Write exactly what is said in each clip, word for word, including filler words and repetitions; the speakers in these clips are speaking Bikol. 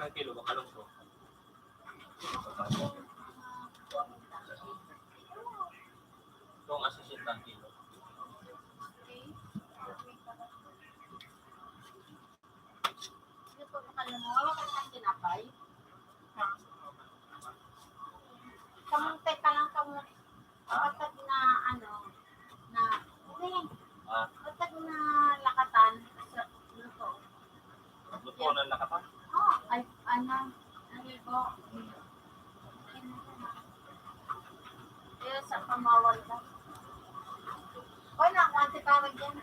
Ang kilo, makalungkot. Kung asisintang kilo. Ito po, makalungkot. Wala ka ng tinapay? Kamong teka lang, kamong matag na ano, na, hindi, Ah. matag na lakatan sa luto. Luto na lakatan? Oh, ay, ano, ano po? Kaya sa pamawal ka. Oy, na, ante parang yan.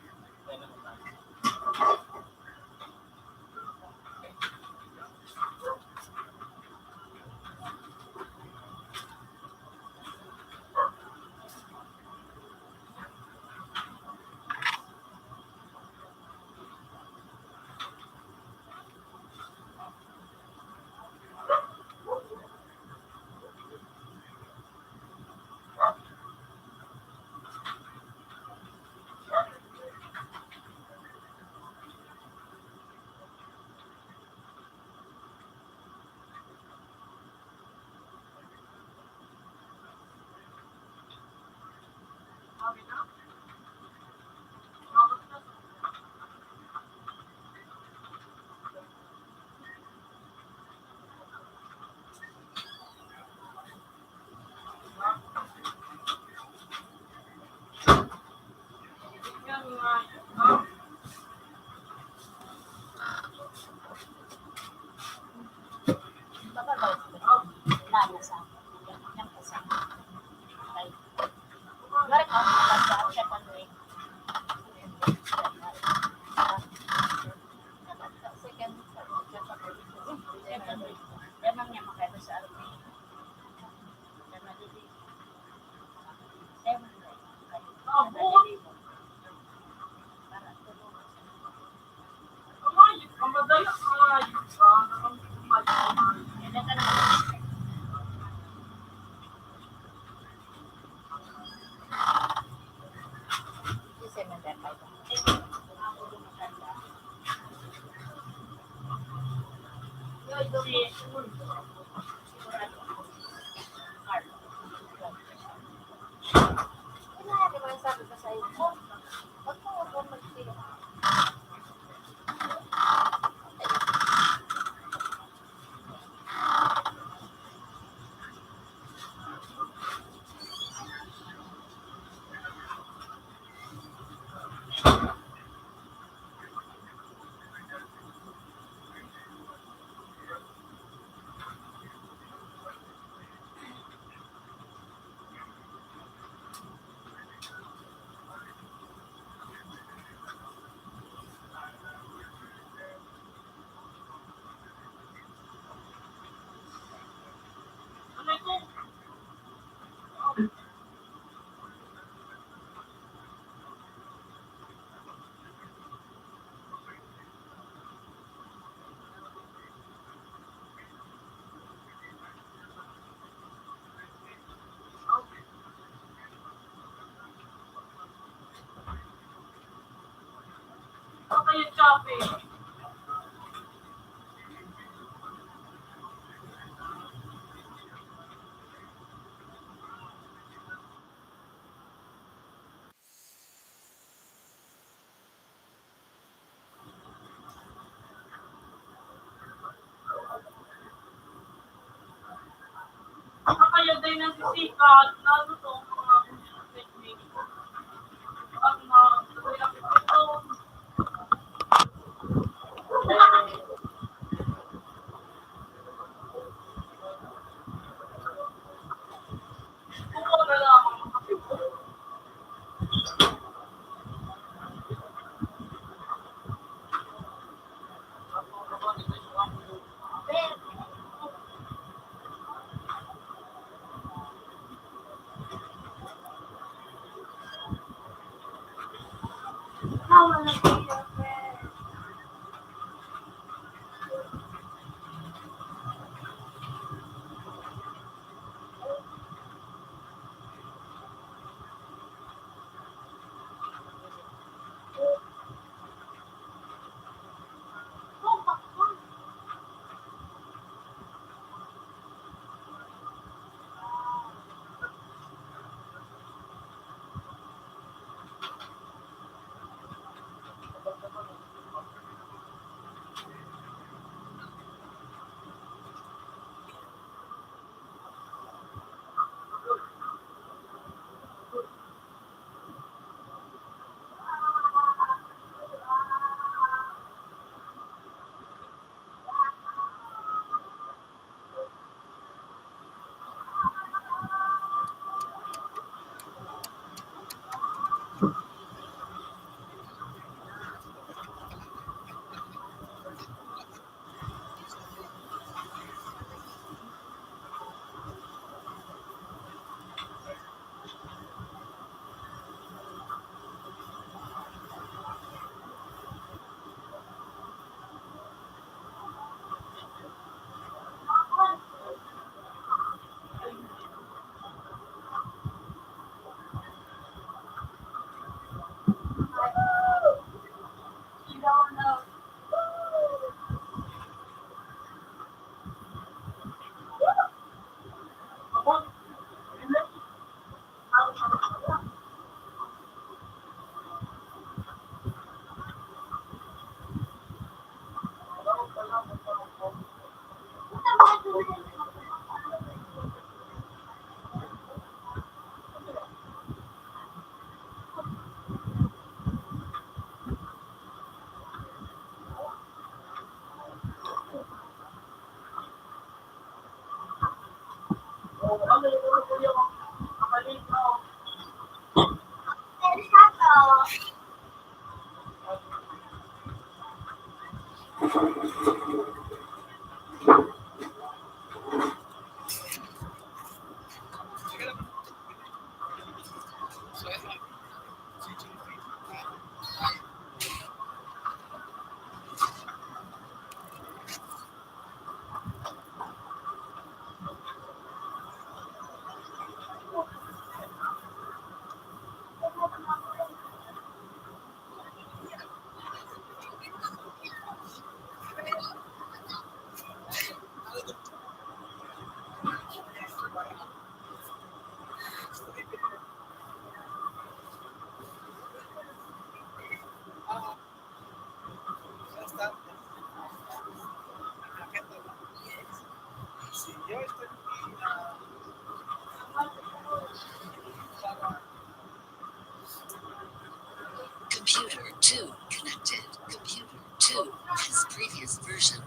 Kaya din nasisikat na ano to, mga technique. Ang mga Computer two connected. Computer two has previous version.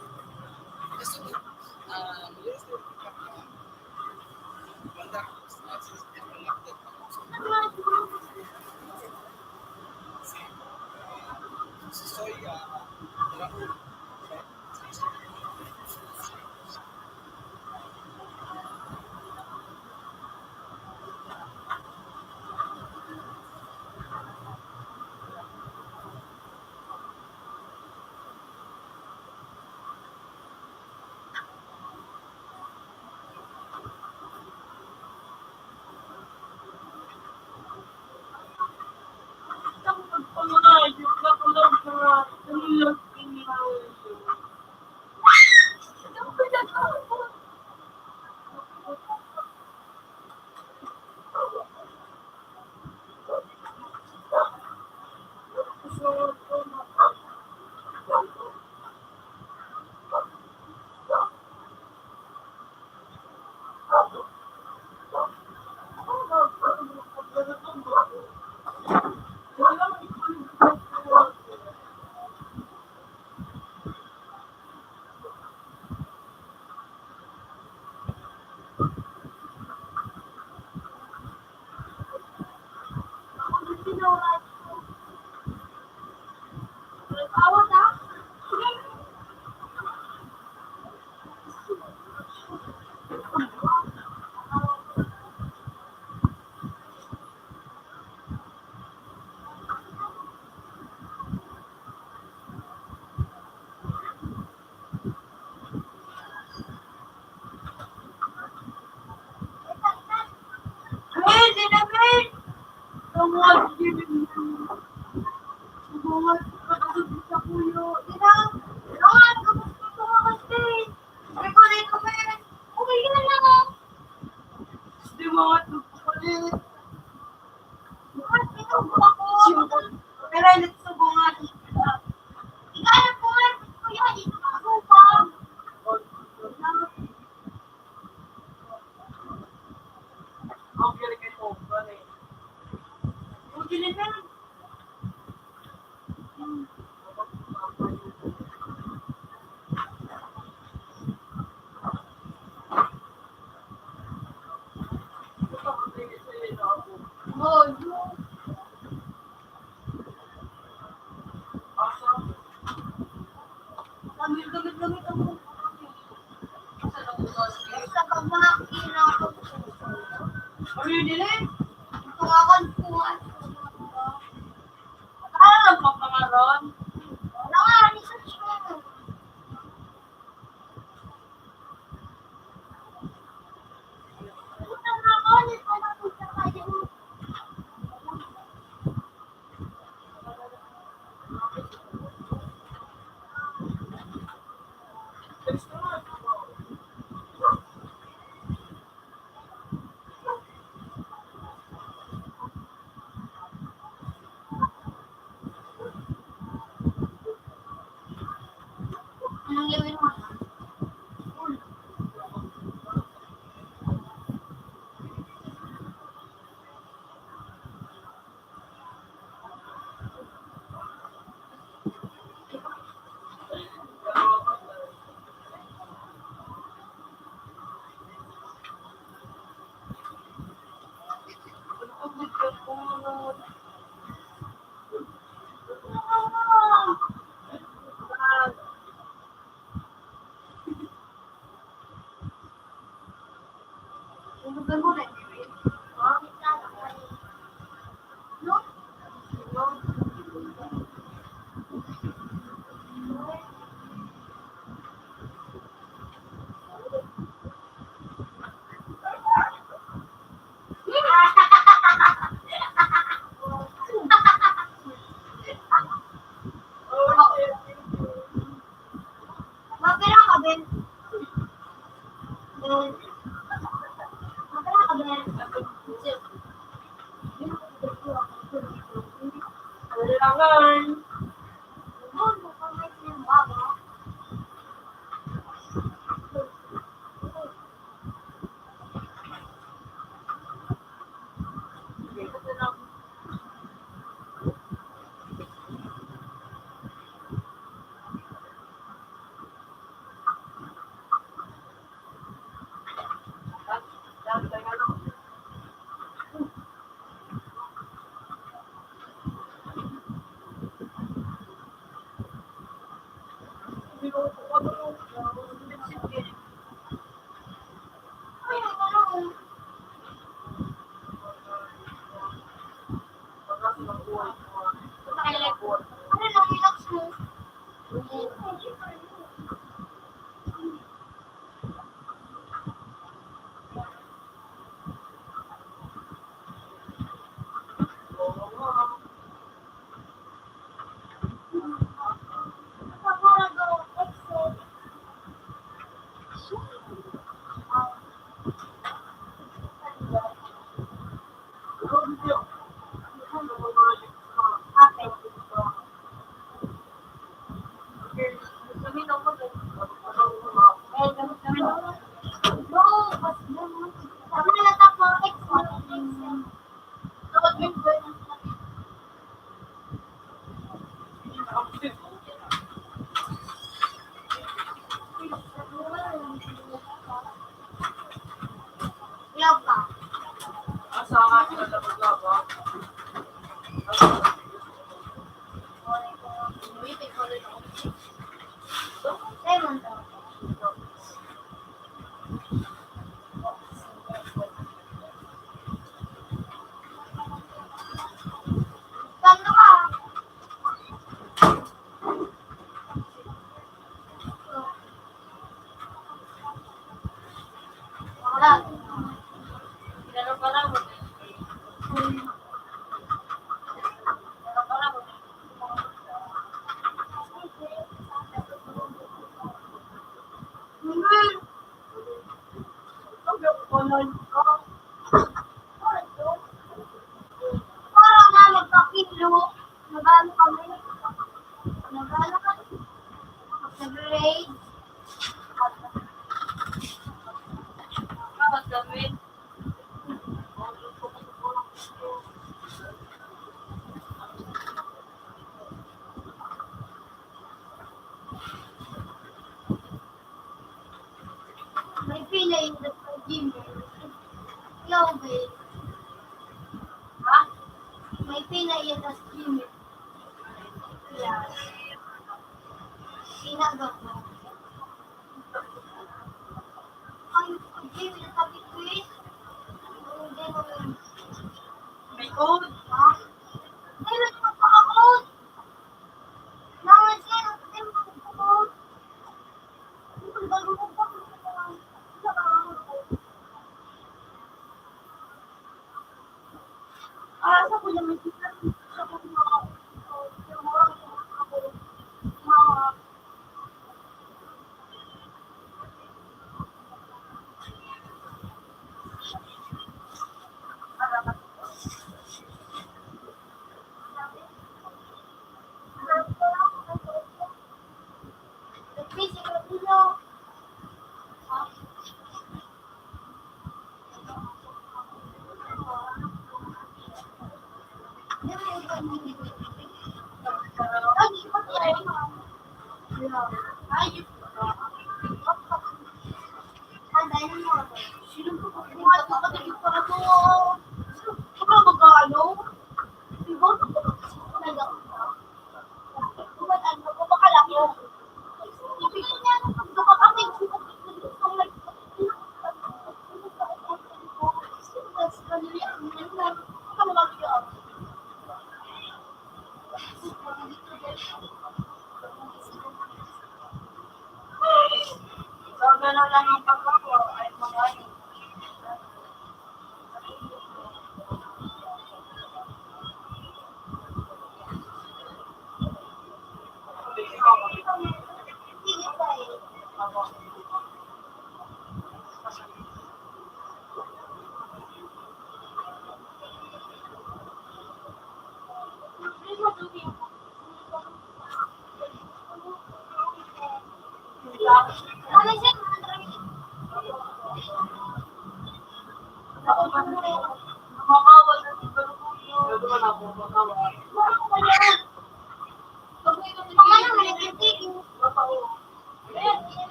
Para na magpakilo, nag-ano kami? Nag-ano kami? Nag-raid. Tapos gagawin. May pila in the Gmail. Ikaw, babe. Ha? May pila in the Gmail. Yeah. Sinagot mo. Ang Gmail sabi ko eh. Ang Gmail. May code. Ha? Ay, may magpaka-code. Nangis ka, nangis ka, nangis ka.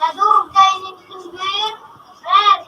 Nadurog kayo nin tubig. Red.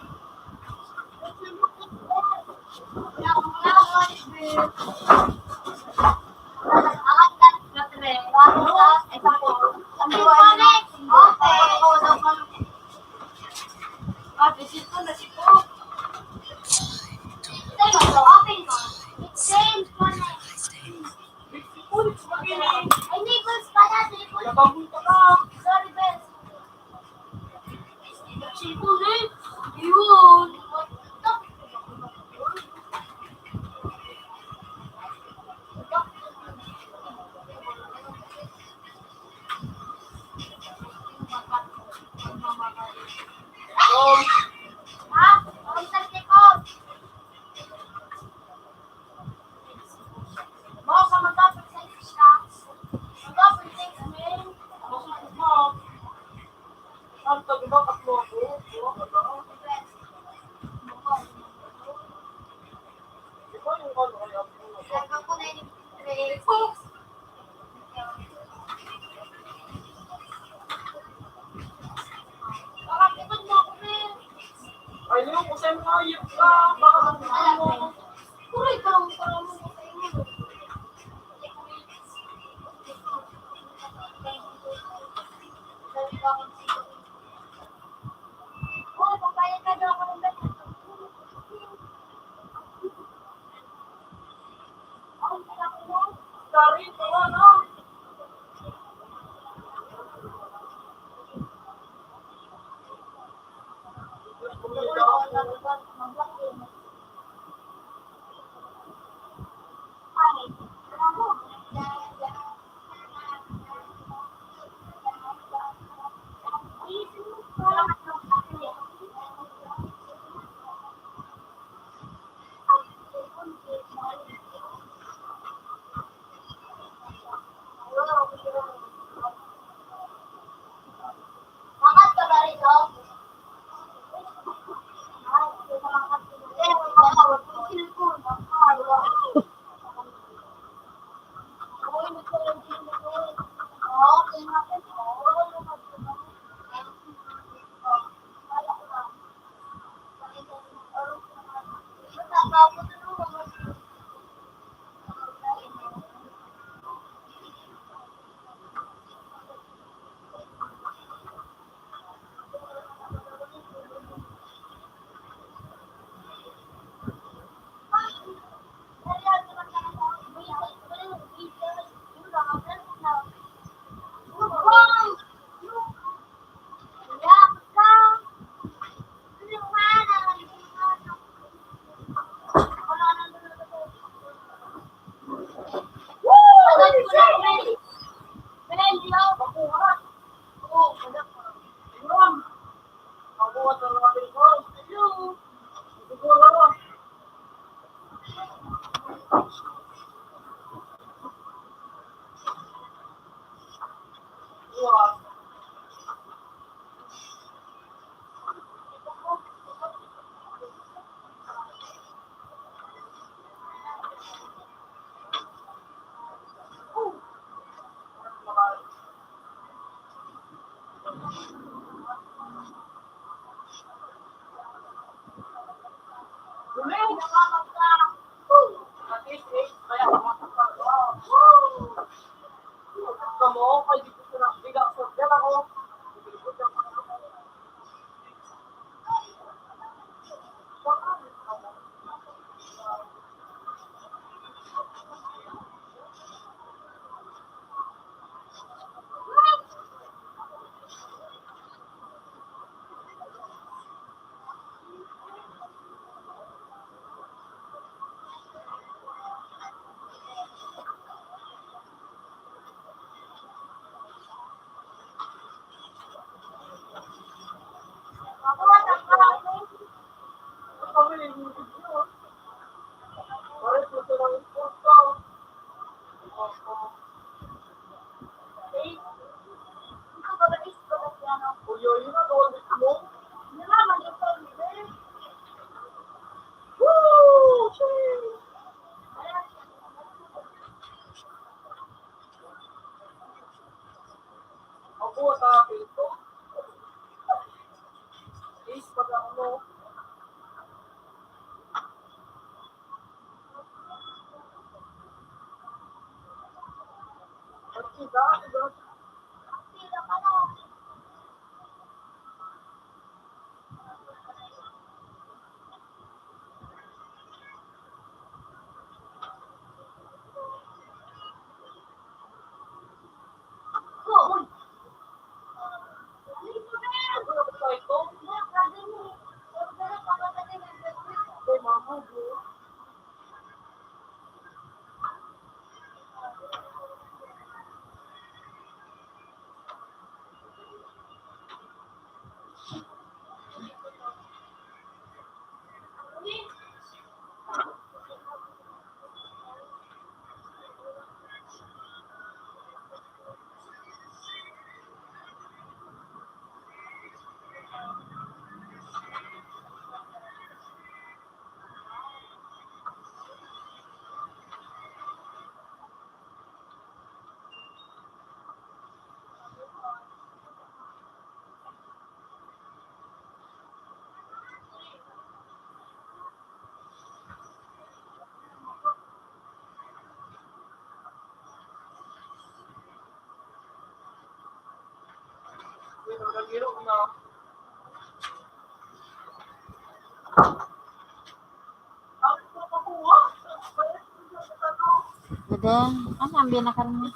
Dede, ano ang binakal mo?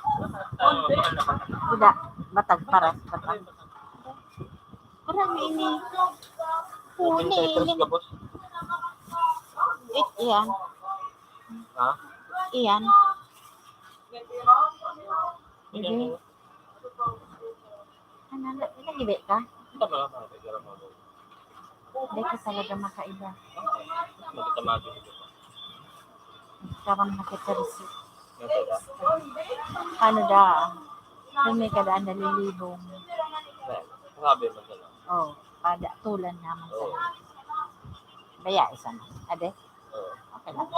Dida, batag paras, batag. Kurang ini. Huni, Petros ini. Gabos. It, iyan. Ha? Iyan. Iyan. Ano, na-, nahibi ka? Hindi ka talaga makaiba. Magtamado dito. Karam na kita resi. Ano da? Kung may kadaan nalilibong. Sabi mo sila. Oh, pada tulan naman sa. Oh. Baya, isa na. Ade? Oo. Okay lang.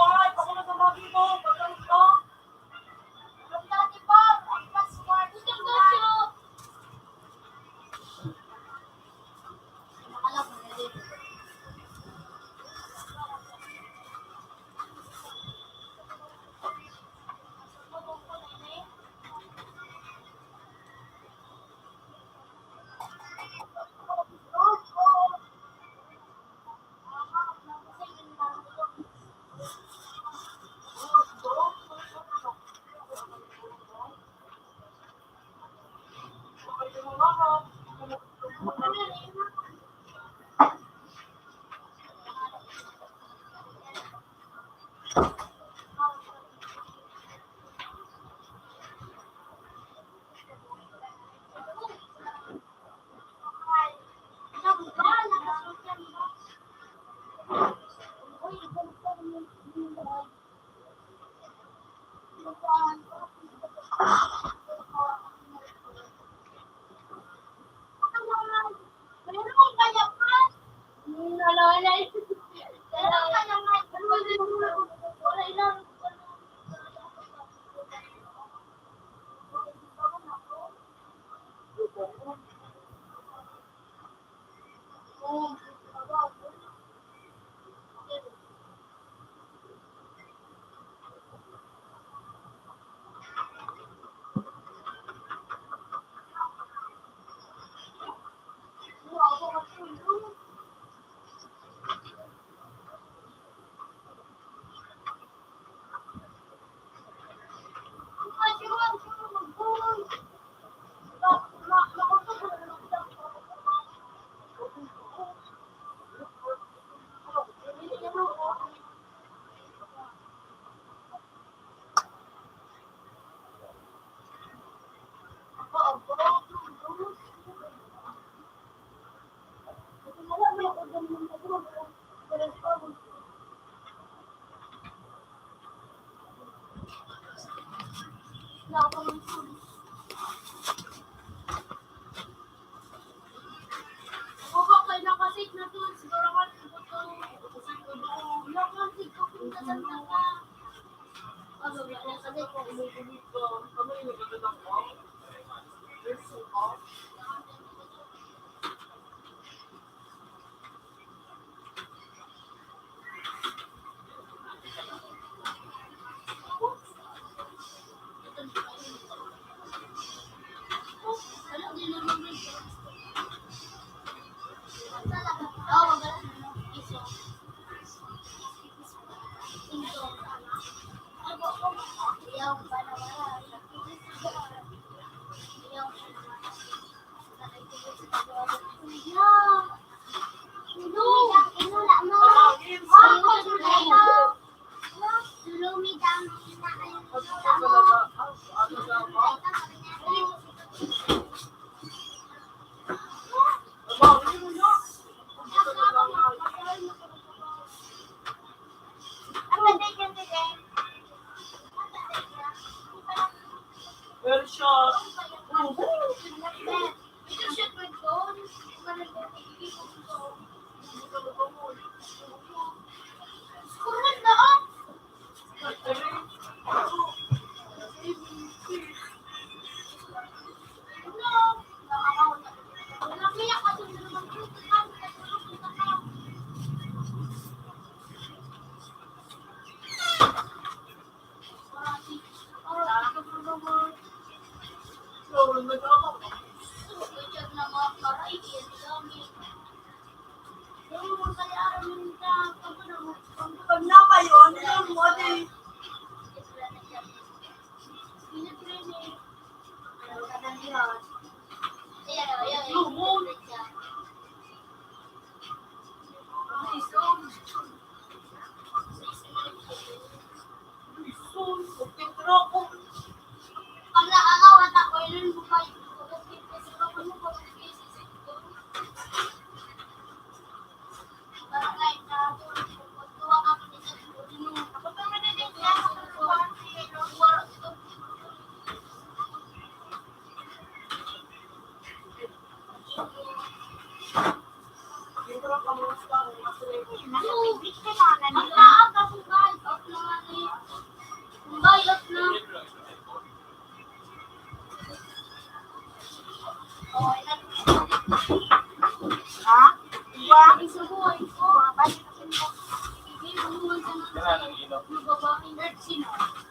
Ha? Iba?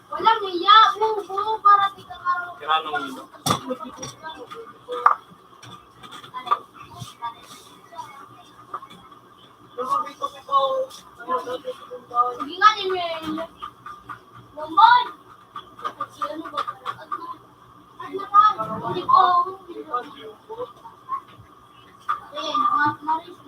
Walang iya, bubo, para di ka karo. Sige nga, ni Mel. Bombon! Sige, ano ba? Ano ba? Ano ba? Ayan, mga maris.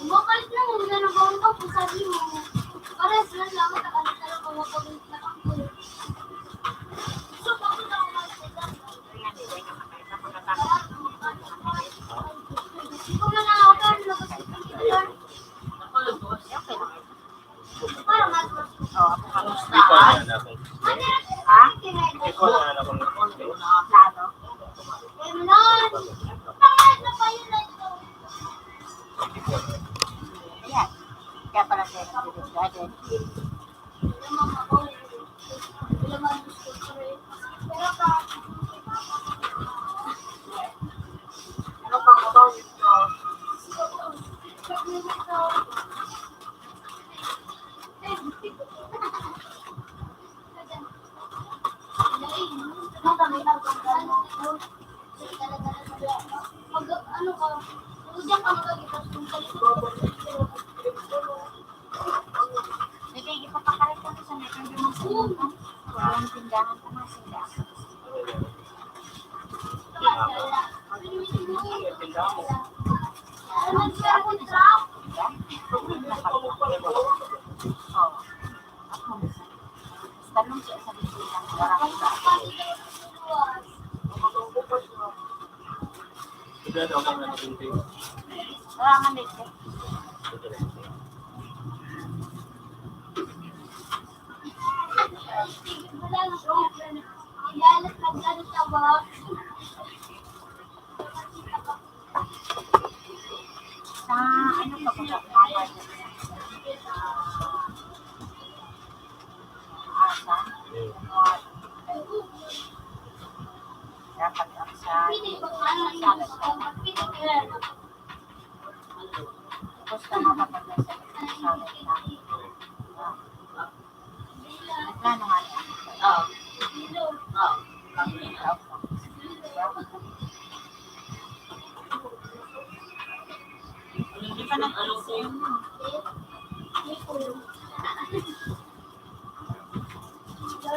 Mabalik na mo, na nagawin ka kung sabi mo. Parehas lang, dapat ang talaga mapag-, nakangkul. So, bakit ako magsalita? Ikaw na lang ako, pero labas ko dito, Lord. Para mas, mas. Oh, ako kamusta? Ikaw na lang ako. Ha? Ikaw na lang ako. Plano? Ayan. Kaya pala sila nag-garden. Mag-, ano ka, diyan ka mag-agipos kung sa likod. May tigil pa pakarin kami sa may pwede mong sumutan. Walang tindahan pa, mga tindahan. Ano, nagsabi sa Oh. Tanong siya sa bisilang barangay. Wala nga dito. Sa ano ka ba, Papa? Asa? Dapat ang sa, sa, sa, basta makapag-, sa, sa, Nagplano nga siya. Oo. Oo. Hindi pa nag-isip.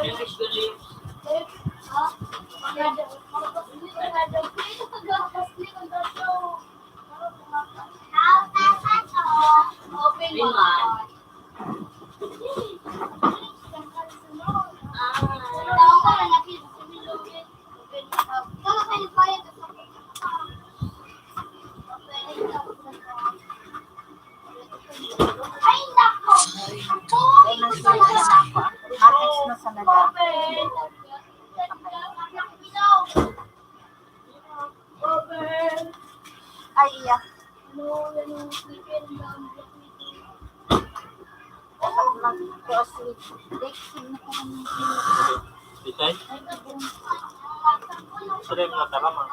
English beliefs. Open mo. Ay, nako! Ito na sila na ako. Apex na sa nag-aapos. Ay, iya. Dapat mag-cross with Lexi na kami. Itay? Sila yung natarama.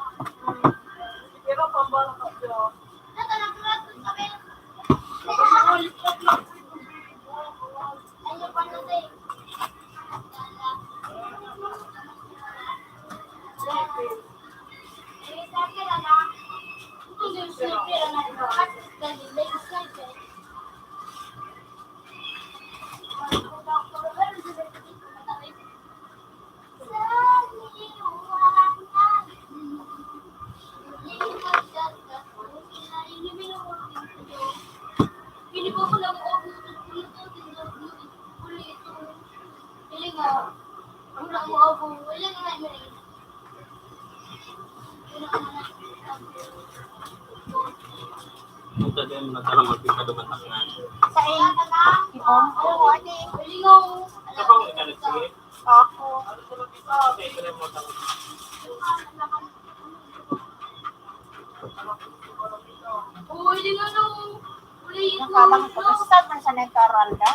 Punta din, nagkaroon ng pagkadumatak na. Sa iyo? Ibon? Oo, ate. Kapag ikalit, sige. Ako. Uy, di nga nung uli. Kalang ko, sa San Fernando.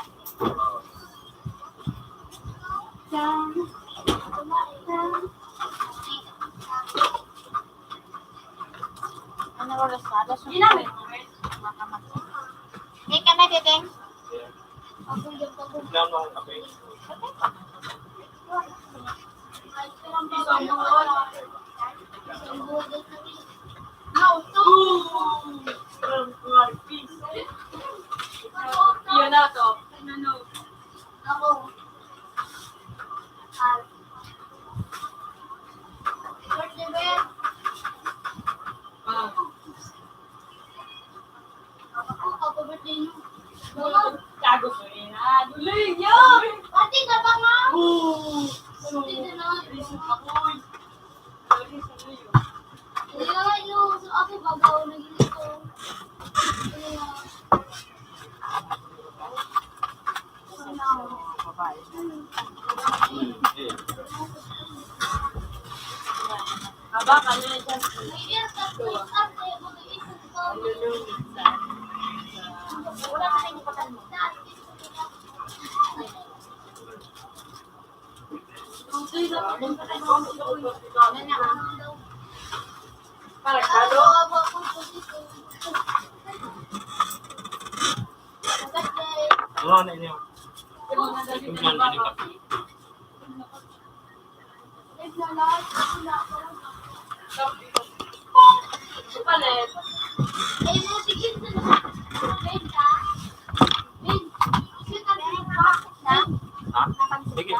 Ano oras na? Alas Ginamit mo, eh. Hindi ka na, Diding. Iyon na to. Ako. Ah. Birthday ba yan? Ah. Ako, ako birthday niyo. Gago, Serena. Duloy niyo! Pati ka ba nga? Oo. Pati na lang. Reason ako, eh. Sorry, sorry, oh. Kaya yung sa ako, babaw na ginito. Kaya, so now, Ano na inyo? Ito na, ano ka? Palit. Ha? Sige.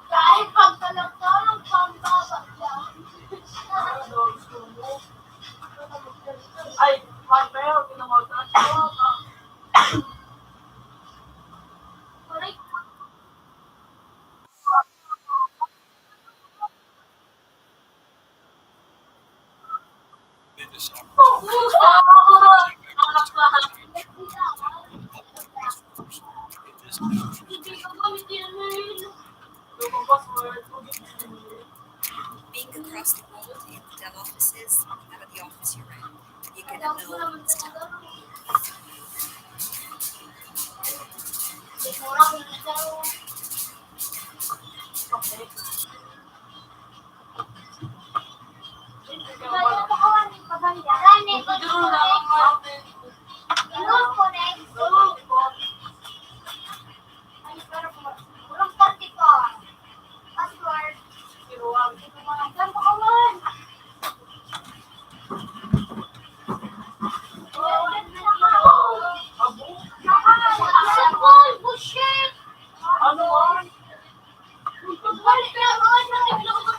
Kahit pagkalagkalang pambaba dyan. Ay, pagkayo, pinamagkas ko. Correct. Being across the world in Dell offices, out of the office you're in, you get to know. Ano? Pagbalik na, mga naglagot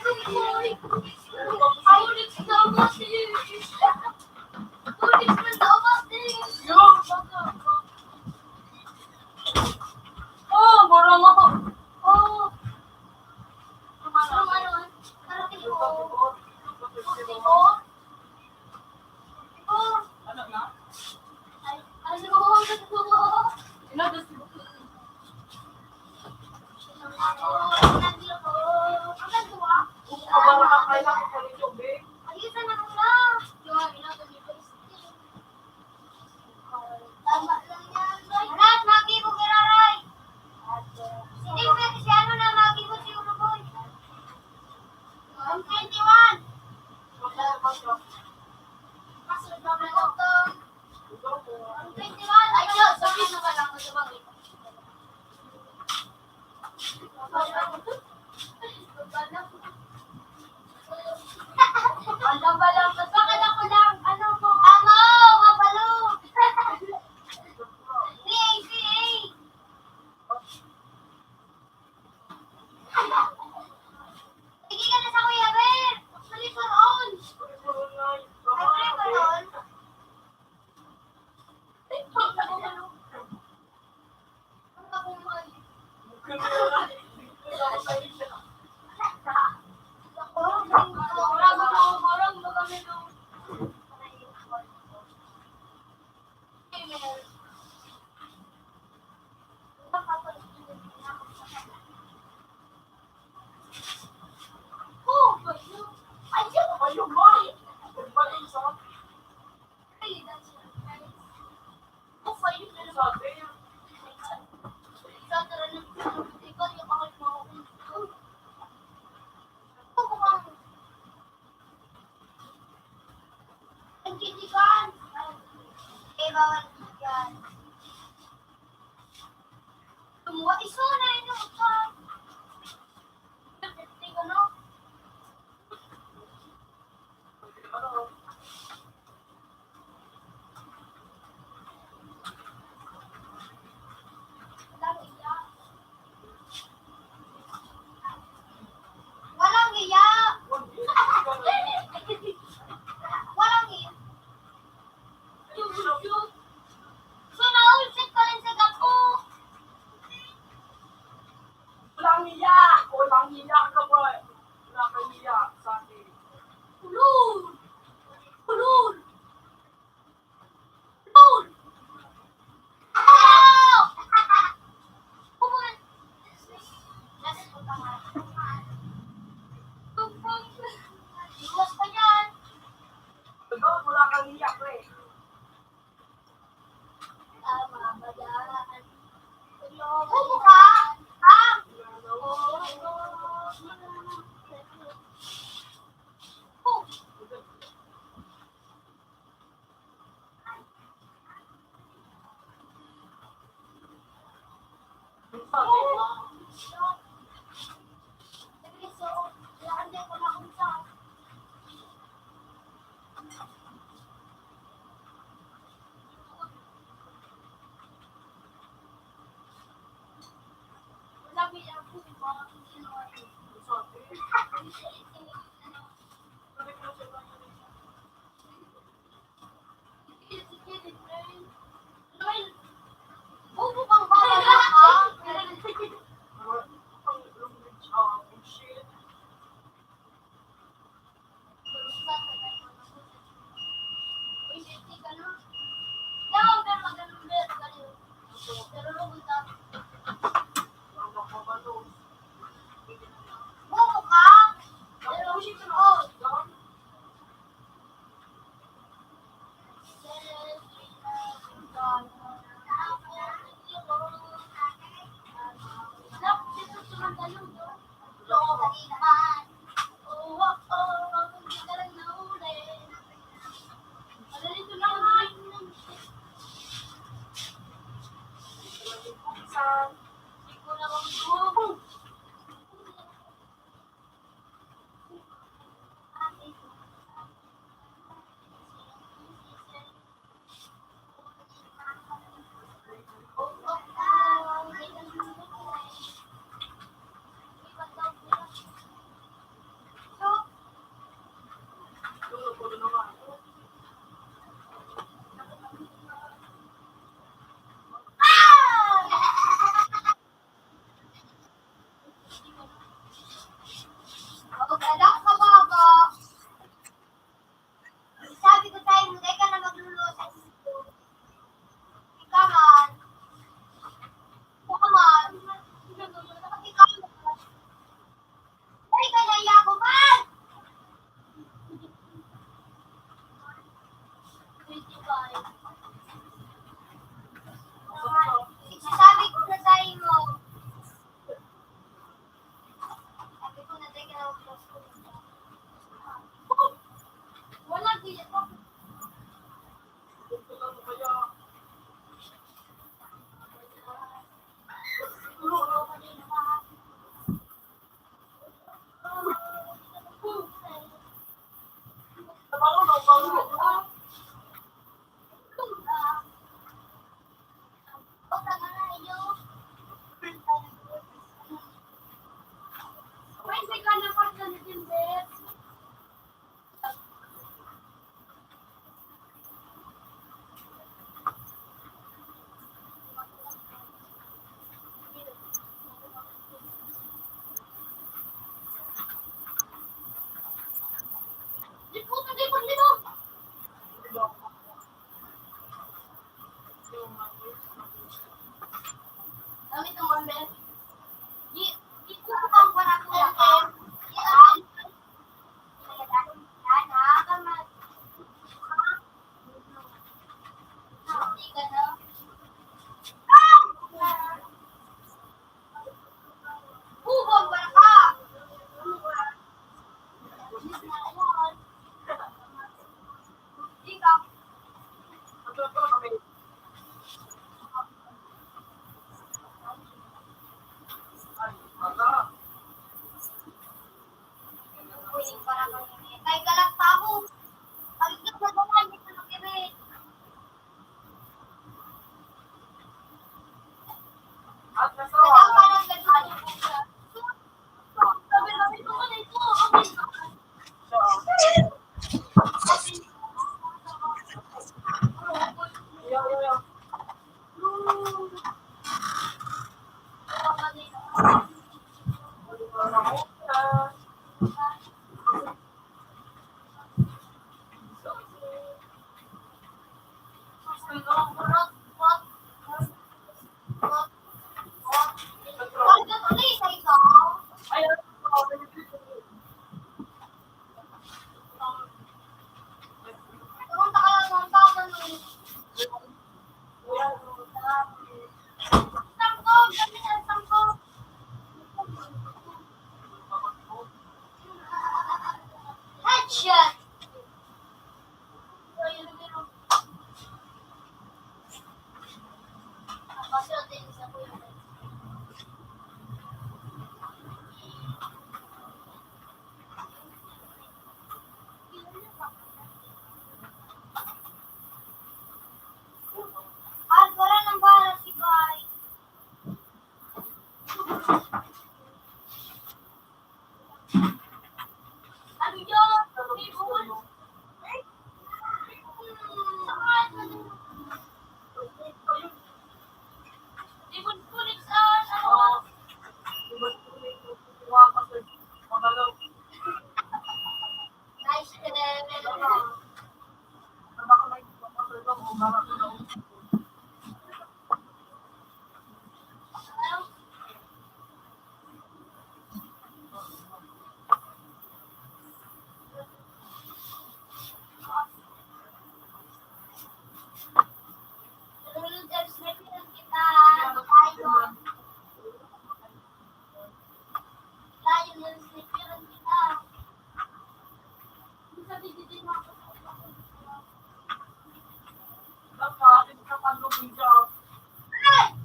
Ayusan na muna. Tama lang yan. Lahat, magibo, giraray. Hindi pwede si ano na magibo, si Uruboy. Ang twenty-one. Kasunod na ba ito? Ang twenty-one. Ay, yun. Sabihin mo ka lang, masabagay. Ang gabal lang. Basta ka lang ko lang. Ano mo? Amo! Mabalo! P A P A! Sige ka na sa Kuya Ber! Actually, for all! Ay, pre, for all! Ang titigan. Eh, bawal yan. Tumuwa, iso na yun, no? Titigan, no? Walang iya. Walang iya. So, naulsit pa rin sa gapo. Walang iya! Walang iya ka ba? Wala kang iya sa akin. Ulol! Ulol! Ulol! Ano? Kumain. Iwas pa yan. Ulol, wala kang iya, pre. Tama ba yan? Bobo ka? Ha? Bobo ka? Headshot! Alvaro ng Bara si Bay. Ano yun? Ibon? Ibon kulit sa ano? Nice.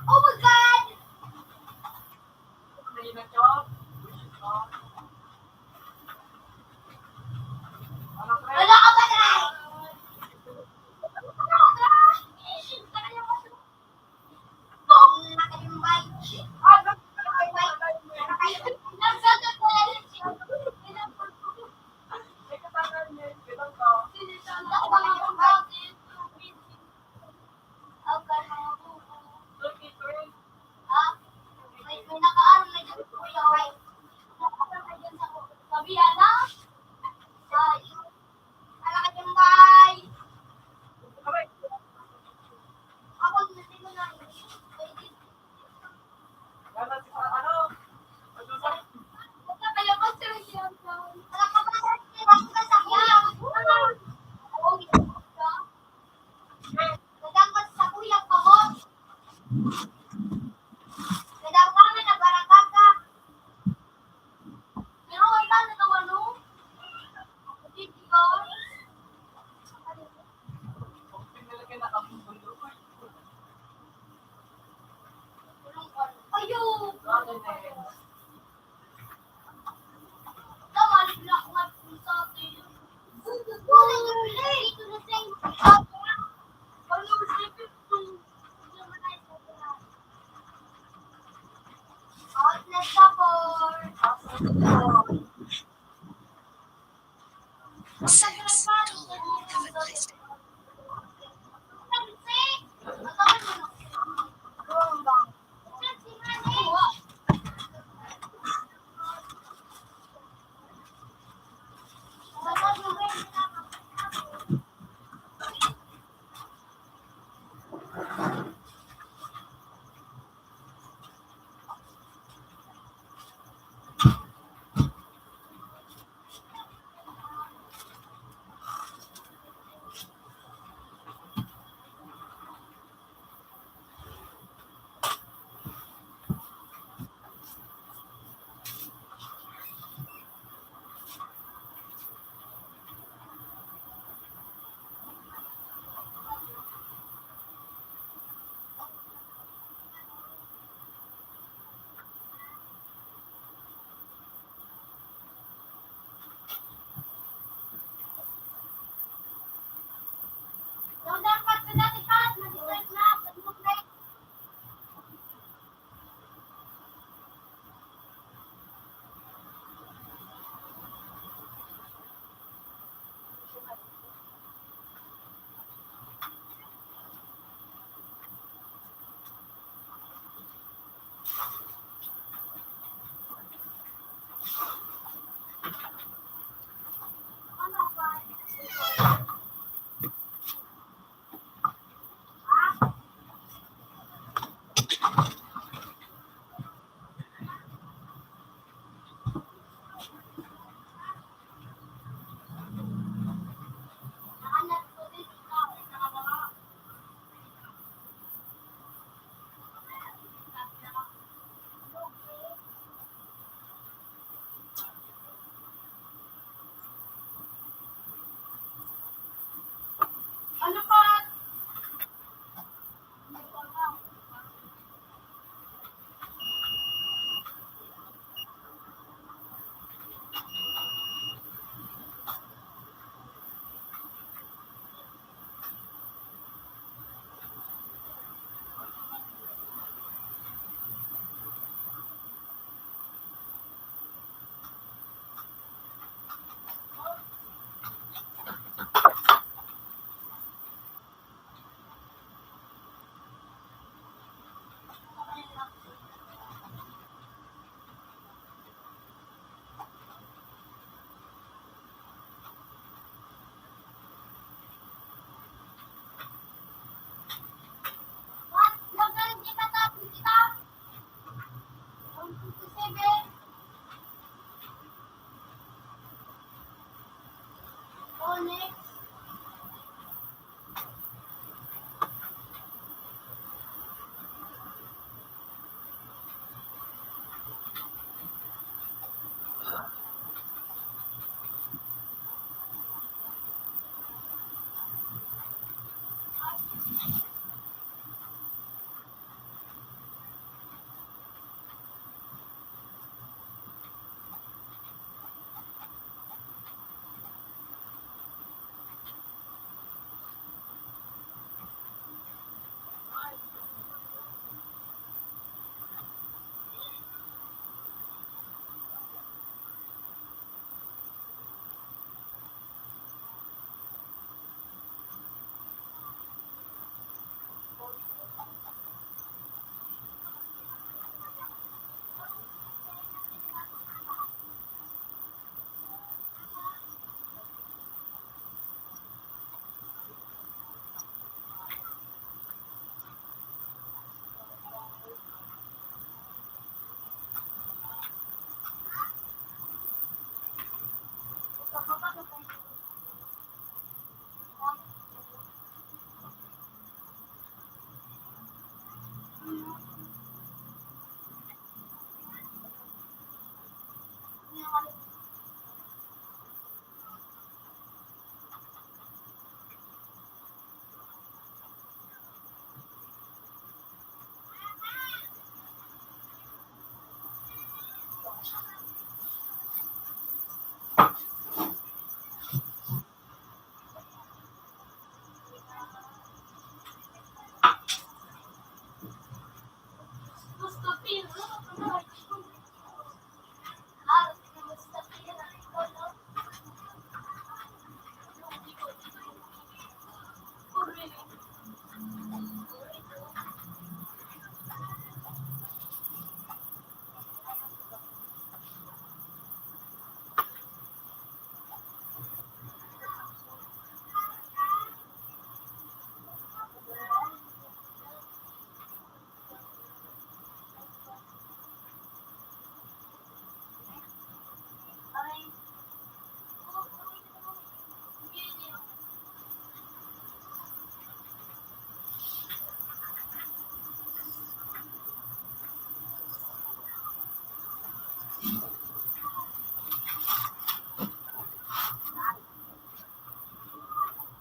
Oh my God! Wala ka ba, Dre?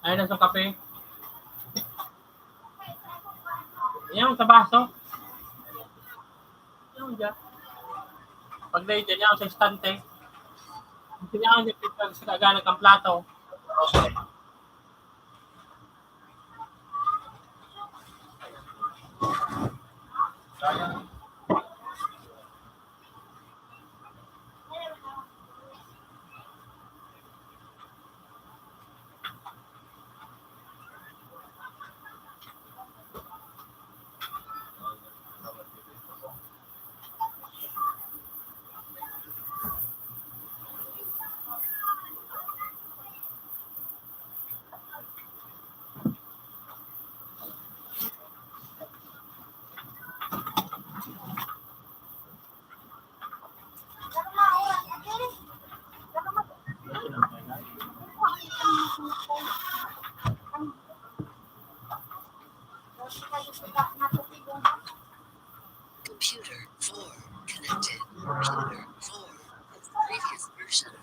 Ayaw na sa kape. Yan, sa baso. Yan, dyan. Pag nahiyan, yan, sa istante. Yan, yan, sa kagana kang plato. Computer four connected. Computer four with previous version.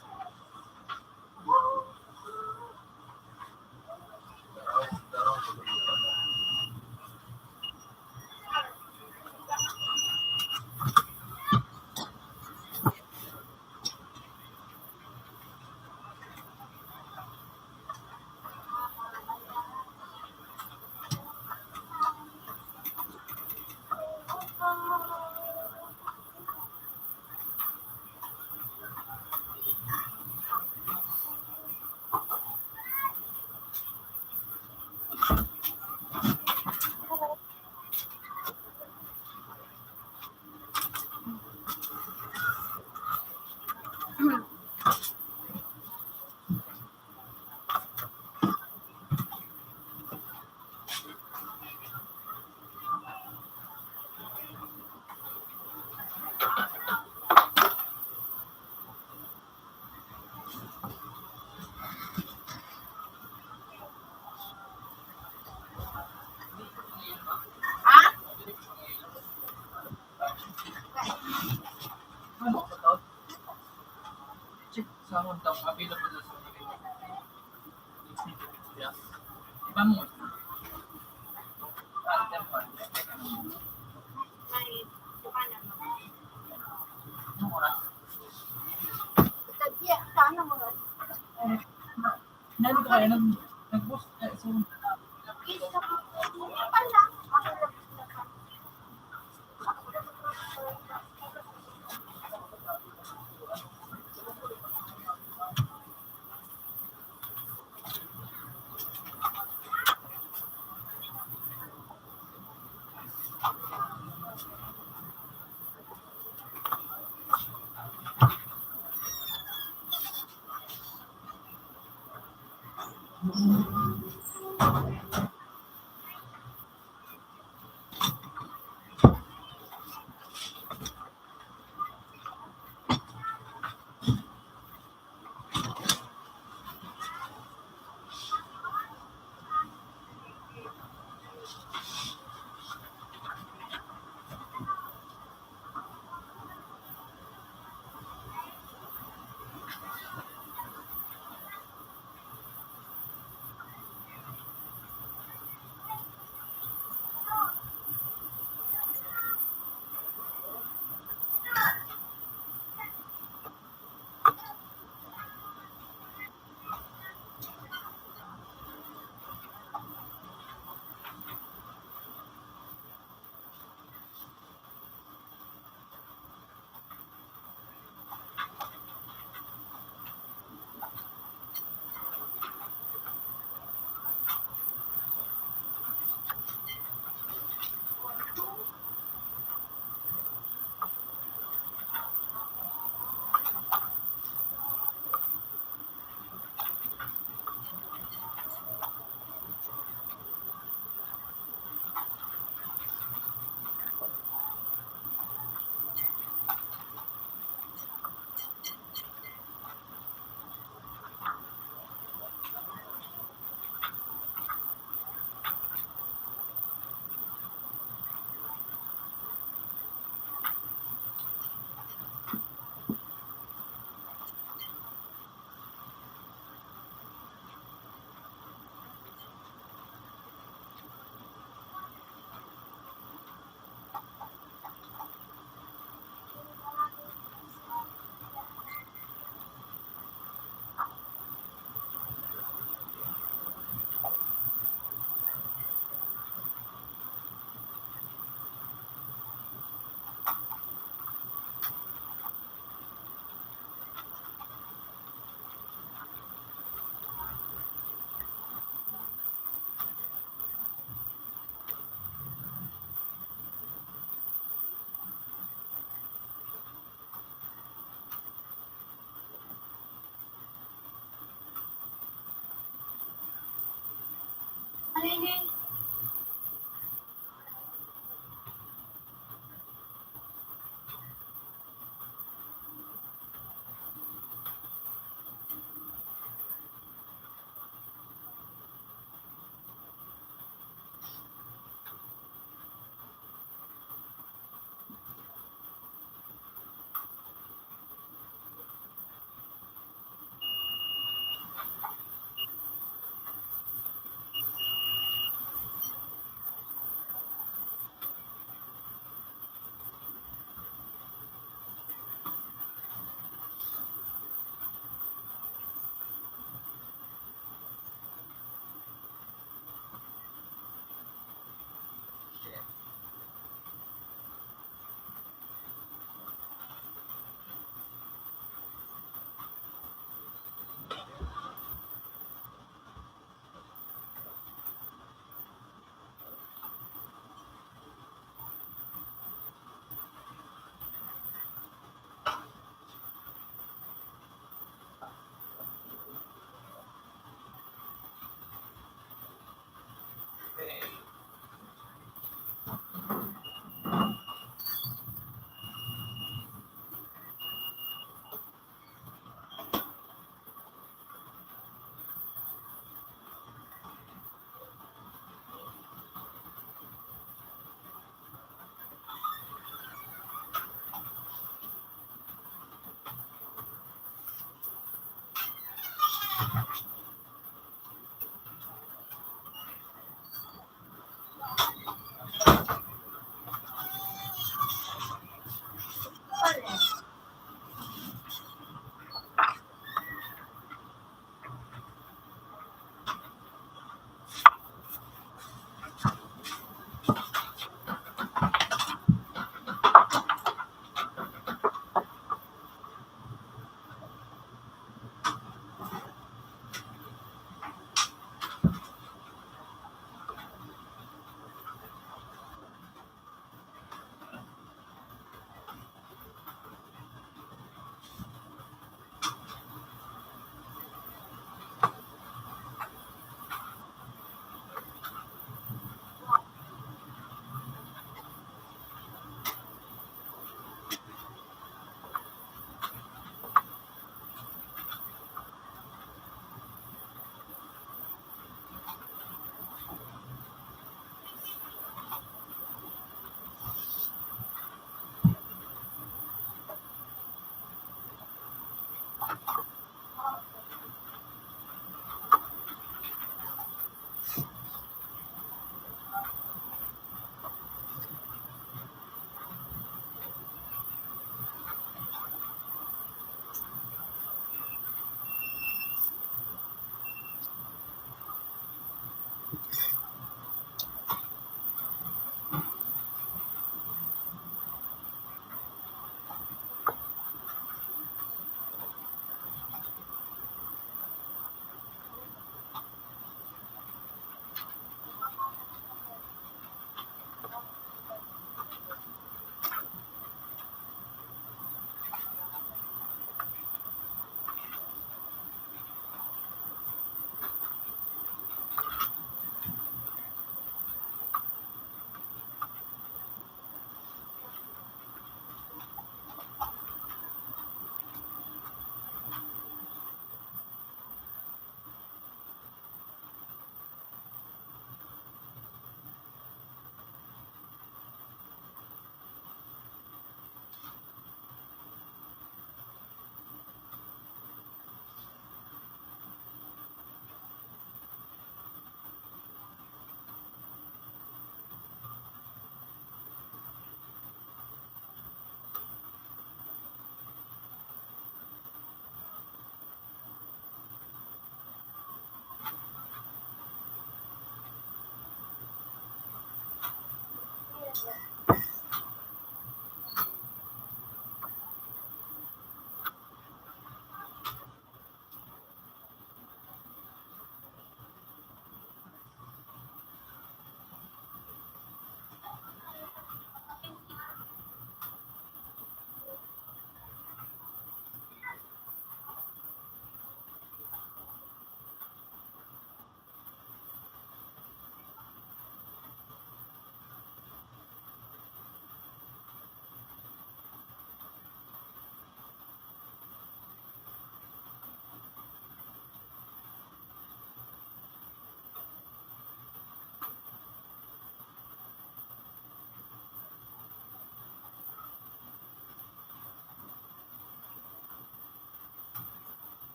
Ano sa tao? Check sa Honda, available na sa mga. Yeah. Iba mo. Ah, temper. Anong oras? Sa anong oras? Nandito kayo, nag-, nag-post, eh, so,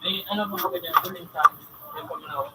May ano po ba dyan? Tuloy sa akin. Yung pamanaw.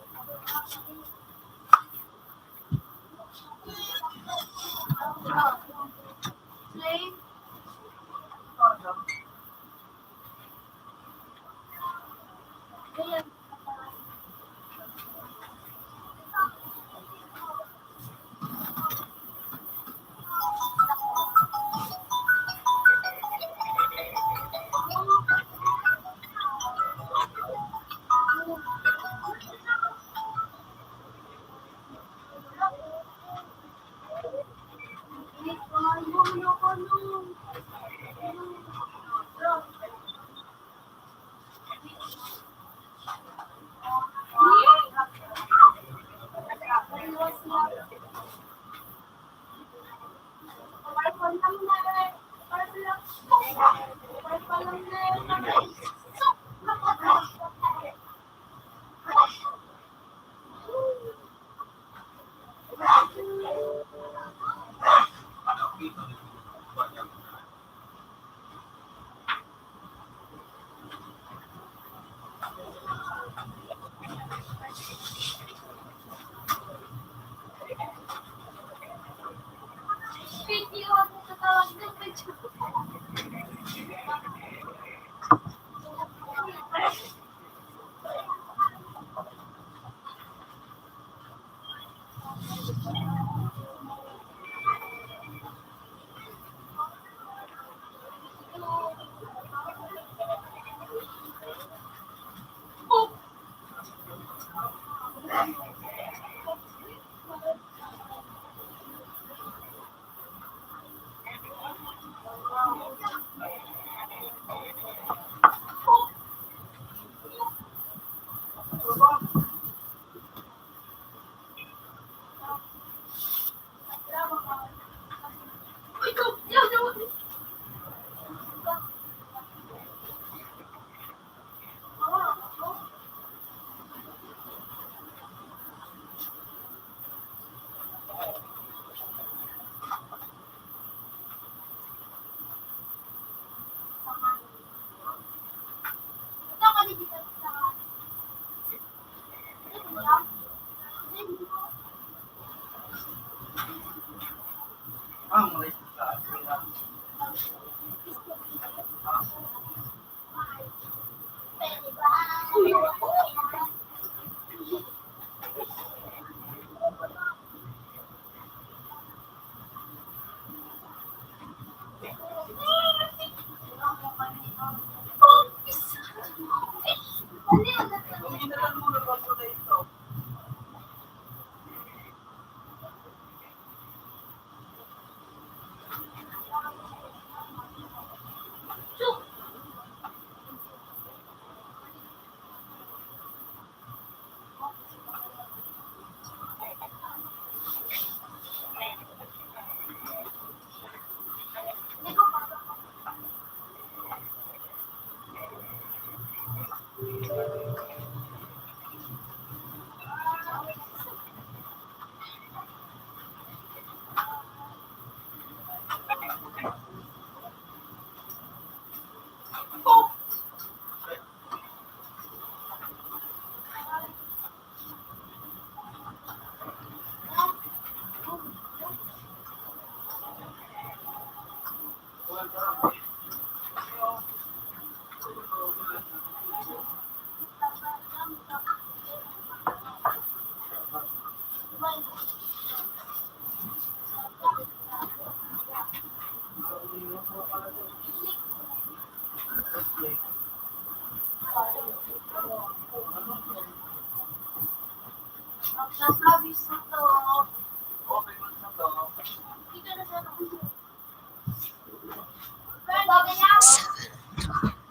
Seven,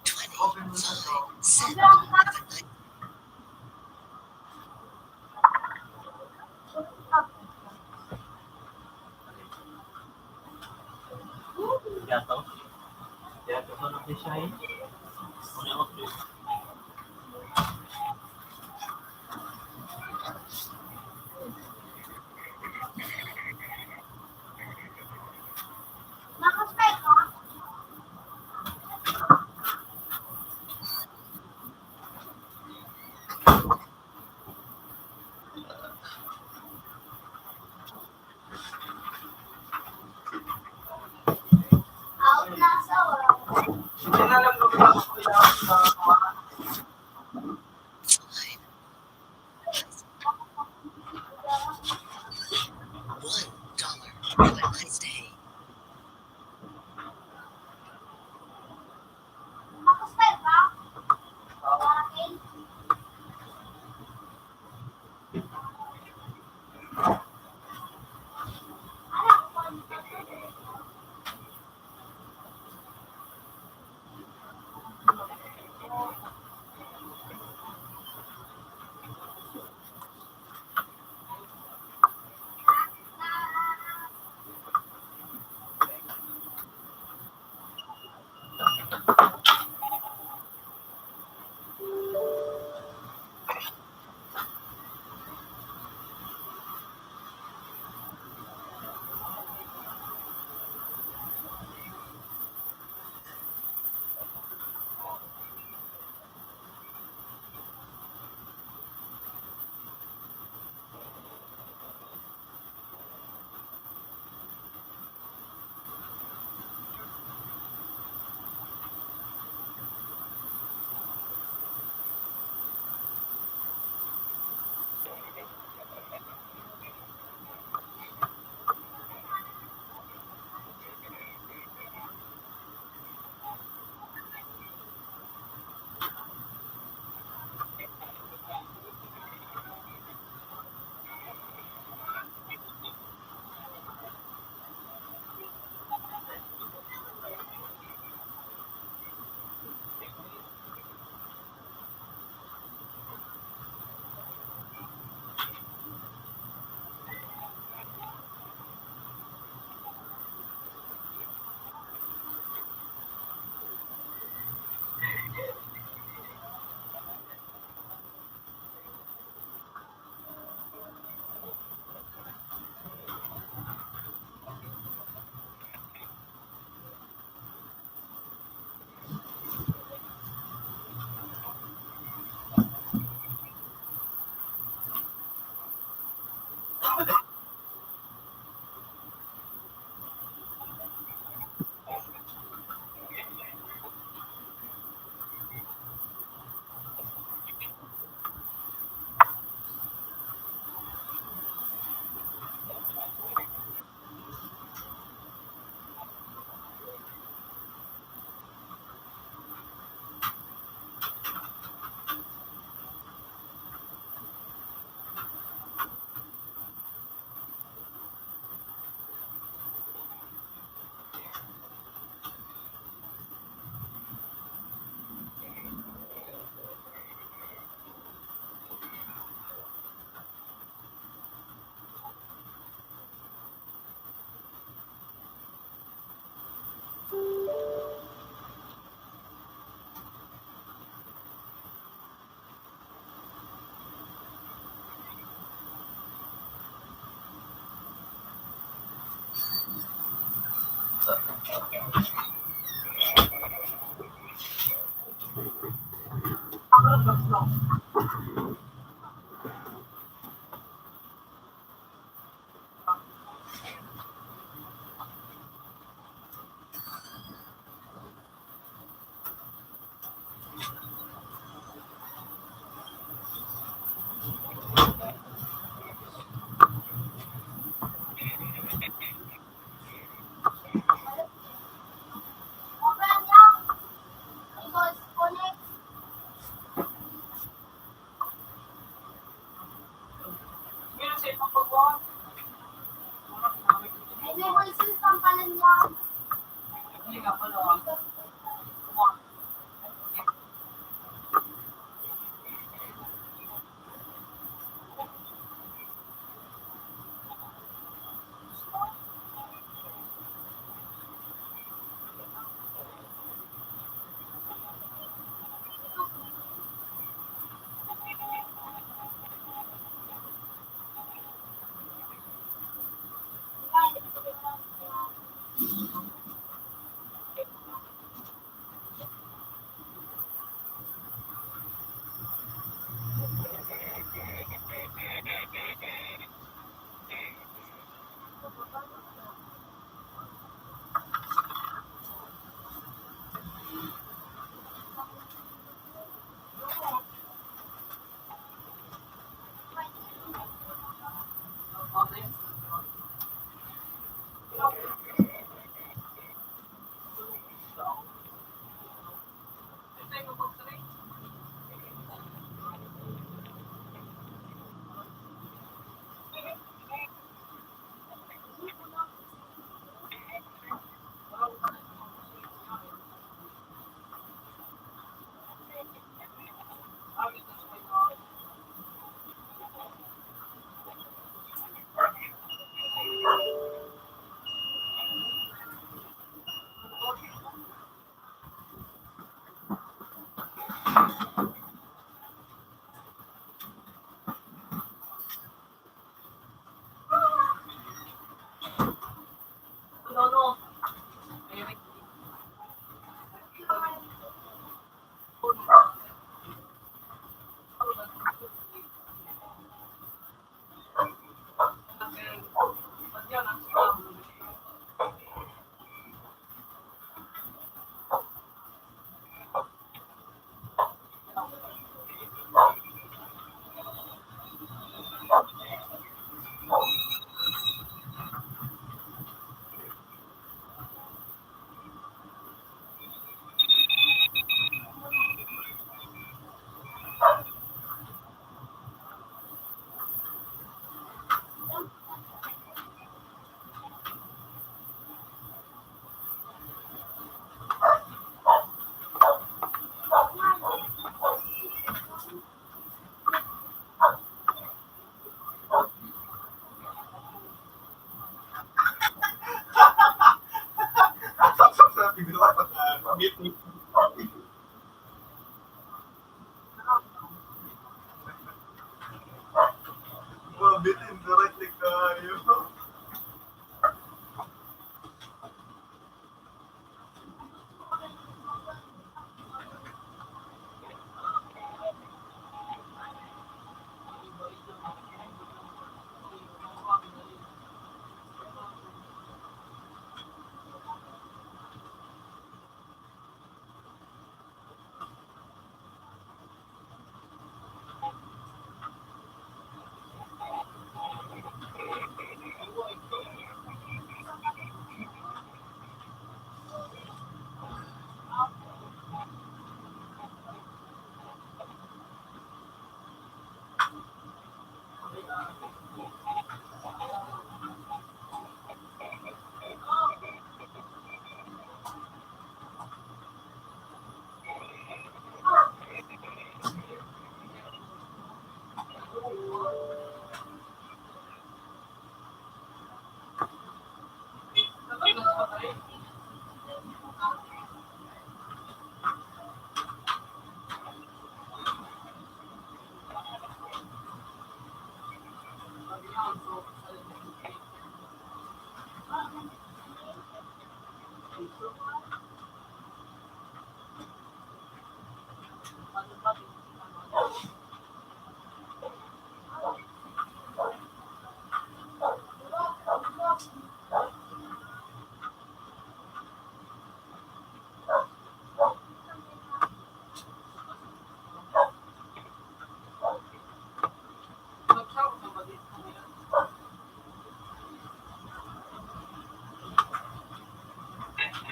twenty-five, seven. One dollar. Have a nice day. Mabitin, direct kayo.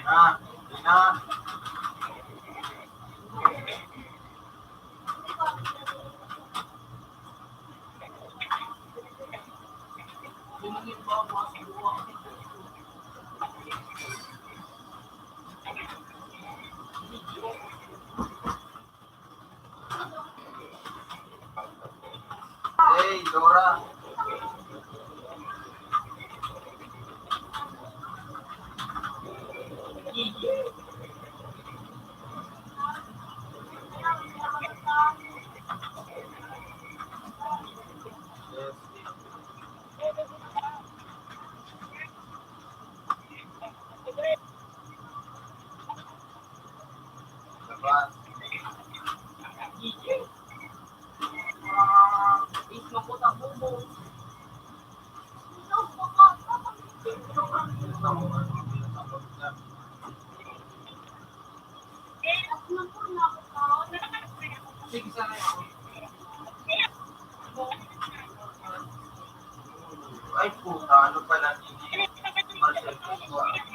Ah, di na. Ay, puta, ano pala, hindi. Marcel Franco, ano?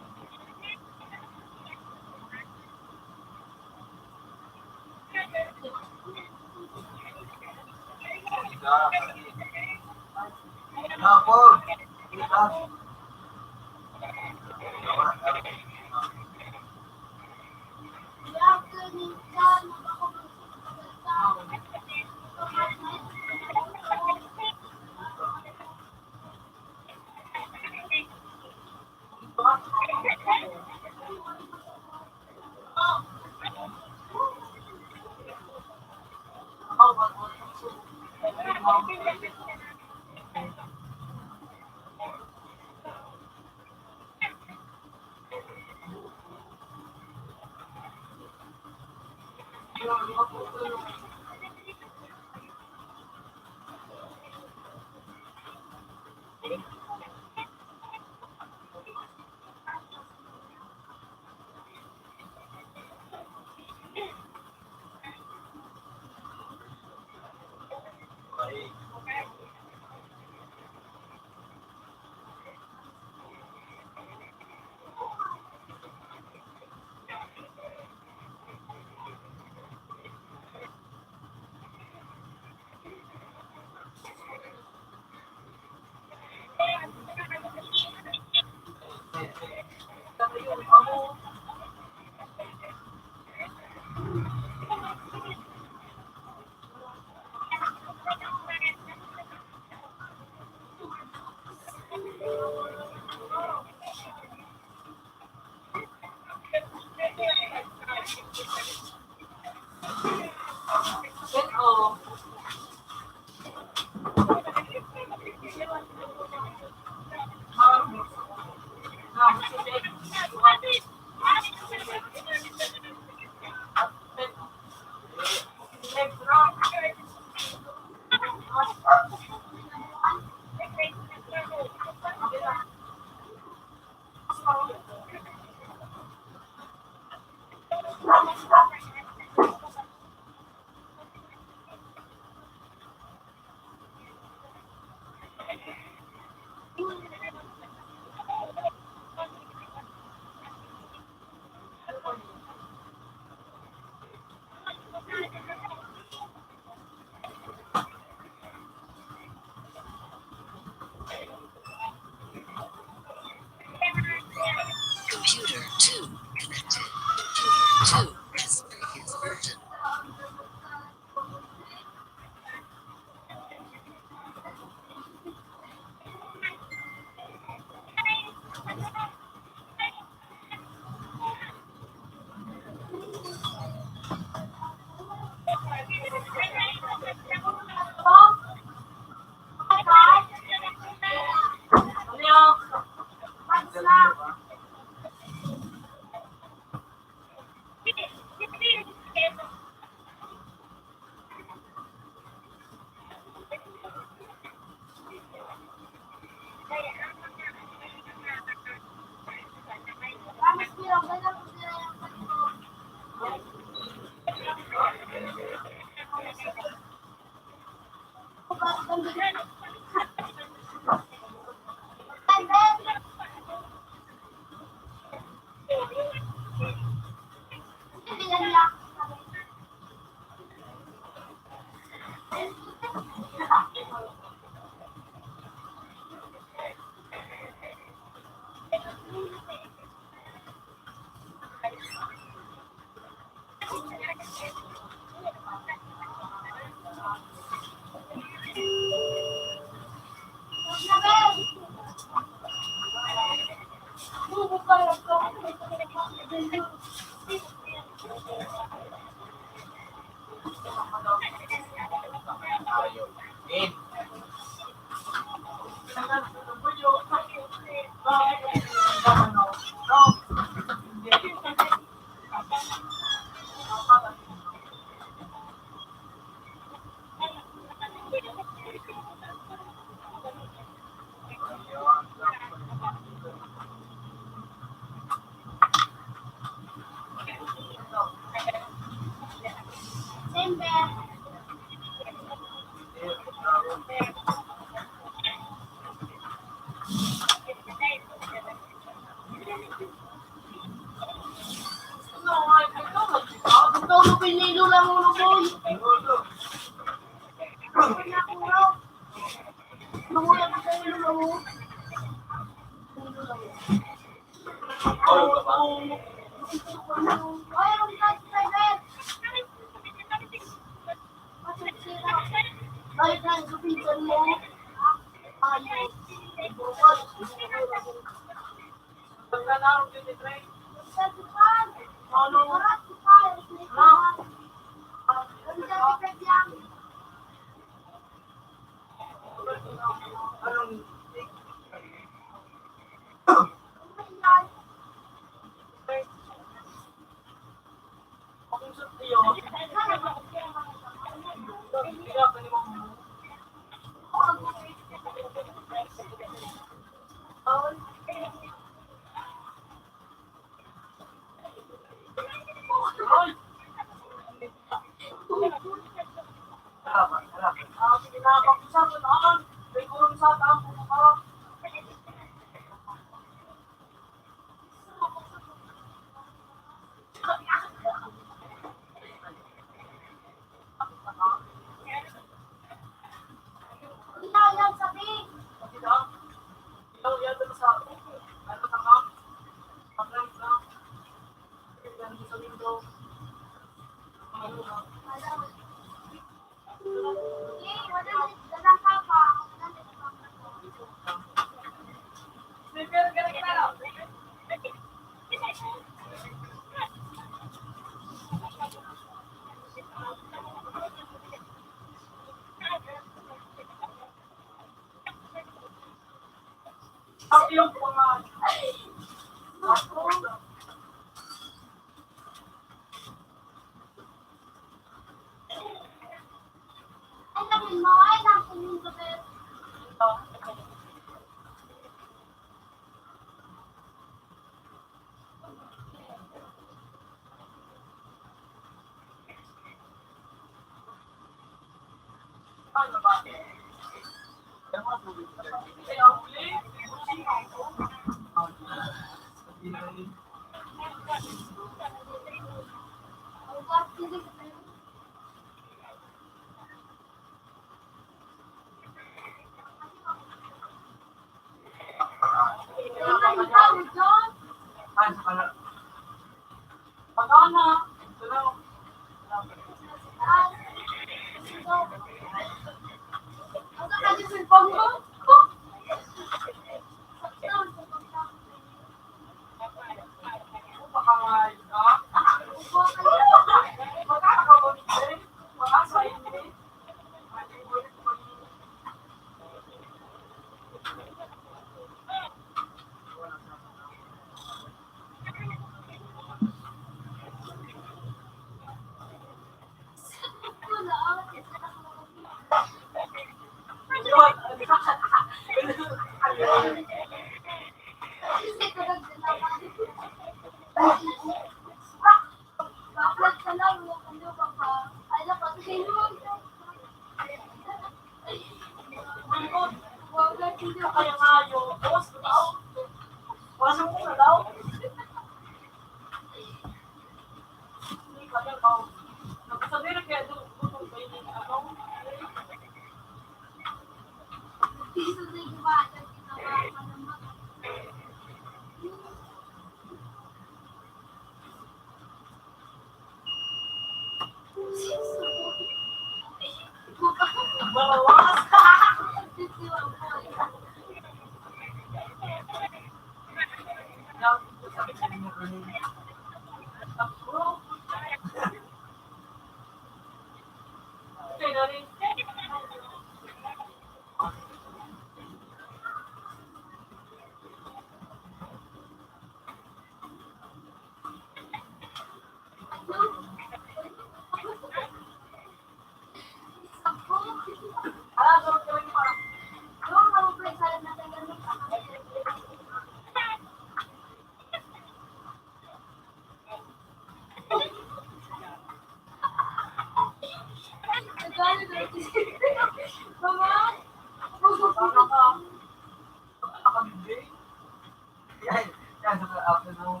Yan, yan, sa afternoon.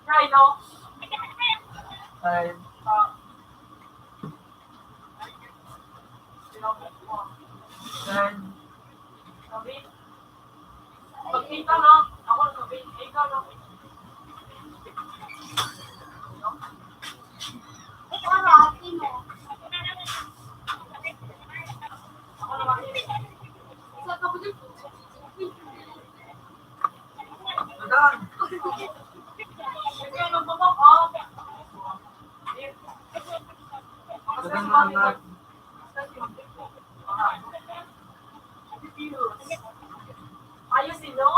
Rhino. Ay. Ah. Then, sabi, pagkita na, ako sabi, ikaw na. Para, Pino. Ako naman. Sa kapatid ko. Ayos, no?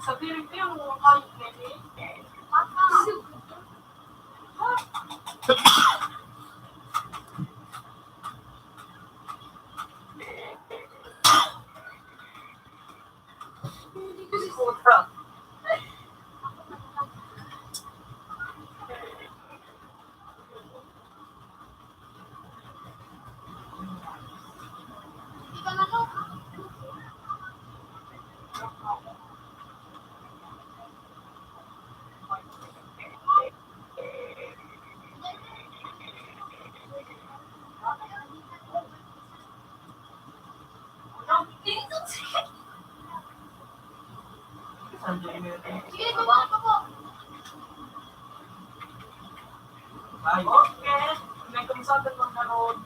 Sabihin ko yung mga kayod na yun. Ay, okay. May kumusagad magkaroon.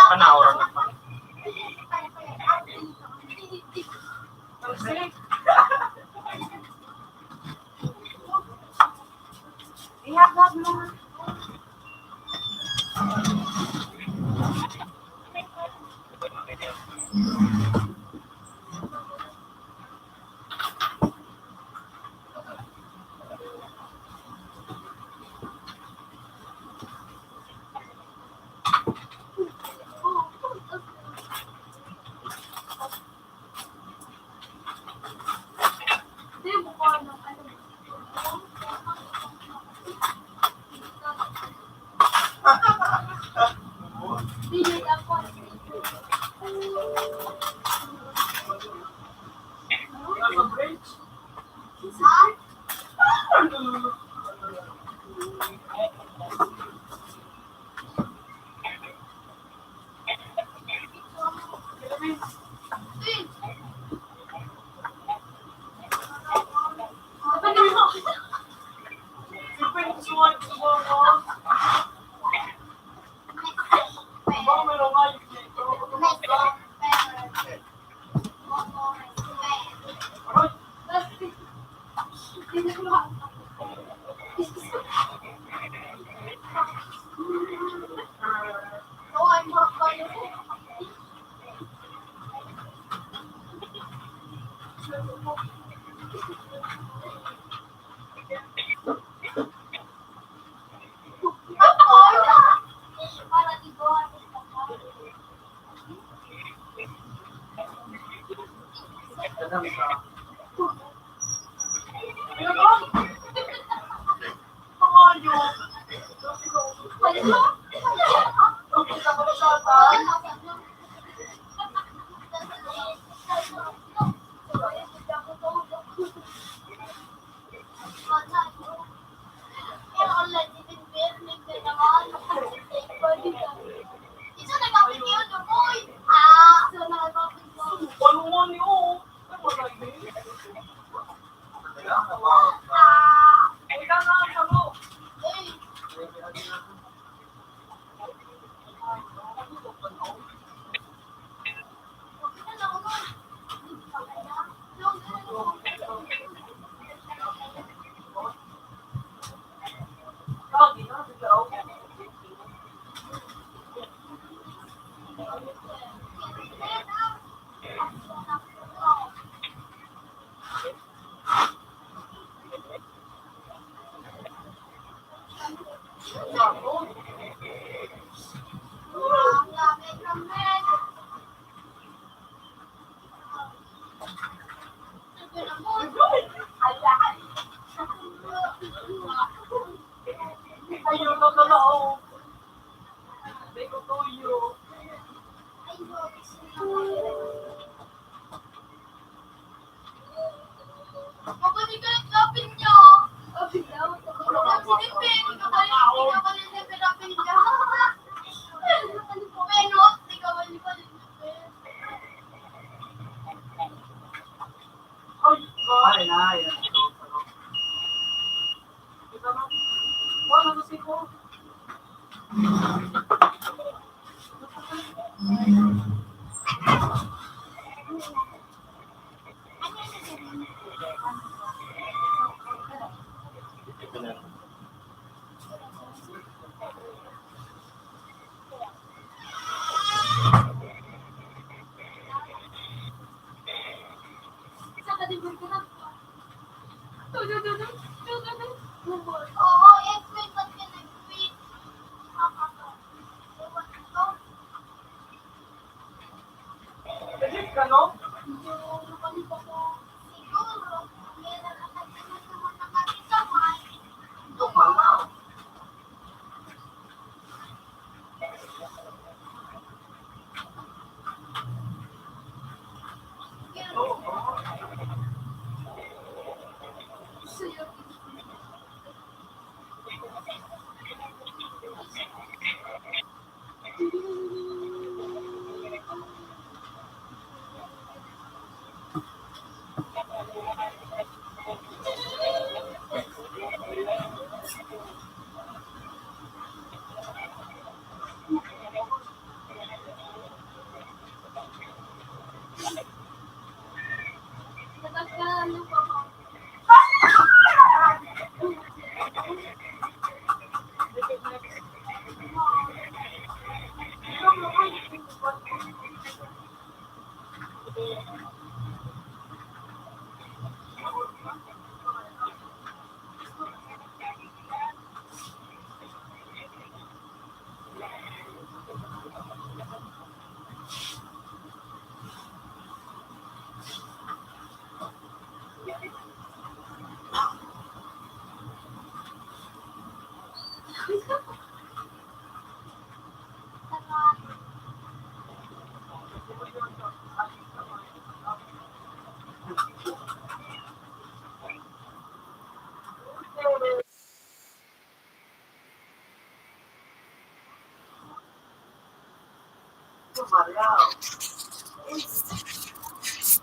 Panahon na pa. Ihagad mo.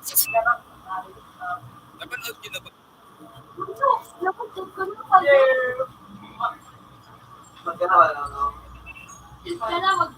Napanood ko na ba? Napanood ko na ba? Magkano, ano? Sana mag-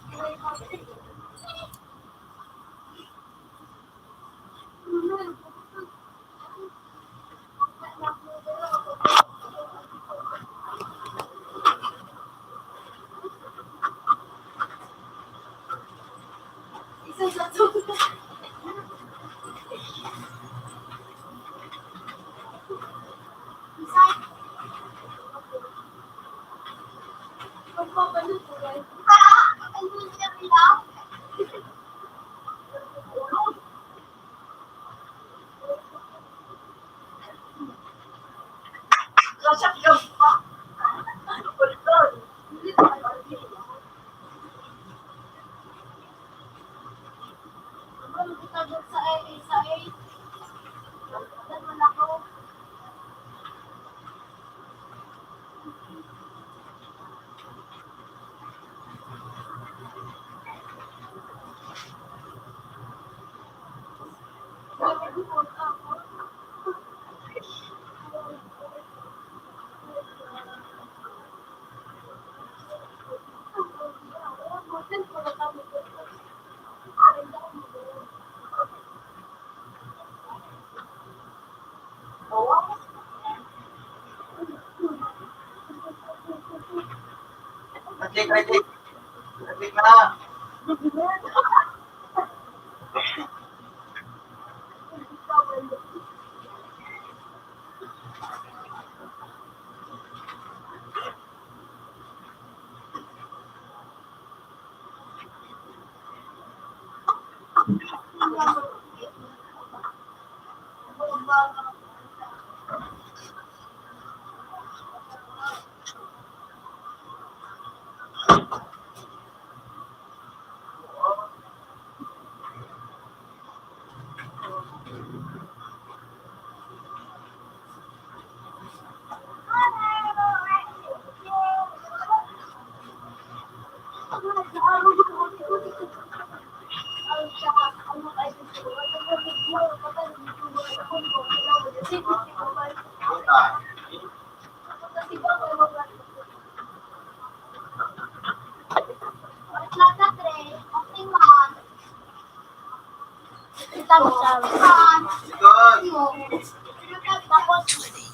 Tapos,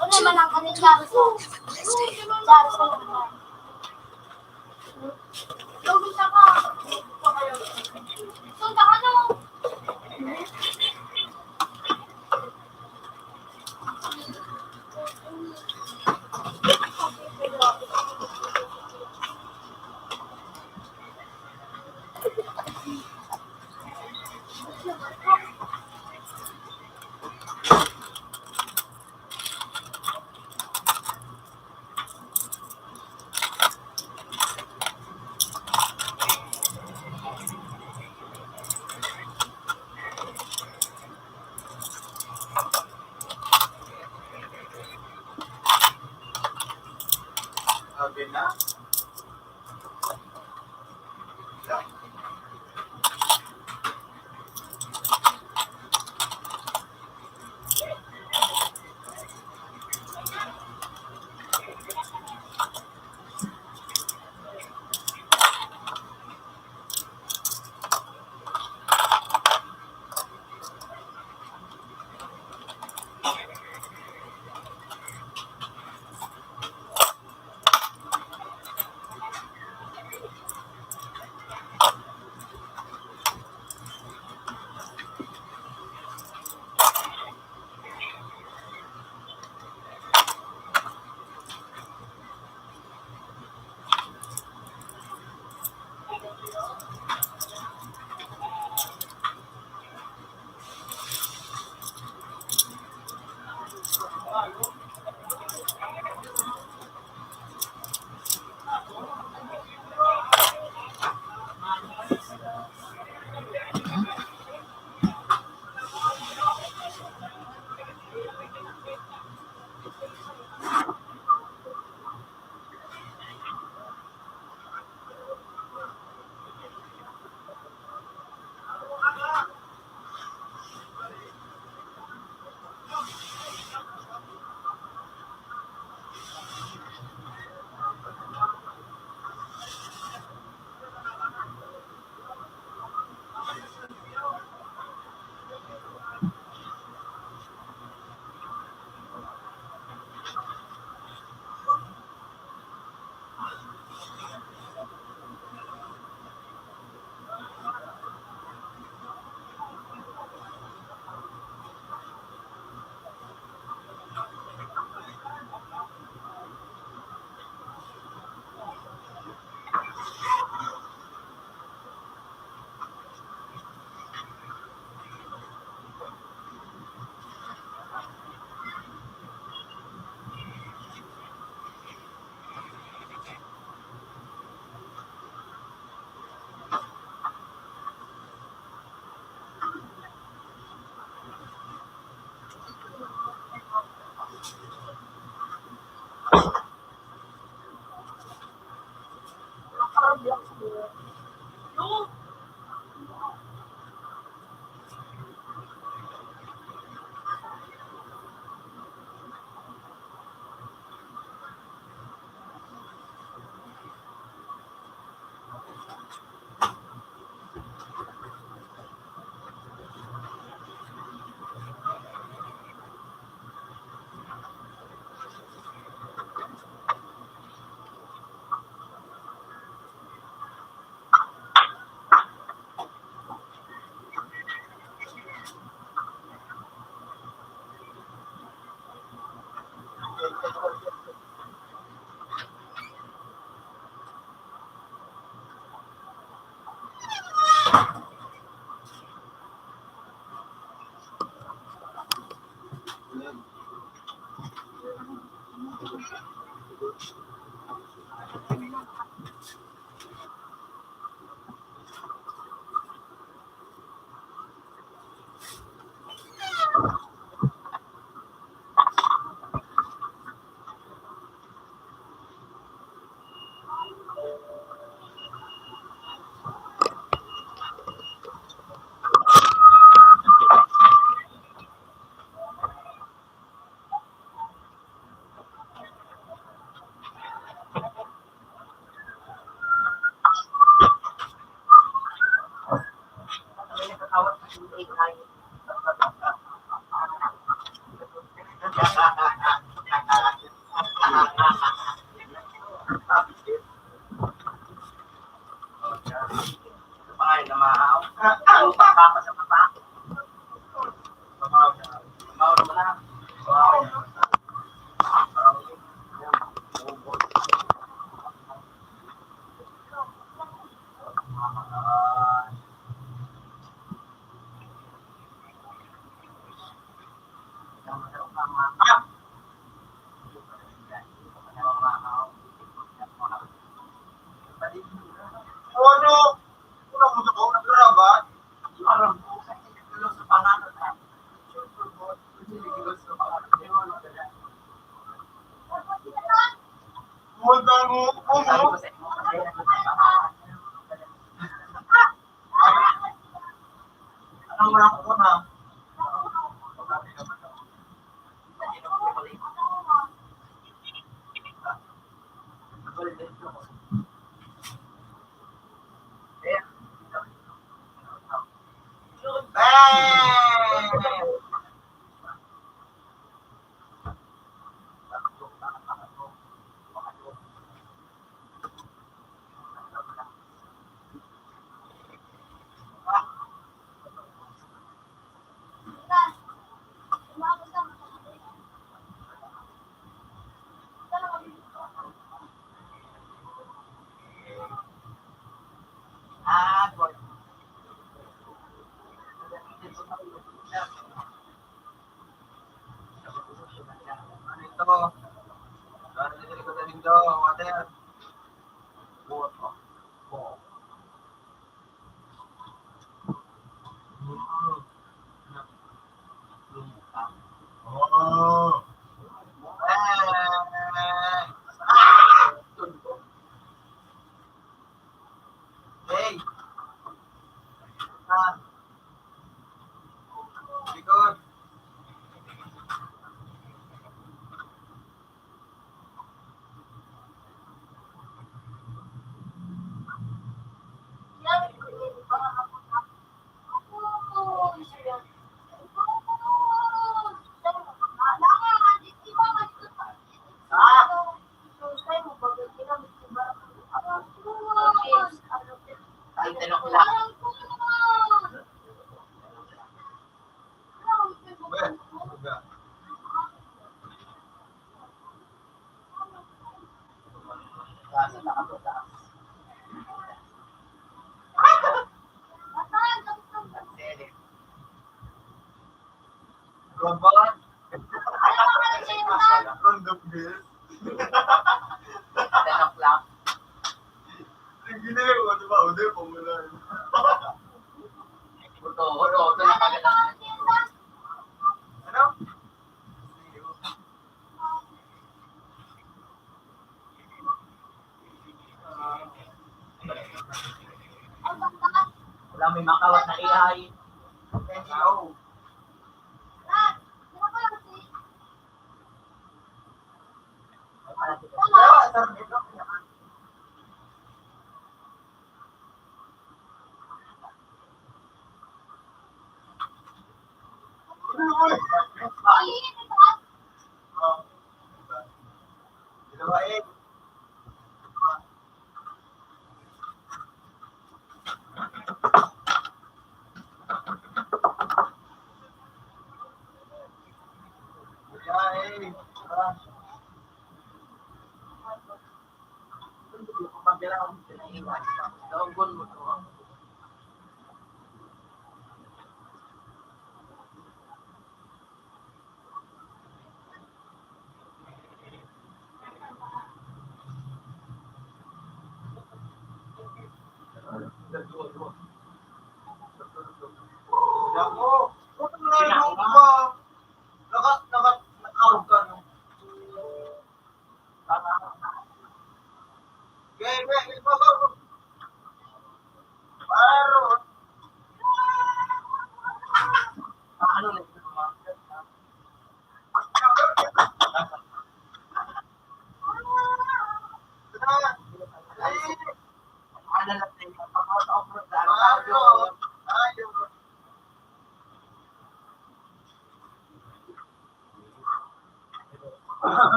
ano naman ang kanil Charles? Charles. Okay na?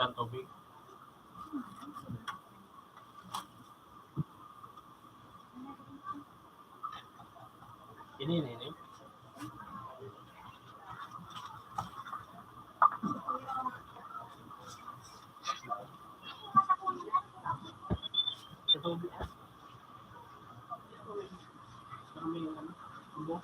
Ang tubig. Ini, ini, ini. Sa tubig. Sa may, ano, tubo.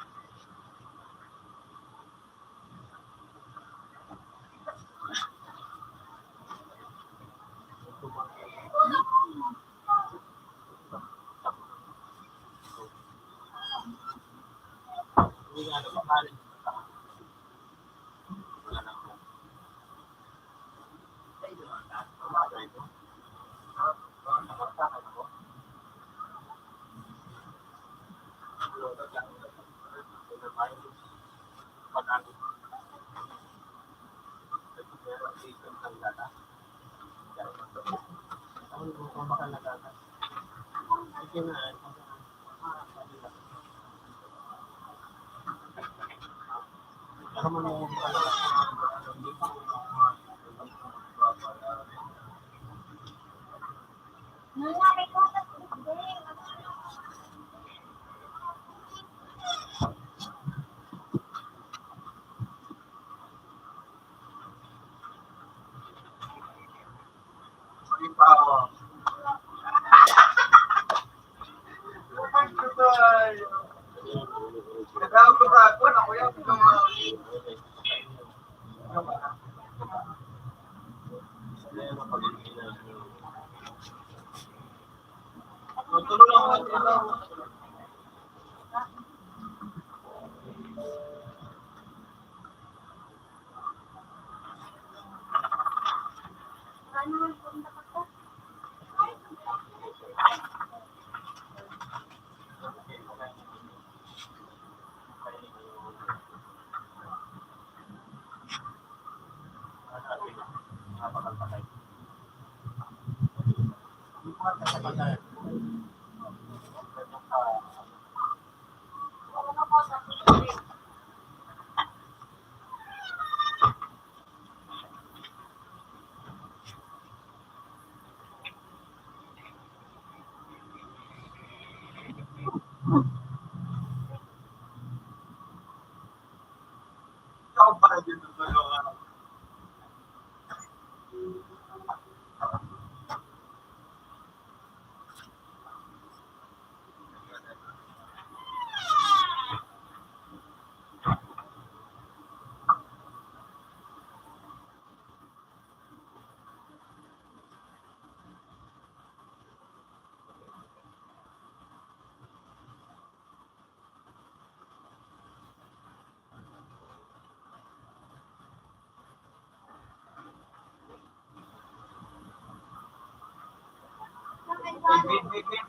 Wait, wait, wait, wait.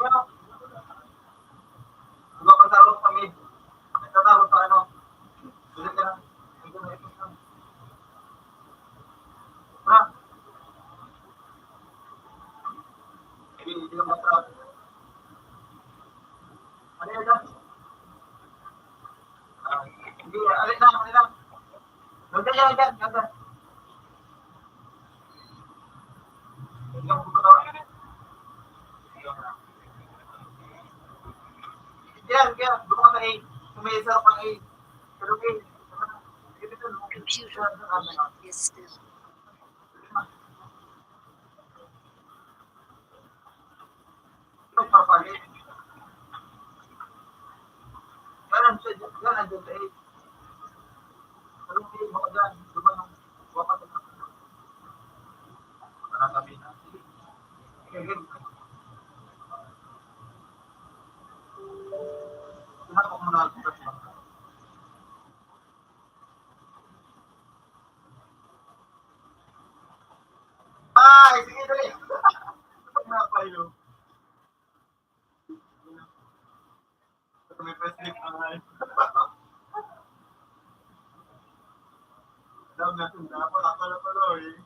Ano? Ano ba sa room kami? Nagtatawag sa ano? Sulit ka na. Ha? Hindi, hindi ka masarap. Ano yan, Dad? Ah, hindi, alin lang, alin lang. Huwag na yan, huwag na yan, huwag na. Yan, yan. Doon ka na, eh. Kung may isa pang, eh. Pero, eh, Computer mode is still. Ay, sige, dali. Pag napayo. May pa-slip ang life. Alam natin, dapat ako na pala, eh.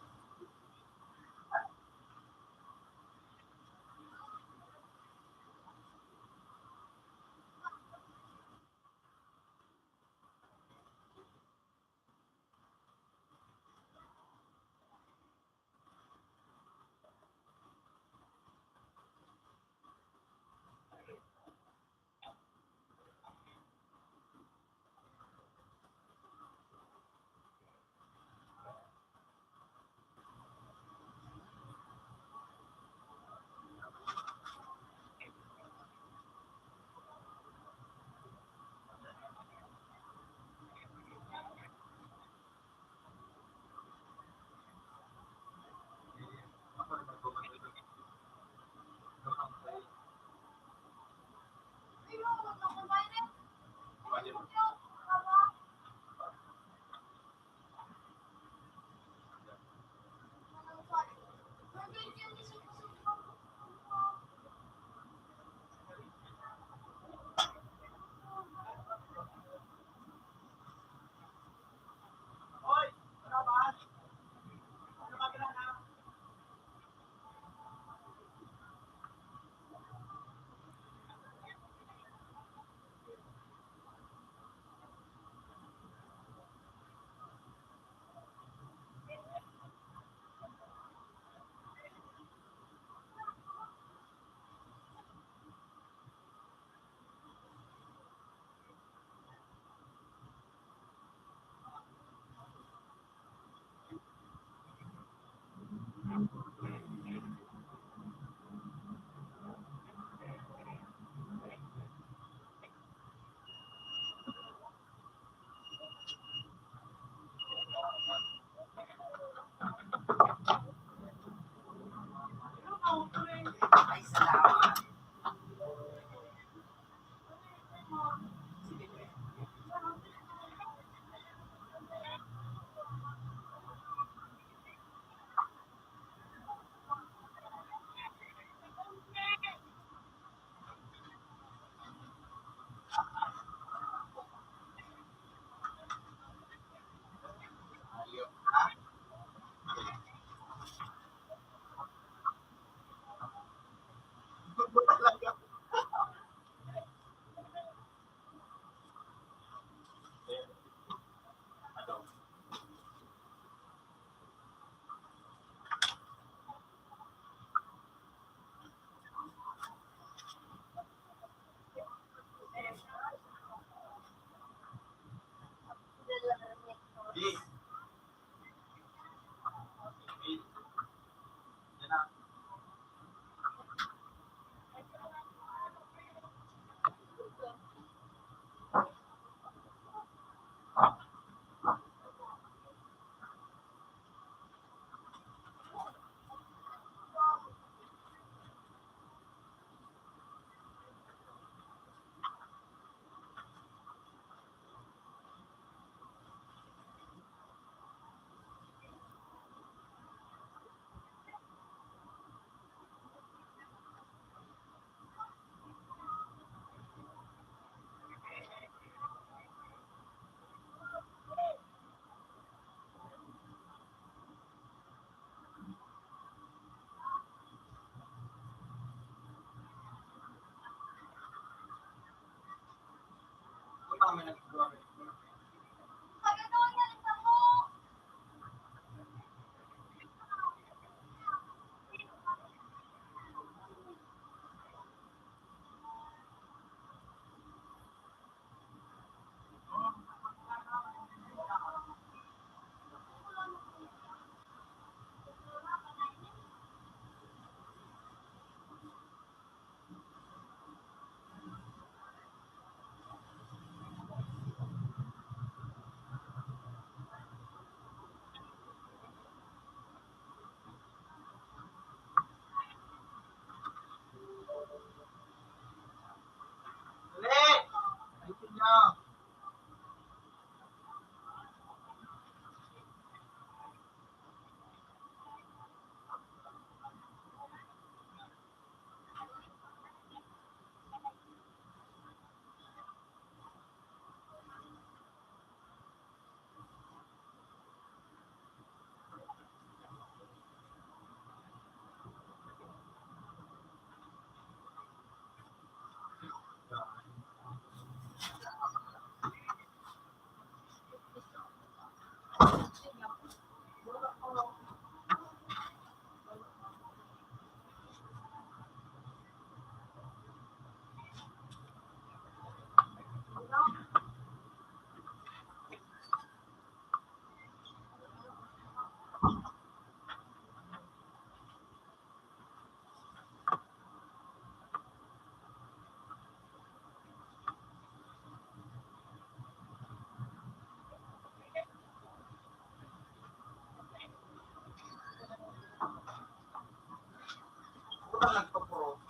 Pag nagpapuro.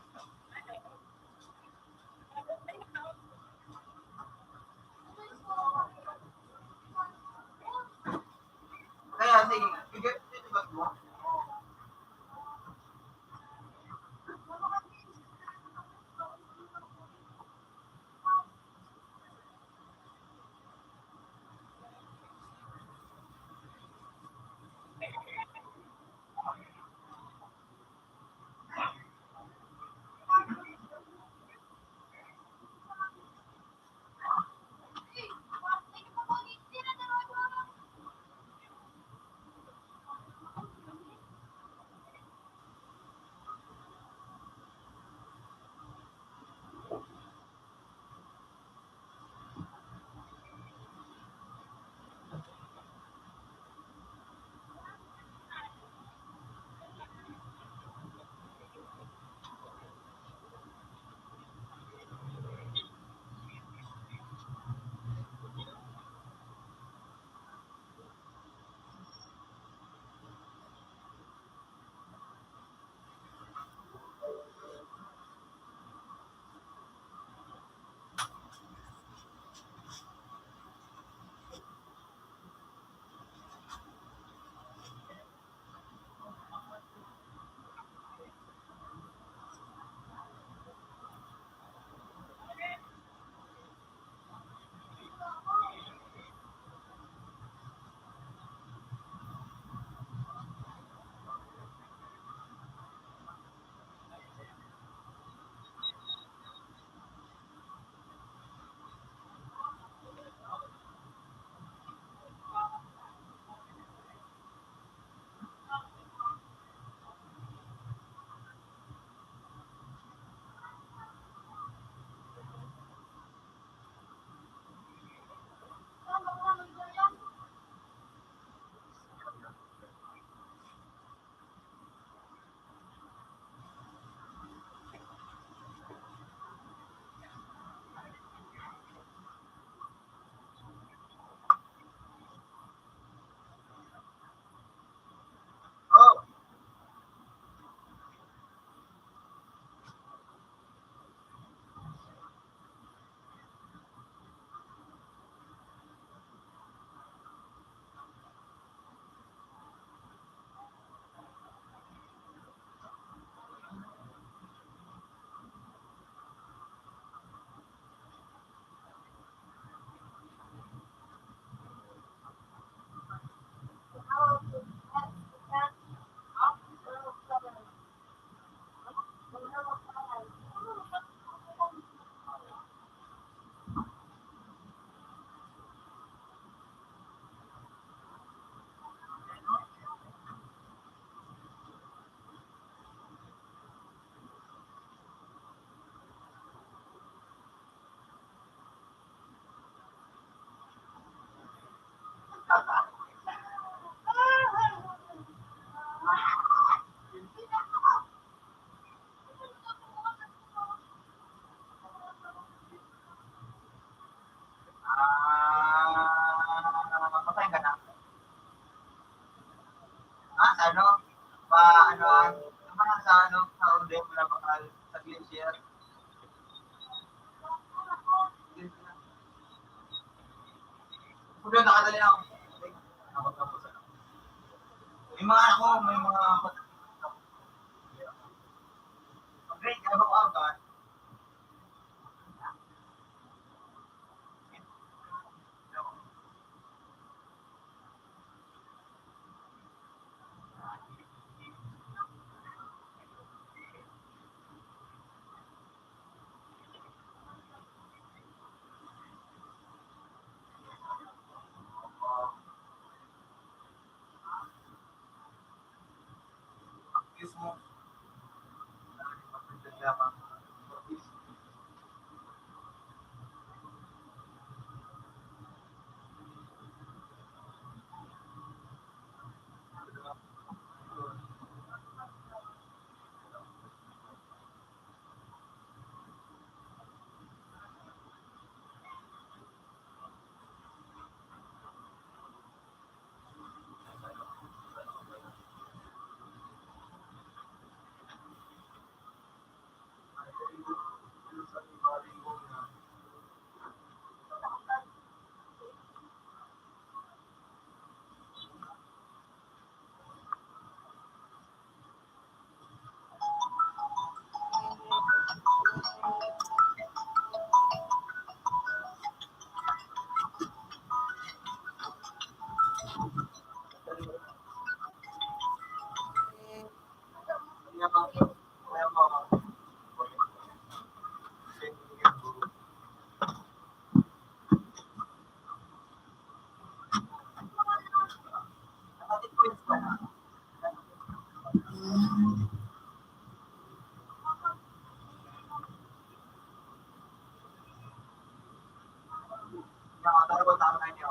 Kaya, sige, bigyan mo yung iba mo. Ah, patay ka na. Ah, sa ano? Pa, ano, ano, ano sa ano? Sa audio mo na bakal? Sa clean share? Pulo, nakadali ako. May mga ano ko, may mga grade, ano ko, ah, Anak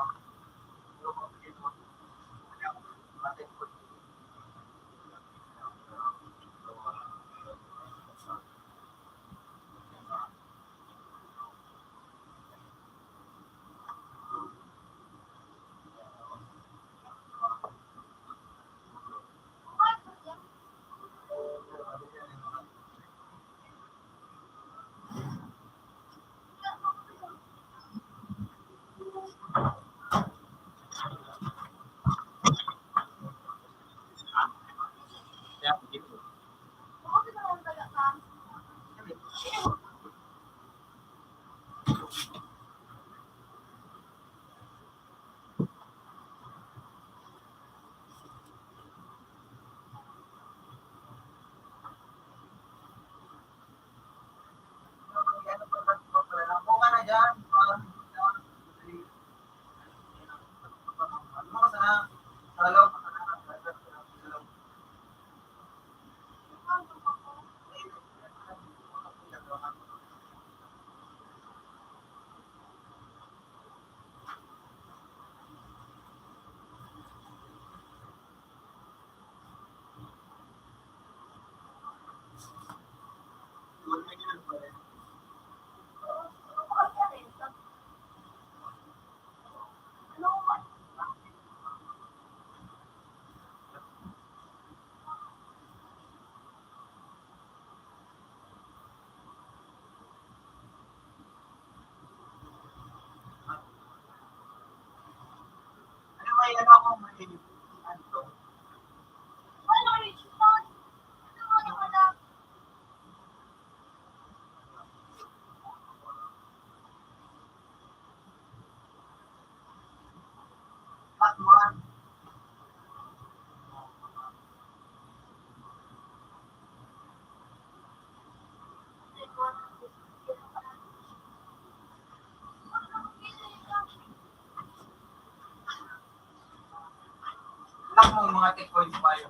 mo, mga tikoy bayo.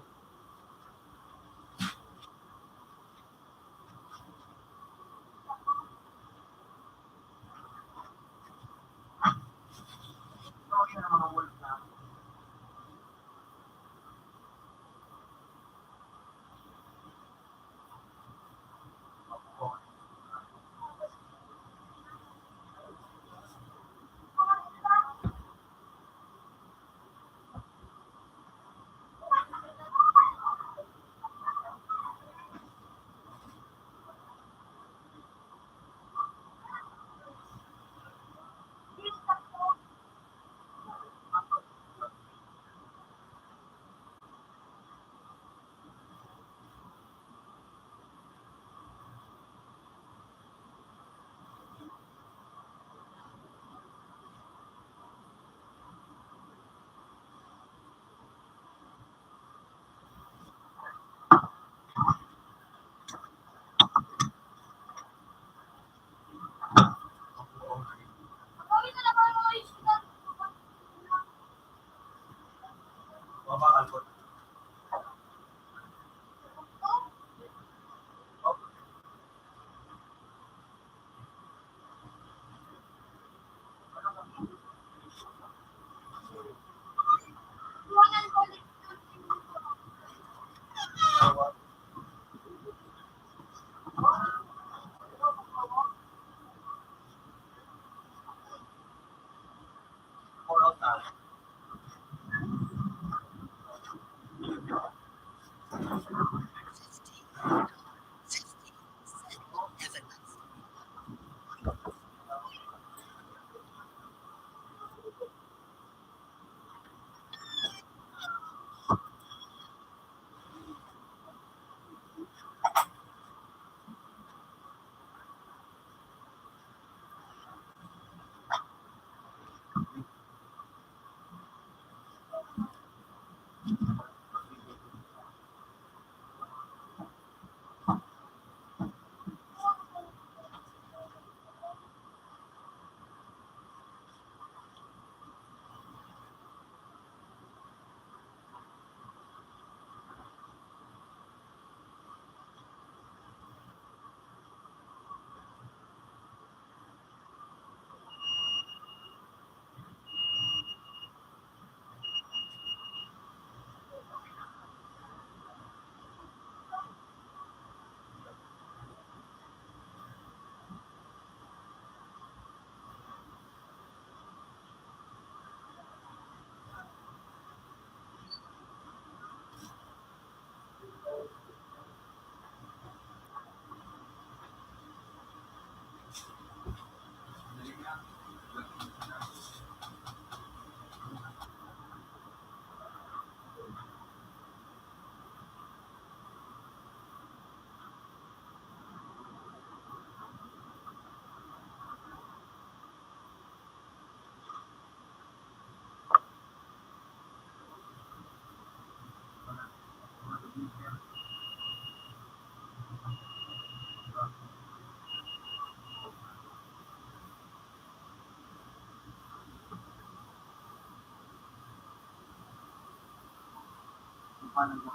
Computer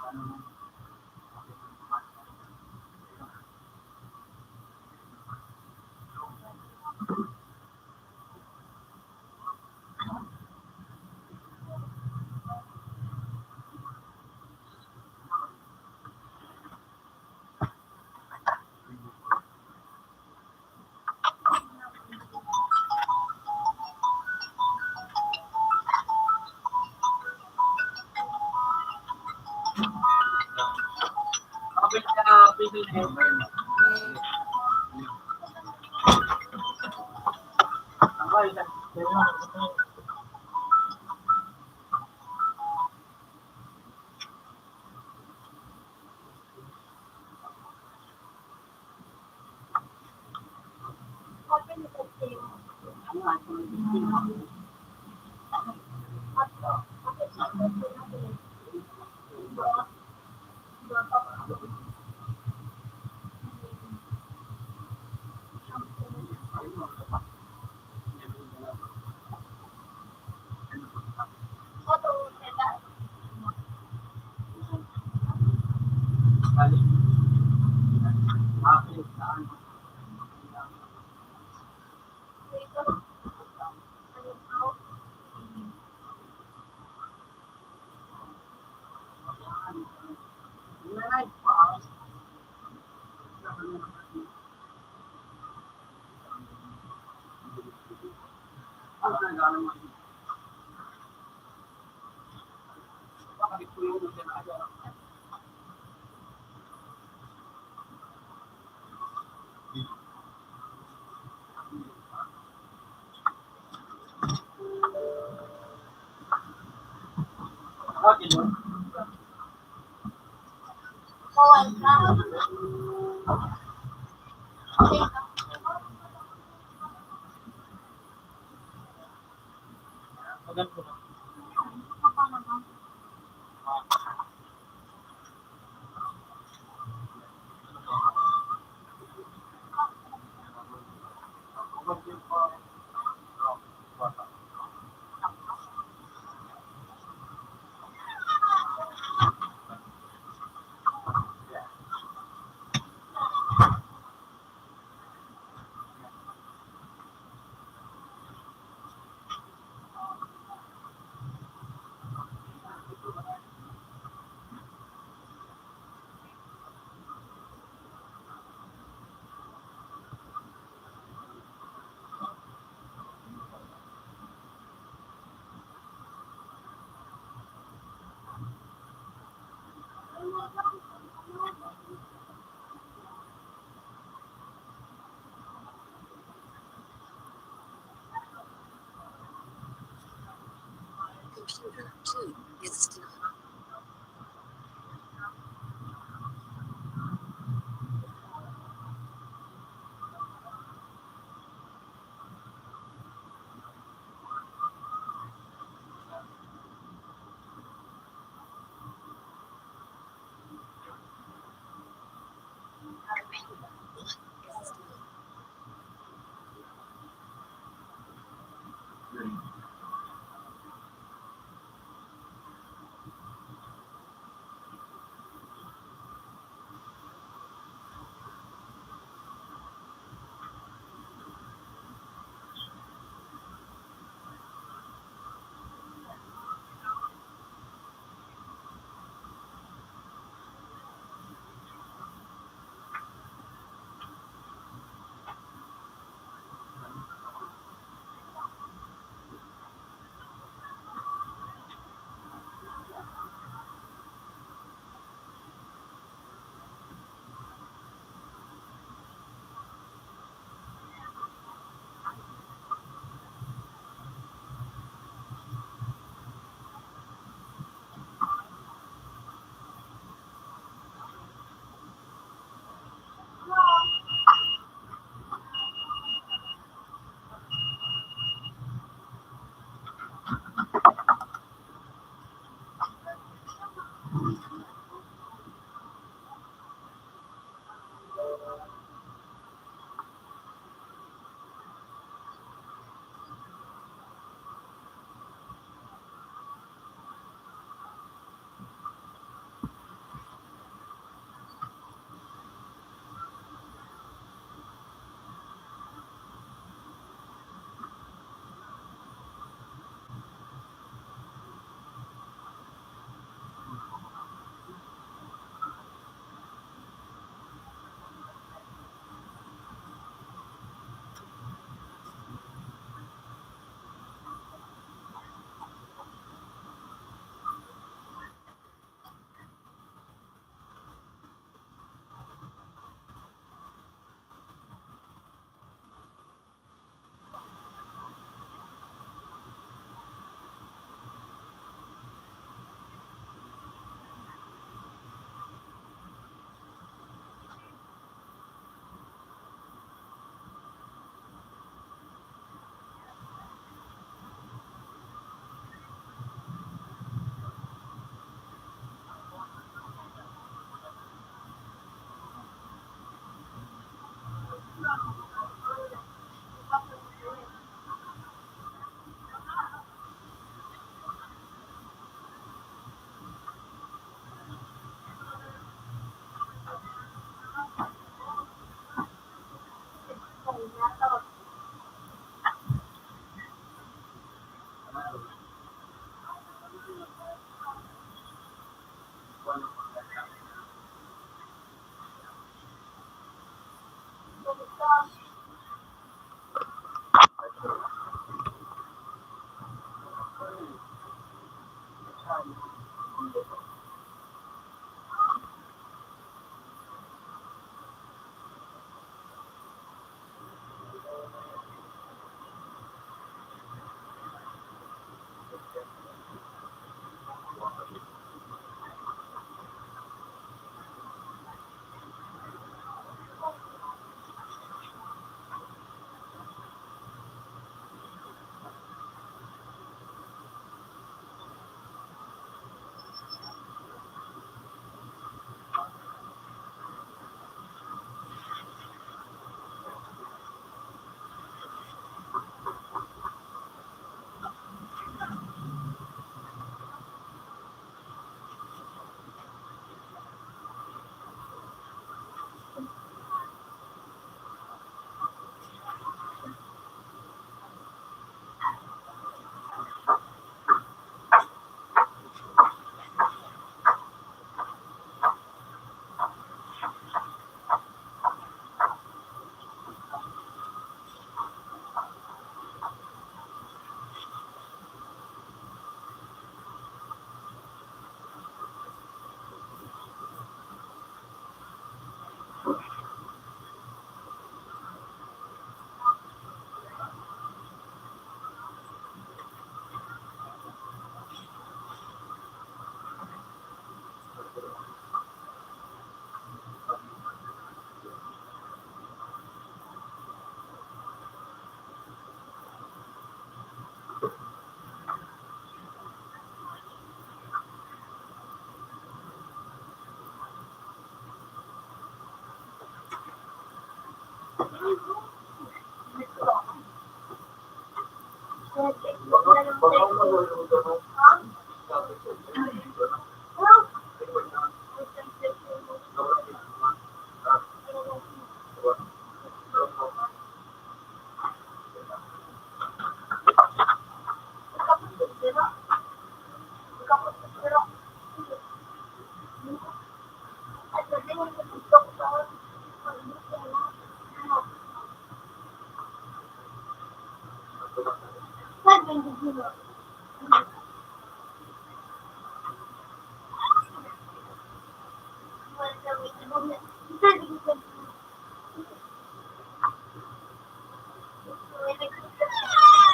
two is still on.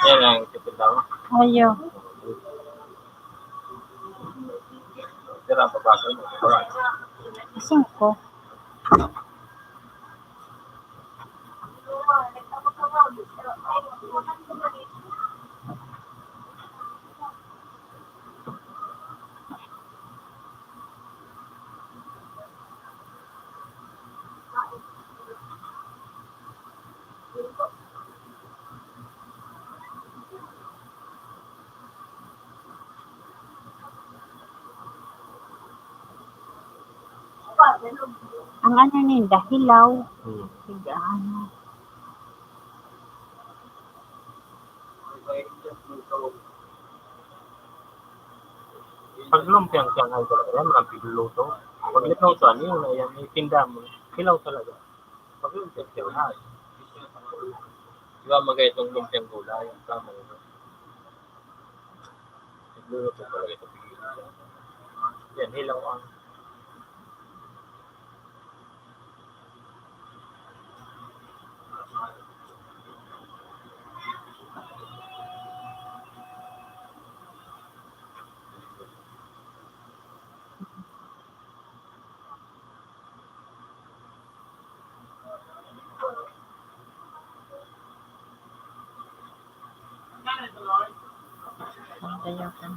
Yan ang tipid daw. Ayo. Yan ang babasag mo. Singko. Ang ano ninda, hilaw. Hmm. Higa, ano. Pag lumpiang siyang ay talaga yan, mga pigluluto. Pag lumpiang siyang, yun na yan, itinda mo. Hilaw talaga. Pag lumpiang siyang ay. Di ba, magay itong lumpiang gulay, ang tama yun. Nagluluto talaga ito. Yan, hilaw ang Ang dayakan.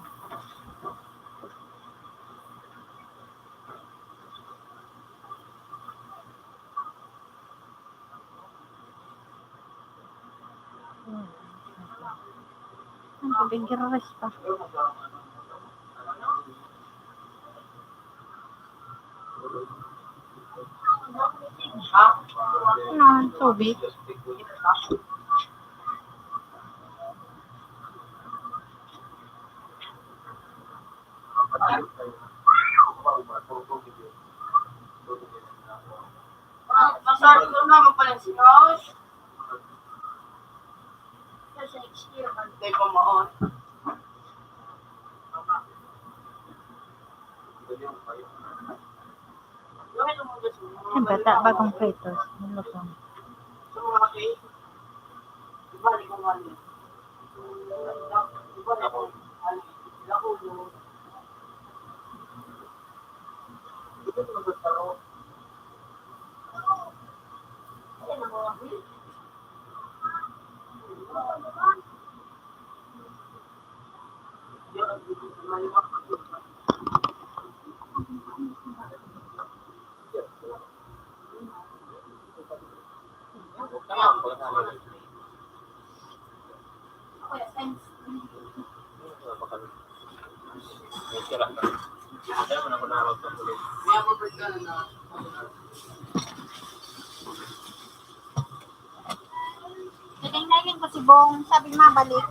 Hmm. Ang tubig, gireres pa. Ano, tubig? Masarap naman pala si Rose. Sa next year, birthday ko mo, oh. Ang bata, bagong fetus. Ang lutong. Naging nailing ko si Bong, sabi mabalik.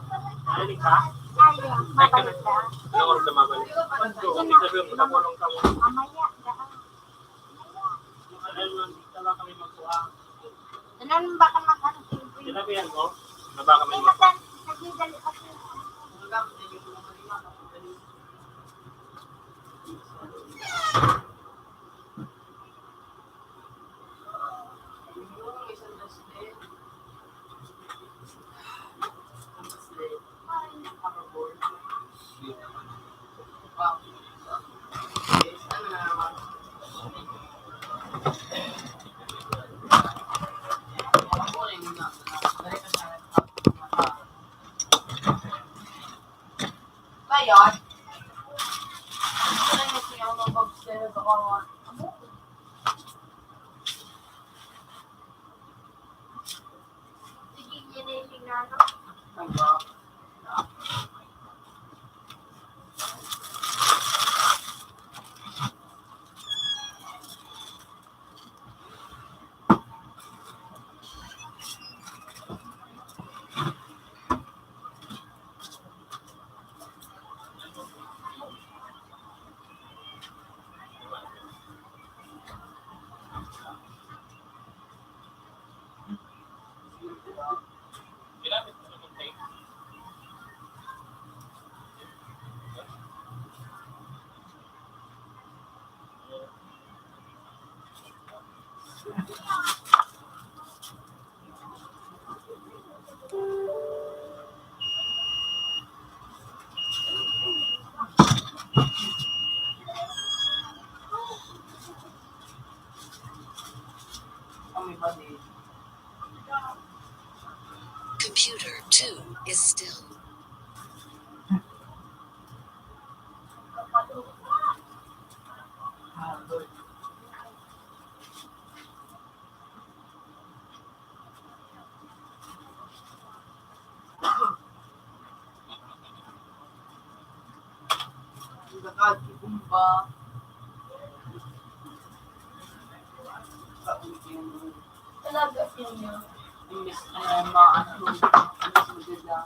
Nailing ka? Ayun, mabalik na. Anong oras na mabalik? Yun na. Sabi mo, nakulong ka mo. Mamaya, daan. Ano yun, dito lang kami magkuha. Ano, baka mag-ano, siyempre. Sinabihan mo na baka may Hindi, matan-, nagdidali kasi. Kaya, sige, yun na yung tingnan ko. Computer two is still. Talaga siya niya. Imbis na maano, imbis maganda.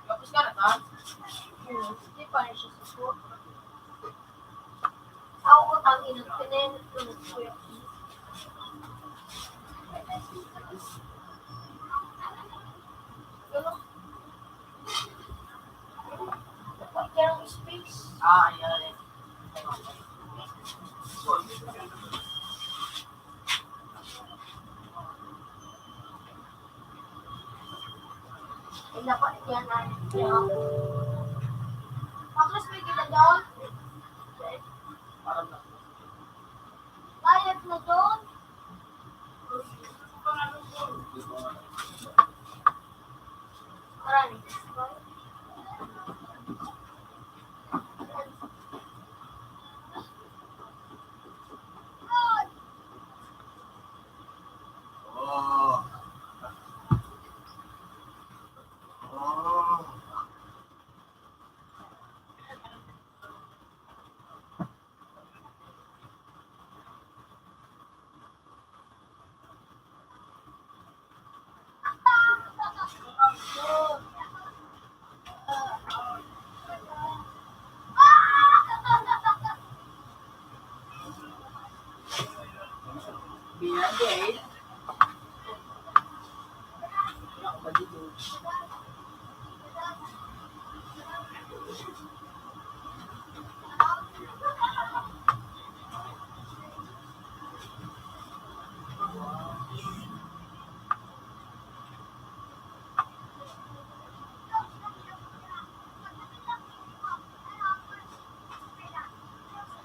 Tapos ka na ta? Hmm, hindi pa rin siya suko. Ako ko tangin ng pinin, pinunod ko yung space. Ah, ayan. Ay, dapat yan, ah. Tapos may kita doon. Bayad na doon. Marami.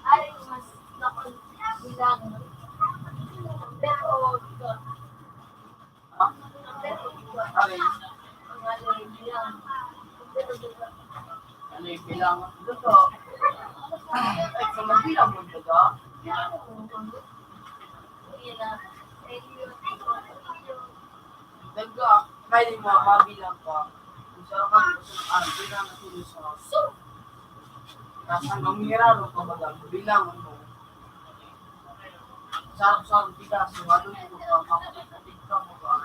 Ay, mas nakon-, bilang. Pero, ano yung bilang? Ano yung bilang? Ito. Ay, sa magbilang mo, diba? Daga, kaya yung mga mabilang ka, kung saan ka gusto ng araw, kailangan ko sa so, tapos hanggang miraro ka, baga, bilangan mo. Sarap-sarap kita, so, ano yung mga makakapit ka, mga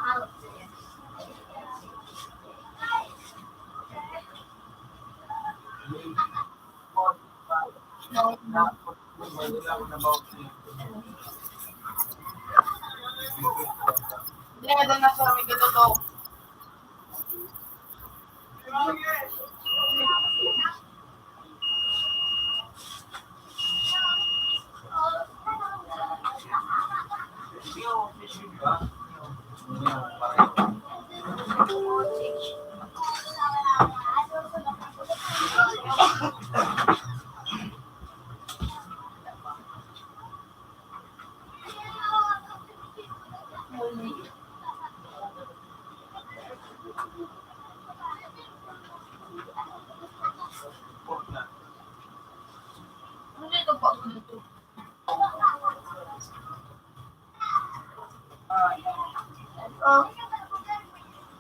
Oh.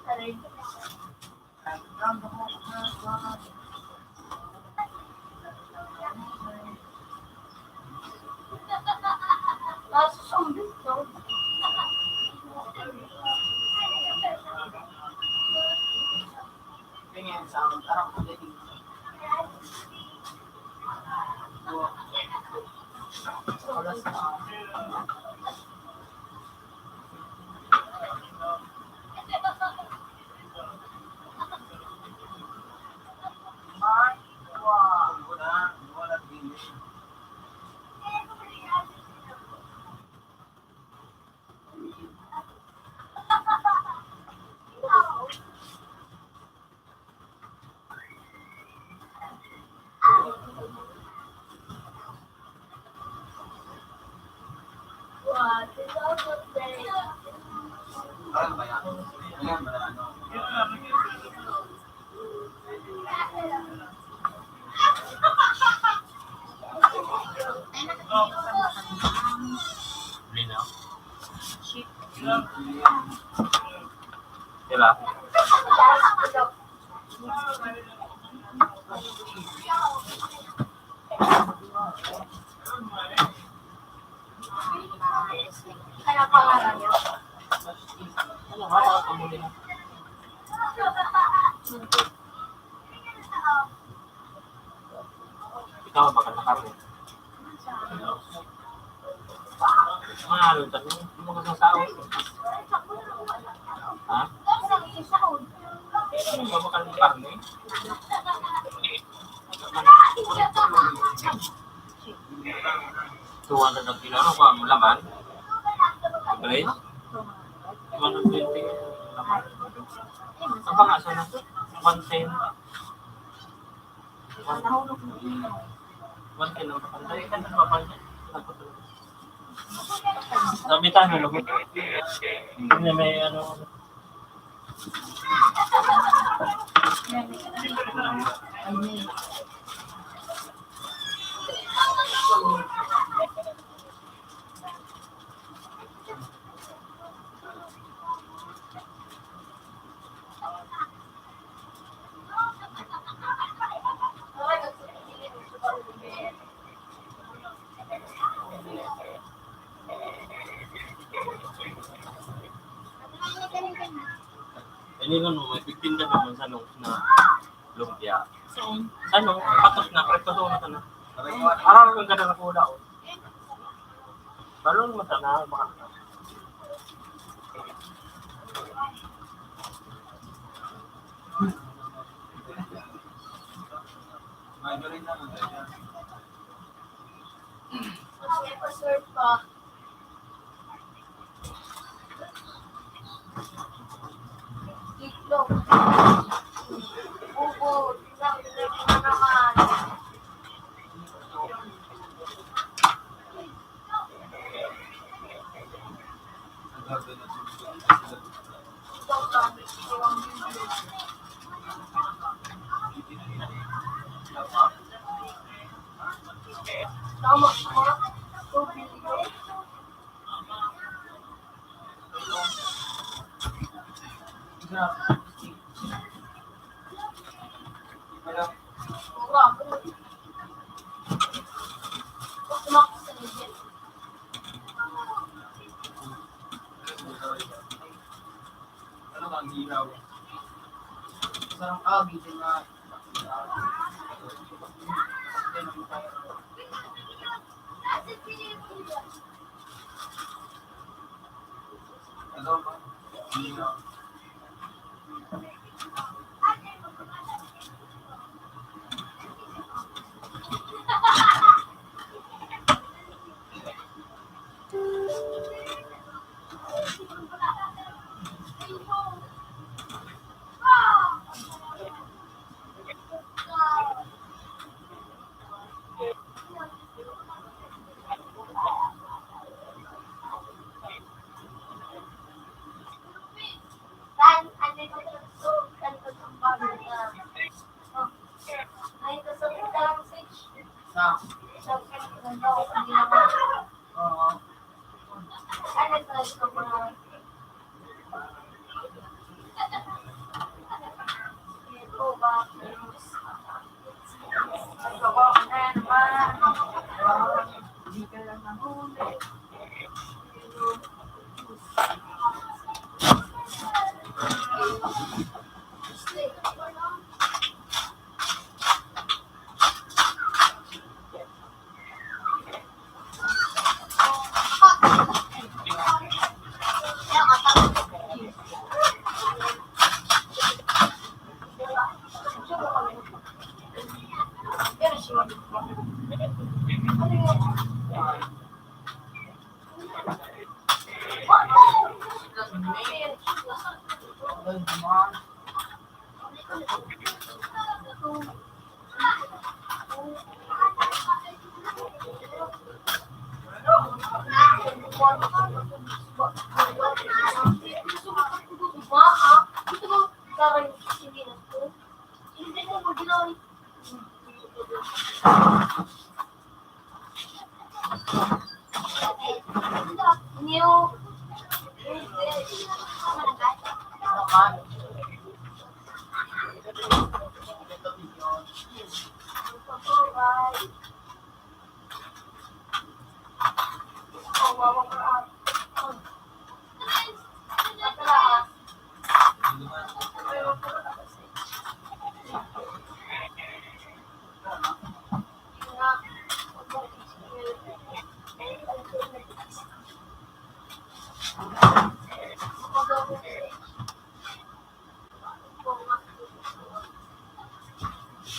Aray. Nasusumbit, no? Tingin sa ang tarang pagdating. Oras na. Linaw. Diba? Kaya pangalan niya. Ikaw, baka nakaro. Mahal, tanong, yung mga sasahod. Ha? Ano ba, baka ng karne? Two hundred ang kilo. Ano ba ang laman? Guys? Two hundred twenty ang laman. Ang pangaso na? One ten. One ten ang kapantay. Sabi tayo, lugod. Hindi may ano. Ini lang mo, may pigtinda naman sa nung na lumpia. Saan? Sa nung, patos na, patos na, ano? Araw kang ganda sa kula, oh. Balon mo sana, baka. May galing na, may galing na. Sir pa. Itlog. Ubo. Itlog na naman. Ano ba ang hiraw? Sarang agi din na. Ano ba? Hiraw.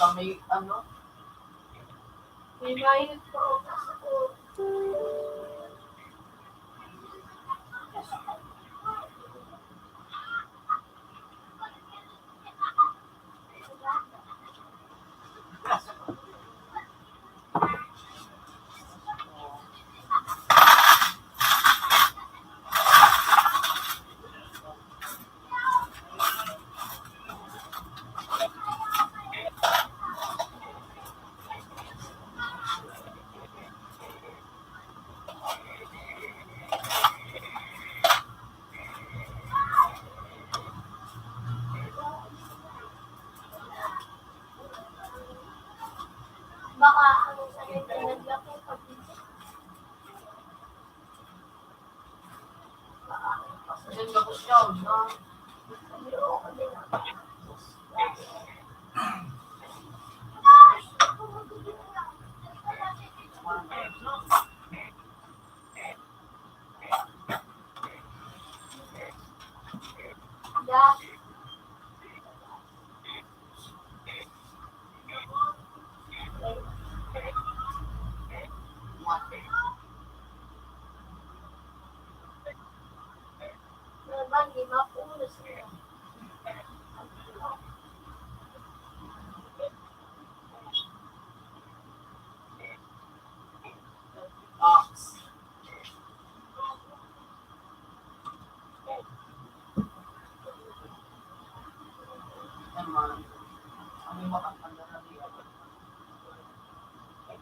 Kami, ano? May mayot pa ako sa Baka ano sa iyo, pinaglaki pag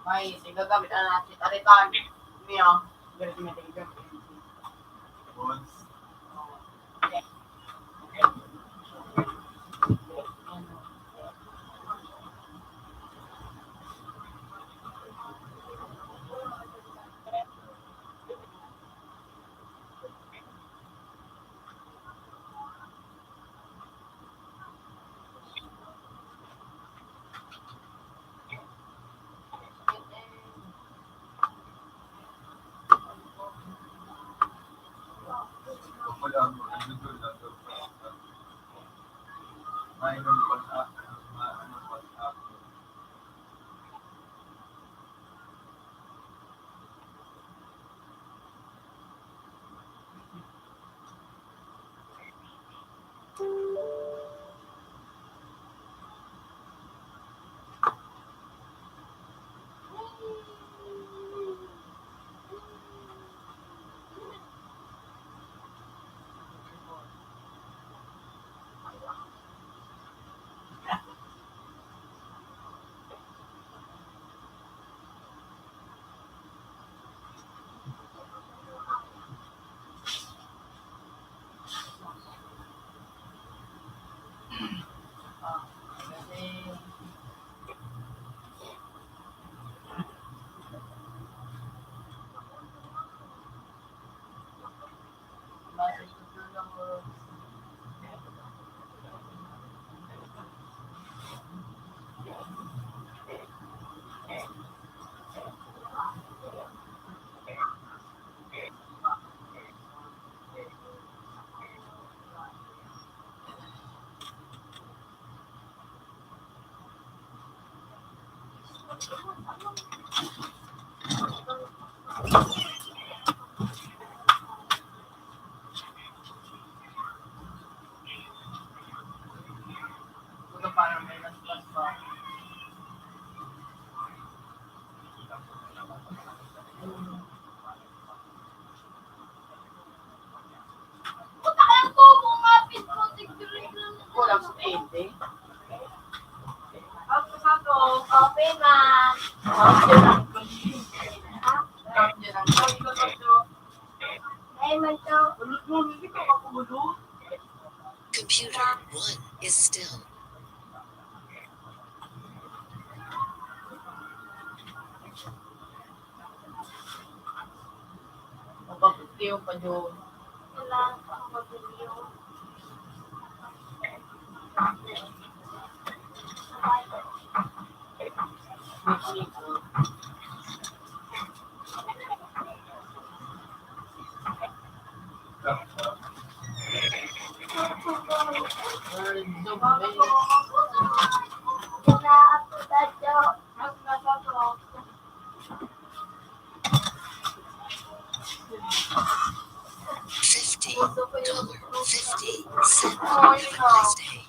May, sige, gamit na natin. Tarikan. Niya. Kulang sa twenty. Okay, ma'am. Count yun ang, count yun ang. Ay, man to. Computer one is still. Mapaputi yung pa, Joe. Kailangan pa ang pagpiliw. Fifty dollar fifty cent. Have a nice day.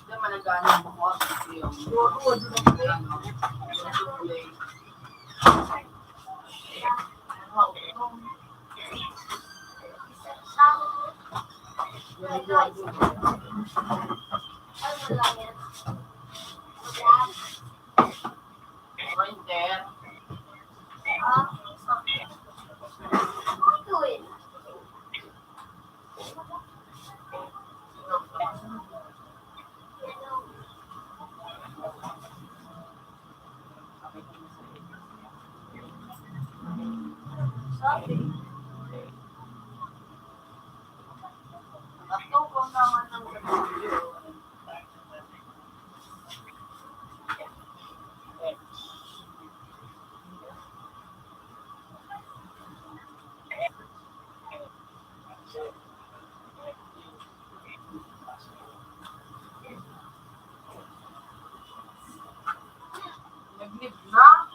Nagnib na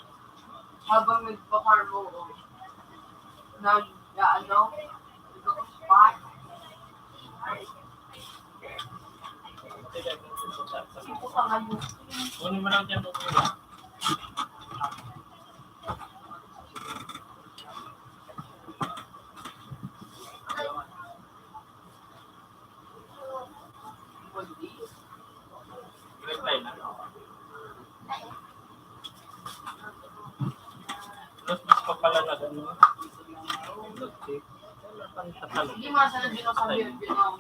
habang nagpa-carbo, o nag-, ano, nag-spot. Ito pa ngayon. Kunin mo lang dyan, Doc. Reply na. Mas, mas papalala ka, no? Hindi, mga sanad din ako sa Virgin, no?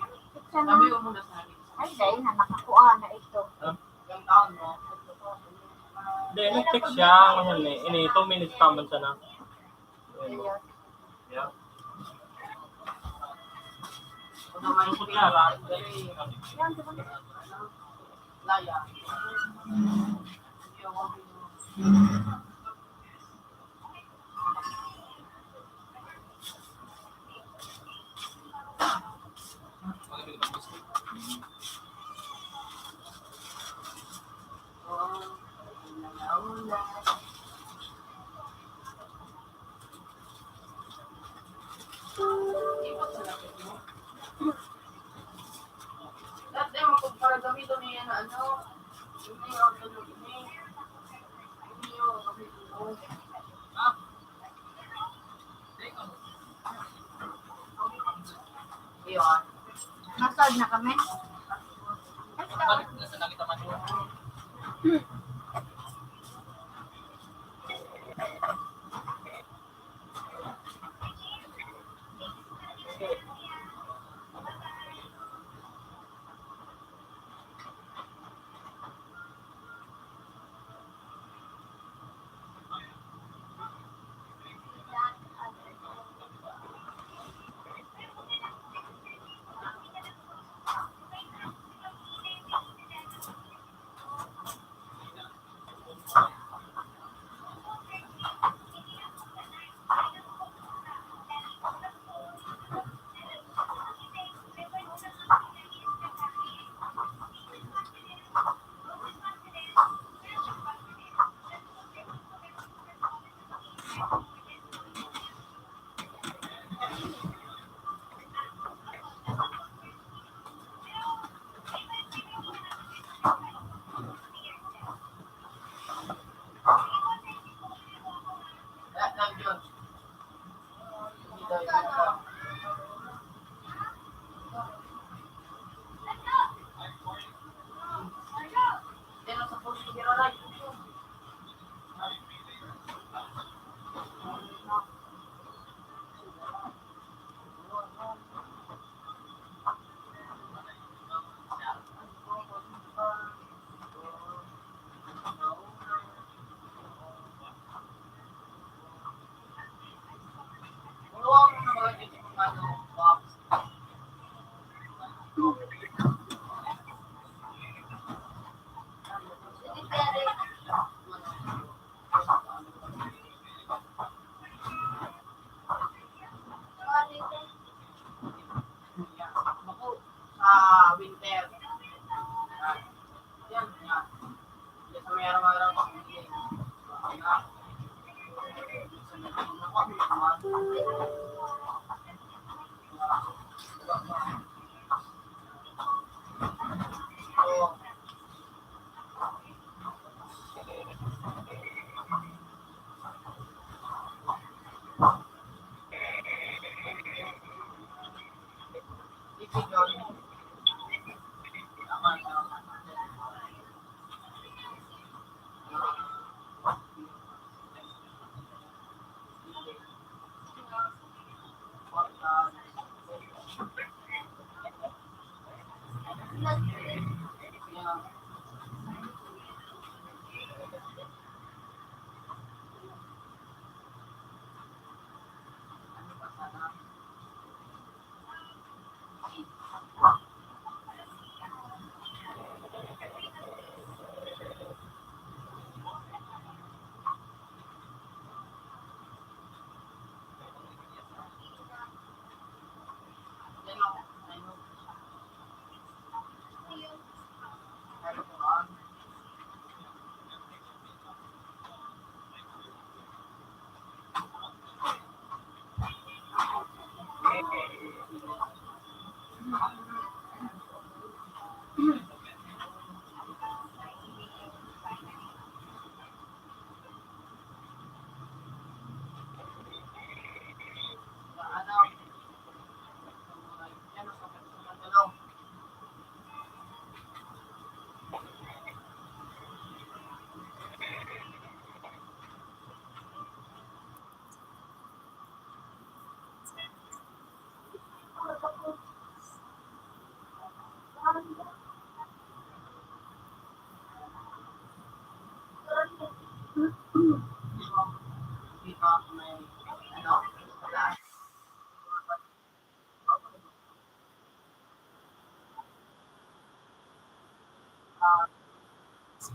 Sabi mo muna sa akin. Ay, dahil na nakakuha na ito. Ah? Ilang taon mo? Hindi, nag-text siya. Ngayon eh, ini, two minutes pa man sana. Ayun. Yeah. Ano man yung kutsara? Laya. Dati, magkumpara kami doon, yan, ano, ini, ano, ini, ini, ano, ah, Iyon. Nasad na kami. Basta. Balik na sa langit naman yun. Sa winter. Yan, yan. Yan sa may araw-araw.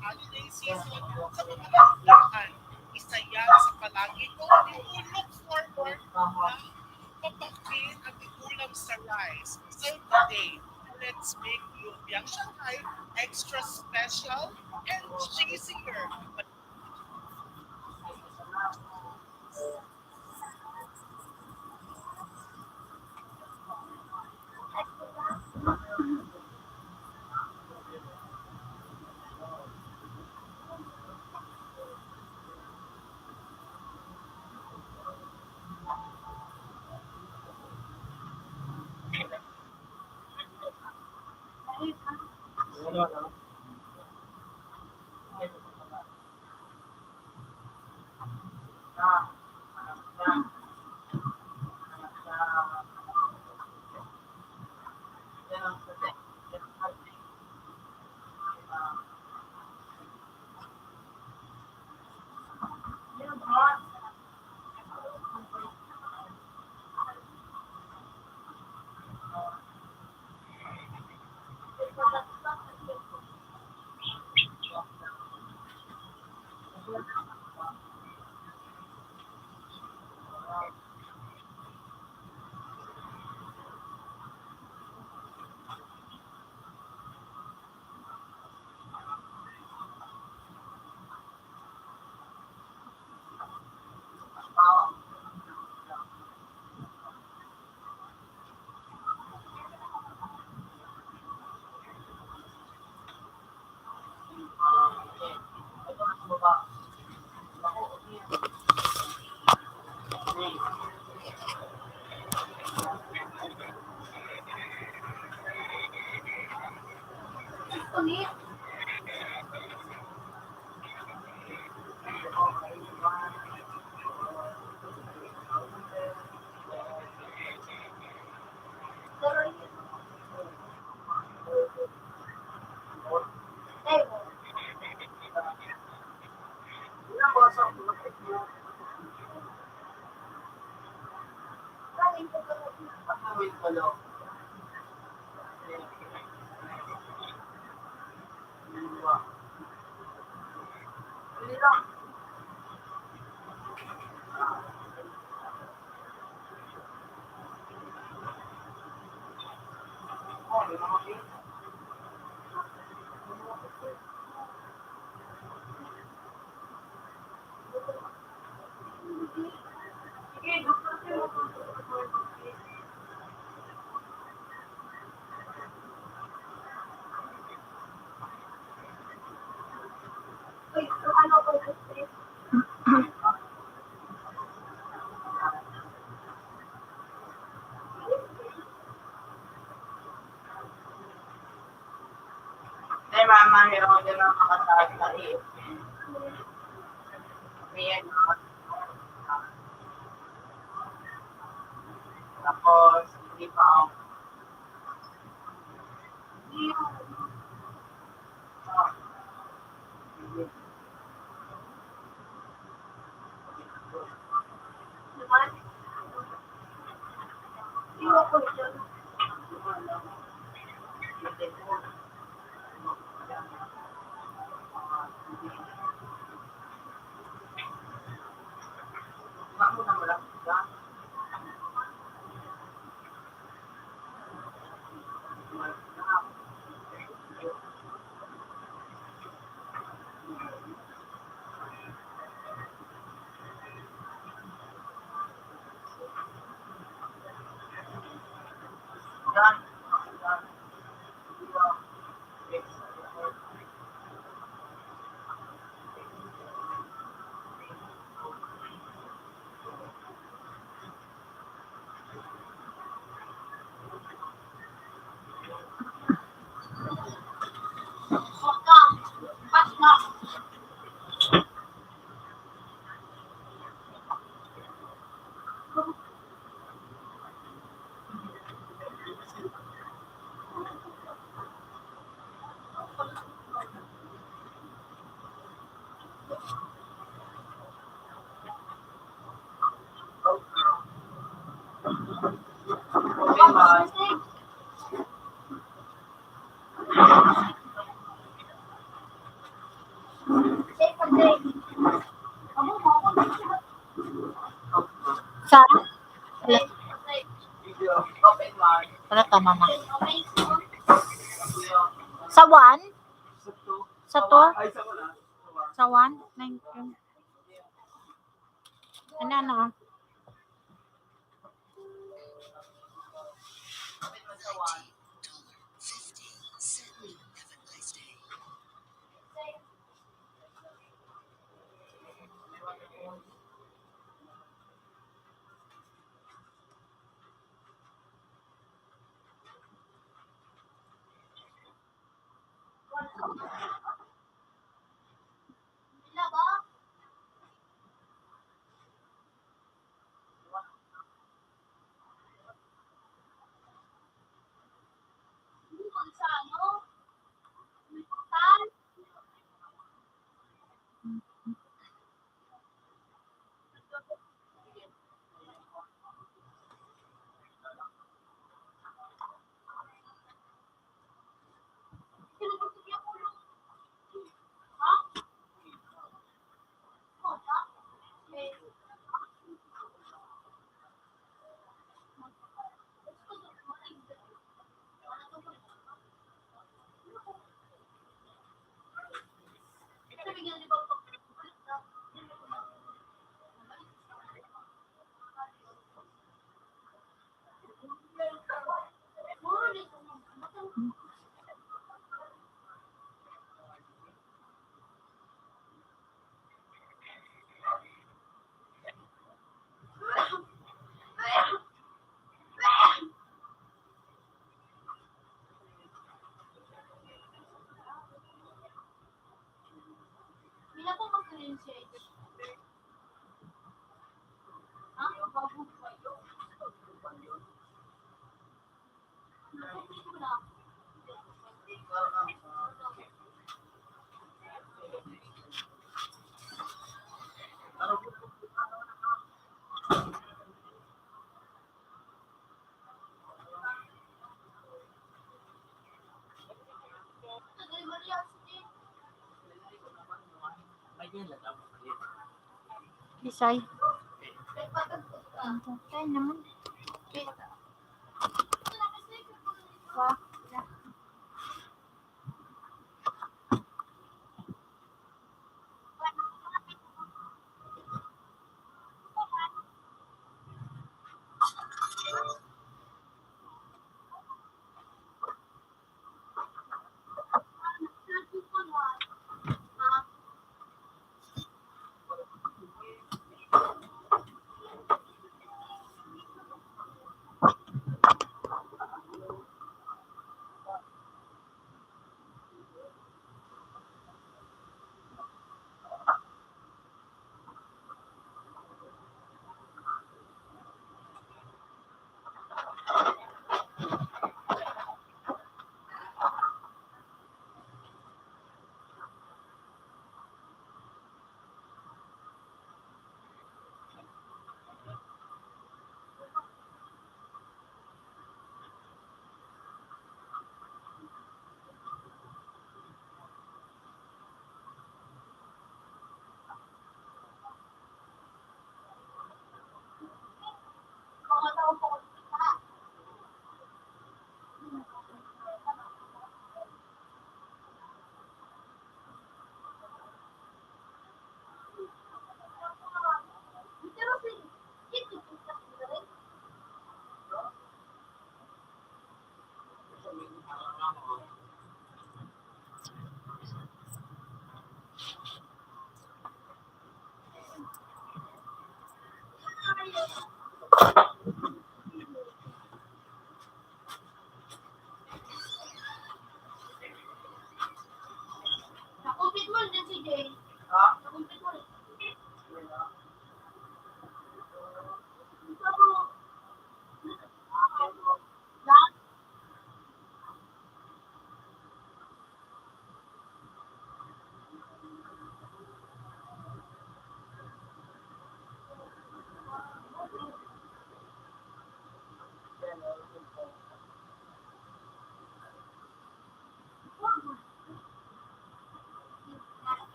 Holiday season sa Kabataan. Isa yan sa palagi kong look forward na papakin at igulam sa rice. So today, let's make lumpiang Shanghai extra special and cheesier. Ay, mama, meron ka ng makataas na ipin. Ayan, no? Tapos, hindi pa ako. Sa? Wala, tama na. Sa one? Sa two? Sa one? Thank you. Ano, ano? Bisay. Ang tatay naman. Wa.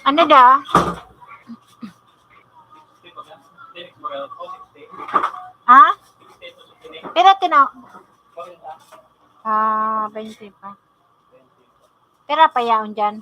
Ano daw? Ha? Pira tina-, ah, twenty pa. Pira pa yaon dyan?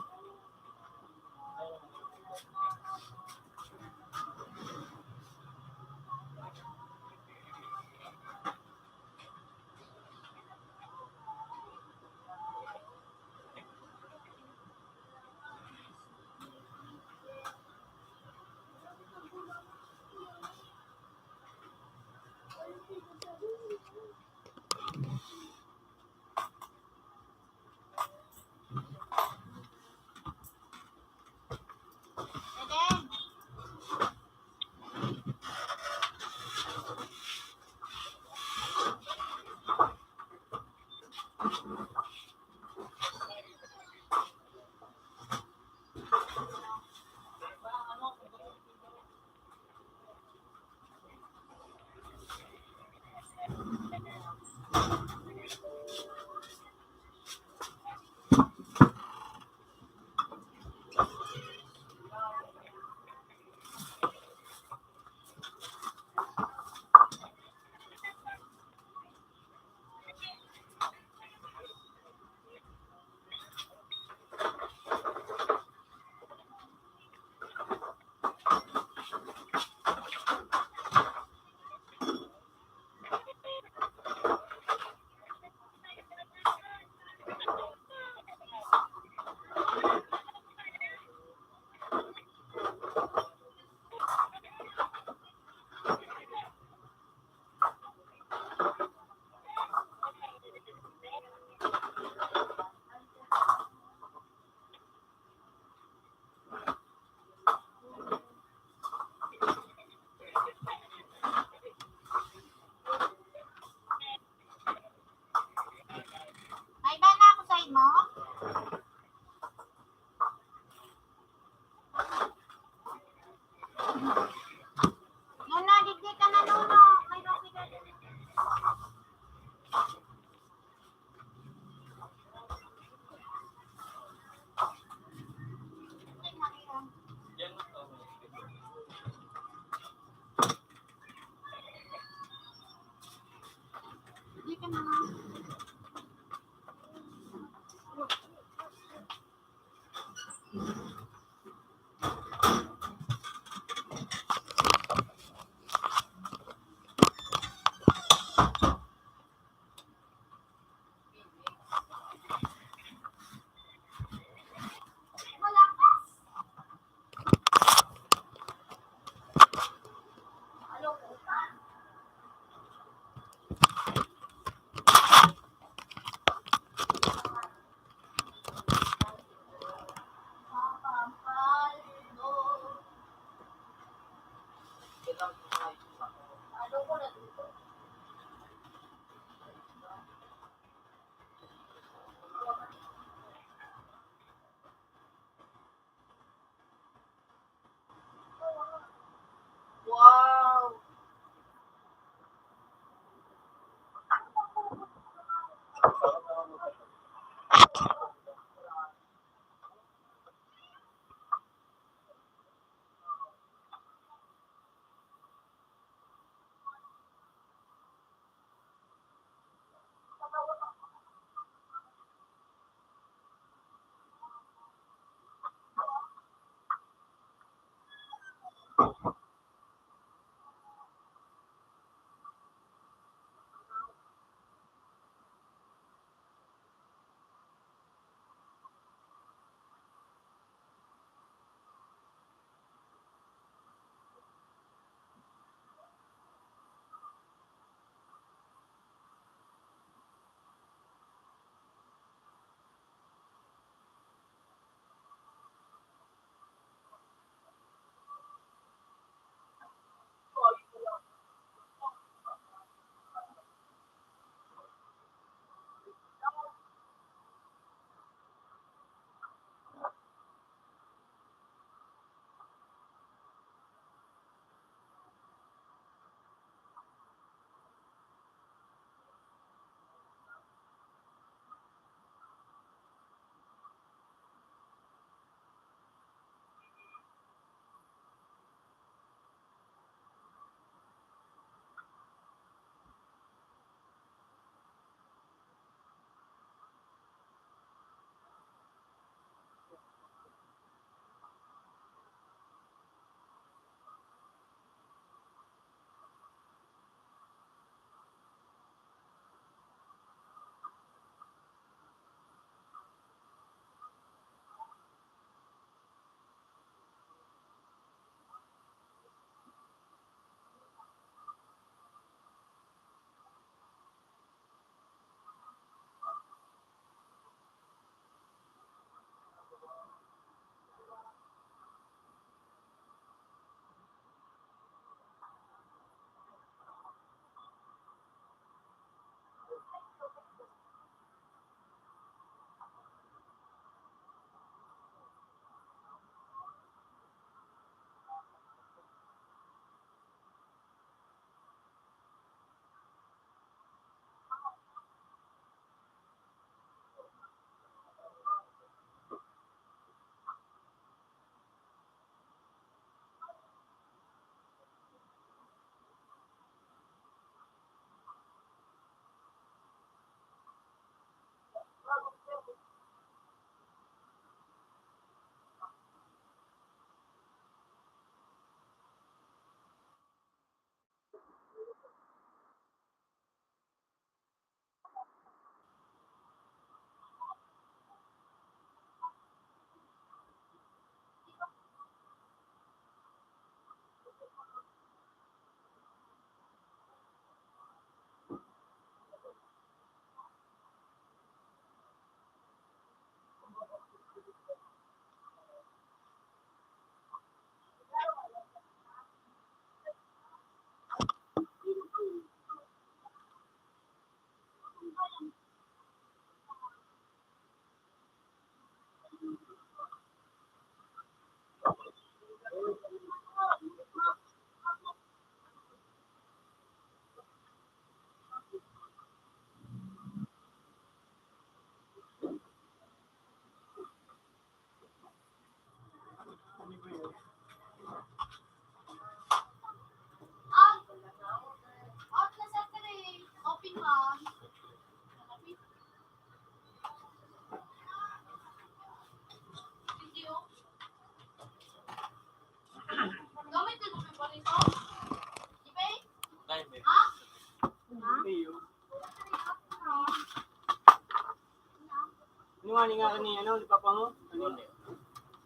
Ano nga ni nga ni, ano, ni Papa mo? Ano?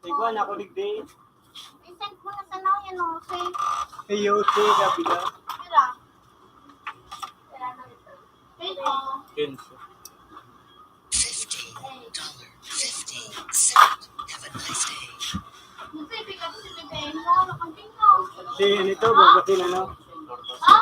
Igwa na ako digdi. I-send mo na sa naw yan, oh, si Hey, yo, si Gabi na. Pira? Pira na ito. Pira. Quince. Fifty dollar, fifty cent. Have a nice day. Magpipik ako sa bibig mo, ano kang tingnan? Si, ano ito, babatin, ano? Ha?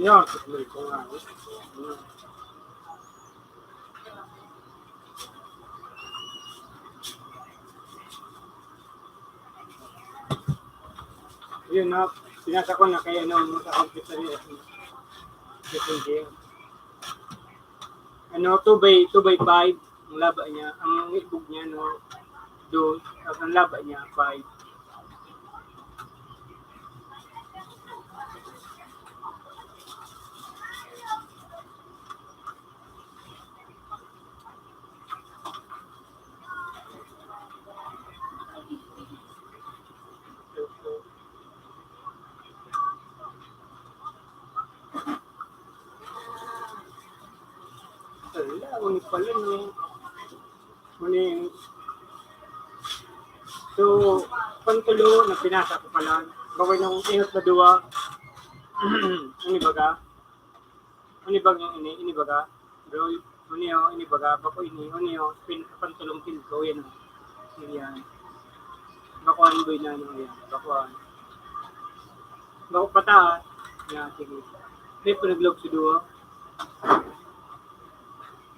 Yan, tuloy ko nga. Yun, no? Pinasa ko na kay, ano, sa computer yun. Ano, two by, two by five ang laba niya. Ang ibog niya, no? Dos. Tapos ang laba niya, five. Ala, ako ni pala, no? Muni, so, pantulo na pinasa ko pala. Bako nung inot na duwa. Ano ba ka? Ini baga ini, ini baga, bro, ini o, ini baga, bako ini, ini o, pin-, pantulong pin ko, yan o. Yan. Bakuan, boy, na ano, yan. Bakuan. Bako pata, yan, sige. May panaglog sa duwa.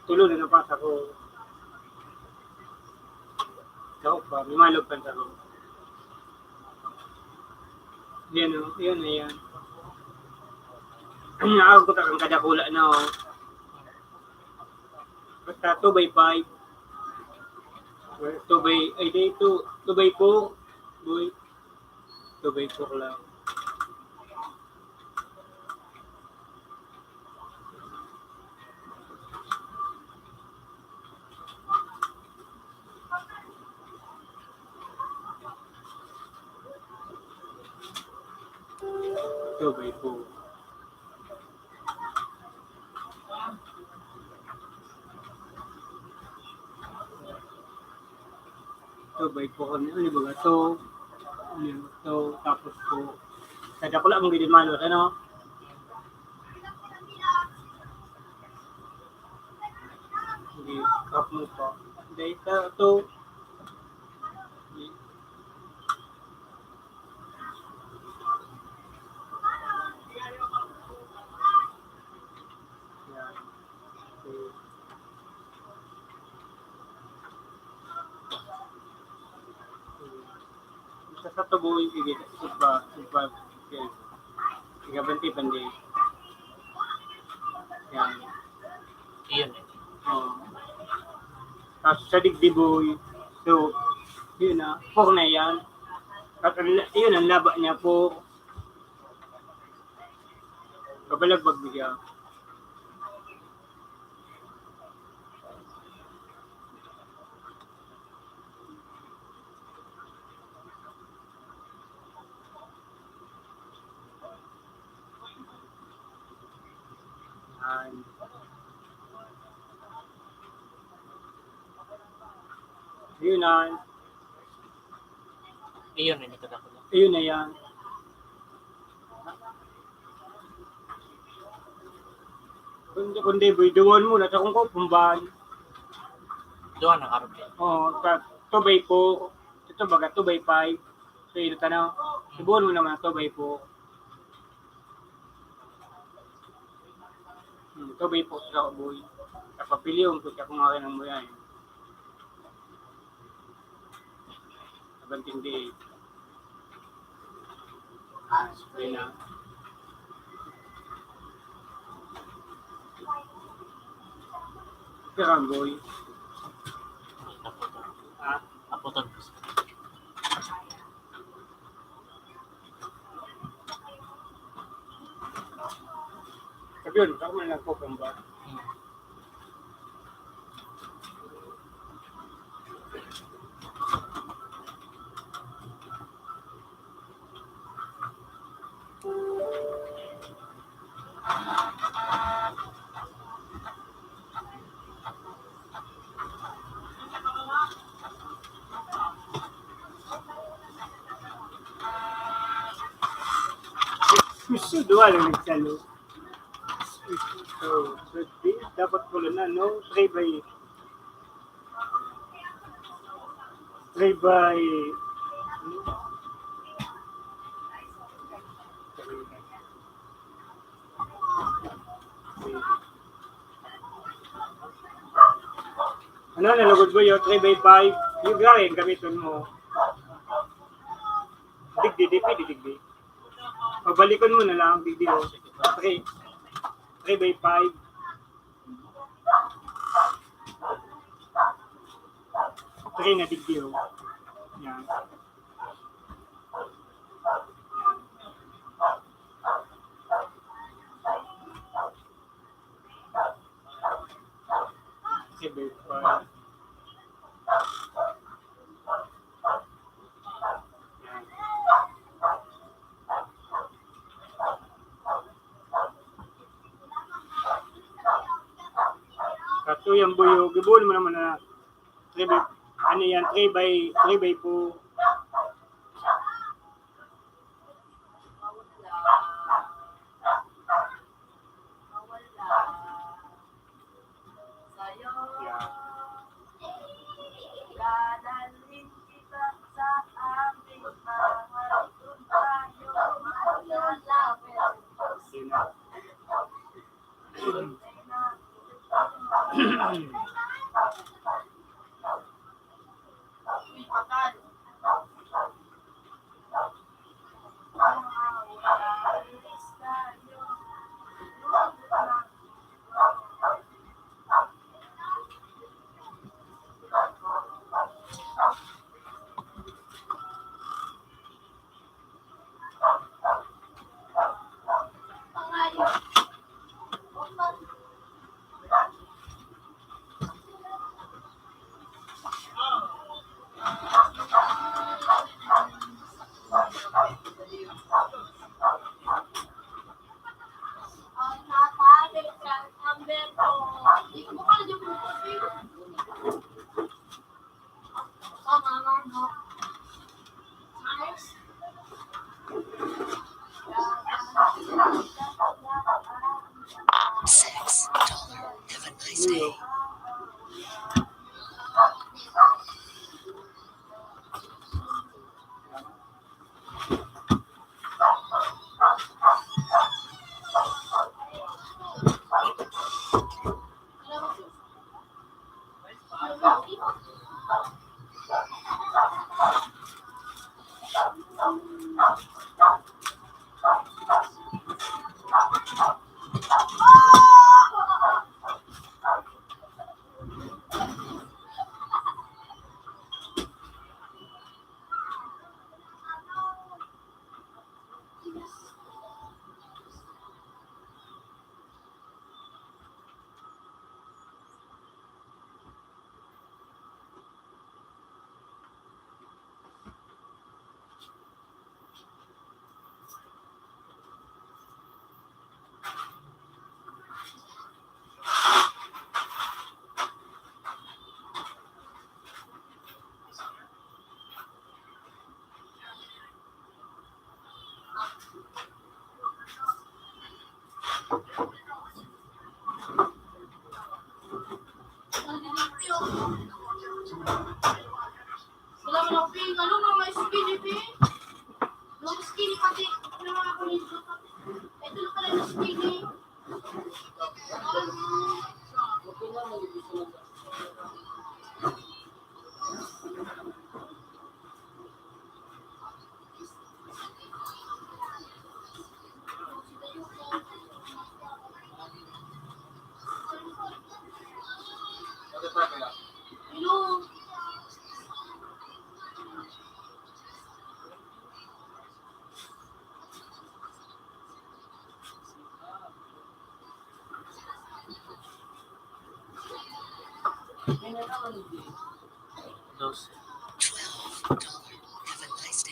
Tulo na napasa ko. Kao pa, may malog pa sa ko. Yan o, yan na yan. Ang naagkot ang kadakula na o. Basta two by five. Two by, ay, di, two, two by four. Boy. Two by four lang. Two by four. Two by four kami. Ano ba to? Ano to? Tapos po, sa dakula mong ginimanos, ano? Hindi, cup mo po. Hindi, ito, ito. Yan. Okay. Sa, sa tubo, sige, sugpa, sugpa, okay. Sige, bante, bante. Yan. Iyon eh. Oh. Tapos sa digdi, boy. So, yun na. Pork na yan. At ang la-, yun, ang laba niya po. Kabalagbag mo siya. Yan. Yun na. Iyon, hindi ka dapat. Ayun na yan. Kundi, kundi, boy, duwan mo na sa kung ko, pumbahan. Duwan ang karne. Oo, ta-, two by four. Ito baga, two by five. So, yun ka na. Subuhan mo naman, two by four. Hmm, two by four sa boy. Papilion ko siya kung akin ang muya. Seventeen day. Ah, spray na. Karamboy. Naputan. Ha? Naputan. Sabi yun, ako man lang po, kung ba? Gusto duwa lang nagsalo. So, so, di, dapat pala na, no? Three by, three by, ano na, lugod mo yun? Three by five. Yung gawin, gamitin mo. Digdi, di, pwede digdi. Pabalikon mo na lang, digdi, oh. Three. Three by five. Three na digdi, oh. Yan. Sige, pa. Kato yung buyog, ibuhon mo naman na three by, ano yan, three by, three by four. Six dollar. Have a nice day. Wala mo lang ping, ano, mga skinny ping? Mga skinny pati. Ano nga ako nito? Ito na pala yung skinny. Dos. Twelve dollar. Have a nice day.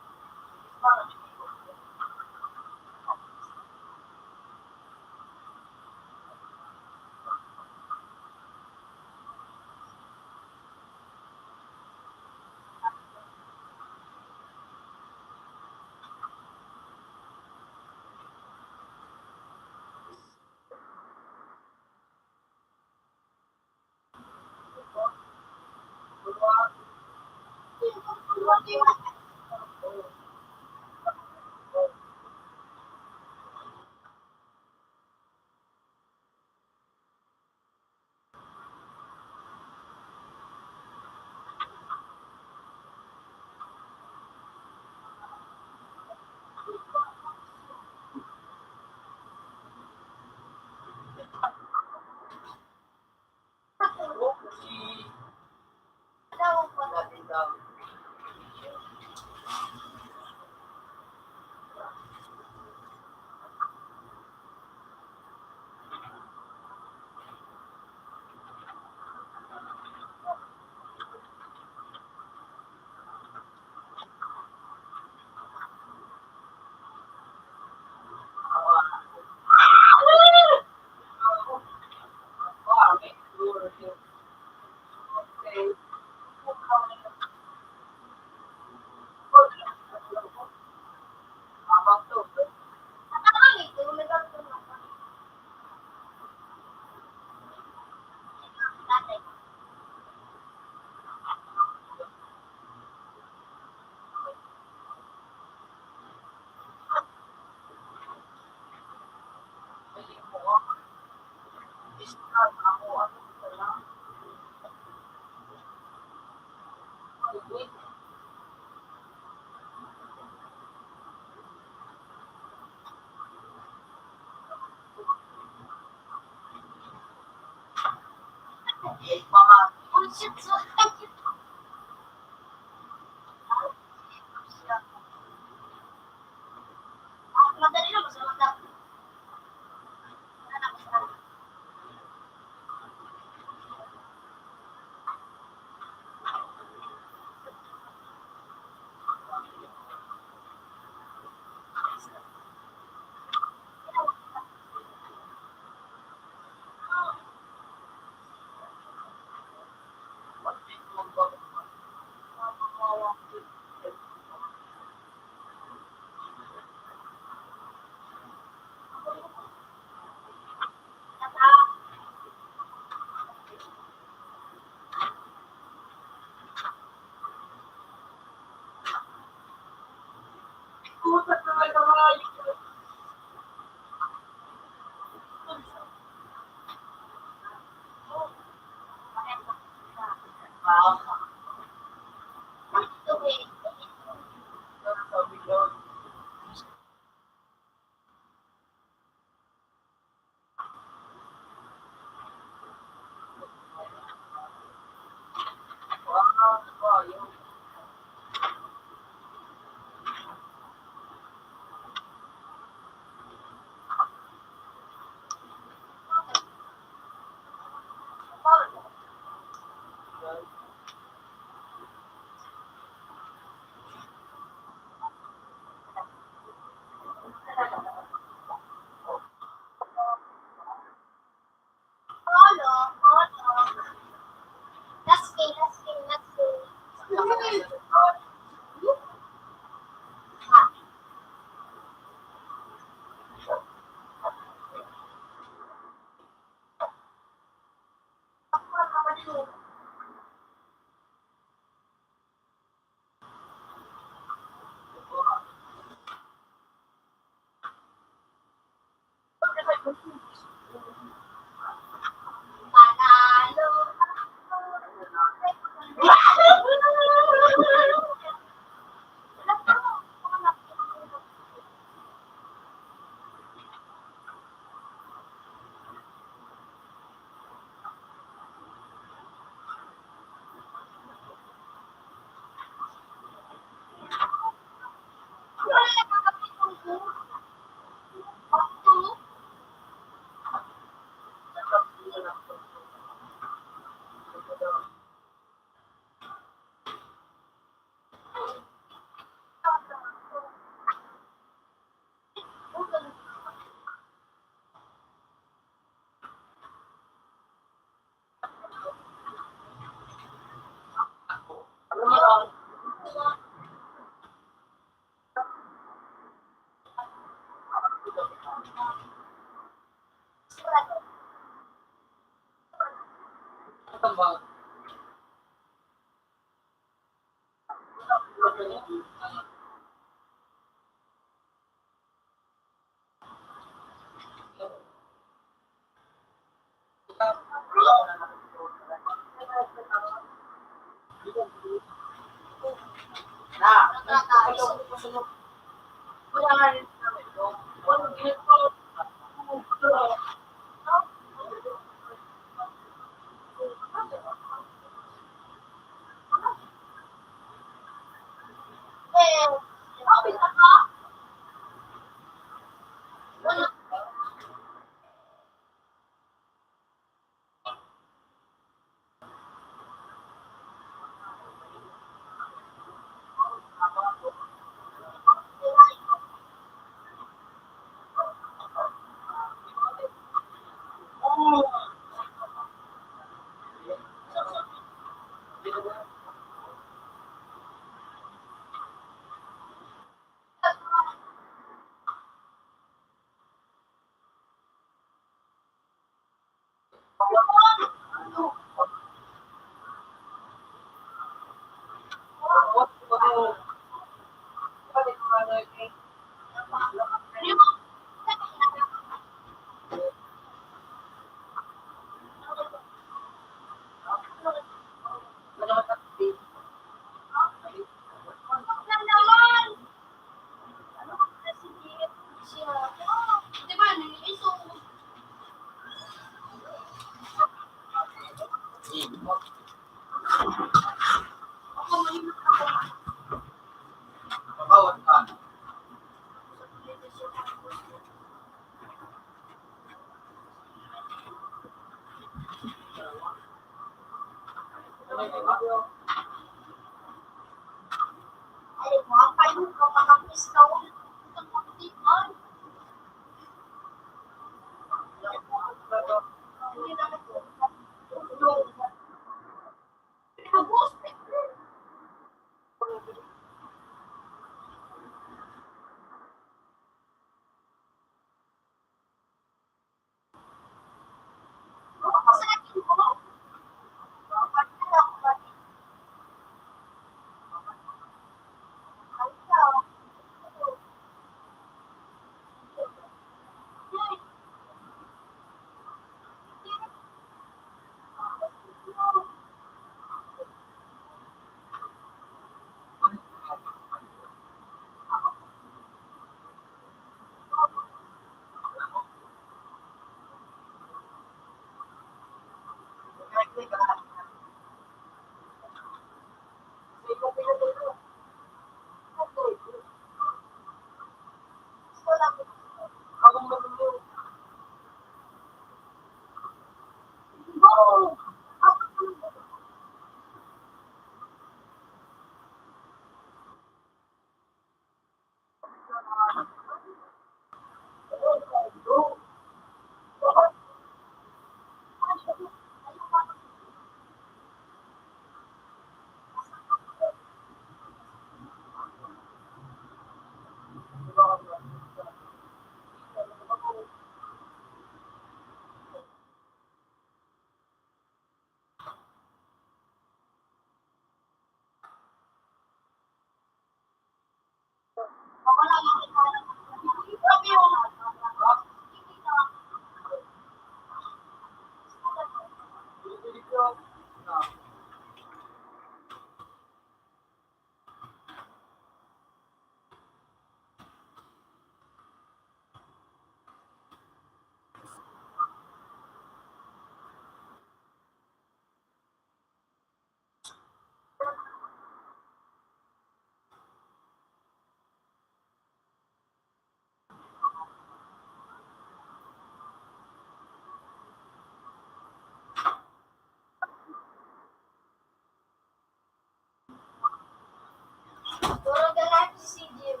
Puro ka na si Jim.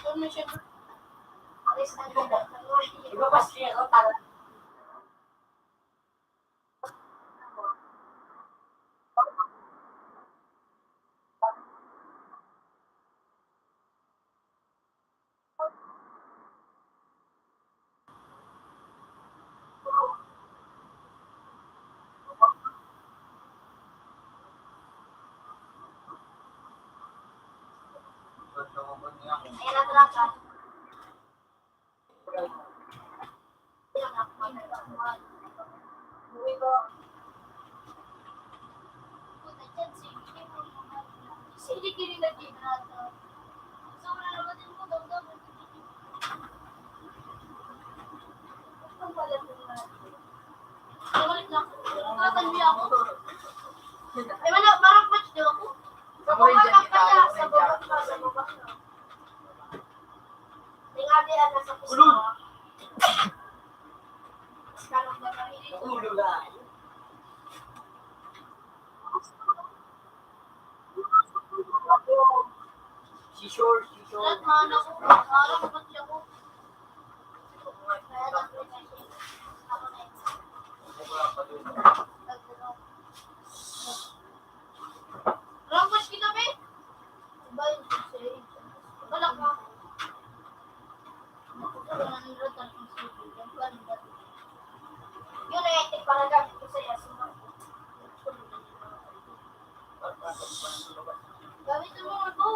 Ano siya? Alis na ka. Iba pa siya, o, tara. Ay, wala, parang match daw ako. Sa baba, sa baba, sa baba. Tingali ang nasa puso. Ulol! Ulo na. Sisyor, sisyor. Lahat mga anak ko, parang match ako. Rampas kita, be. Balak ka. Yun ay iparagamit ko sa'yo. Gamit mo ako.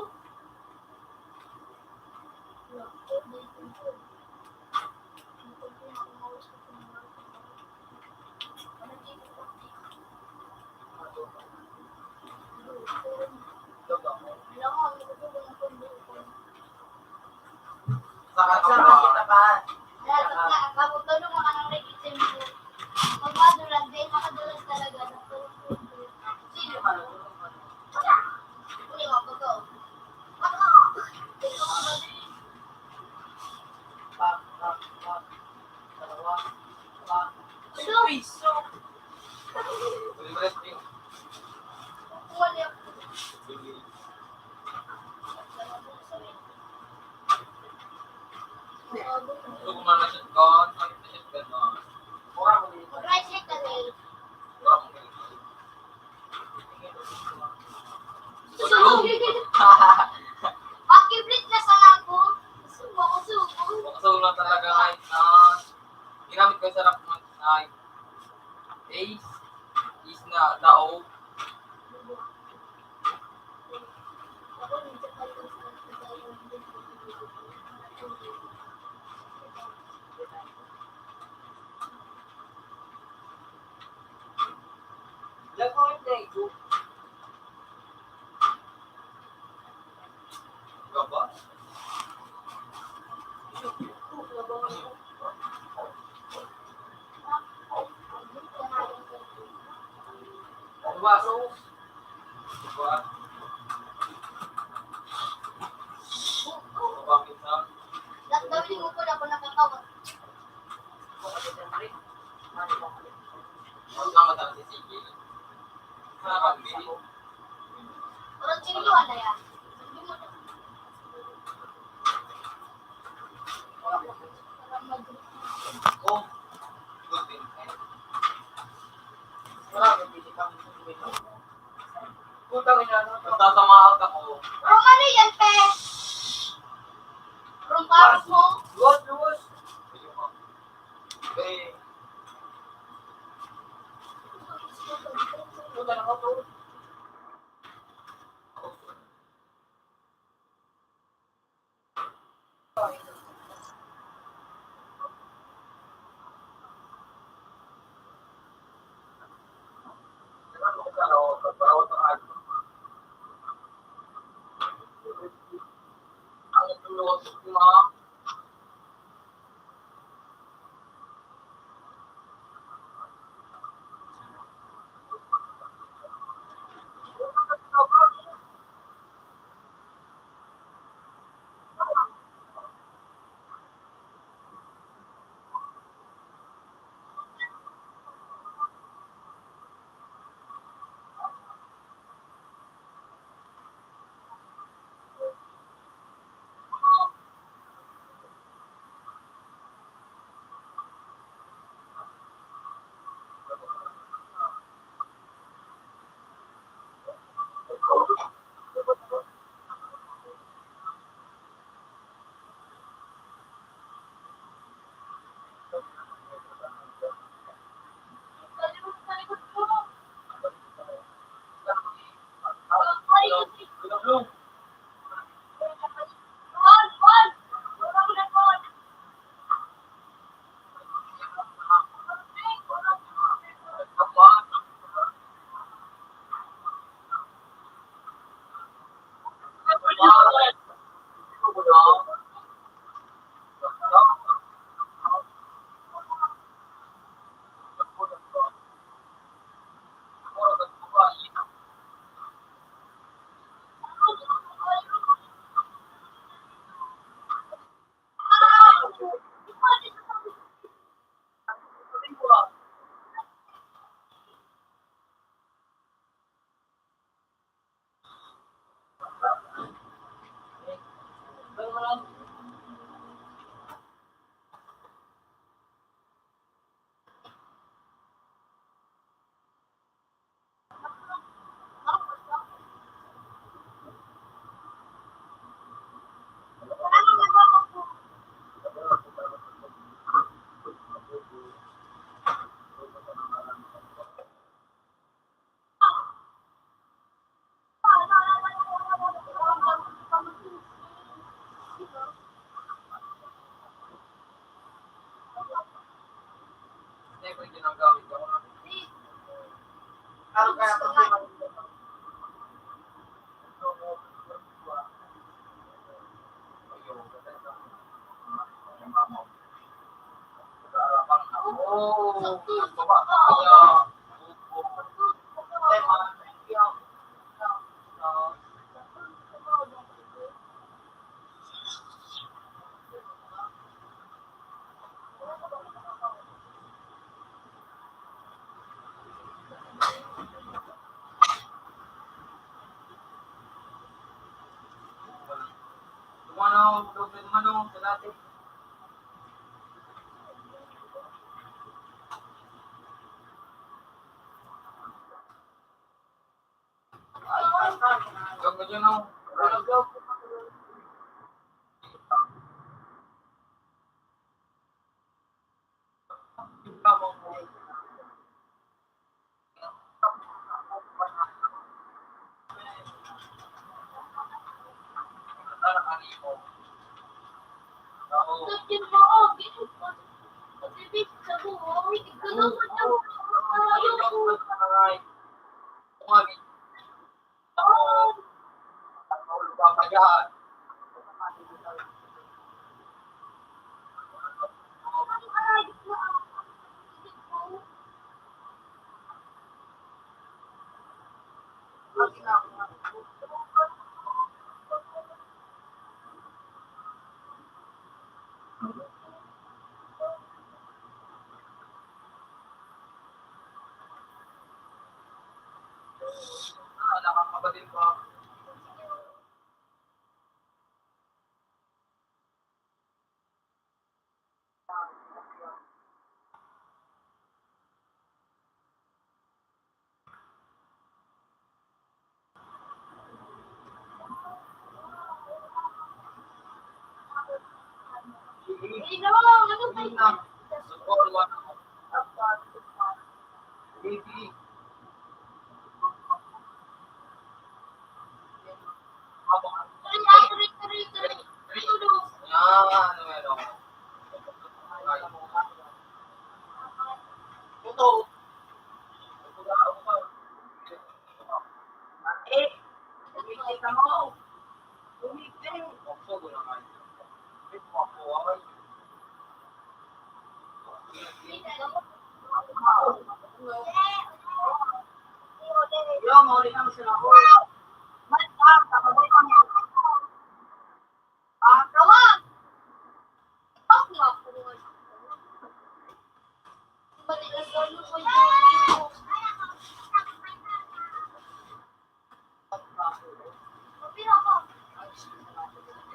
Saka kita pa. Sino ba? Pak, pak, pak. Dalawa. Pak. Piso. Gusto ko man na-shotgun, ay, na-shotgun na. Mag-right click ka, Nel. Sunog! Makiblit ka sa lago. Sumo, sumo. Sumo talaga, ay, ah, ginamit ko sa rap, ay, Ace is na daog. Nagsasamahal ka ko. Roma na yan, pe. Roma mo. Luwas, luwas. Eh. Puta na ka, bro. Kumano, doble kumano, sa dati.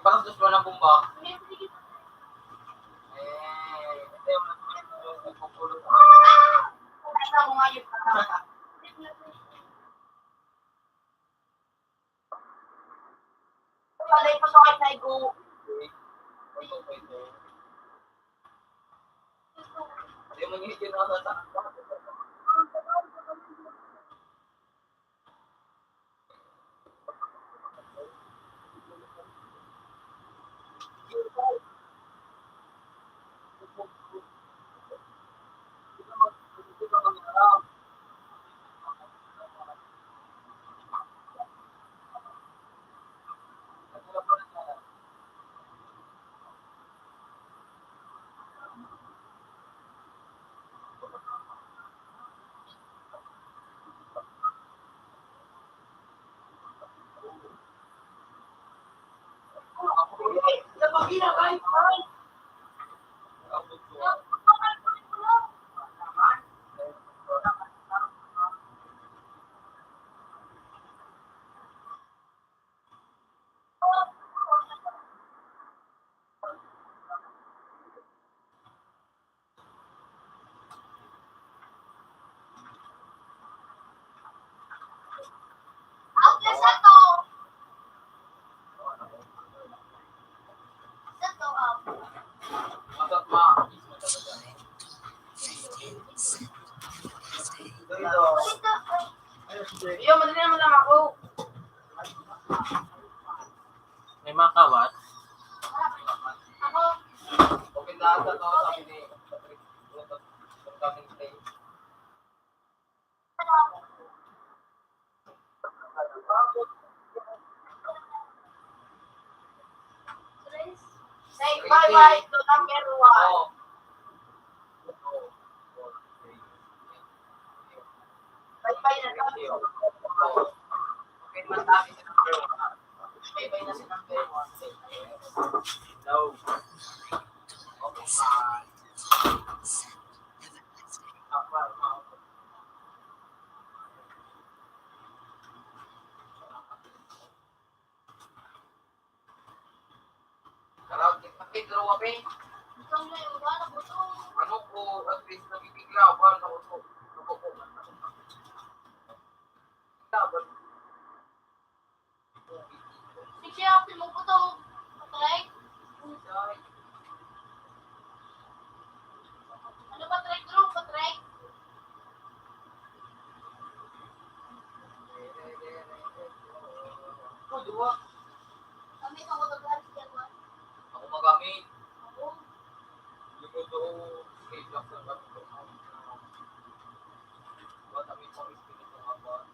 Parang gusto mo ng bomba? Eh, ito yung nagpupulot. Iyo, madali naman lang ako. May mga kawat. Okay na ata to, sabi ni Patrick. Say bye-bye to number one. Bye-bye na daw. Bye-bye na si number one. Hello. Karaw, di pa Pedro, wabi. Ano ko, at least, nabibigla ako, ano ko, ano ko, ano ko. Laban. Siya, pinuputo. Patrick? Ano, Patrick? Group, Patrick? Ako, duwa. Kami, ako, ako, ako, ako. Ako magamit. Ako. Luto, stay black sa bato. Ba't ang isang espiritu nga ba?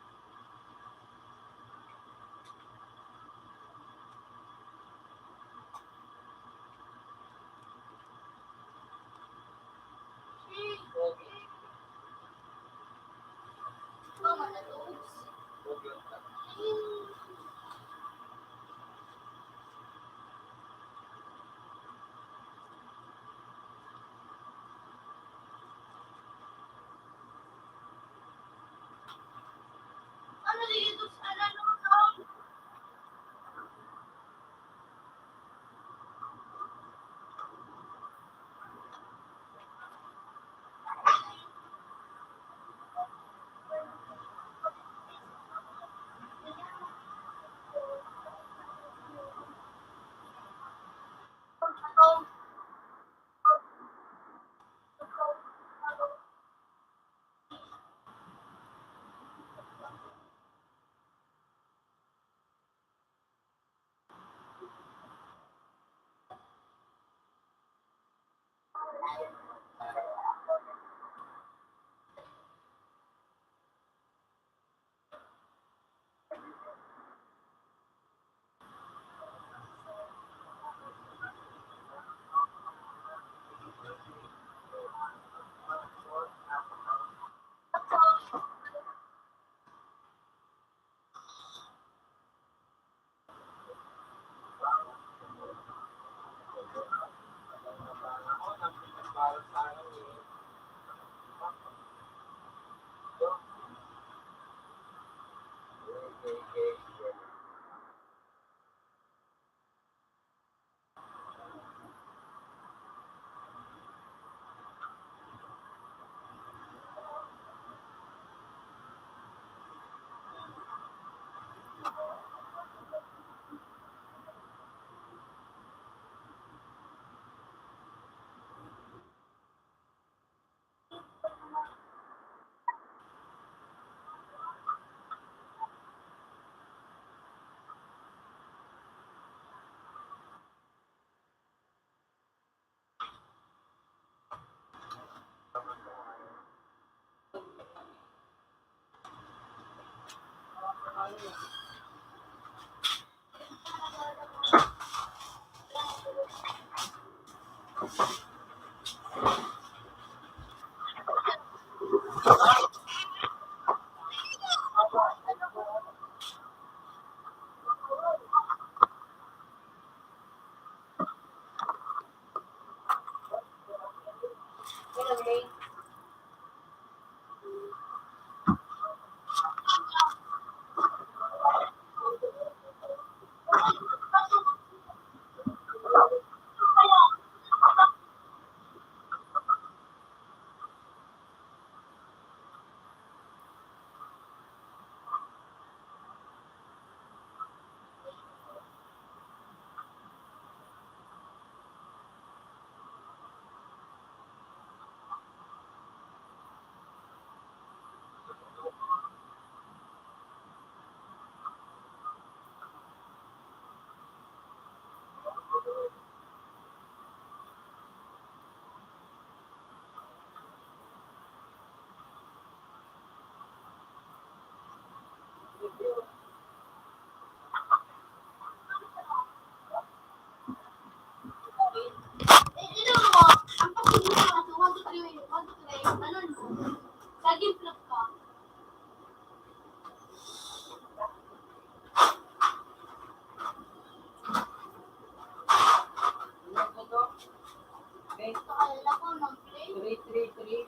Three three three.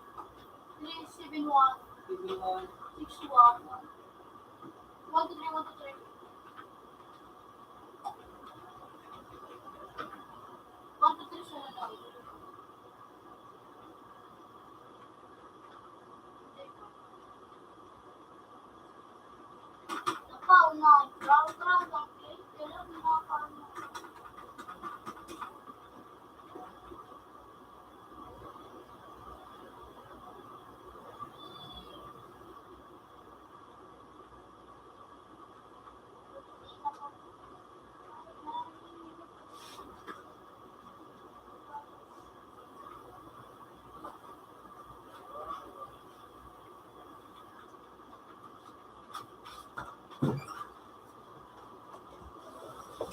Three seven one. Seven one. Six one. One two three, one two three. One two three, seven one. Napa, una, brown, brown, brown, brown, brown, brown.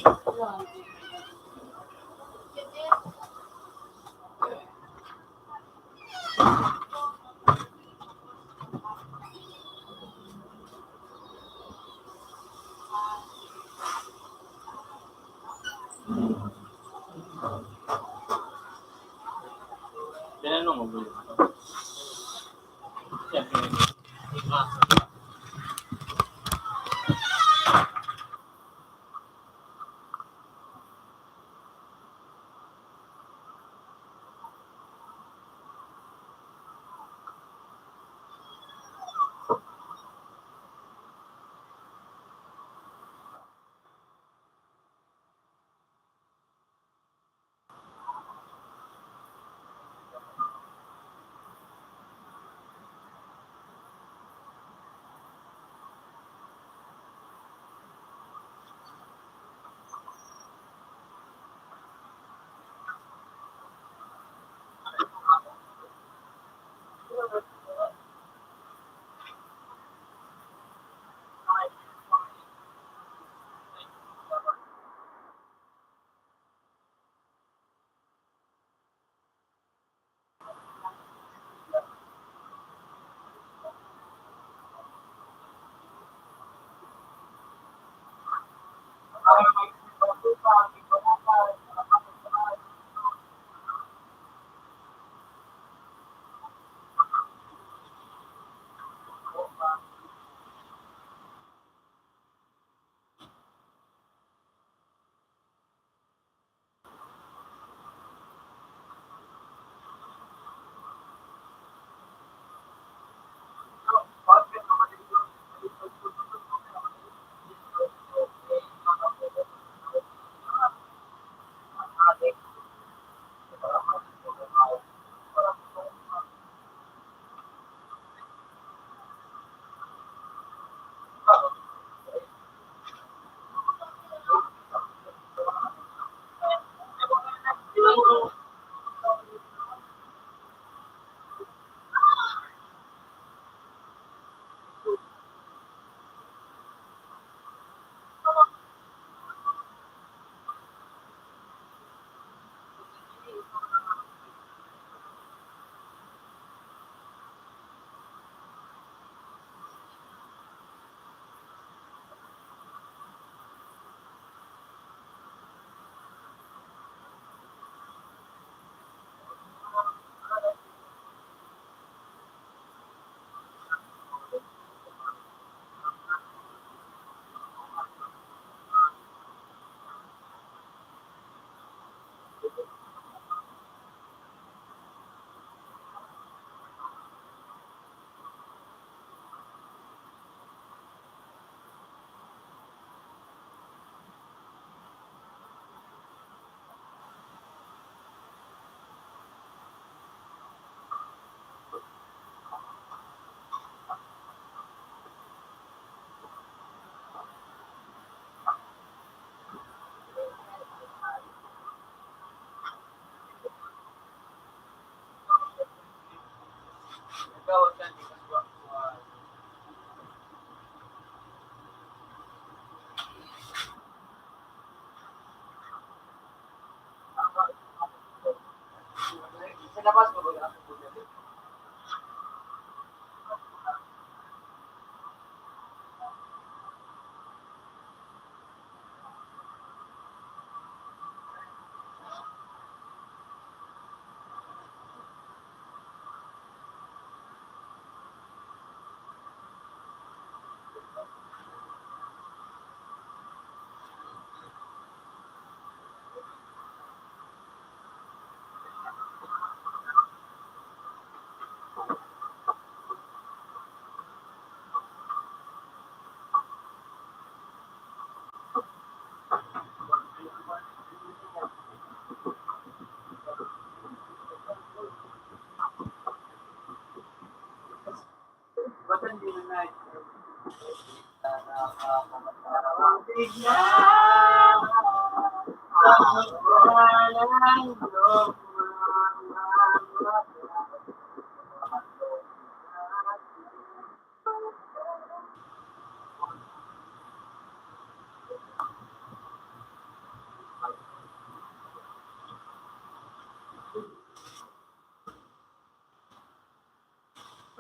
Tinanong mo ba yung ano? Siyempre, yung aso.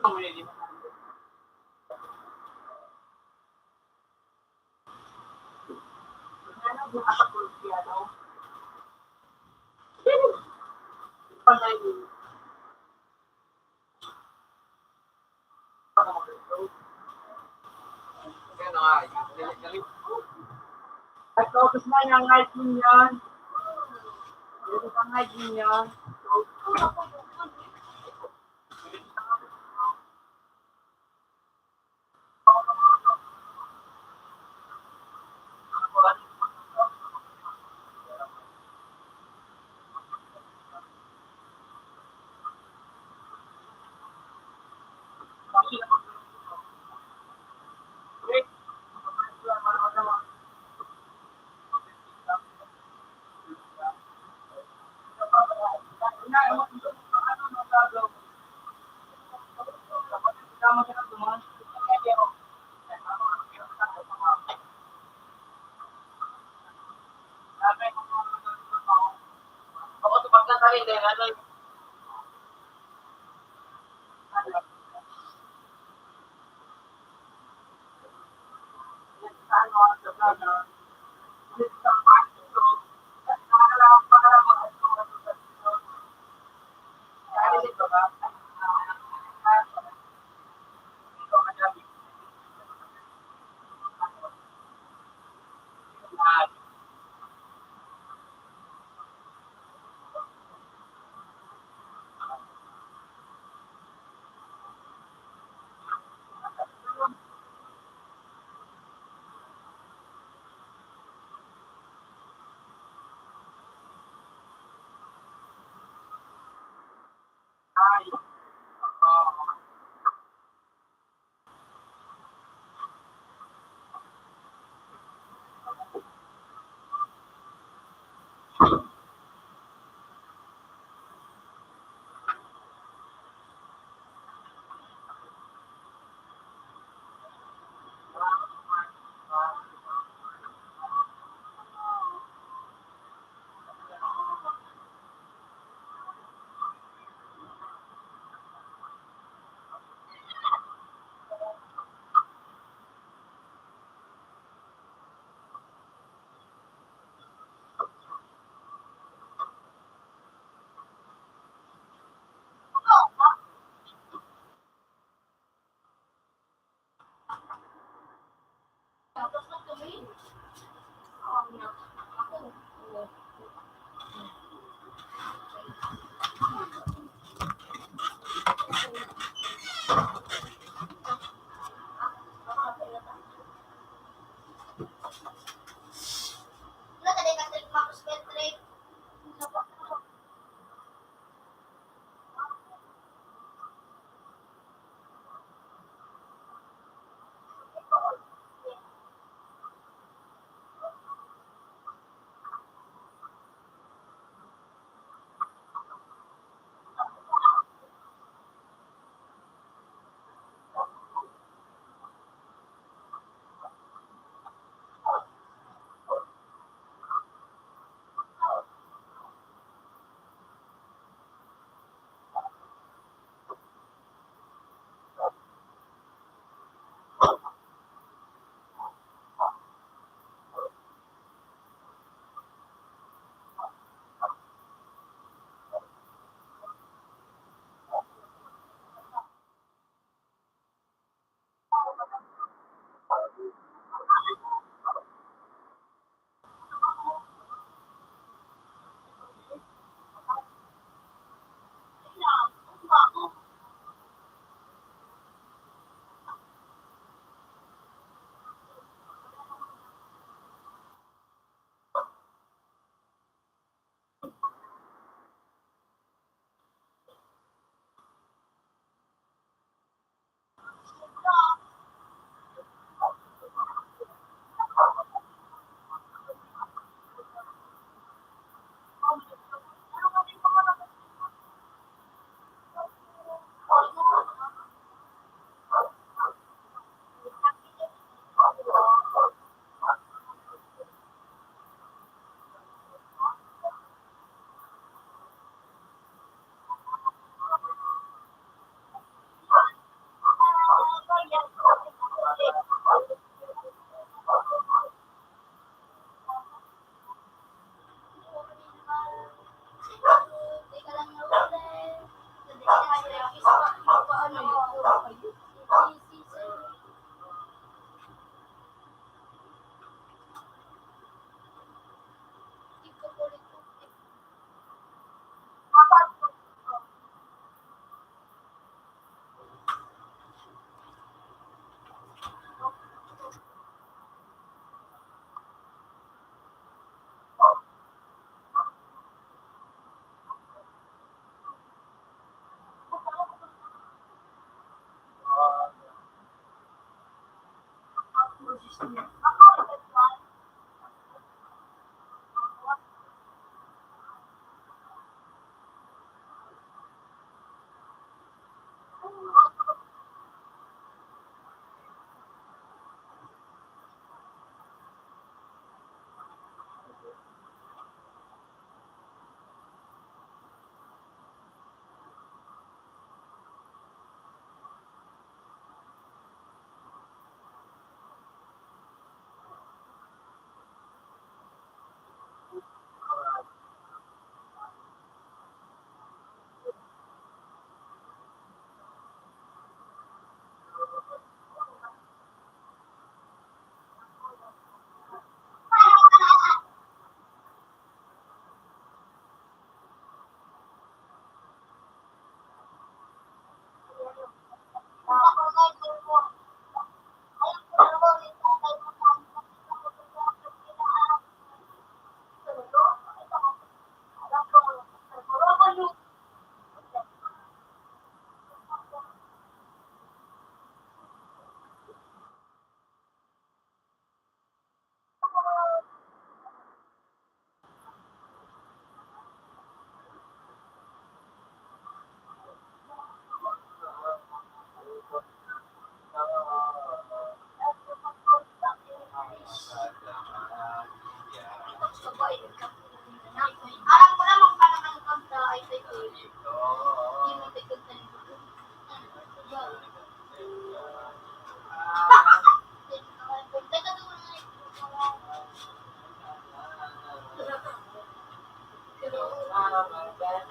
At focus na yung light ninyo. Yung pang light ninyo.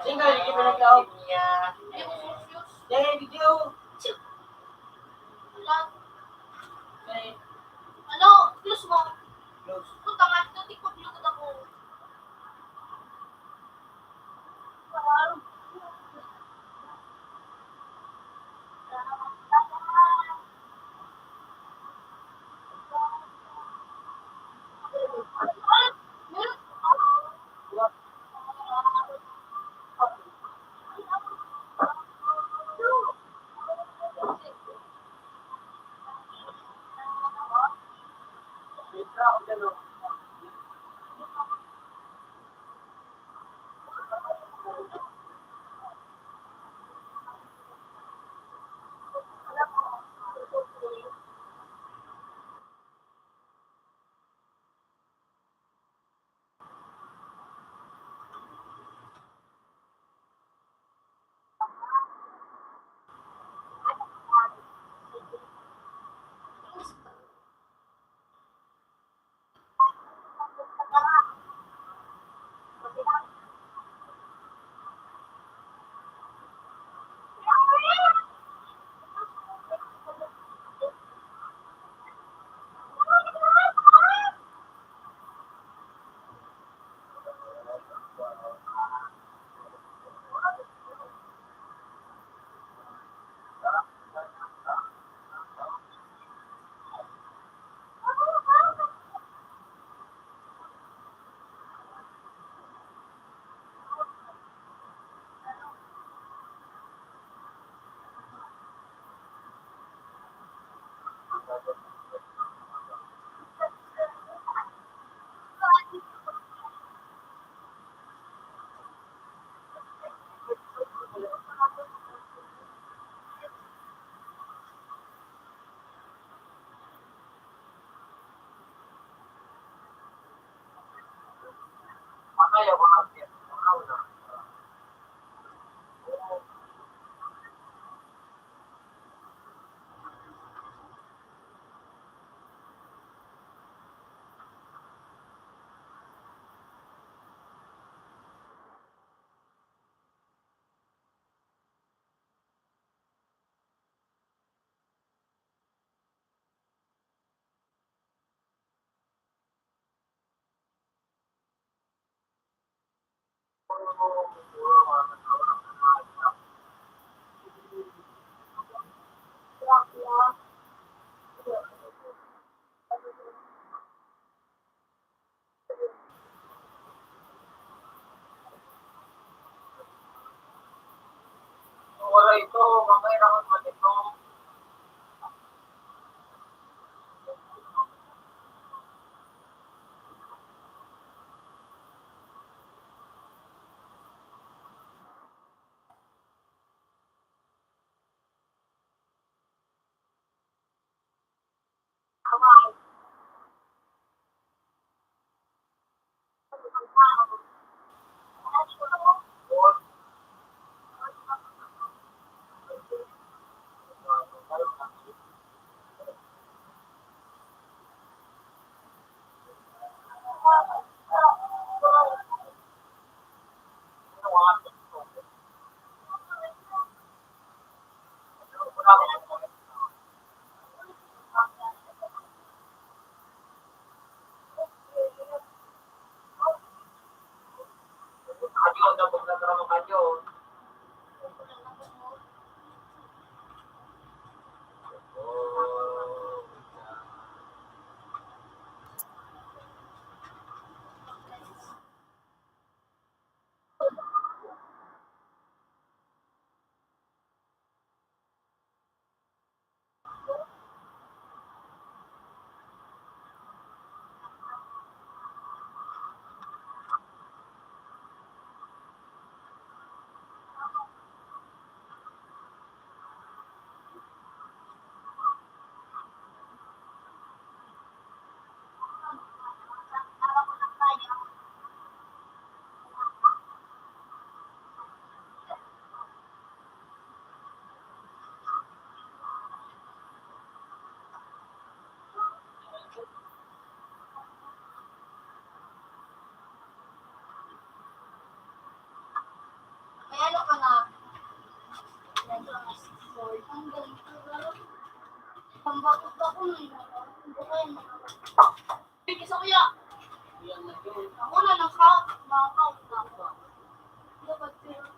Sino yung pinaglaog? Dahil video. Ano? Close mo. Close. Puta nga, ito, tikpag lugod ako. Wala ito, mamay na ako matitong. May ano ka na? Ang galing ko, pero pambakot ako, eh. Isa, kuya. Ako na lang ka, makakaon na ako. Dapat, pero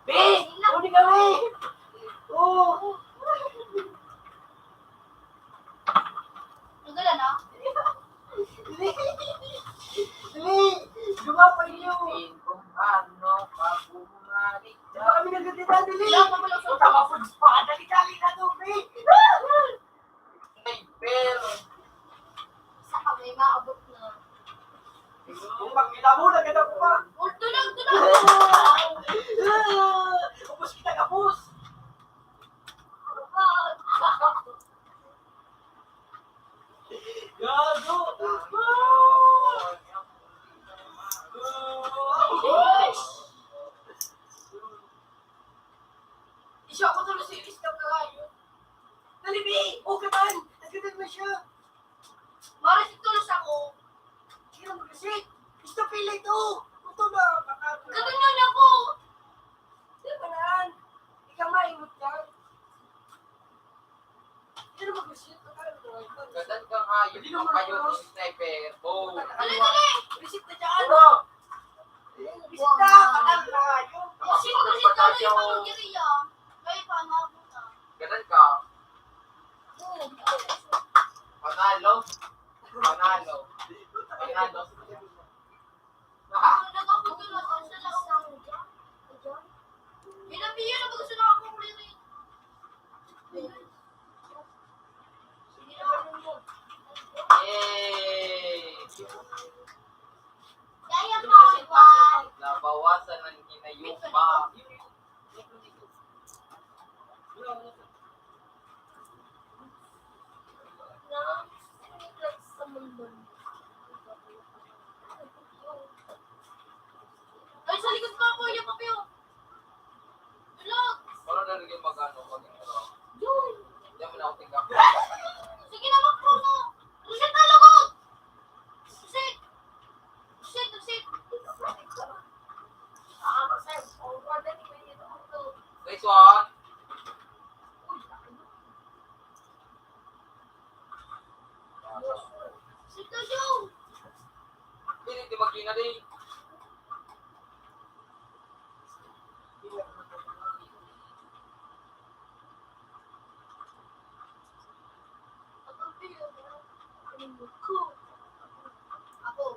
Be! Huli kami! Oh! Ang gala na? Dali! Dali! Dumapo inyo! Kung ano pa bumalik. Di ba kami nagkakita? Dali! Wala pa pala sa... Tama po, dali, dali na, tubig! Ay, pero... Sa kami, maabot na. Kung magkita mo, nagkita ko pa. Oh, tulog, tulog! Ubus kita, kapos! Gago! Isa ako tulos sa ilis na kalayo. Dali, be! Okay man! Nagkita na siya! Mara si tulos ako! Sige lang, magkasi! Gusto pili! Ito! Ito na! Ganun nga na po! Di ba naan? Ikaw maimot ka? Hindi na mag-shoot. Gadan kang hayop, Hindi naman kayo ako. Ng sniper. Oh. Dali, dali! Reset na dyan! Ano? Reset na! Ang hayop! Reset, reset, ano yung pamangkiri, ah? Kayo pa, maabot, ah. Gadan ka. Oo. Panalo. Panalo. Panalo. Yay! Nabawasan ang hinayupa. Ay, sa likod ko, Kuya Papyo. Tulog. Wala na rin mag-ano, mag-intro. Yun. Hindi mo na ako tingnan. Sige na, mag-pro mo. Reset na, lugod. Reset. Reset, reset. Nice one. Sito, Joe! Pwede di magkina di. Ako.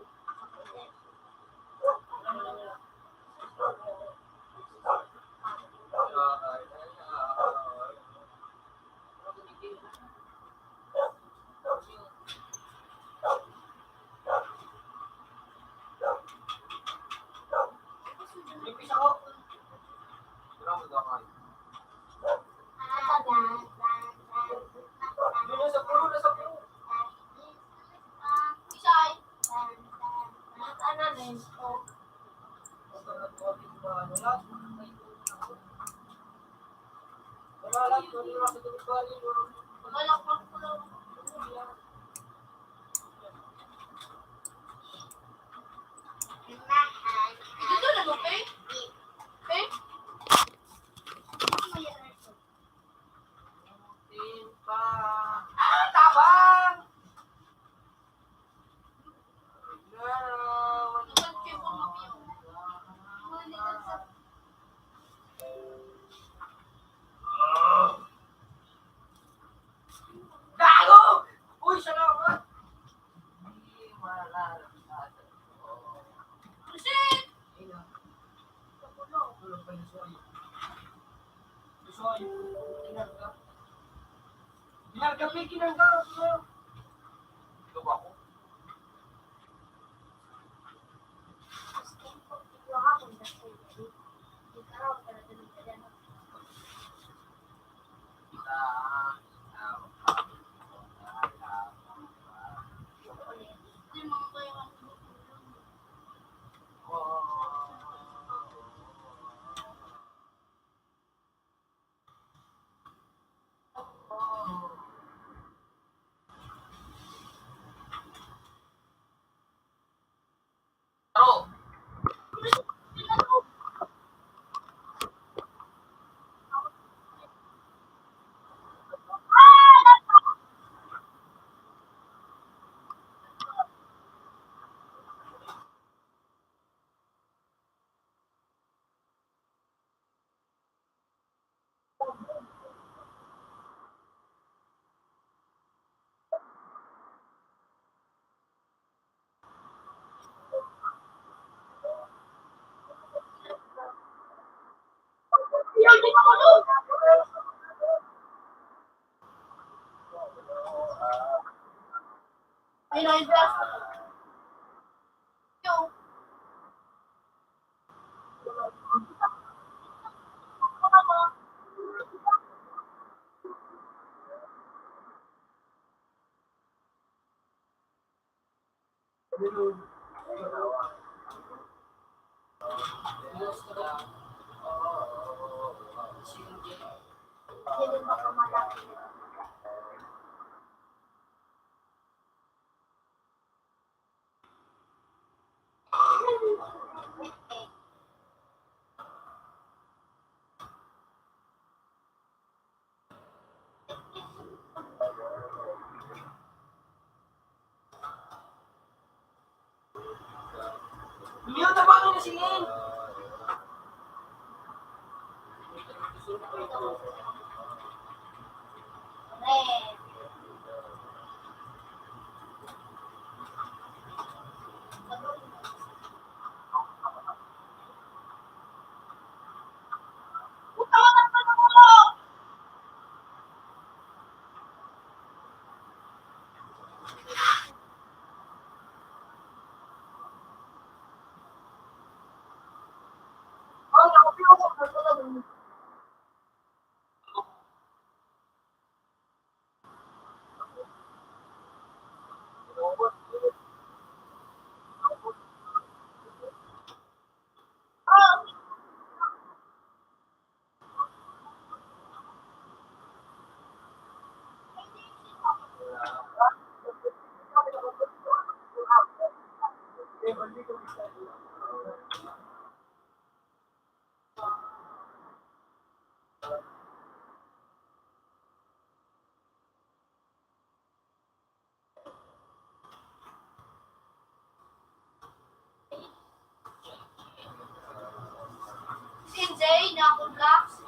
Ito na, no, Pe? Pe? Ah, tabang! Gago! Uy, salamat! Proceed! Ginagawa, kinangga, no? Ito ba ako? Mute na ba ang singin? Sinjay, Nakul Blocks.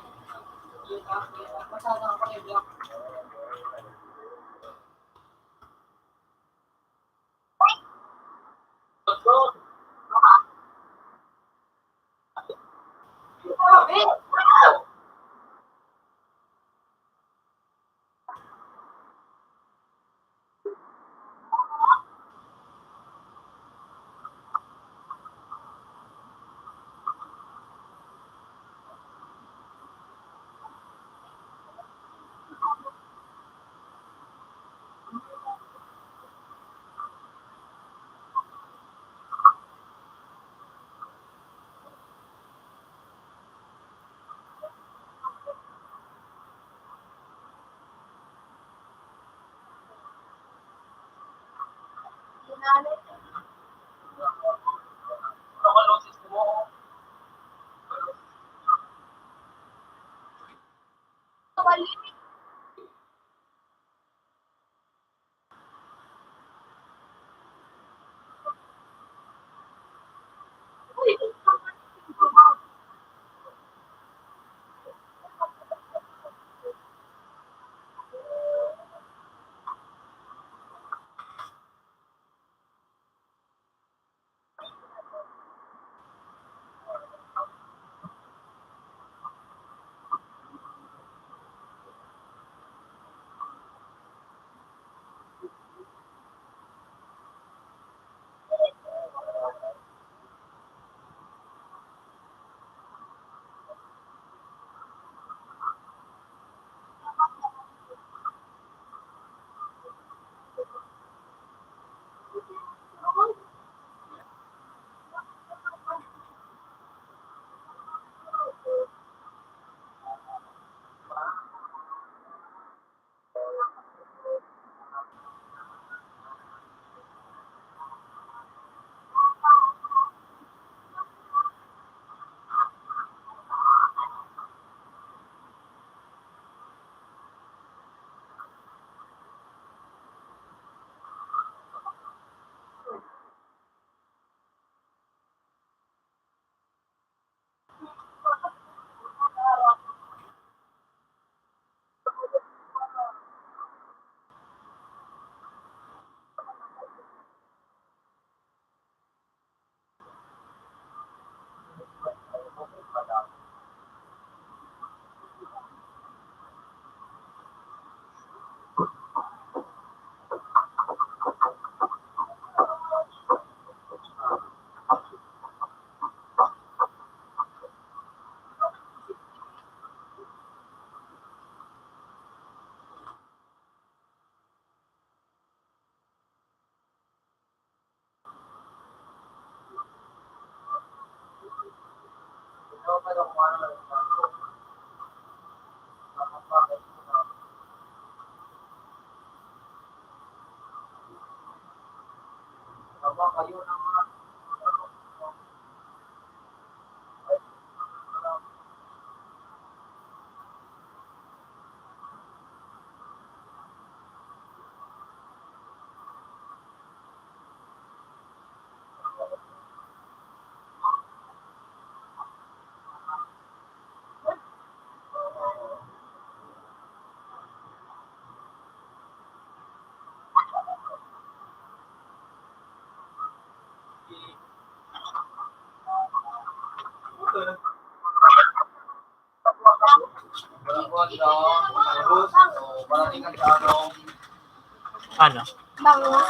Ano? Bangus.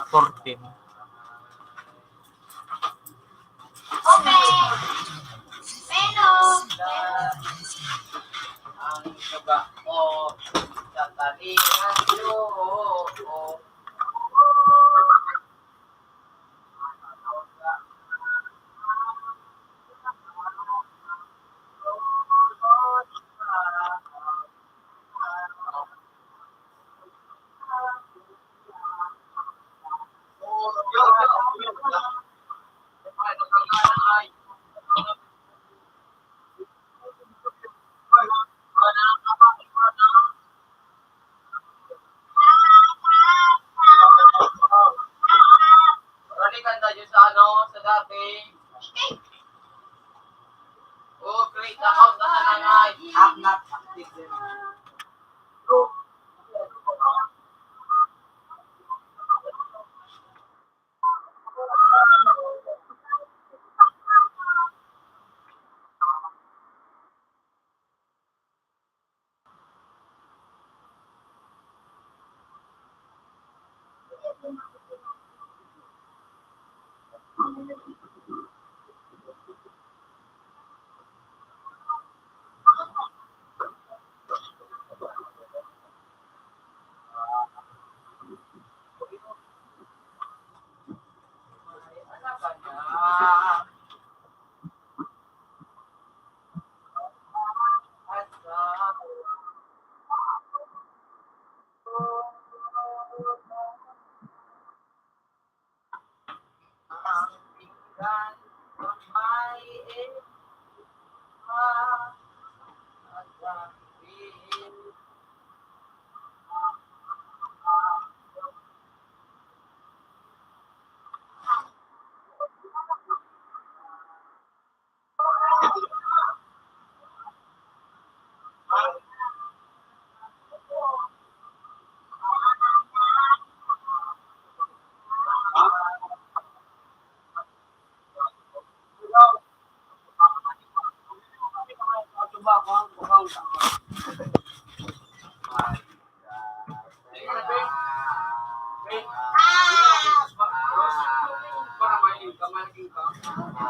Fourteen. Ang suga ko sa talihan ko. Balikan tayo sa ano, sa dati. Oh, create account na sa nanay. I'm not active.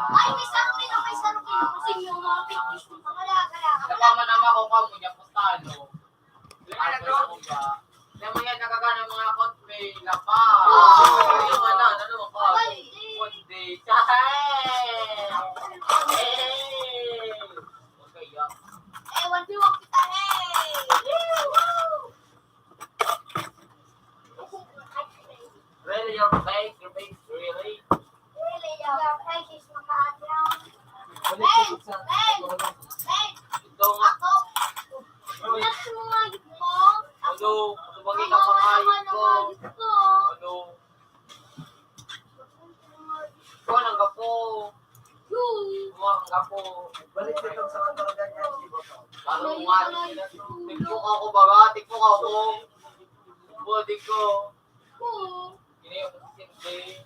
Ay, may sarong, may sarong, may sarong, may sarong. Wala, wala, wala. Tama, tama, kung kamo niya, pusta, no? Wala na to. Kaya mo yan, nakakano mga account, may lapa. Yung ano, ano, ano, Ay. Monday. Hey! Huwag kayo. Eh, one v one kita, hey! Woo! Really, your face, your face, really? Really, your face is makaadyaw. Hey! Hey! Hey! Ito nga. Ako! Ano mo nga yun mo? Ano? Ano ba kita pangayop ko? Ano? Kuha ng gapo. Kuha ng gapo. Balik dito sa katorgan niya, si Bobo. Lalo mo nga. Tikpo ka ako, baga. Tikpo ka ako. Body ko. Ini yung sindi.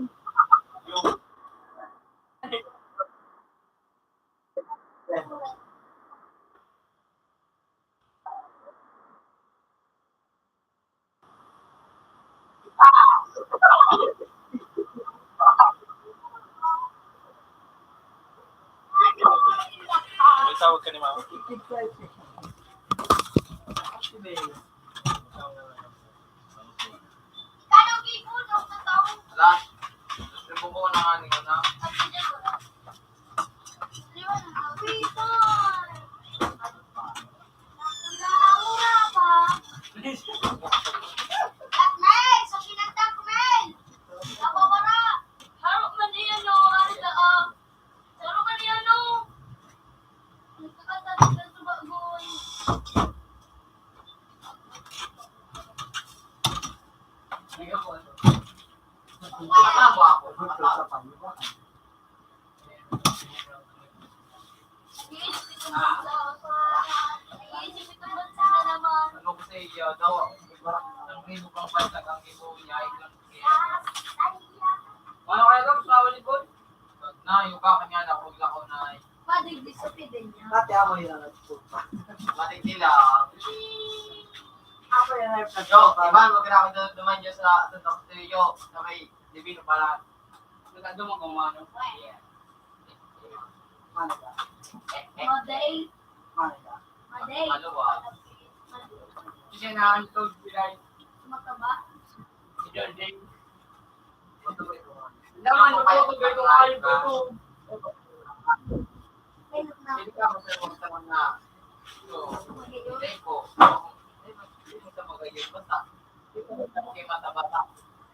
May tawag ka ni mama? Ala, gusto mo ko na nga ni na? Mel! Sa pinagtag, Mel! Napapara! Harap man iyan, no? Ano ka, ah? Saro ka niya, no? Nagkakatanig ka sa bagoy. Ano ko sa iyo daw, ang ribo kang bantag ang ibo niya, ay lang siya. Ano kaya daw, sa Hollywood? Nayo ka, kanya na, huwag lang ako na. Padig, di sa pwede niya. Dati ako yun ang nagsusupa. Matik nila. Ako yung nagsusupa. Yo, iban, wag na ako duman dyan sa, sa Doctor Yo, sa may Divino pala. Nagkado mo kung ano. Mano ka? Maday. Mano ka? Maday. Ano ba? Kasi na ang tawag sila. Mataba. Si Jordan. Laman mo ko, gagawin ko. Pwede ka magkaroon sa mga, so, hindi ko. Hindi mo sa magayon. Basta, hindi mo sa magayon. Basta,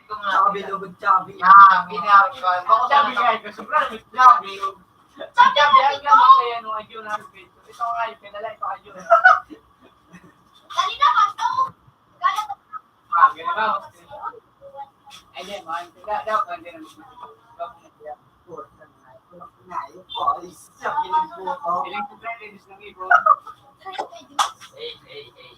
Ikaw nga. Tsaka bilog, tsaka bilog. Yan, biniyari ko. Bako sa Sabi nga, ito, sobra na, sabi. Sabi Sabi nga, nga, ito. Mga yan, mga yun, ang respeto. Ito nga, yung pinala, ito, ayun. Dali na, pagto. Gano'n. Ah, ganun ba? Ay, di, man. Daw, daw, hindi naman. Piling ko, friend, inis ng ibon. Hey, hey, hey.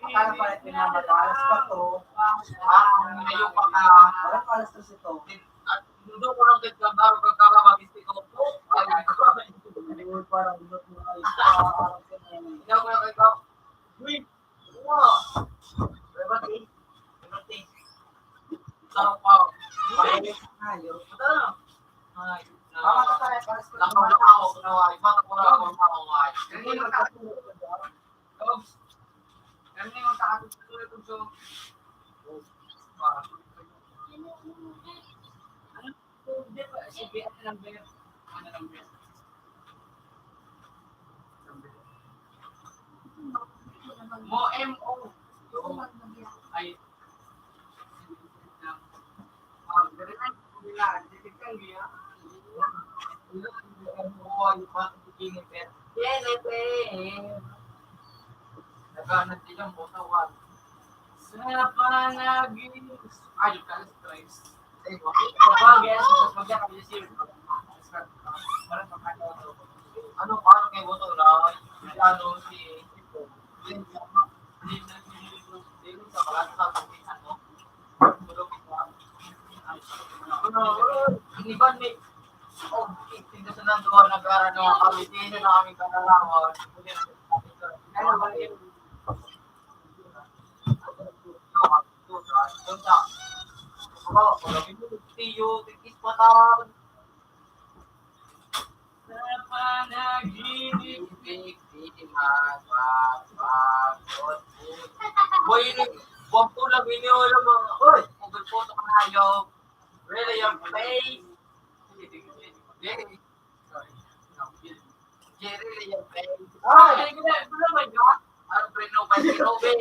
Akala pala pinamatalas pa to. Ah, ayun pa ka. Alas alas tres ito. At mundo ko lang ganda, baro ka ka, mag-isip ko. Ay, ko. Ayun, parang bunot mo ay, parang Ikaw ko lang ikaw. Uy! Wow! Everything. Everything. Sarap pa. Ayos. Ito na. Ay, Mama, tatay, pares ko. Lakaw, lakaw, lakaw, ay, bata ko lang, lakaw, ay. Hindi mo tatay. Oops. Hindi mo tatay. Ano? Hindi pa, sige, ano lang ba yan? Ano lang ba yan? Mo, M O. Ay. Ah, very nice. Naghanap din ang botawan. Sa panaginip. Ay, yung kalas, guys. Ay, bakit? Kapag, yes, mas maganda kami sa iyo. Ano, parang kay Boto na, ano, si, sa mga sa, ano, ano, ang iba ni, oh, tingnan sa nandoon, nag-aaral na kami, tingnan na kami, kanalawan. Ano ba yun? Sa panaginip, di magbabago. Boy, ini, wag ko lang ini, wala mga, oy, kung gusto ko na ayaw. Really, your face? Jerry. Jerry, really, your face? Ay! Ano ba yun? Ang Bruno, ba si Robin?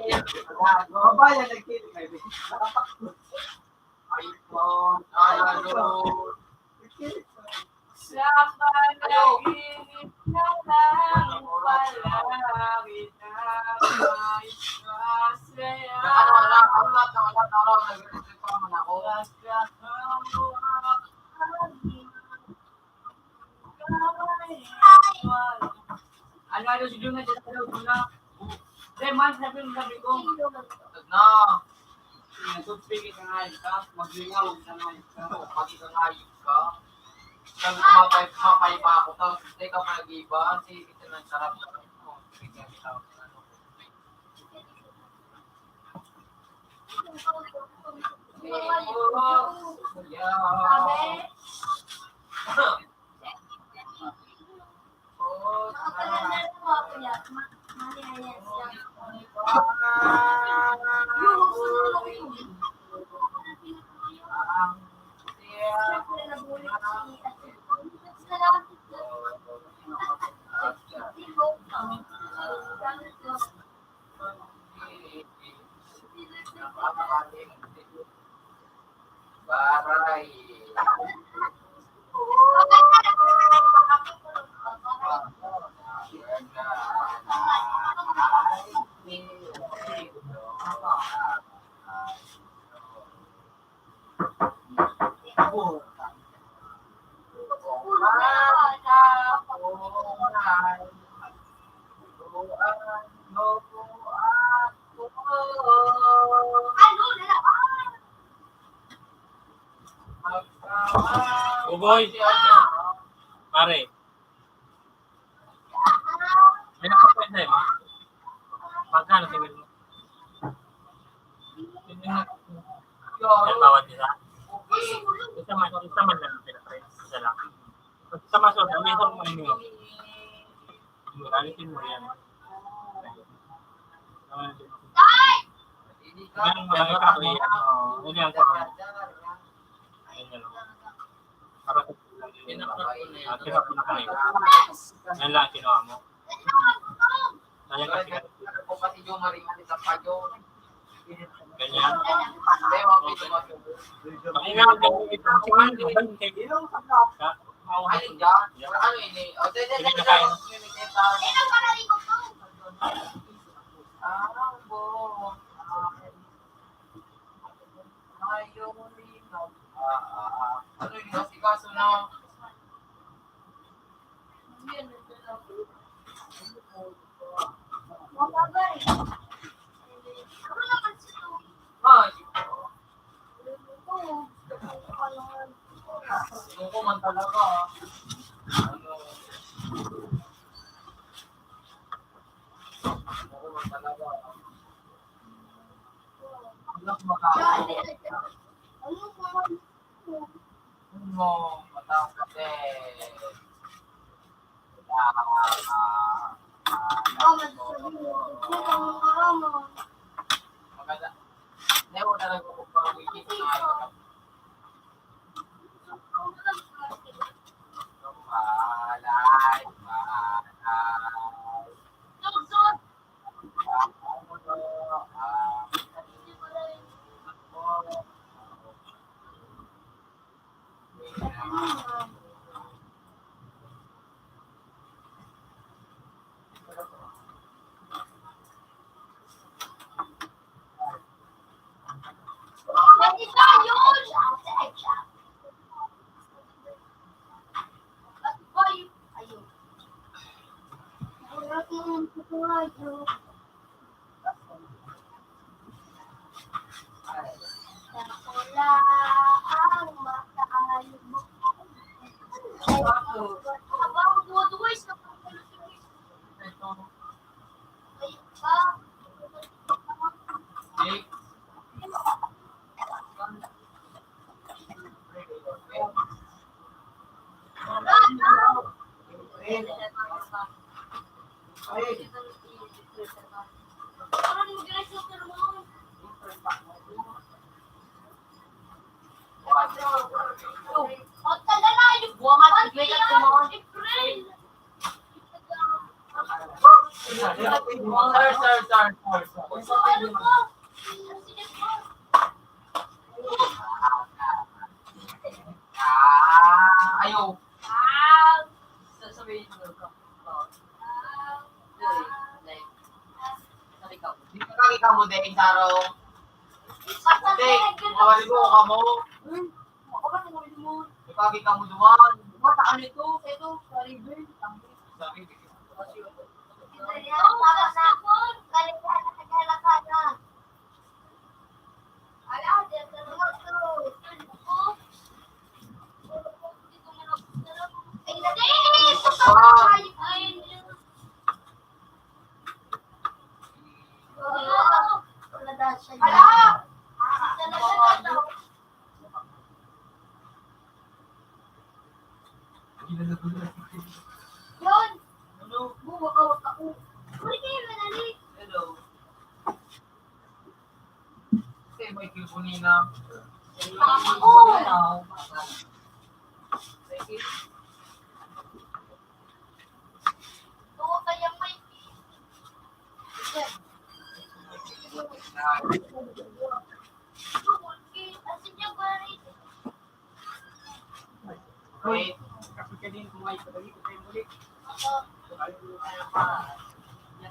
Babae ang nagkilig, ay, nakatakbo. Ay, po. Ay, ano? Sa panaginip na lang, palagi na may kasaya. Ano, ano, ano, ano, ano, ano, nagre-reklamo na ako. Ano, ano, sige na, dyan sa loob mo na. Hindi, man, sabi mo, sabi ko. Tag na. Ayan, toothpick, isang hayop ka. Maglingaw, isang hayop ka. Pag isang hayop ka. Sabi ko, mapay, mapay pa ako. Tapos, teka, pag-iba, si, ito na, sarap, sarap. Oh, sige, sarap, sarap. Baray. Ugoy. Pare. May nakapwede mo? Magkano tingin mo? Yan, bawat isa? Isa man, isa man lang pinaprint. Isa lang. Pag sa masunod, may isang ano. Alisin mo yan. Yan, yan, ikaw, yan. Oo, yan, yan, ikaw. Yan, yan. Para sa, ah, kinuha ko na kanina. Yan lang, kinuha mo. Sayang kasi. Ganyan. Ang ina, ang ganda nito. Ang ina, ang ganda nito. Ay, dyan. Ano ini? O, dyan, dyan, dyan, dyan. Ah, bo. Ayaw, linaw. Ah, ah, ah. Ano yung asikaso na? Ah, sige. Suko man talaga, ah. Ano? Suko man talaga, ah. Anak, maka- Ano? Matapos eh. Sir, sir, sir, sir, sir. Ah, ayaw. Sasabihin ko. Like, sabi ka. Di ka kami kamo, Deng, Sarong. Deng, mawali mo kamo. Ako ba, tungkol mo? Di ka kami kamo duman. Mata, ano ito? Ito, sorry, Ben. Sabi, Yun. Ano? Bumakawak ako. Uy, kayo na ni. Hello. Kasi may telepono na. Ako. Ito kaya may Wait. Kasi kanina kumain pa dali, kaya muli.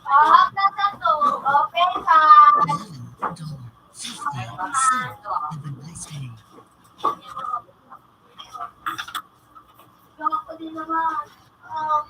Ah, plaza to. Open pa. Welcome to Safety Sea. Have a nice day. Ako din naman. Ah,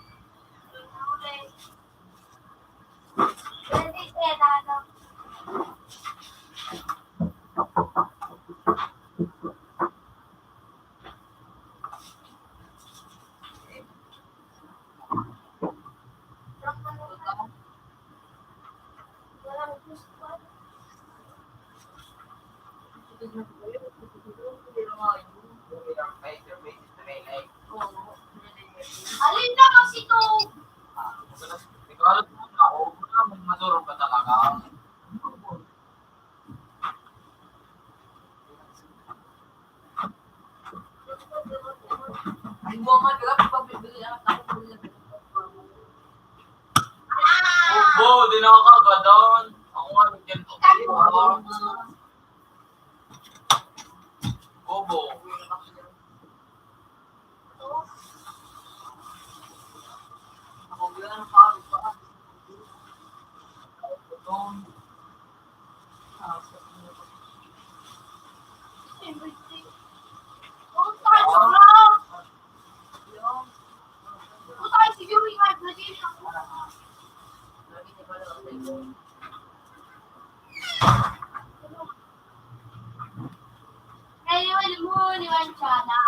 Alin na kasi to? Ikaw, alam mo na, o, wala, may masurog ka talaga. Ay, bunga, di ba? Pagbibili ang takot mo lang. Opo, di nakakagadan. Ako nga, nagyan ko. Bobo. Kaiwan mo ni Manchana.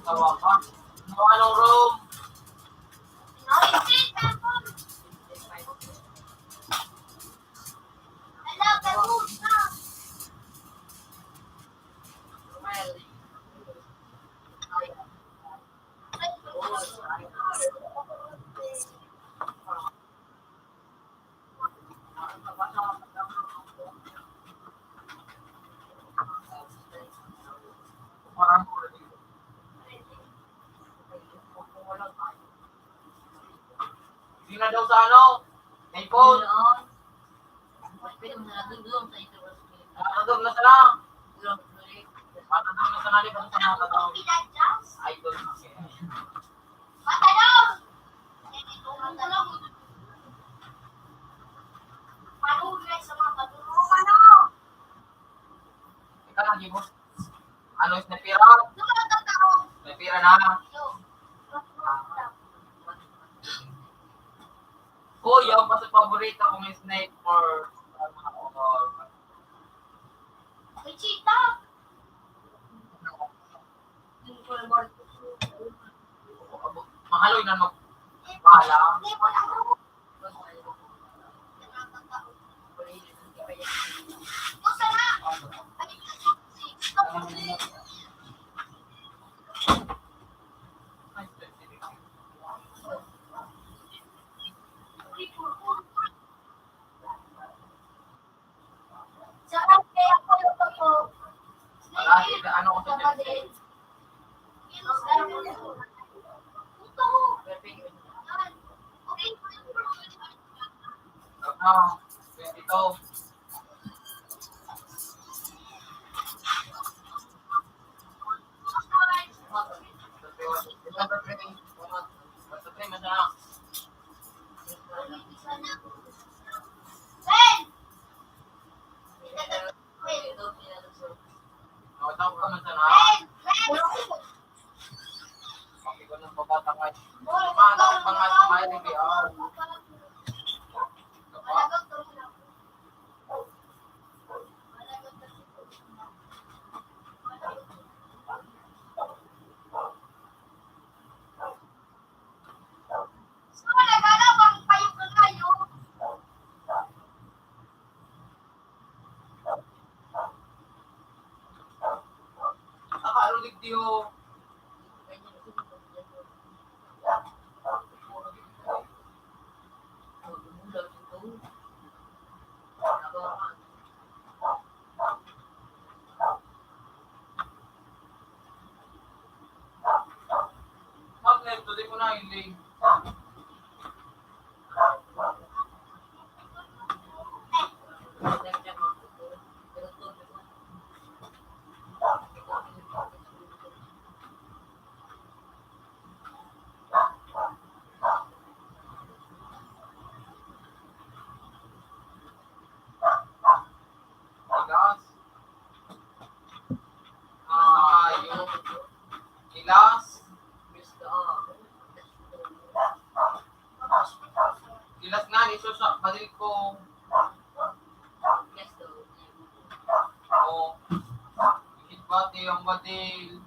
Tawa ka. Ano, anong room? Hindi na daw sa ano, iPhone. Ano daw na sana? Ano daw na sana, di ba, sa mga tao? Idol na siya. Ikaw lagi mo. Ano, sniper? Sniper na. Kuya, ang paborito kong sniper. May cheetah. Mahaloy na mag-, bahala. Saan kaya kayo po? Ano ko sa kapatid? Ah, twenty-two. Magnet, pwede ko na, hindi. Ilas. Ah, yung ilas. Ilas nga, iso sa baril ko. O, ikit bati ang baril.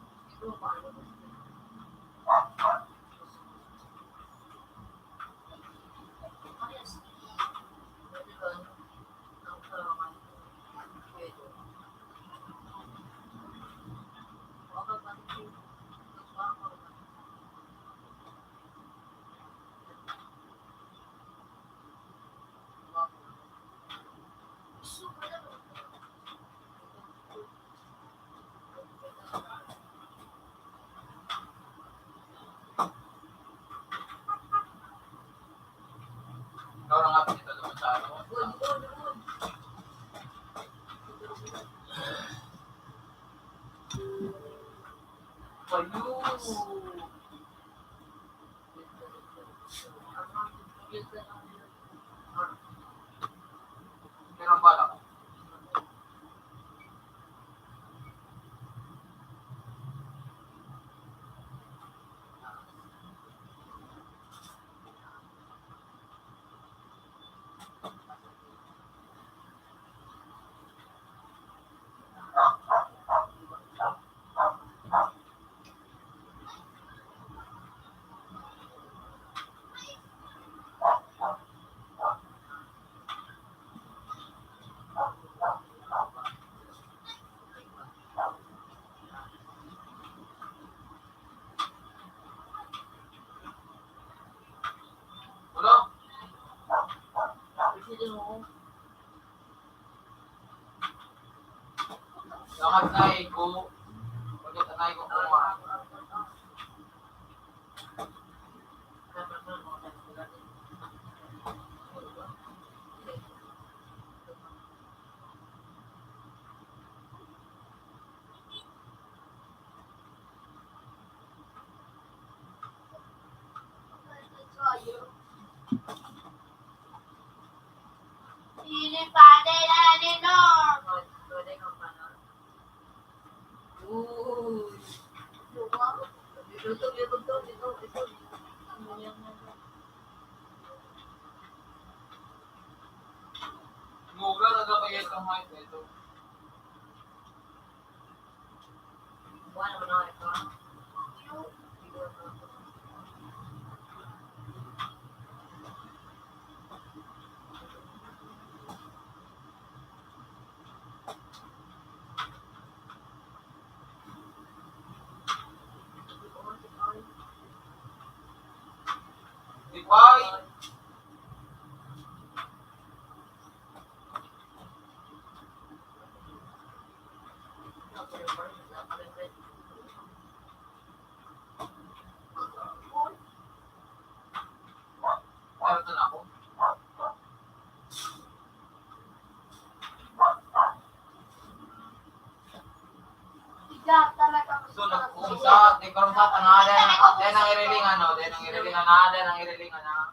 Ikaw na nga, pinita naman sa ano. Ayun. Pero ang bala ko. Wala. Salamat, Nay, ko. Bakit, Nay, ko, kumain? Pili pa, dahil ano, no? Uy. Mura na lang kaya itong mic na ito. Di ba? Meron na ako. Pero sa tanga, dahil ang, dahil ang irilingan, no? Dahil ang irilingan, ah, dahil ang irilingan, ah.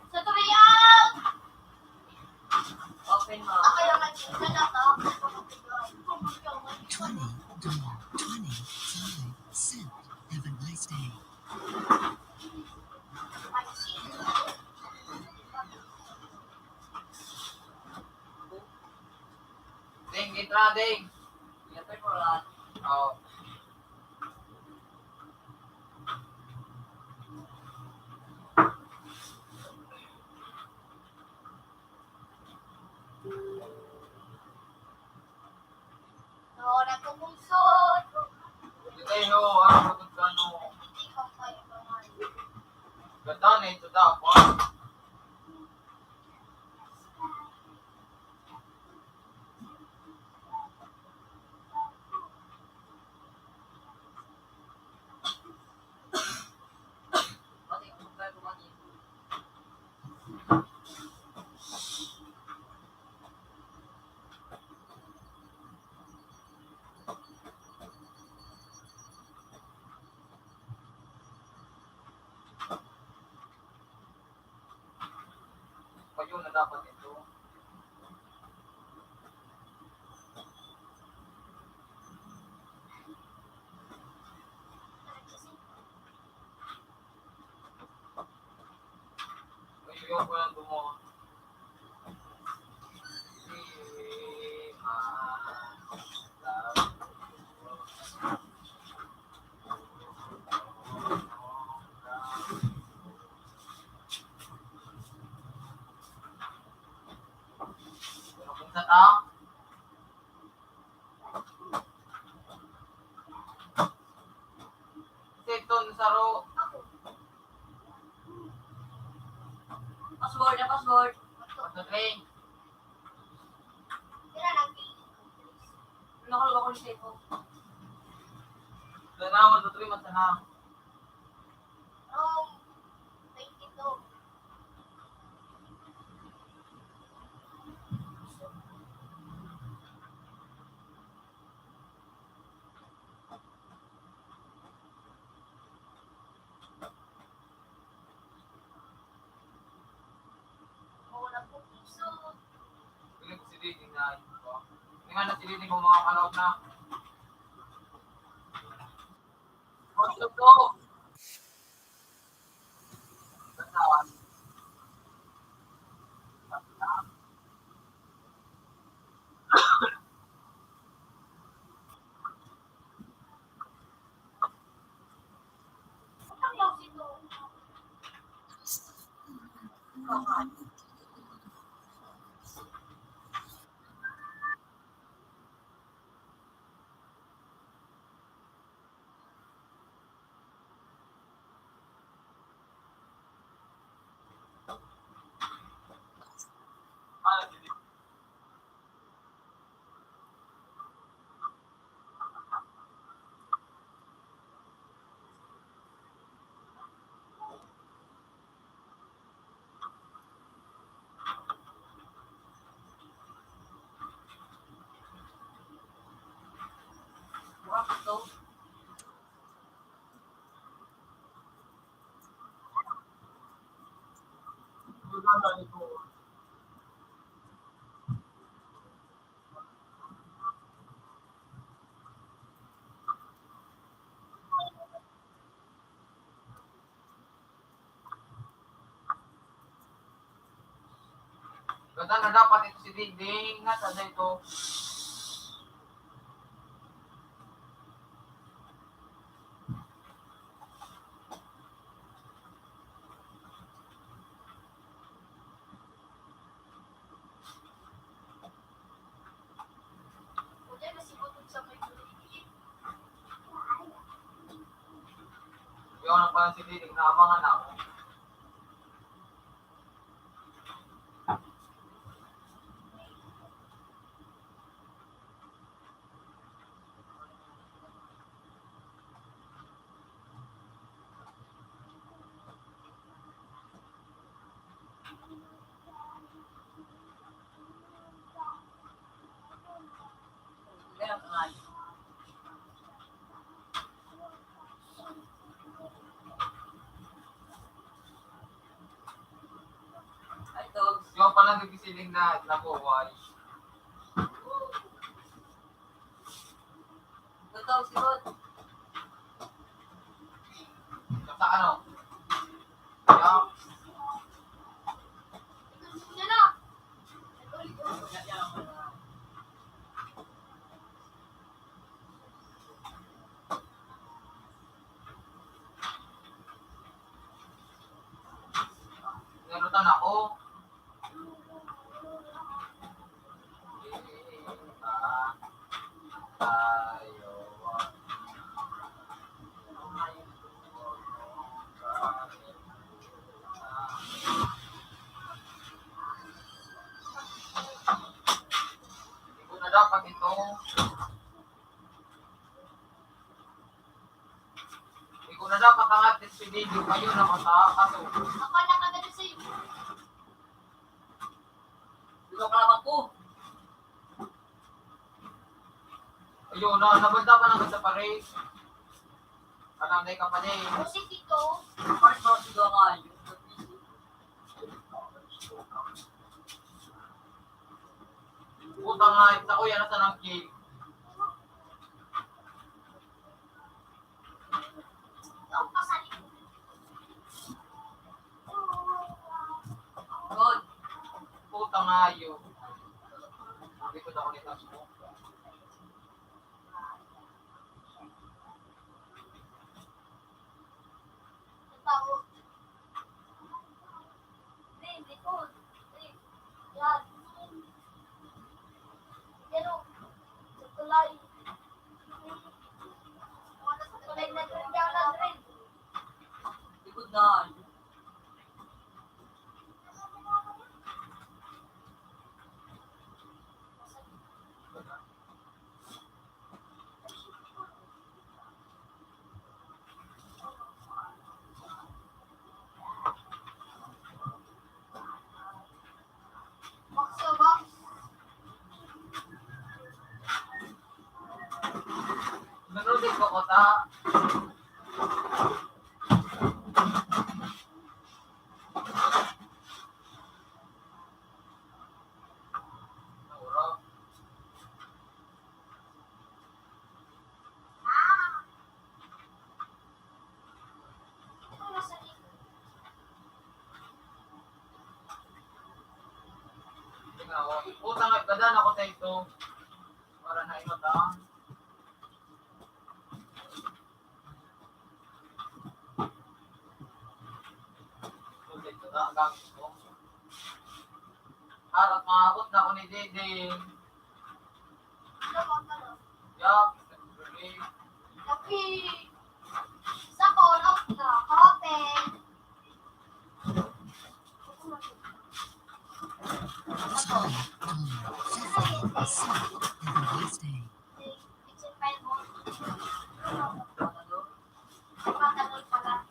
Sa three out! Open mo. Ako yung nagsinta na to. Twenty, twenty, twenty, seven. Have a nice day. Ding, itra, Ding. Ito yung mga, oh. No, nagpupungso. Hindi kayo, ano, ano. Ganda na ito dapat. Payo na dapat ito. Payo ko lang gumawa. Sa tao? Seton, saro. Password, ah, password. One, two, three. Nakalog ako ni Seto. Wala na, one, two, three, mata na. Wrong. Twenty-two. Wala po piso. Dili ko si Didi nga, ano ko. Hindi nga na si Didi mo mga kalaot na. Otro po. Ganda na dapat ito si Dingding. Nga, sa ito. Ikaw na pala si Diding, naabangan ako. Ay, dogs. Yung pala nagsiling na nabuhay. Totoo, sigod. Sa ano? Yung Meron na ako. Hindi ko na dapat ito. Hindi ko na dapat ang atis si Didi. Kayo na mata. Kaso, Ako na kagad sa'yo. Ikaw ka naman ko. Ayun, na, nabanda pa naman sa pare. Anong day ka pa, day? Kasi dito. Paano ba siya nga yun? Puta nga, sa kuya, nasa ng cake? Good. Puta nga yun. Sabi ko daw ulit ang smoke. Tao. Rin, likod. Rin. Yan. Pero, sa tulay. Mga nasa tulay na rin, yan lang rin. Likod na. Nanonood ko, kota. Utang at dadan ako sa ito. Para na imot, ah. Ito, ito, ah, gamit ko. Harap, maabot na ako ni Dede. Yak, Tapi, sa kono na, open. Ako. It's a fine one. Patanol pala.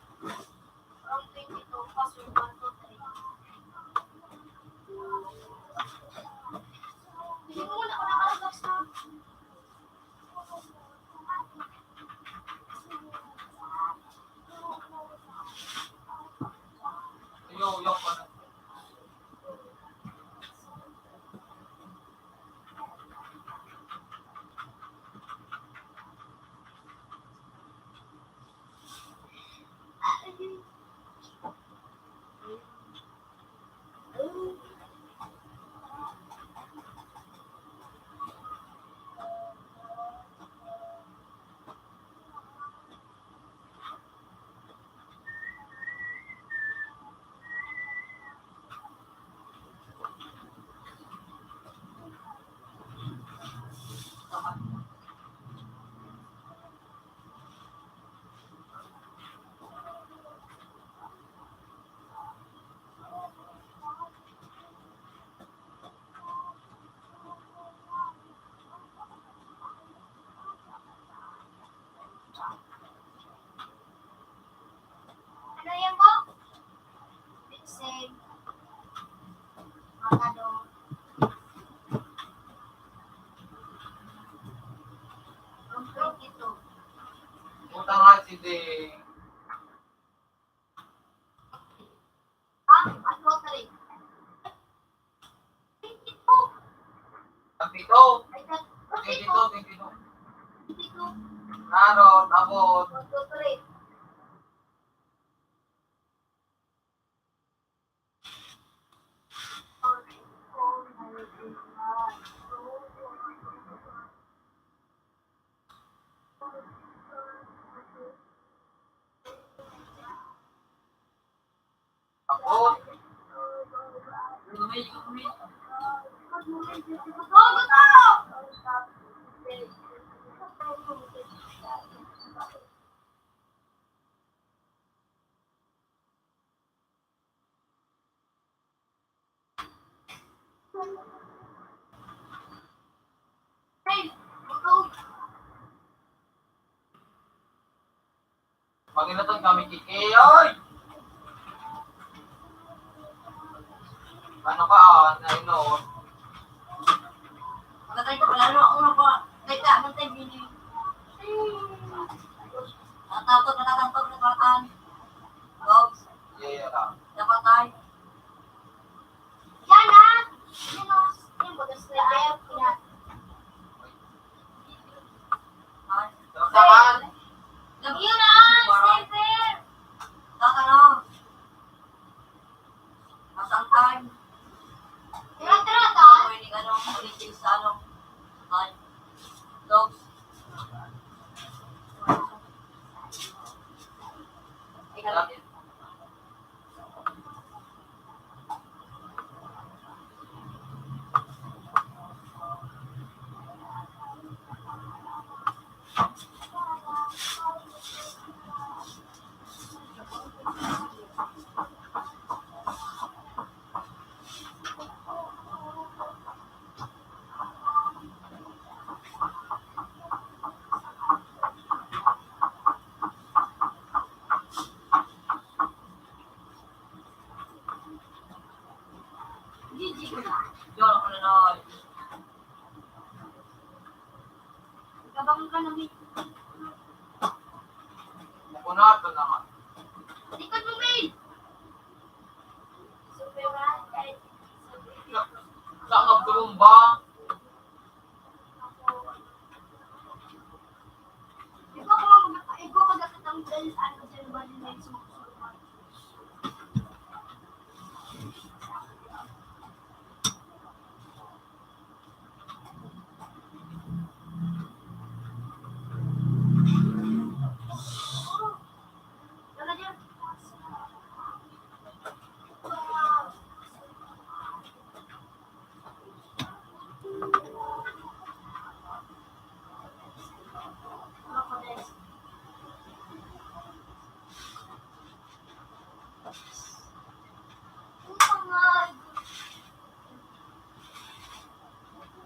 From twenty-two, password one two three. Hindi mo muna ako nakalabas na. Yo, yo, pa na. Ang pito. Twenty-two, twenty-two. Klaro, tapos. Pangilaton kami, Kiki. Oy! Ano ka, ah, na ino? Magkakain ka pala, ano, ano ba? Teka, ano tayo, Bini? Natatakot, natatakot, natatakot. Dogs. Yeah, yeah, lang. Napatay. Yan, ah! Yan, oh. Yan, bagas na ayaw ko na. Ay. Saan? Love you na, sniper! Tatanong. Asang time? Tira, tira, ta. Pwede ka nung pwede sa ano? Time. Dogs. Ikaw. Gigi ko na. Yun, ako na lang. Kabang ka na, Mil. Makunat ka na nga. Likod mo, Mil. Sa, sa kabulong ba? Ikaw, kung mag-, ikaw, magkakatanggal, ano, dyan ba, dyan, dyan, sa mga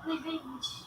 Revenge.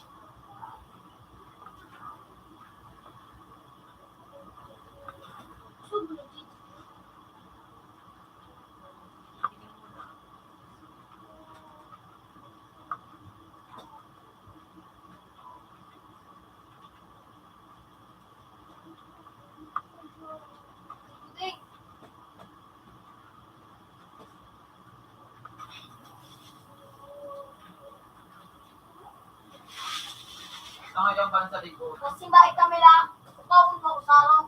Kasi ba kami lang? Ikaw ang kausarang.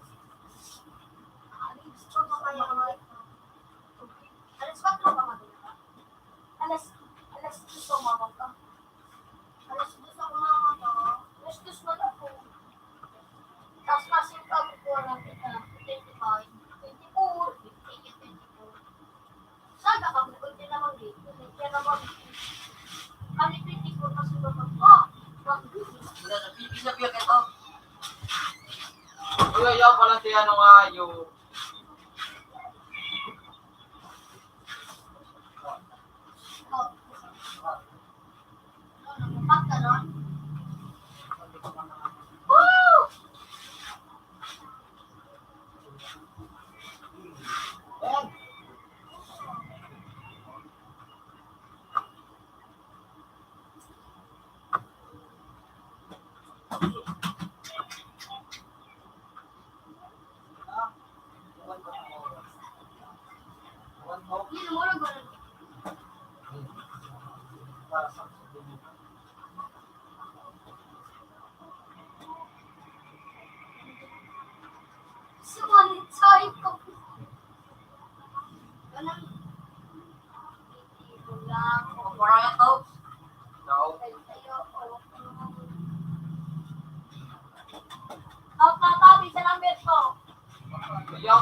Alis ko pa kayo, Roy. Alas kwatro pa madaling araw. Alas, alas dos ako mamang ka. Alas dos ako mamang ka. Alas dos man ako. Tapos kasi yung pagkukuha ng kita, twenty-five, twenty-four, twenty-eight, twenty-four. Saga ka, bukod din naman dito. Kaya naman, kami twenty-four kasi ba pag, oh, pag, Wala, napipisabi ang ito. Uy, ayaw pala si ano nga, yung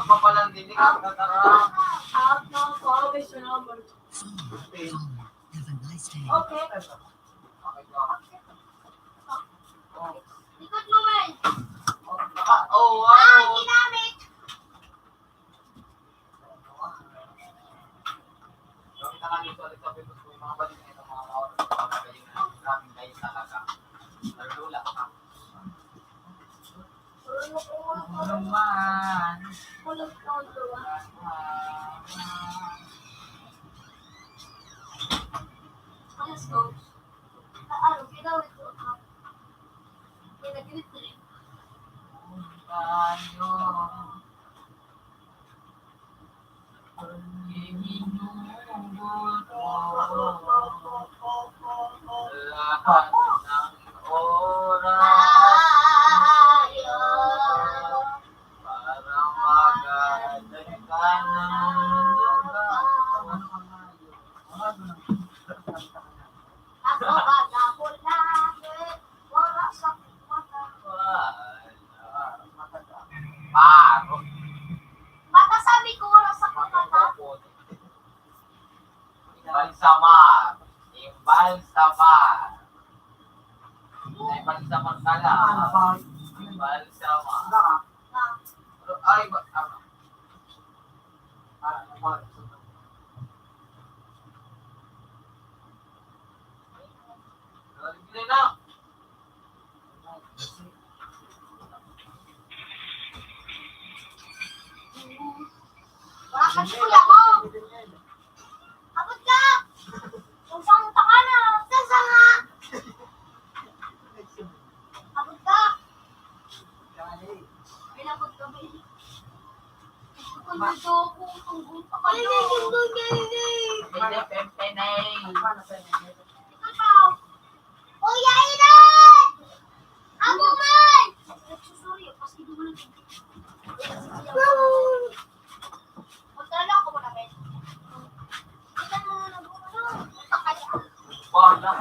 Mapalang dinig ang kataram. Out na po, always remember. Phone, caller. Have a nice day. Okay. Likod mo, Mel. Ah, oh, wow. Ah, ginamit. Let's go. Lahat ng oras para magdagdag ka ng lugar. Ako ba na ko lagi? Wala sa mata. Paro. Mata, sabi ko, wala sa mata. Imbalsamar. Imbalsamar. Imbalsamar ka na. Imbalsamar. Ay, ba, ano? Ah, ano? Galing na. Wala ka sa kuya mo. Abot ka! Kung saan ka na, saan ka na? Abot ka! Pinabot ka ba eh? Kung dito ako, tungkol pa kayo. Ay, ay, ay, ay, ay, ay. Ito pa. Kuya Iran! Ako man! Nagsusuyo, kasi dumalang. Magdala ako na, Ben. Kita mo na gumano. Takaya. Wala.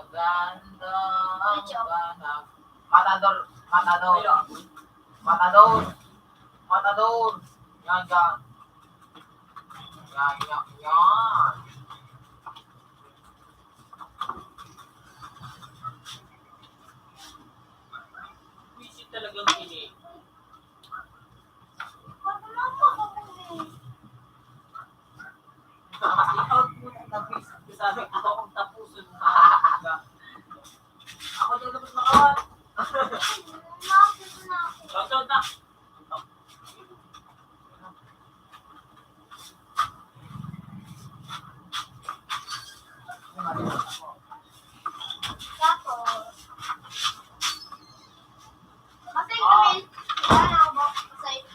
Maganda ang banag. Matador, matador. Matador. Matador. Yan, yan. Yan, yan, yan. Buwisit talagang ini. Ikaw po na nabis-, sabi ko, "Ako ang tapusan mo." Ako daw dapat makawat. Shoutout na.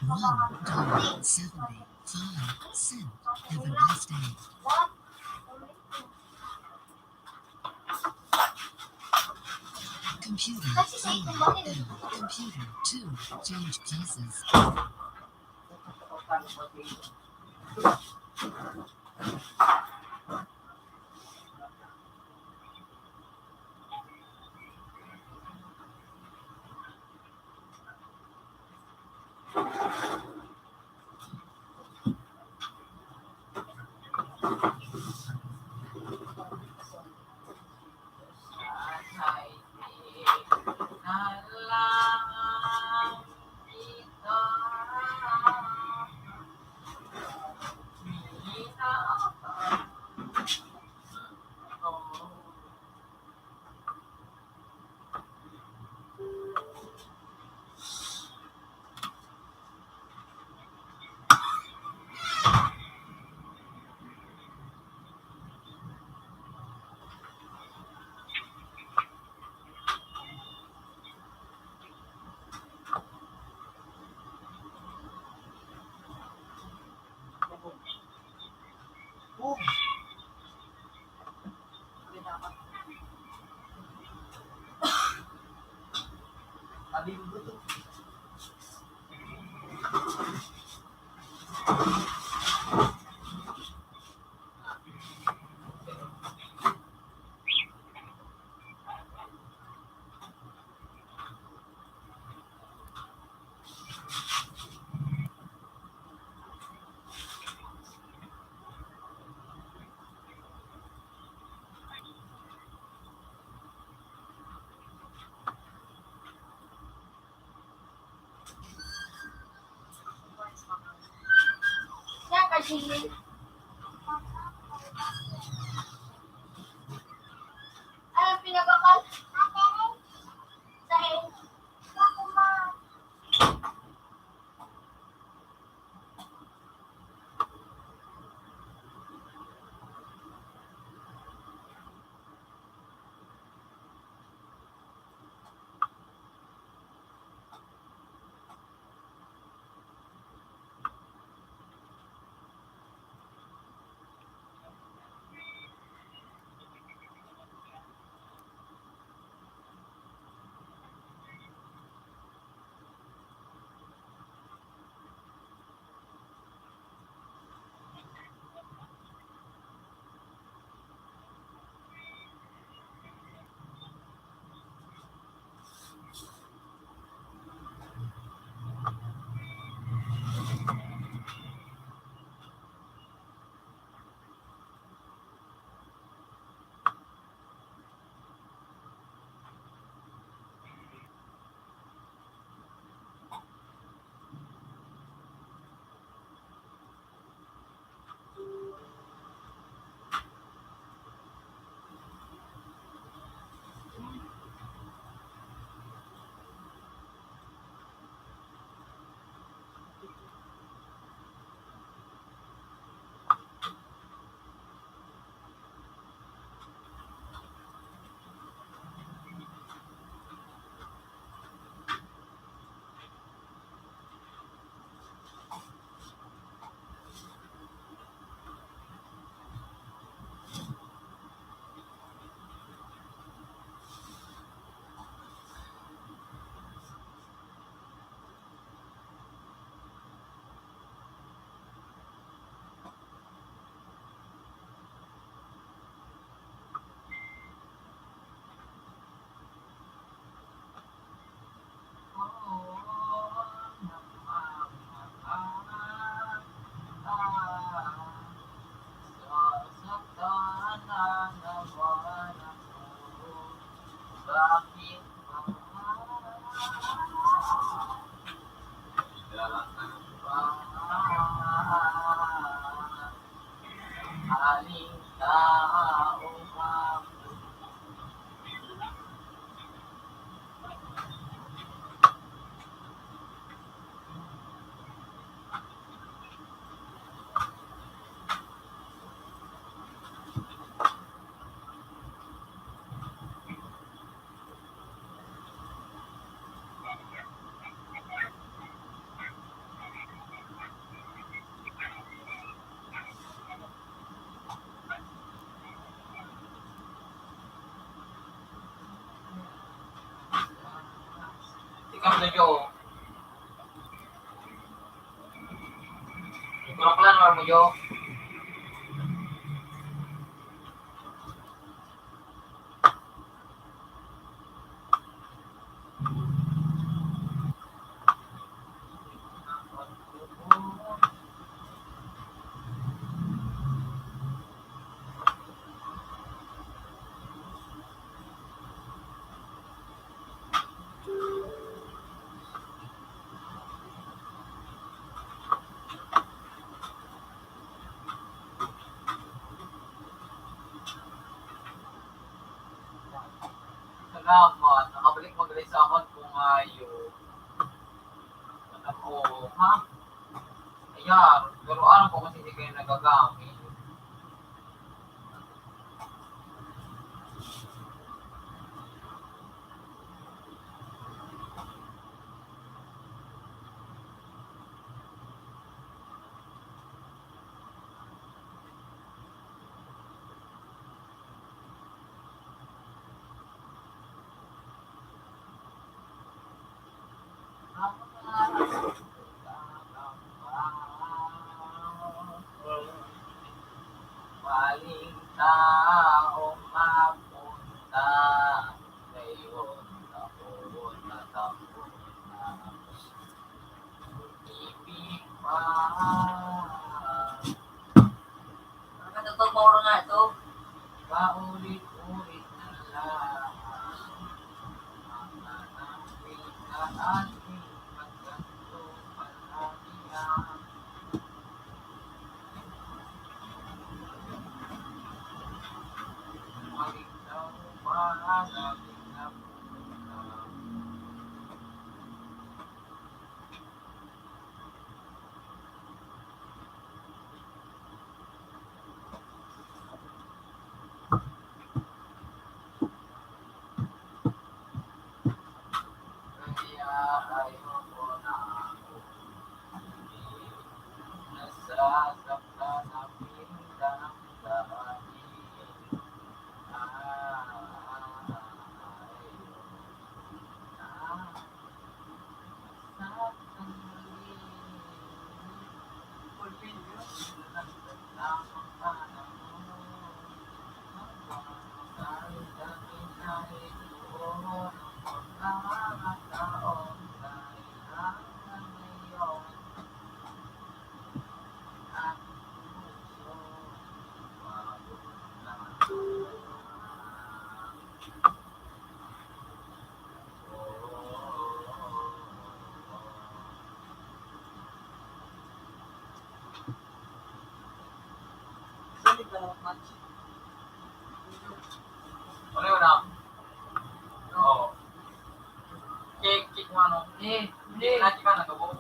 One dollar seventy-five cent. Have a nice day. Computer, phone, and computer, two, change cases. Yan kasi. Ay, ang pinabakal. Sa Ikaw na, Jo. Ikaw na pala, Normo, Jo. Salamat. Nakabalik man gali sa akon kung ayo. Alam ko, ha? Ayan, pero aram ko kasi hindi kayo nagagamit. Maling taong mapunta, ngayon ako natapos na. Ibig pa. Ang katutog mo nga ito. Paulit-ulit na lang. Mga nakita at magkanto palagi ang maligtaw, mahalagin na pumunta. Kaya ayoko na akong nasasaktan na pinagdamdamin. Ah, ayoko na. Ano yun, ah? Oo. Kick, kick mo, ano? Eh, hindi. Kick na, kick na, nagabo.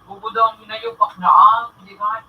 Bubudo ang inayo, paknaan, di ba?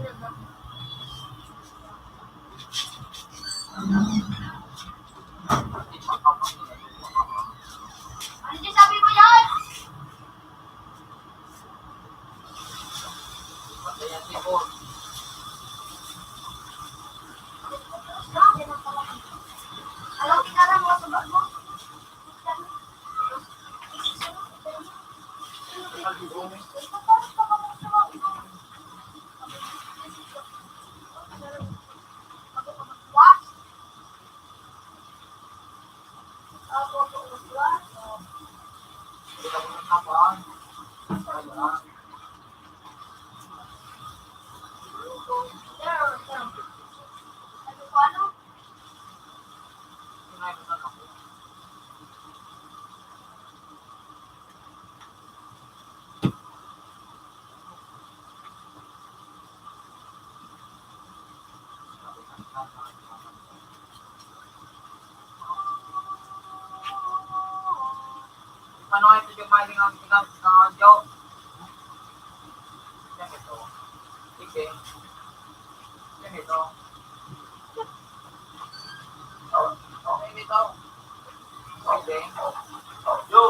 Ano sabi mo yan? Alam, kinala mo sa bag mo. Ano ito yung maling ang pinag-, ah, joke? Yan ito. Sige. Yan ito. Okay, ito. Okay. Yo.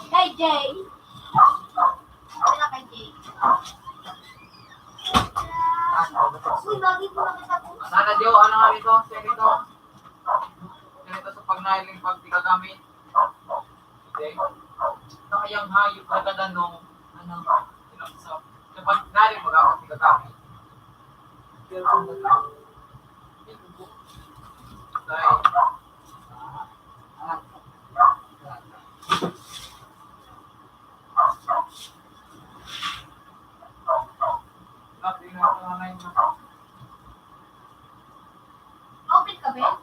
Kay Jay. Wala kay Jay. Uy, bagay ko nakita ko. Sana, Jo, ano nga nito? Ganito. Ganito sa pagnahiling pagtigagamit. Okay? Kayang hayop na kadanong, ano, pinagsa-, kapag nahiling mag-awat tigagamit. Pero kung nagkakaroon, dahil, ah, Open ka, Ben?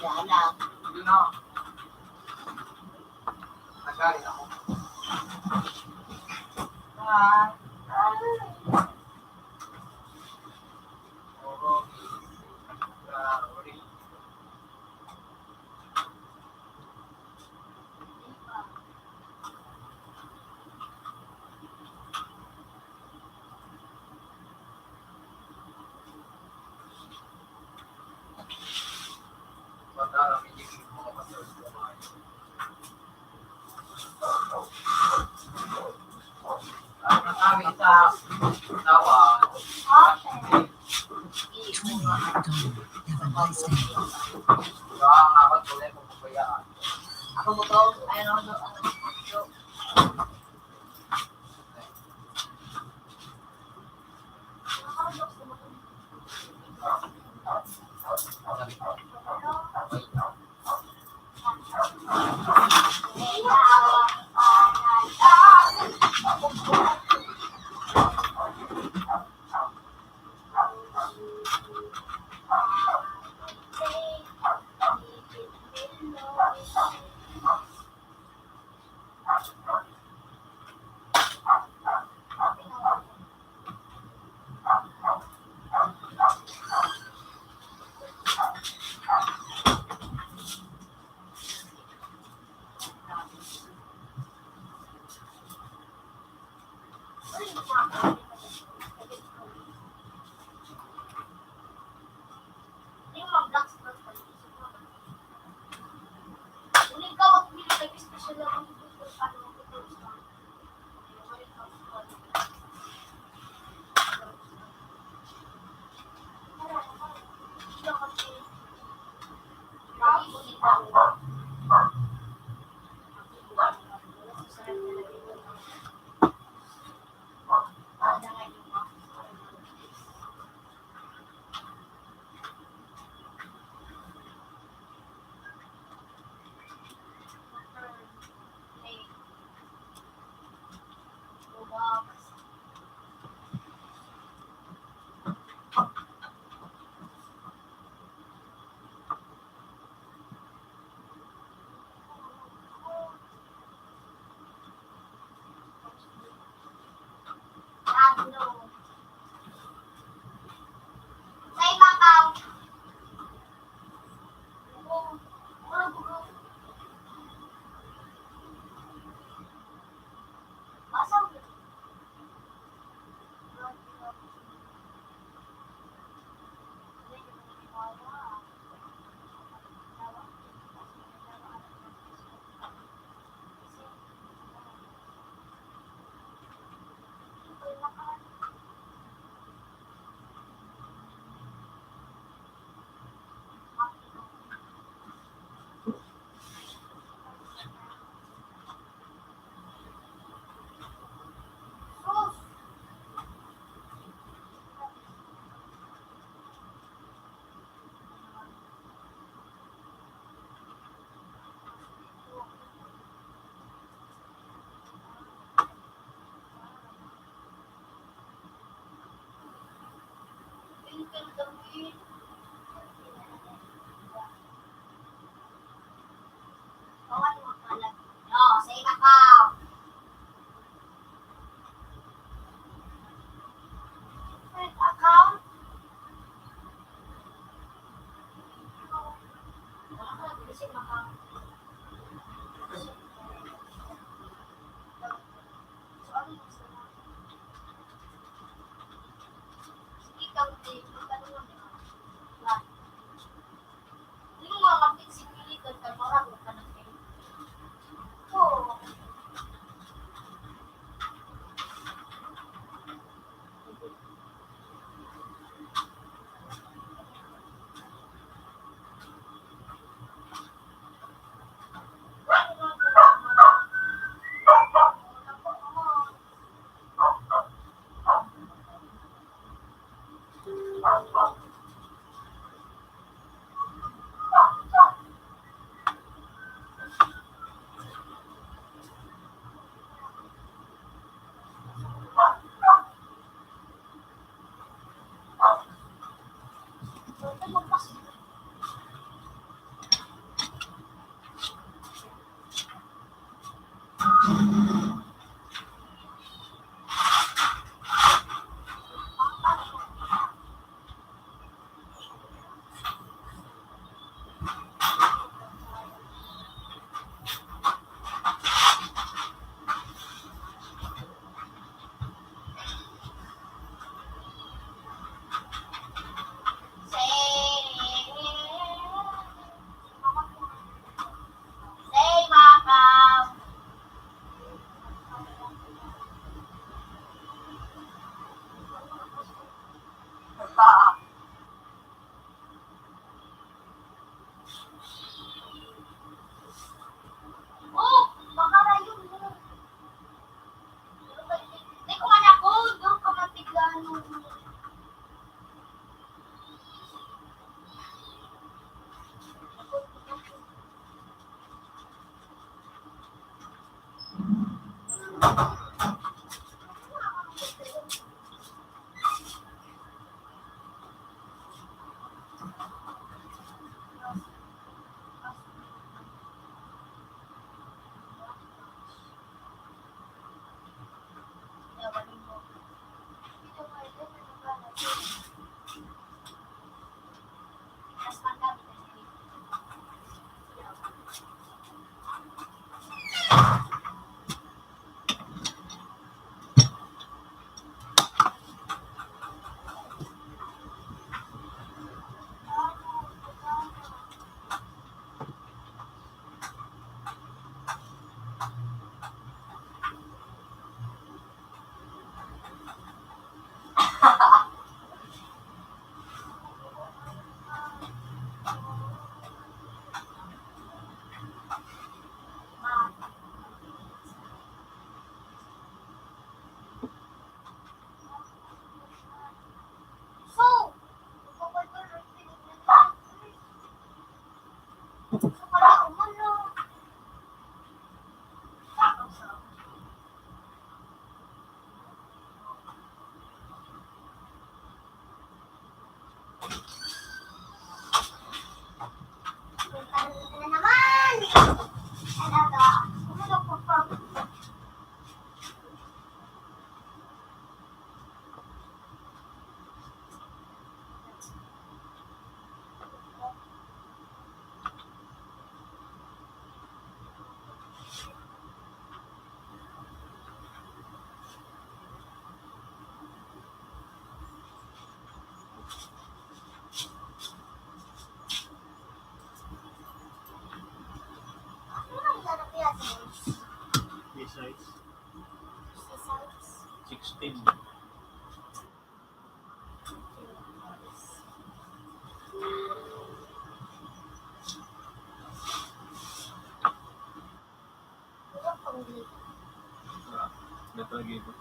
Anak. Ano? Nagalit ako. Ah. Have a nice day. Ako mo to, ayun ako, ano, Sixteen. Ah, may talaga ito.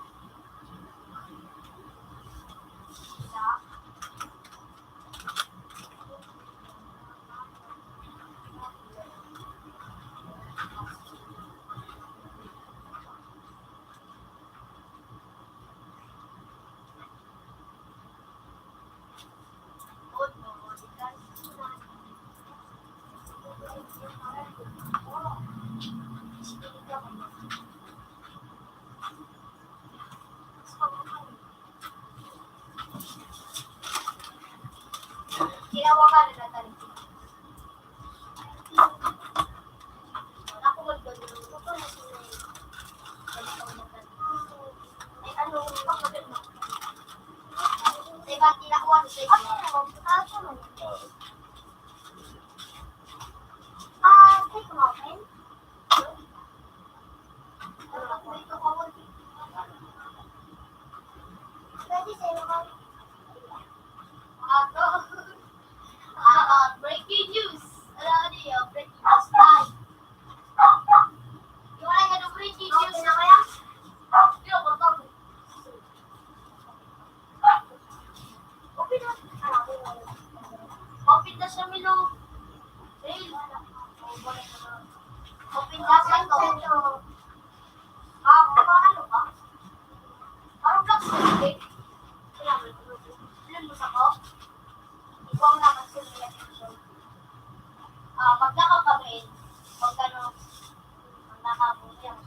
Ah, breaking news. Ano, ano yun? Breaking news time. Yung wala nga ng breaking news na kaya? Yun, pagkabot. Open na. Open na siya, Milo. Hey. Open na siya to. Ah, paano ba? Parang black screen. Kailangan ko. Yun, gusto ko. Ikaw ang dapat sumilat dito. Ah, maglakaw kami. Pag ano, ang nakabot yan.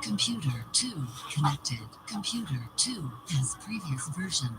Computer two connected. Computer two has previous version.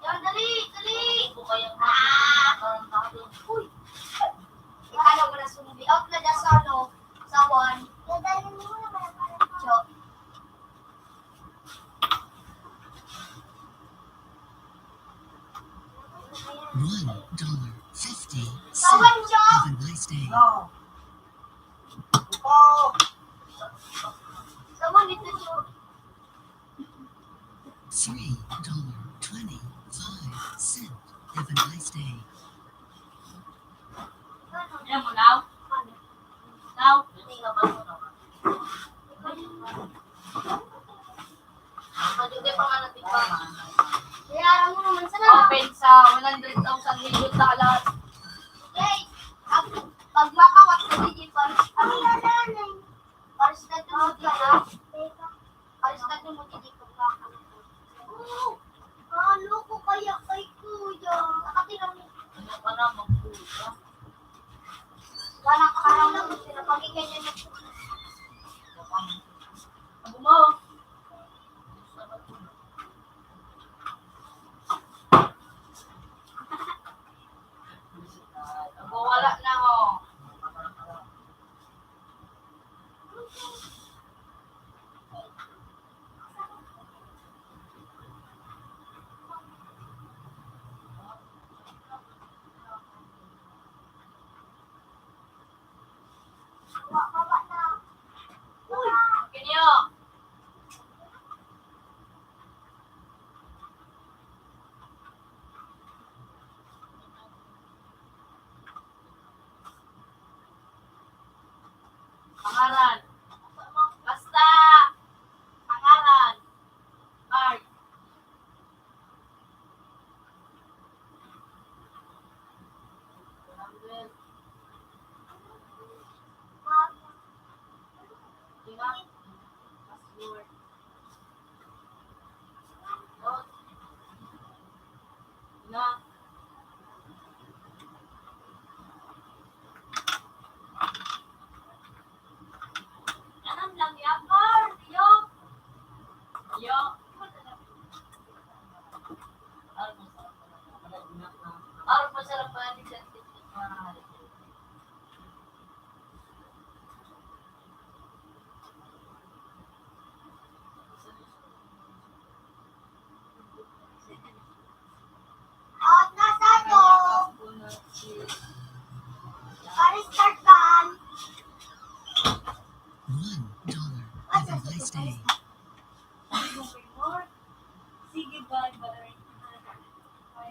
Yan, dali, dali. Ah. Uy. Ikaw mo na sumubi. Out na dyan sa ano, sa one. Cho. One dollar fifty Sa one, Cho. Have a nice day. Oh. Oh. Sa one, ito, Cho. Three dollar twenty-five cent. Have a nice day. Alam mo, now? Now? Hindi pa nga natin pa. Bayaran mo naman sila. Open sa one hundred thousand million dollars. Okay. Pag, pag makawat ka, hindi pa. Ano na lang eh? Pares na ito mo dito. Pares na ito mo dito. Pag makawat.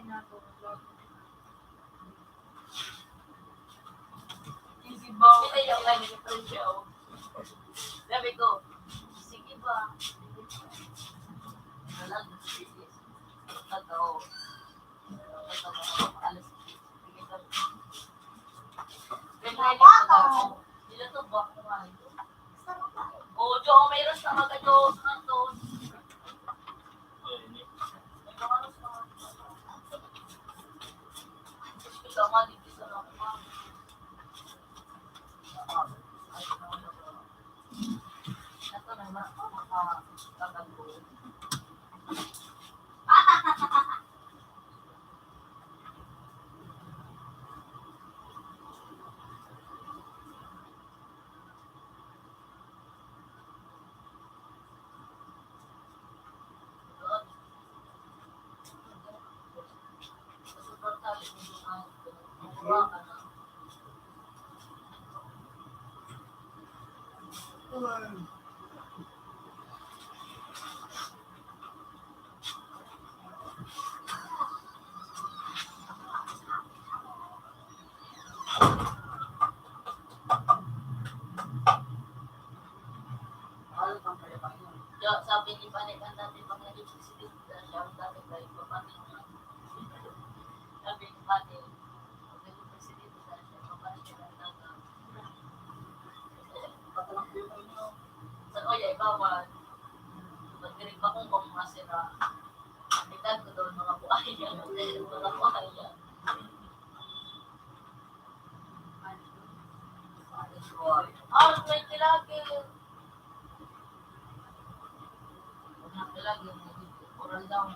Hindi ba? Hindi yung kanya ni Prince Yao. Sabi ko, "Sige ba?" Walang sige. Totoo. Totoo. Alas sige. Sige ba? Pinredy ko na ako. Nila to ba? Oo, Diyo, mayroon sa mga Diyo, sa mga Diyo. Sabi ni Panay, ang dati pang naging presidente, siya ang dati pa yung papatay. Sabi ni Panay, ang naging presidente, siya ang papatay. Sa Oya, bawal. Pag dinig pa kung kung masira, itag ko doon, mga buhaya. Mga buhaya. Ah, may tilapia. Wala talaga, oral lang.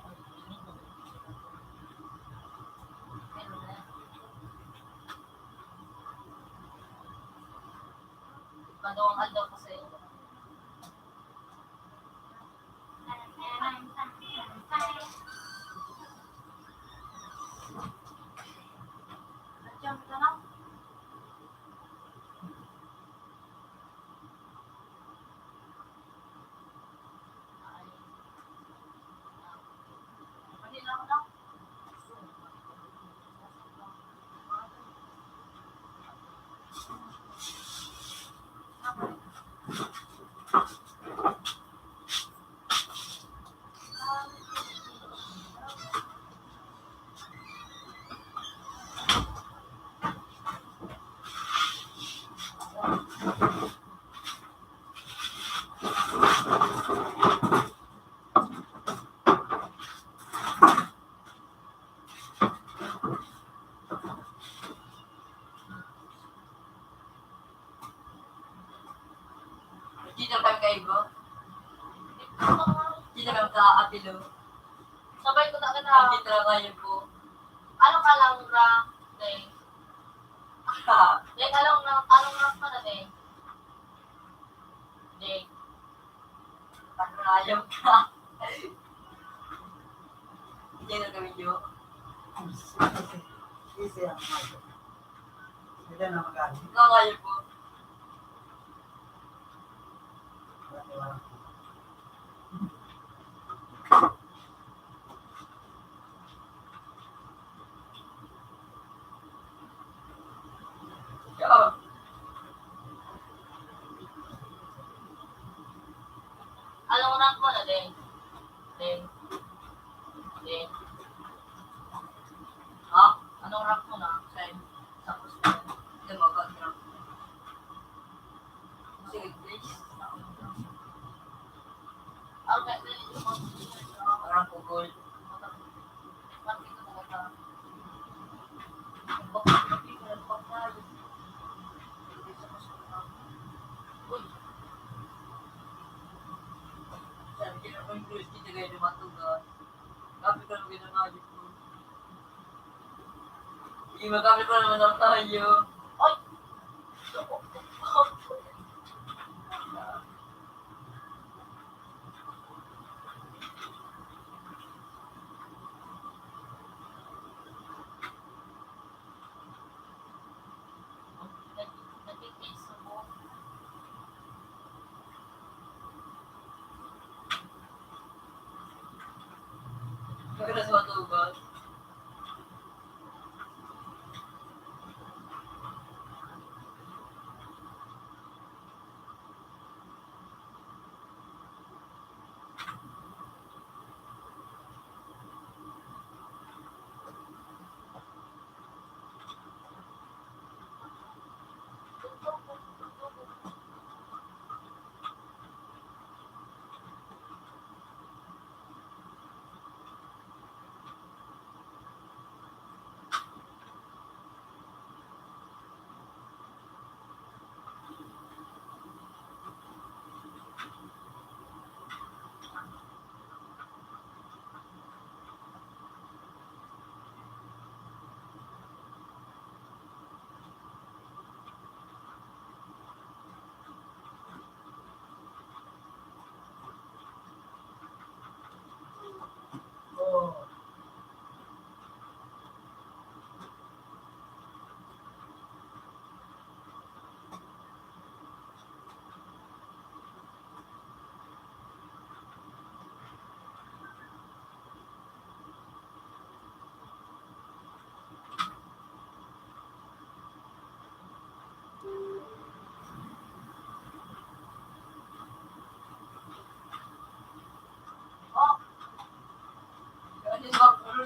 Pero na. Padawang aldaw ko sa inyo. Dito lang kayo, bro? Dito lang sa Apilo. Sabay ko na kita. Dito lang kayo po. Ano ka lang, Ra? Deng. Deng, anong na, anong na pa na, Deng? Deng. Pag-rayong ka. Hindi na gawin yun. Easy yan. Hindi na magaling. Ikaw kayo po. Anong rank mo na, Deng? Deng? Deng? Ha? Anong rank mo na? Saan? Tapos, hindi mo, background. Sige, please. Parang ko, gold. Sabi ko naman, gold, kita kayo lumatuga. Sabi ko naman, ginangayo ko. Sige, magkakape pa naman lang tayo. Ay! Maganda sa matubas.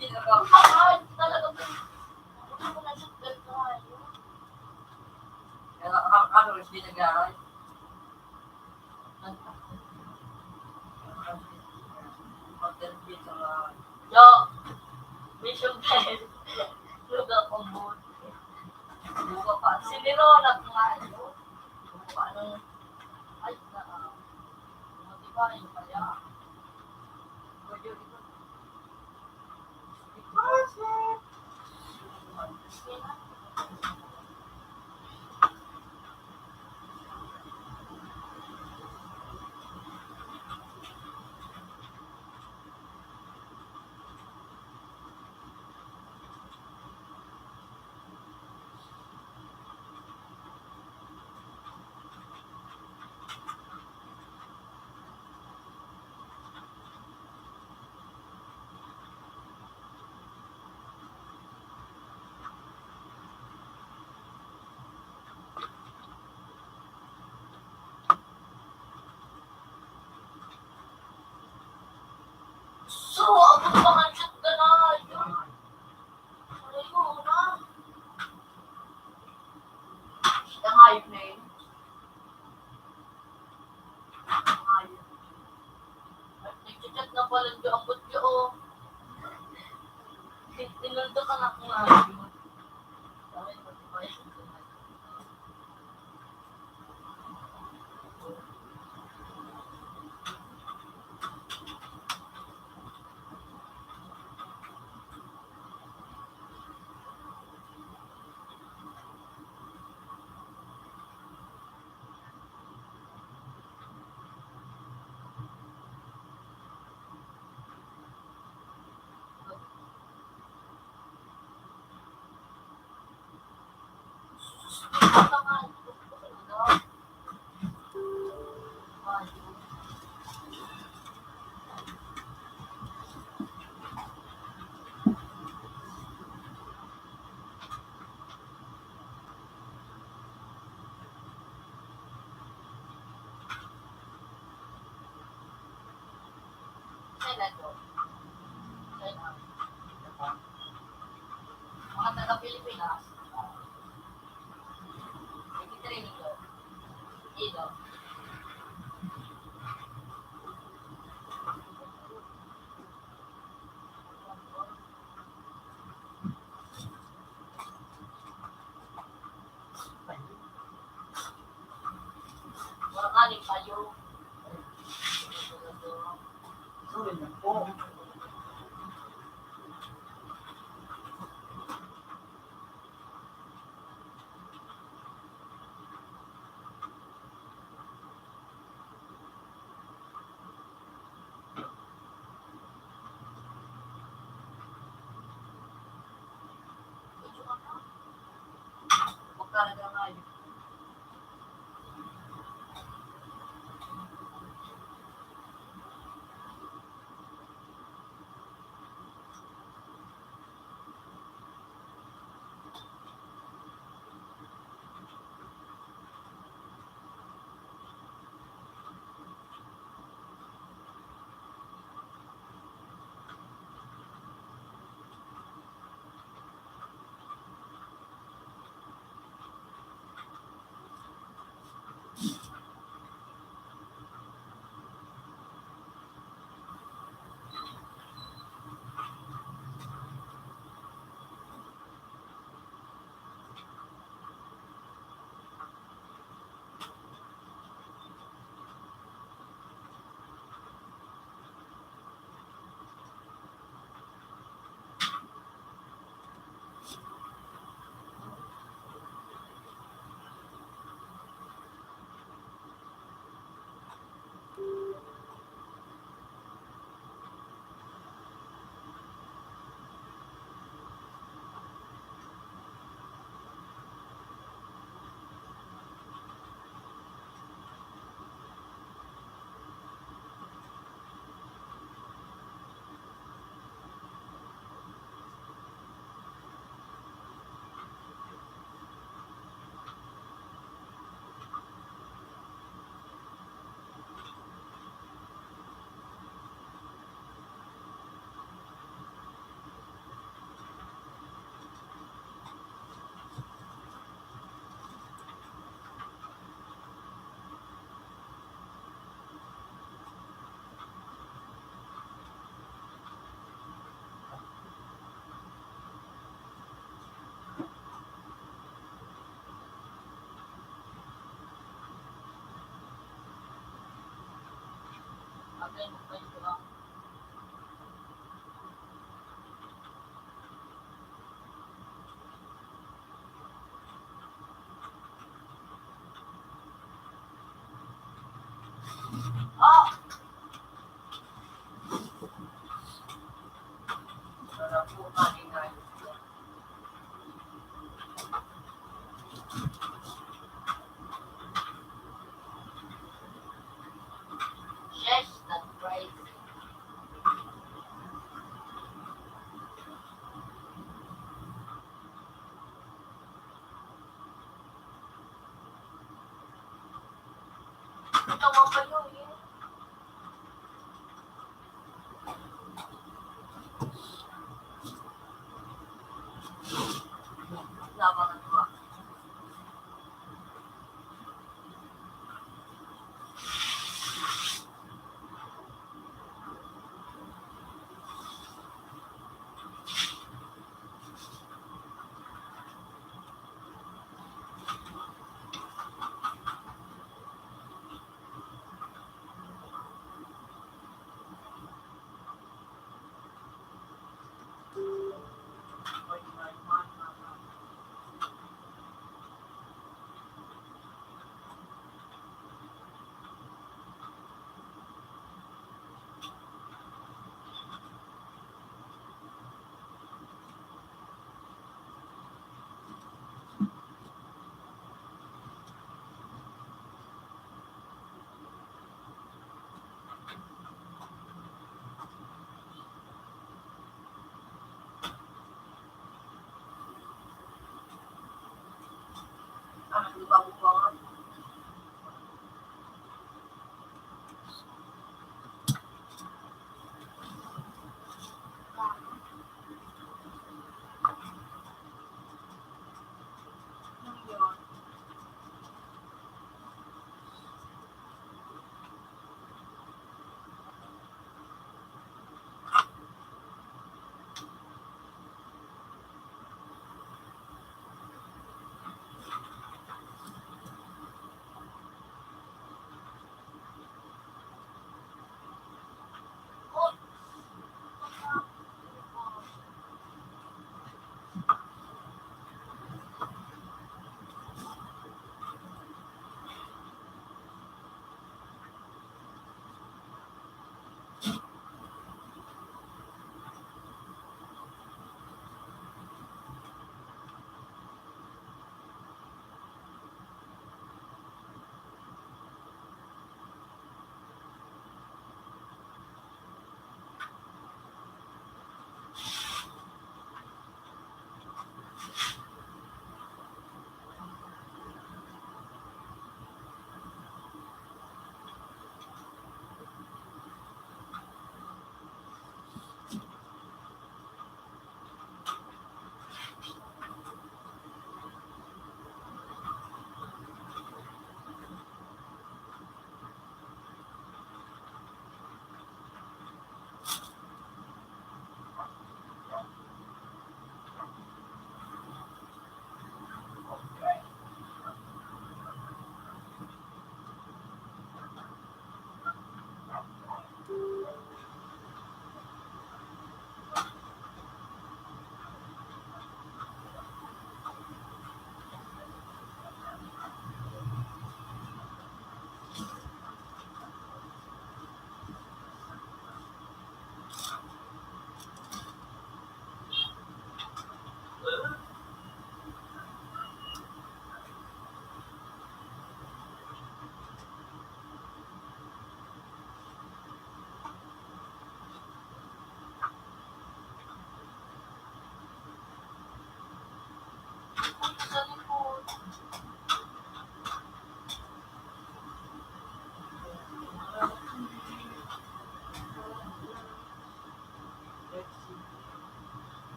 Ay, talaga po. Ano po na shotgun tayo? Kaya, ano, ano, hindi nag-aaral? Yo, mission ten. Luga kong boot. Luga pa. Si Nero, nagmayo. Paano? Ay, na, ah, modify, kaya. So, abot pa nga shotgun na yun. Ano yun, ah? Ang hayop na yun. Ang hayop. At nagchat-chat na pala dyan, abot dyan, oh. Tin-, tinuldo ka na kung ano. Senador. Senador. Mga taga Pilipinas. Nagtitraining daw. Dito. Walang aning payo. Sorry na po.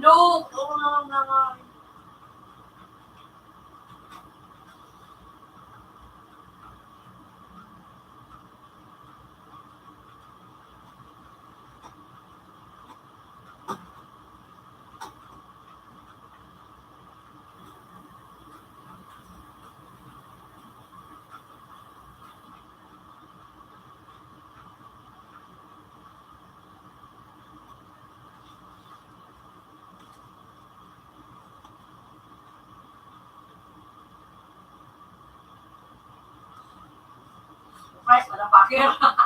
No, oo nga, nga, nga. Surprise, motherfucker.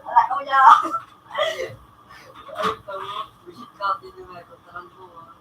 Wala ko niya. Ay, tama. Bullshit ka, tinimay ko. Tarang ko, ah.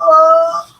Ah.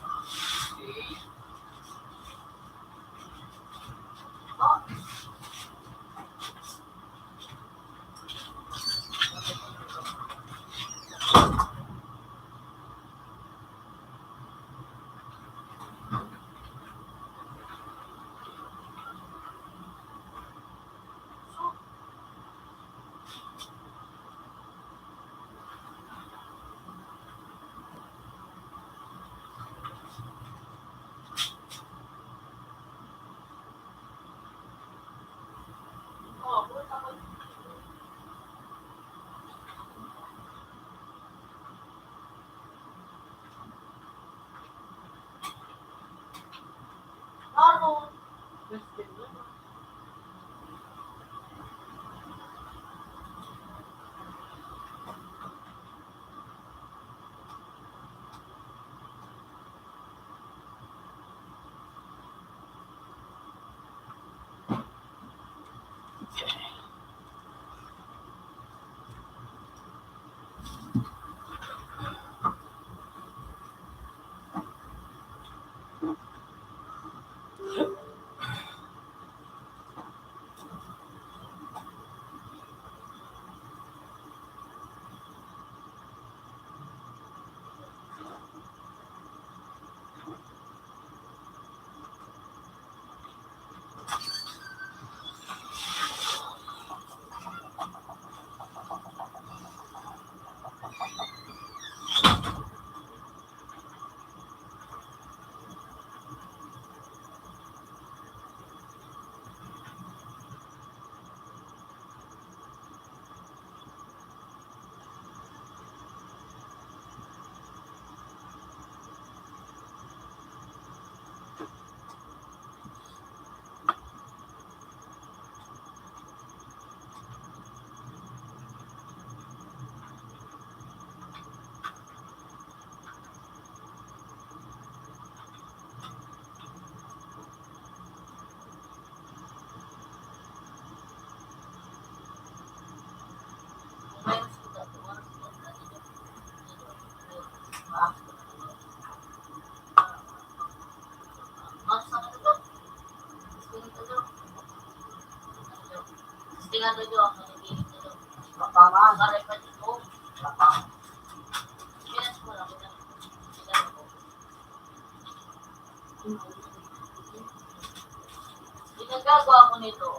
Ginagawa ko nito.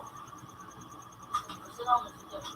Gusto naman si Jeff.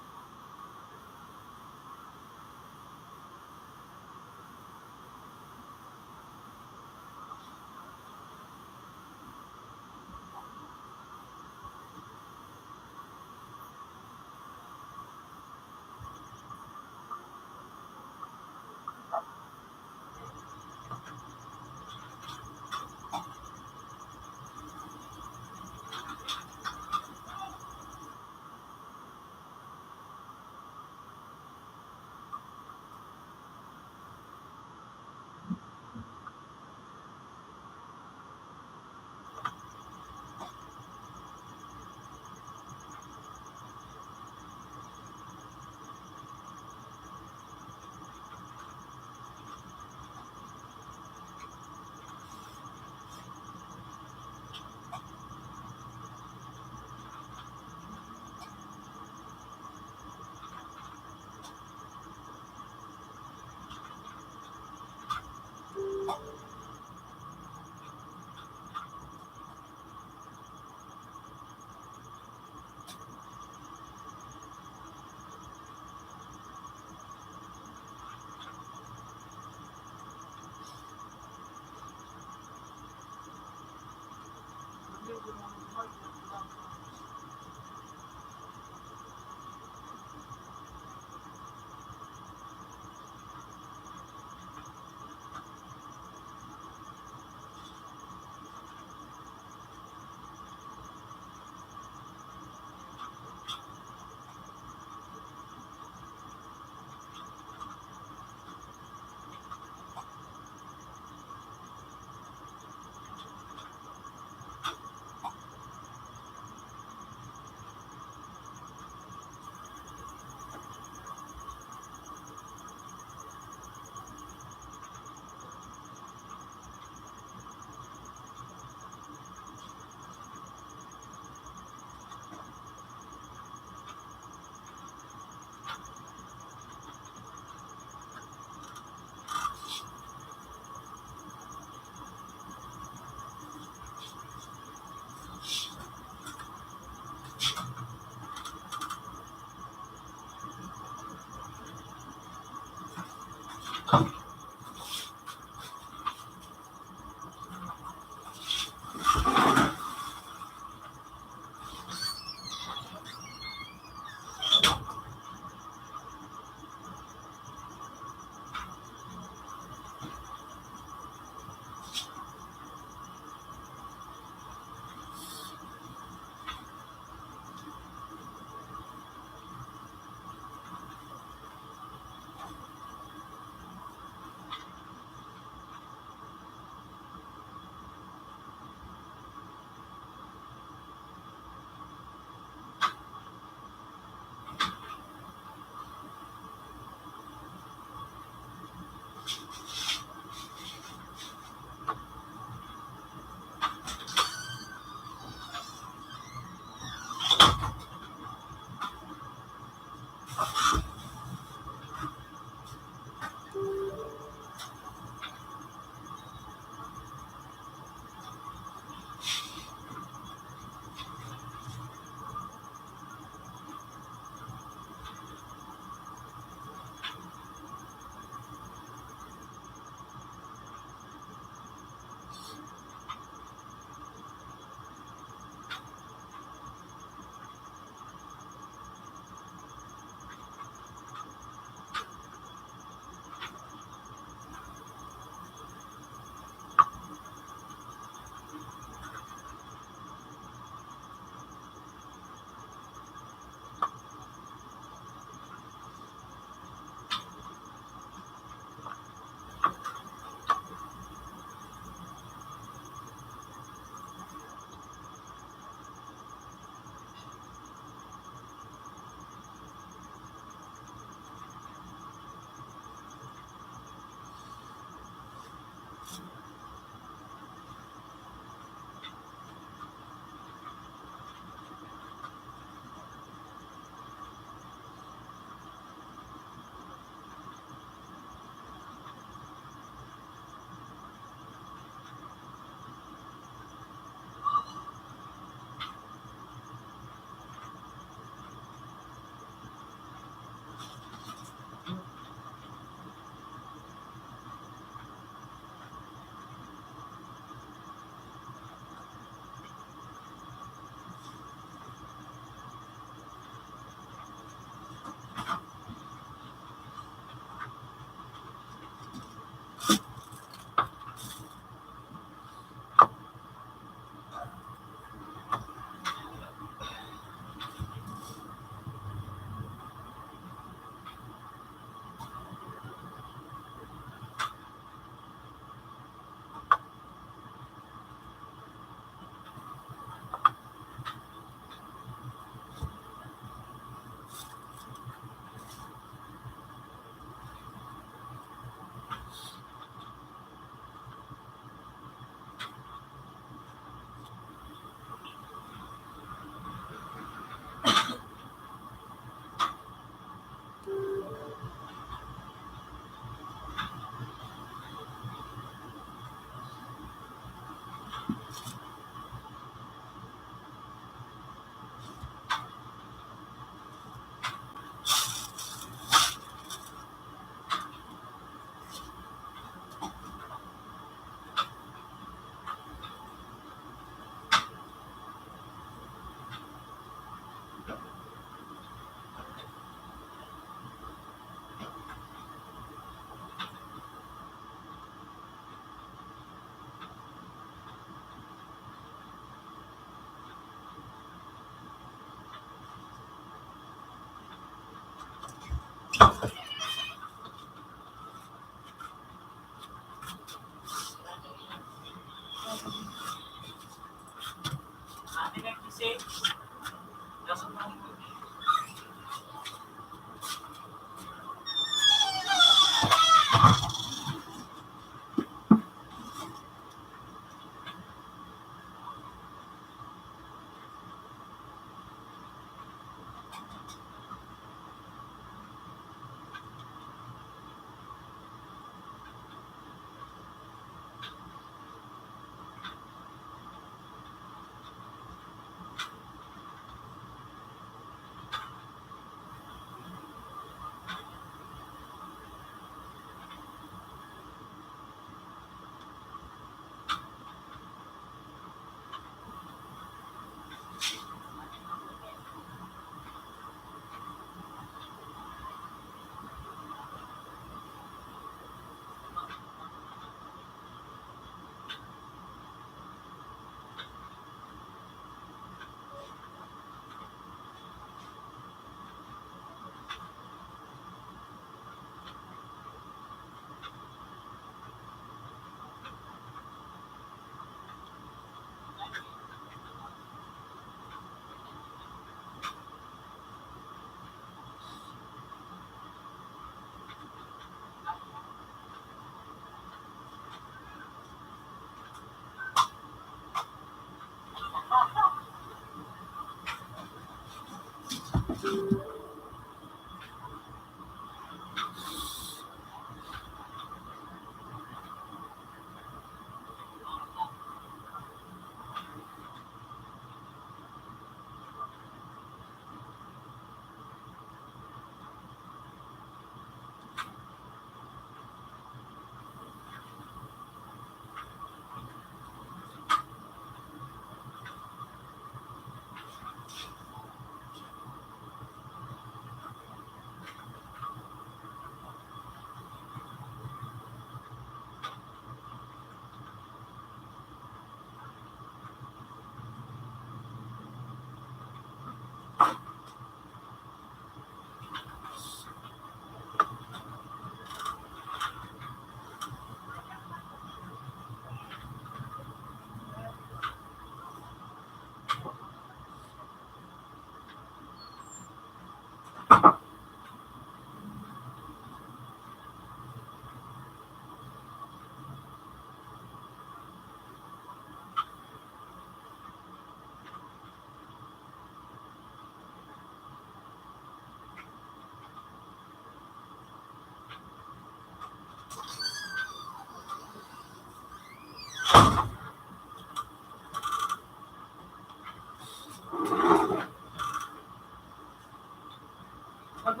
Ano?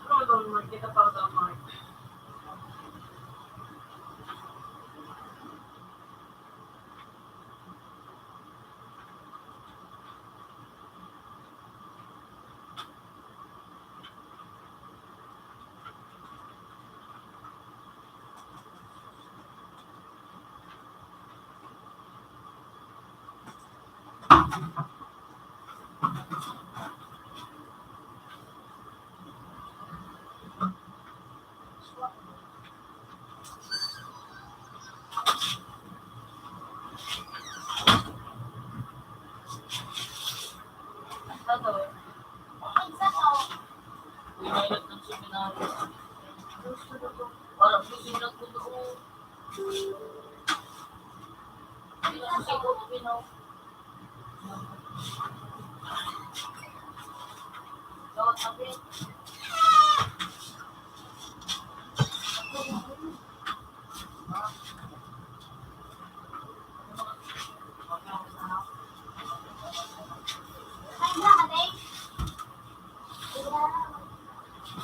Ano itong nagkita para sa mga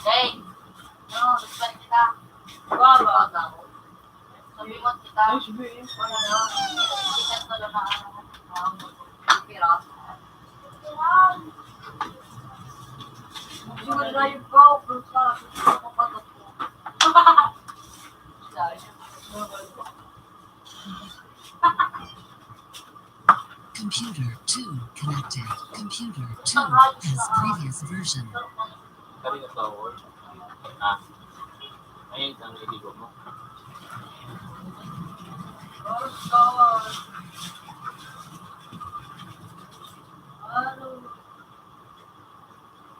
Deng, no, respect kita. Bawa ako. Sabi mo kita. Ay, sige. Wala na. Sikat na lang na ang, ang pira. Sige, live ko. Kung sa, sa, sa, Computer two connected. Computer two has previous version. Sabi nga sa work, ah, ayun ang iligo mo.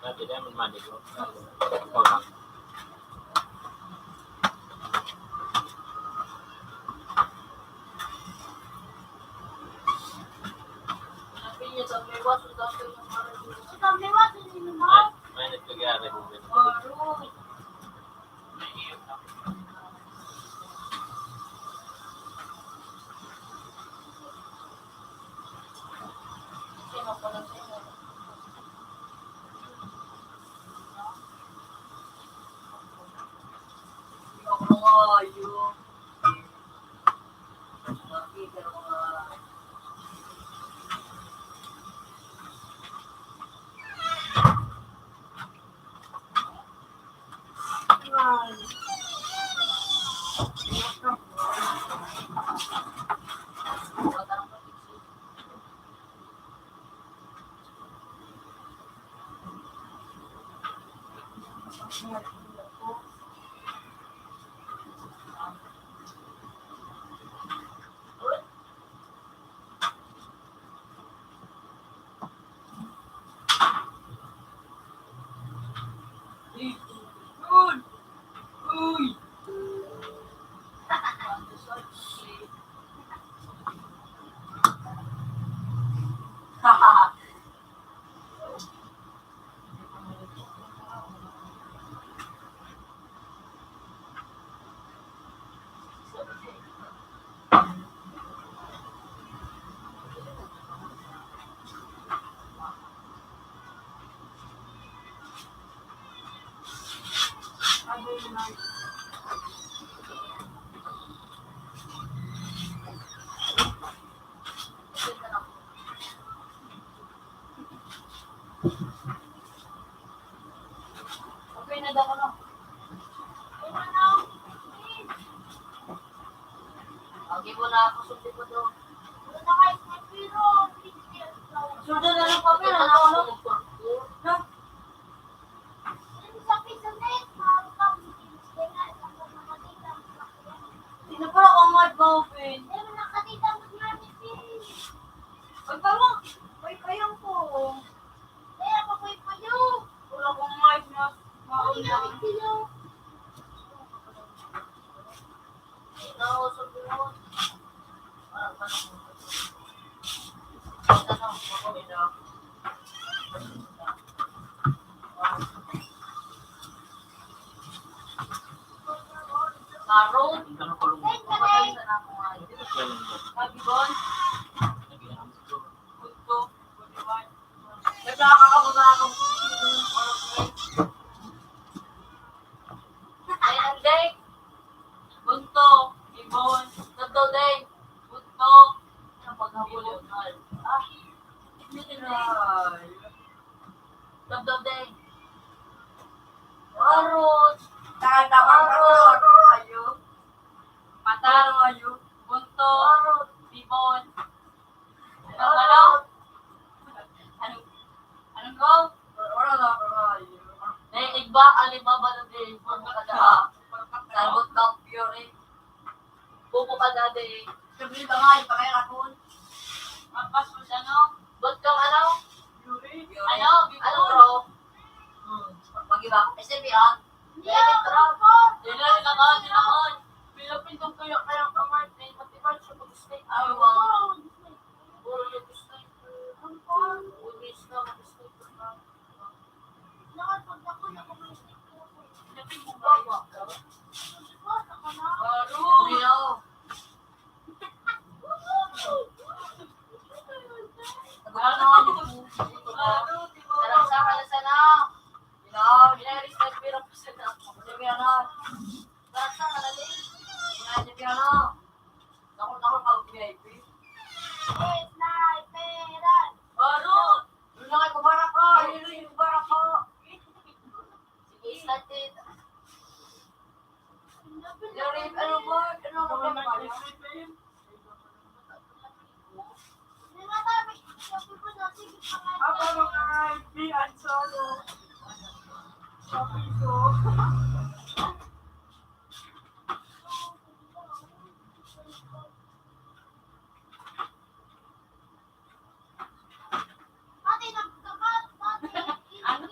Dati naman manager. Ikaw lang. May, may nagkagari ko. Okay na daw, ano? Okay mo na ako, sundi ko doon. Sundo na ng papel, ano, ano? Ha? Sino pa ako ang may bawin? Ay, tama. May payong ko. Wala akong mic na mauna. Karong. Pagibon. Bunto. Buliwan. Nagkakakamama akong Ay, ang day. Bunto. Ibon. Tagdaw day. Bunto. Napaghabulan. Ah. Tagdaw day. Arot. Tagdaw. Arot. Ayo. Mata. Ayo. Bunto. Arot. Ibon. Ano? Ano? Ano ko? Wala na ako na. Naiigba, alibaba na din. Pagkakada. Sabot ka, Fury. Bubo ka na din. Sabi ba nga, iba kaya ako? Ang password, ano? Ba't kang ano? Fury. Ano? Ano, bro? Hmm. Mag-iba. S M P, ah. Hindi, ah. Hindi, hindi naman, hindi naman. Pinapindog ko yung kayang kamay. May matibay siya mag-snake. Ay, wow. Sniperan! Baro! Doon na kayo, kubarak ko! Ayun na yung kubarak ko! Sige, start it. Larry, ano ba? Ano ba? Apa mga kaibigan solo? Sabi ko. Ano?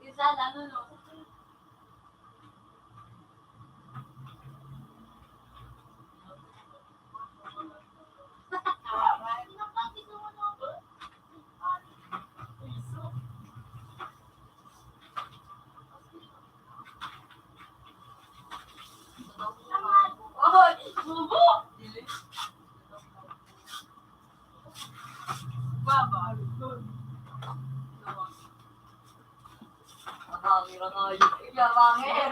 Isa, ano, no? Oy, bubo! Baba, doon. Abang, irang ayun. Iya, bangin.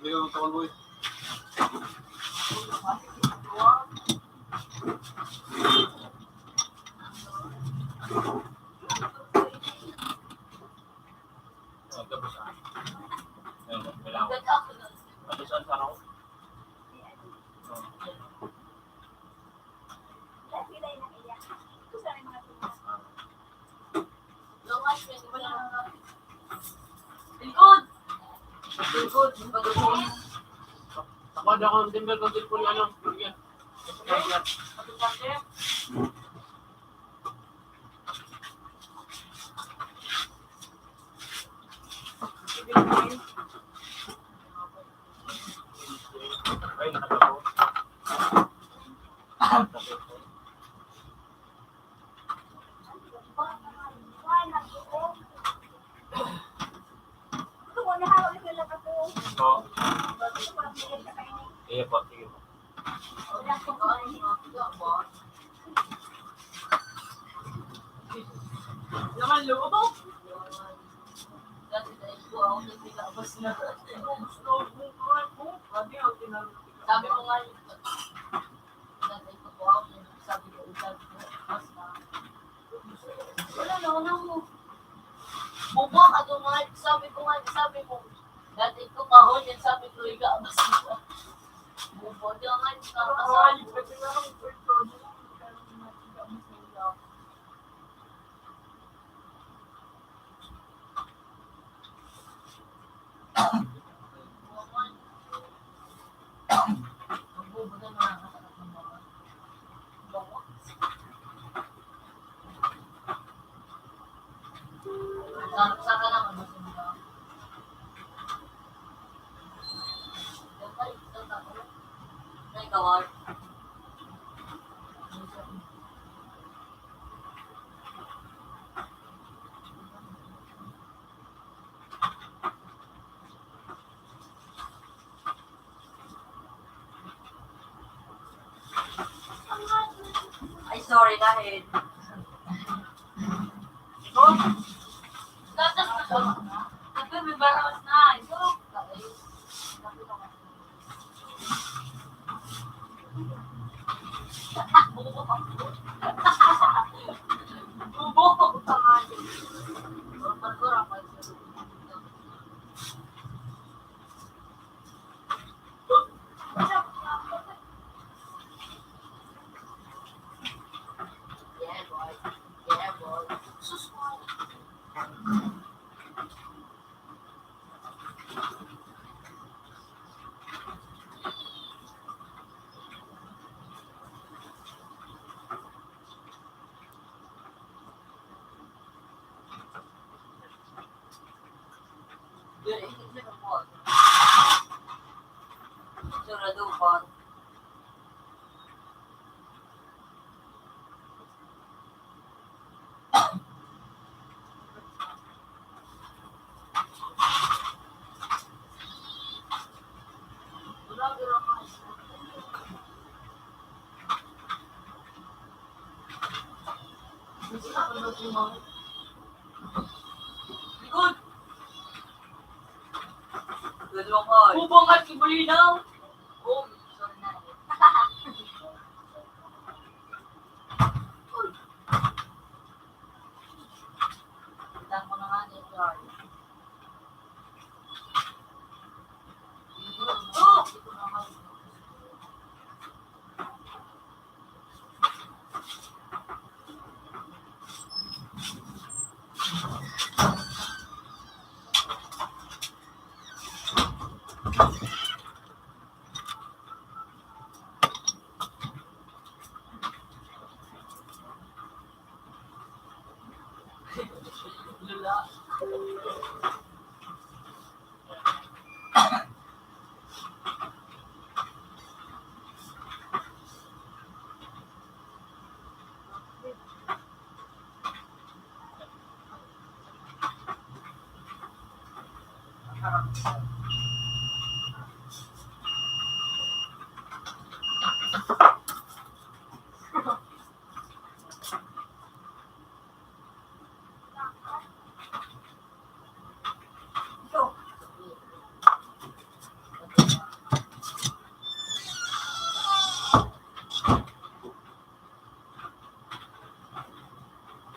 Hindi ka magtawag, boy. Oh, tapos, ah. Ayun, kailangan. Tapos, saan, saan ako? Oh. Likod! Likod! Likod! Ako, di ako ang timber kung cellphone ni ano, Julia. Ay, nakatapo. Sige po, sige po. Naman loob. Sabi ko nga, sabi ko, sabi ko, wala na, wala mo. Bubo ka doon nga, sabi ko nga, sabi mo, dati ko kahon, yan sabi ko, higa, basta. Bubo, di nga, nakakasama. Ay, sorry, dahil. Gatas na to. Ito, may barawas na. Ito. Bubo. Bubo. Likod! Dalawang ay. Bubong at kibulinaw. Oh, sorry na. Kita ko na nga ni Edward. Oh!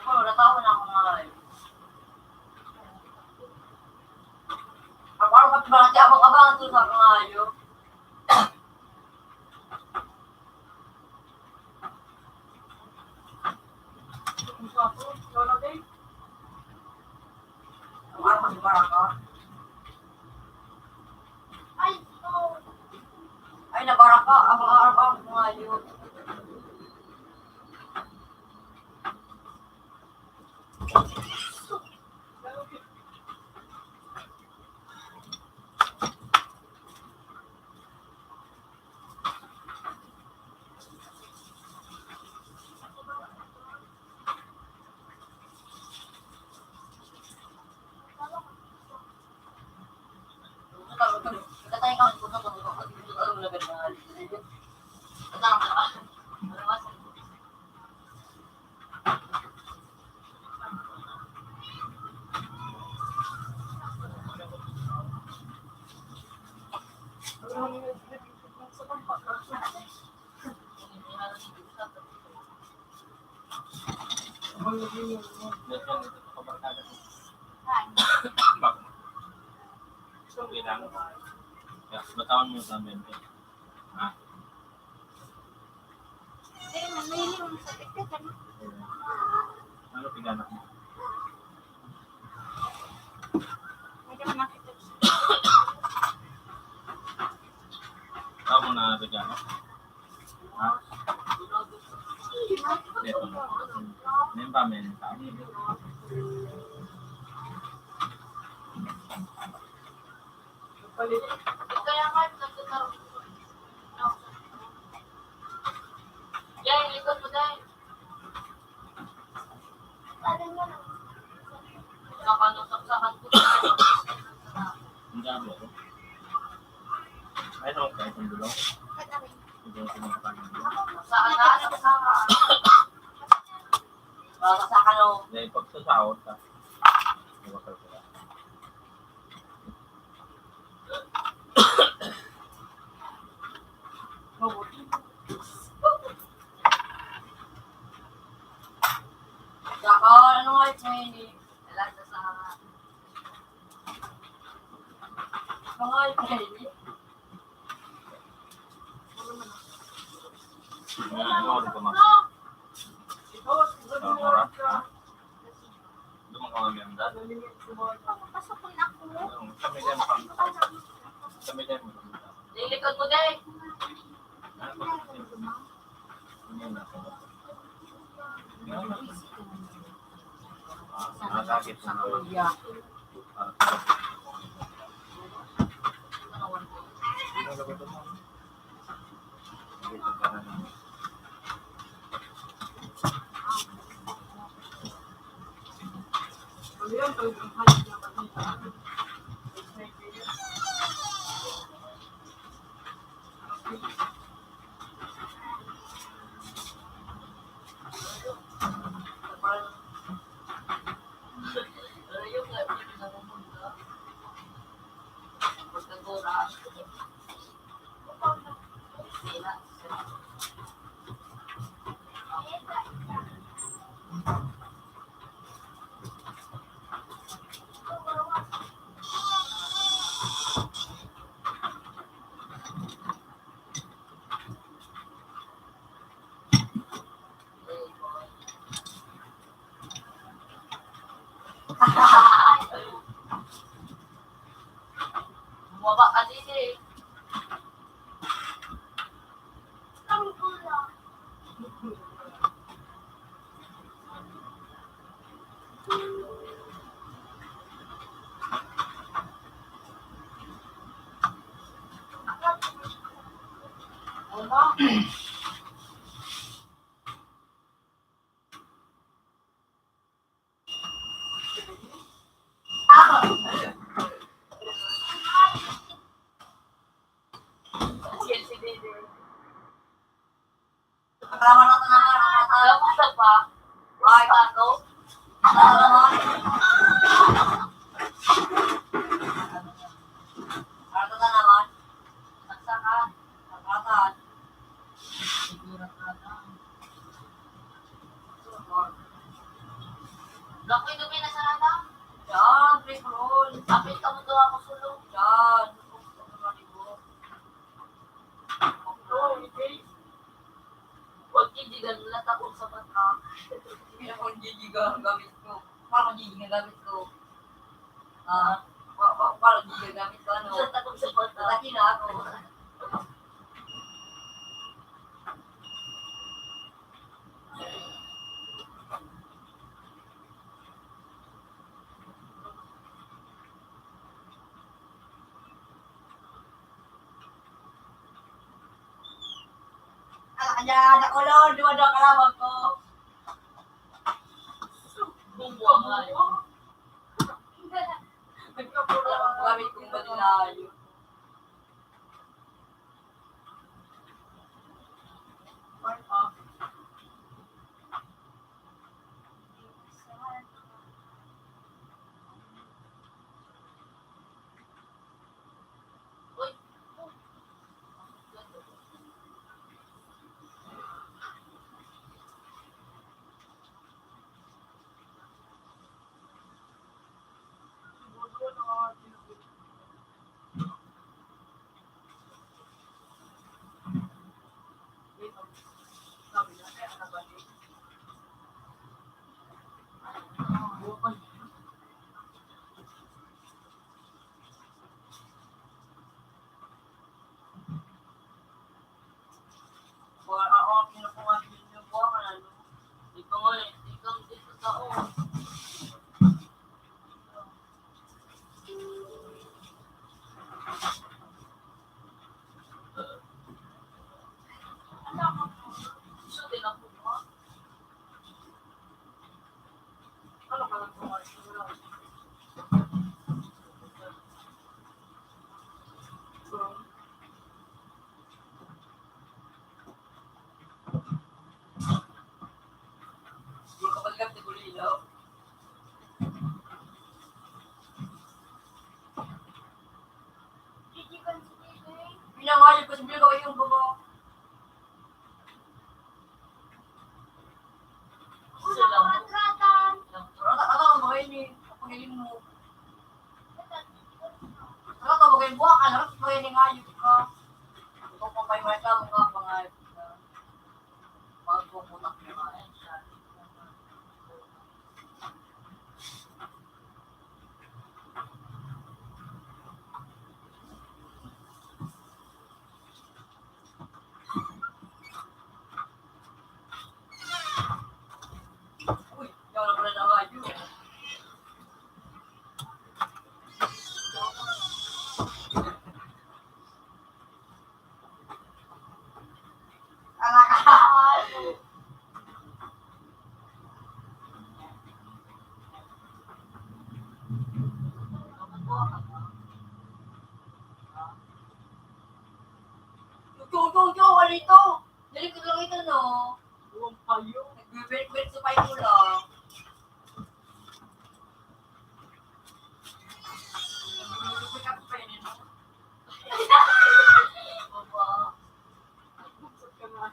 Oh, natawa na ako, mga kaibigan. Ako, ako, ba't ba natin abang-abang ito sa mga ayo? Ang armas, baraka. Ay, oh. Ay, nabaraka. Abang-abang, mga ayo. Dahil yan, ito sa kabarkada ko. Bakit? Sabi lang. Kaya, batawan mo sa amin. Ha? Ano, piganak mo? Tama na, piganak. Ha? Ito na. Yan pa, men. Kaya nga, nagtatarong. Yan, likod mo, Day. Ano nga? Nakalusaksakan ko. Ang dami ako. Ay, no, kahit ang dulaw. Hindi ako pinapakain. Saan na? Saan na? Baka sa ano? Dahil pag sa sahod ka, di ba, kalkula? Saka, ano nga ito, hindi? Alam na sa mga ito, hindi? Ano, ano, ano, ano, ano, ano, ano, Duman ka, ma'am, yan, dad. Pasok ko na ako. Kami din, ma'am. Kami din, ma'am. Lilikod mo, Day. Ah, pasok din. Yan na. Ah, nakakit na naman. Bumaba ka din eh. Alam mo sa pa? Ay, ano? Ano naman? Saksakan. Saksakan. Naku, ito may nasarata. Yan, pre, bro. Apit ka mo daw ako sulong. Yan. Huwag gigigan mo lang takong sapat na. Hindi ako gigigan gamit ko. Paano gigigan gamit ko? Ah, pa, pa, paano gigigan gamit ko? Ano? Sa takong sapat na. Laki na ako. Ala ka dyan, nakulong, duwa-duwa ka lamang ko. Bumbuang layo. Gamit kong balilayo. Sabi ko, yung baba. Sila. Rata, rata, ang mga ini. Ang pangilin mo. Rata, mga yung buwak, ano? Rata, mga ini nga, yung ka. Ito pa, may, may tao ka, mga, mga pupunak na mga. Uy, yaw na pala na radyo. Alaka. Go, go, go! Ano ito? Dali ko lang ito, no? Huwag kayo. Nagbe-break-break sa payo lang. Nagbe-break-break ako pa yun, no? Baba. Nagbugsot ka nga.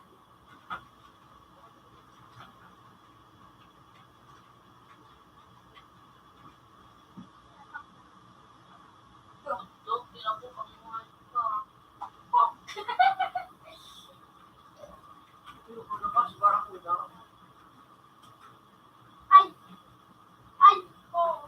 Ay! Ay! Oh!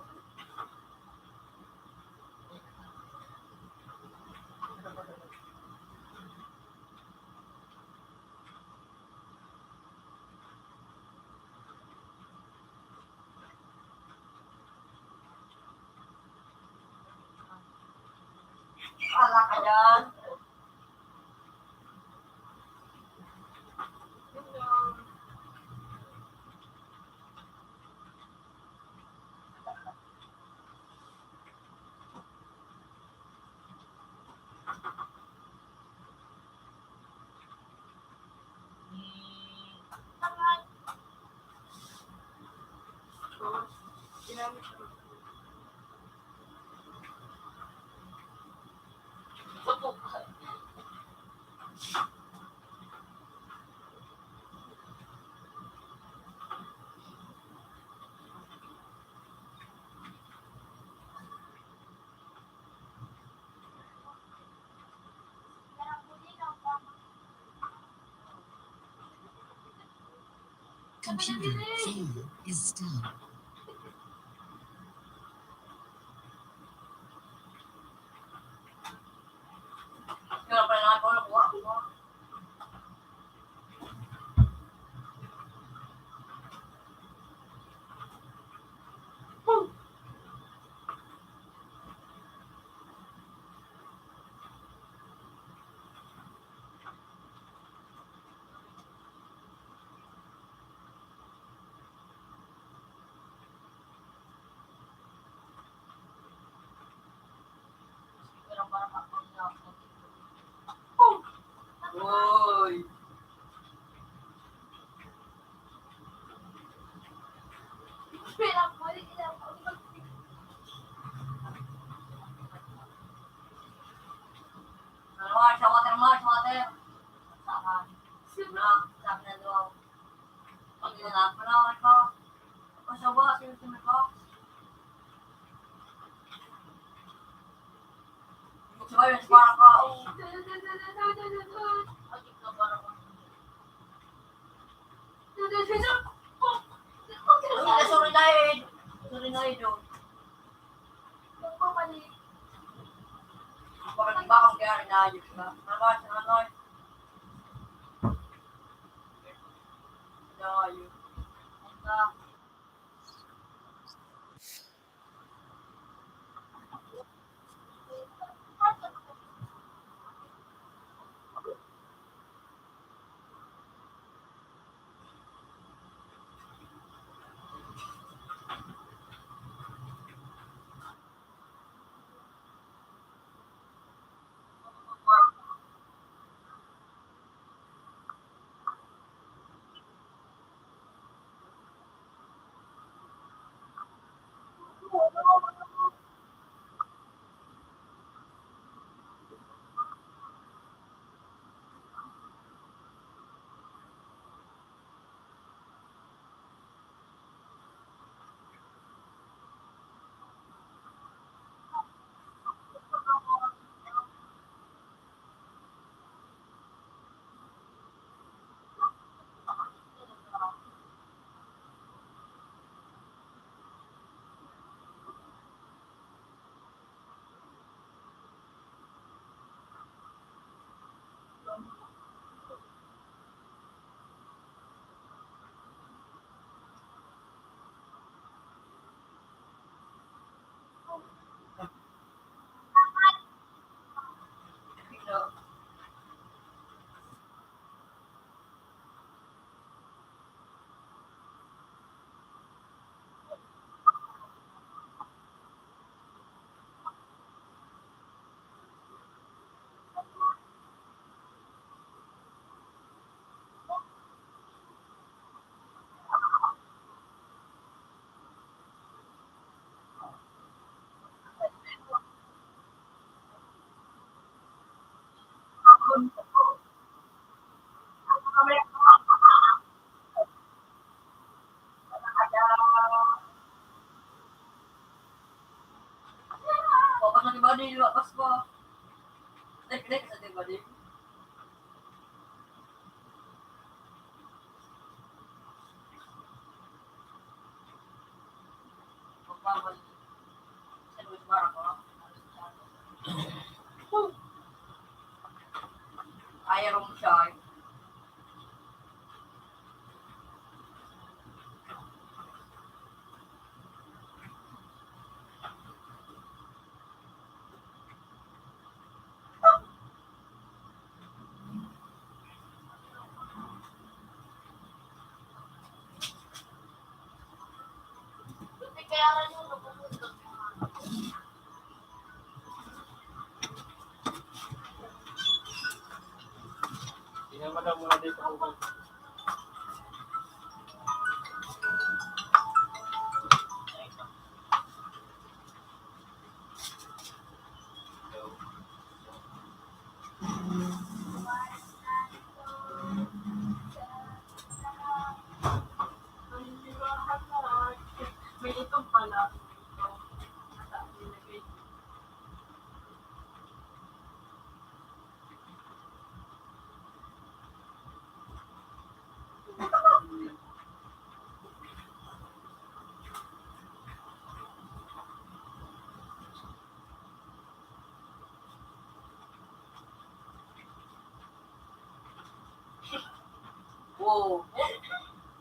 Ala ka dyan. Computer failure is still. Uy! Ano, sa water mo, sa water. Saka, saka, saka na daw. Pag yun na, panawan ko. Pag sa bukas, yun, sunod ko. Sabay, mas parang ka, oh. Ay, sorry na eh. Sorry na eh, do. Parang iba kang kaya inayos na. Mama, sa ano? Inayos. Ang Bali, lumapas ko. Tek-tek sa di bali. Magpapal-, sa Luis Barako. Ayaw mong siya. Tingnan mo daw muna dito. May itom pala. Oo.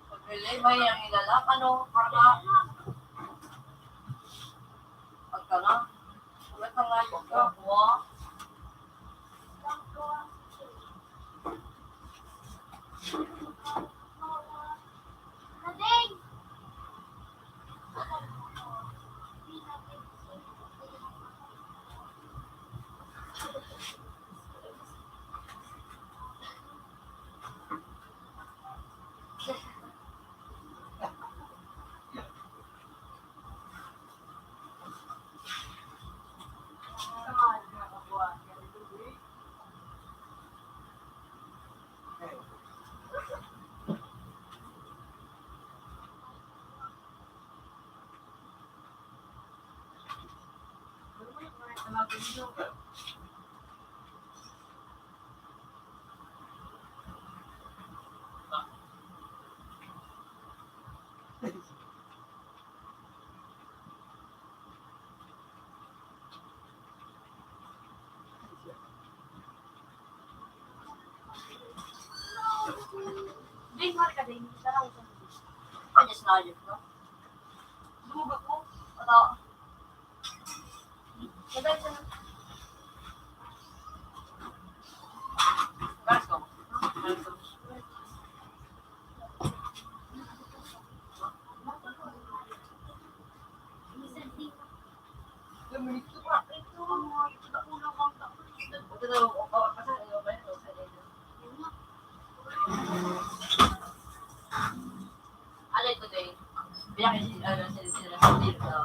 Paglilay, may ang ilalak, ano, para ka. Pagka nga. Wala ka nga yung gawa. Ding, hari ka, Ding. Sarang sa Kanya sinayop, no? Lumubak mo. Ano? Sabay ka na. Gas ko. Ano ito, Dave? Pinakisi-, ano, sila, sila sa Santino.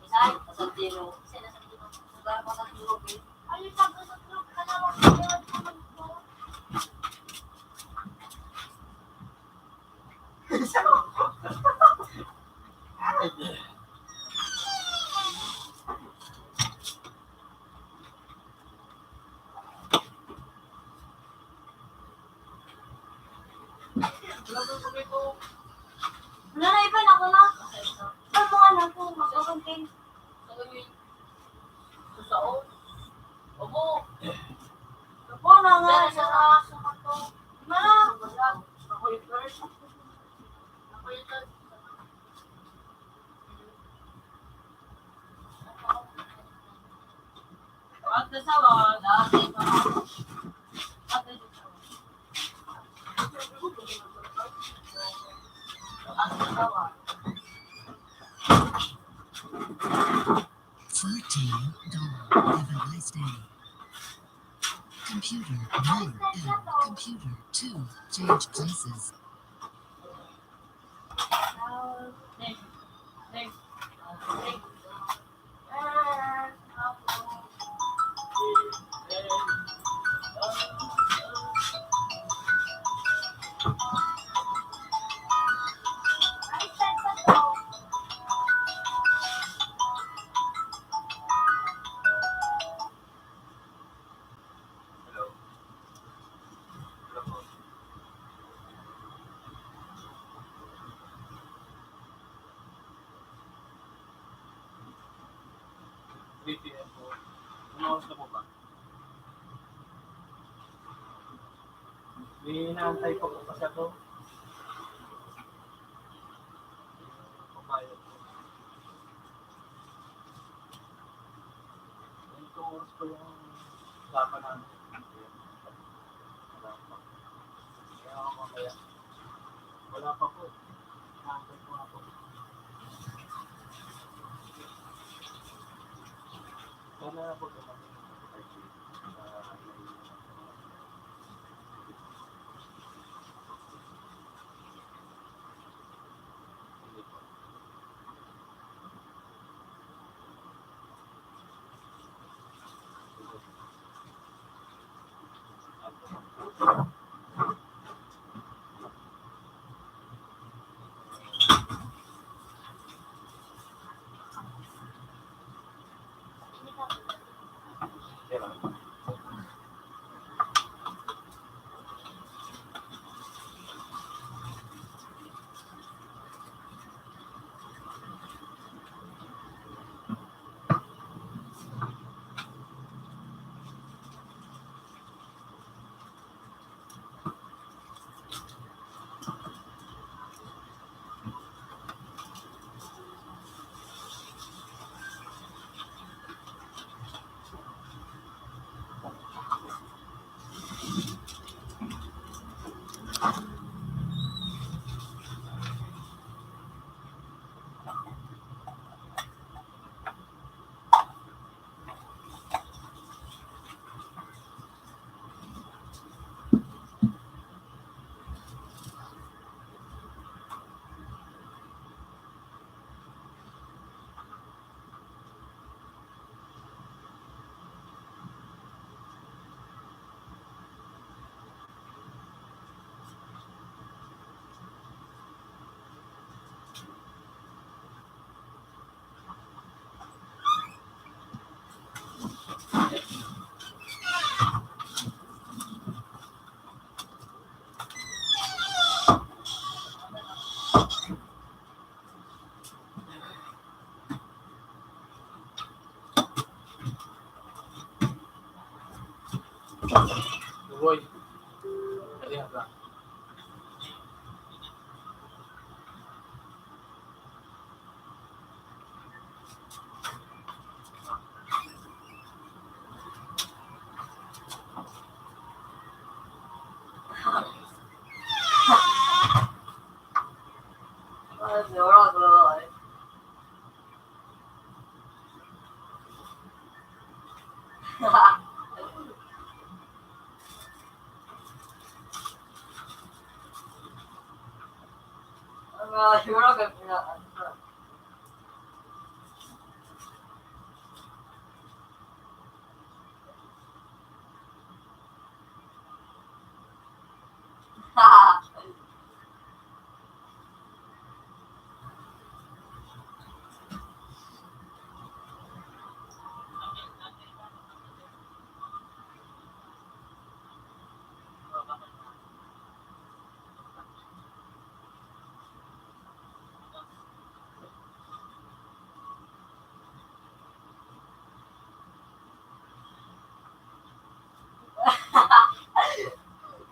Isa, sa Santino. Sila sa Santino. Wala pa sa Santino, eh. Ano yung pag-usap mo? Kalawang ko yun. Wala na, iba na ako na. Saan mo nga na po? Magkakunting. Sa Obo. Obo na nga. Sa, sa, sa kanto. Mara. Ako yung first. Ako yung third. At the salon. Fourteen dollar. Have a nice day. Computer, dollar, and computer, two, change places. Three P M po. Anong oras na po ba? May inaantay pa po kasi ako. Papayag po. Ganitong oras po yung usapan namin. Wala pa. Kaya ako mamaya. Wala pa po. Inaantay ko nga po. Sana po dumating yung thirty. Ah, hindi po. Uy. Kaya ka. Ah, siguro, siguro, eh. Ang, ah, siguro, gag-, na-,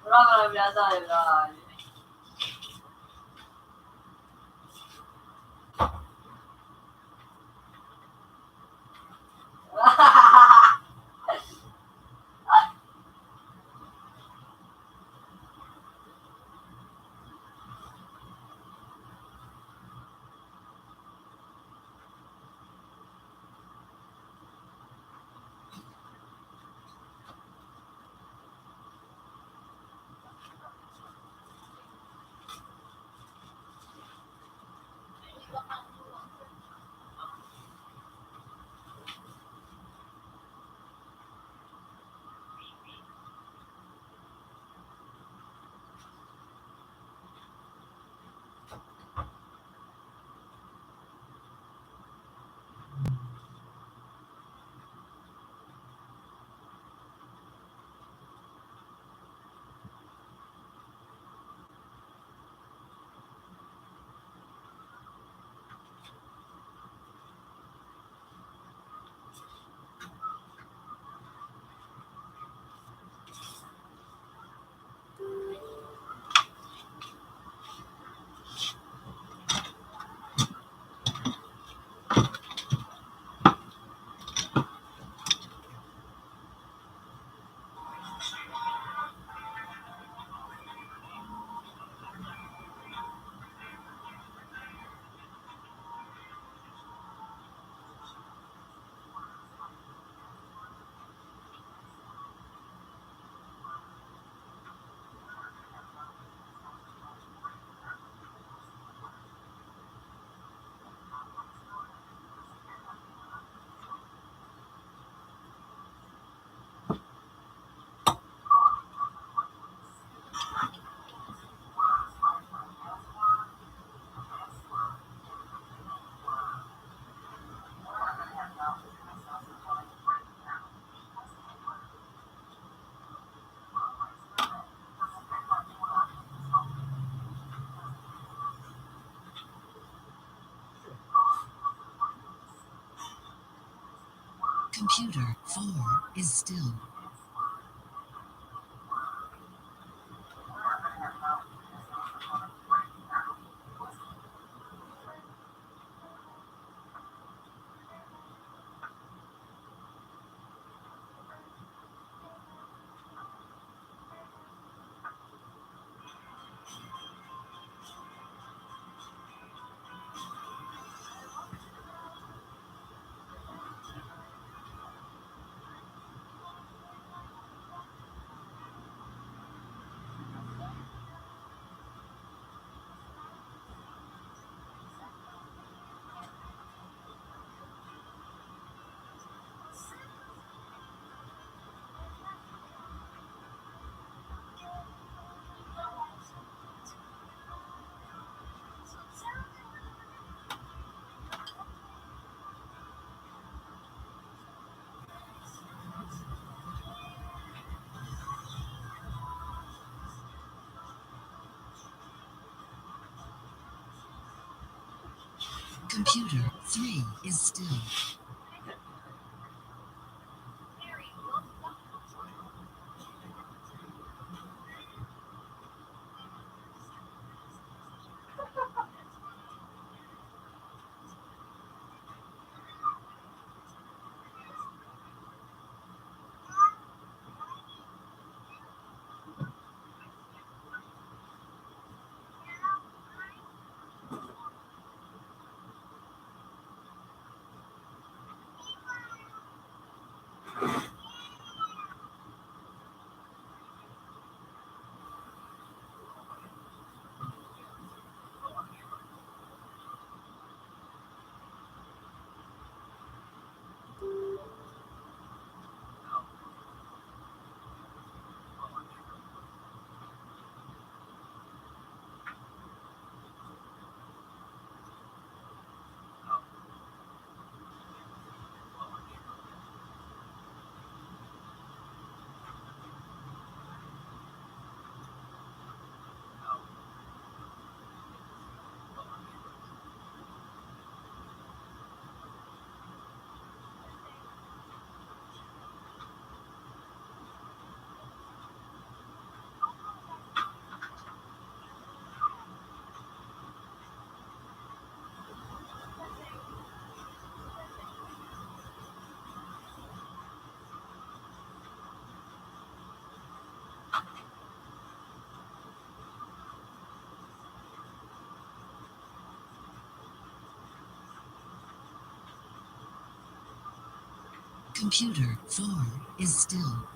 Wala ka nang binasa, eh, wala. Computer four is still. Computer three is still. Computer four is still.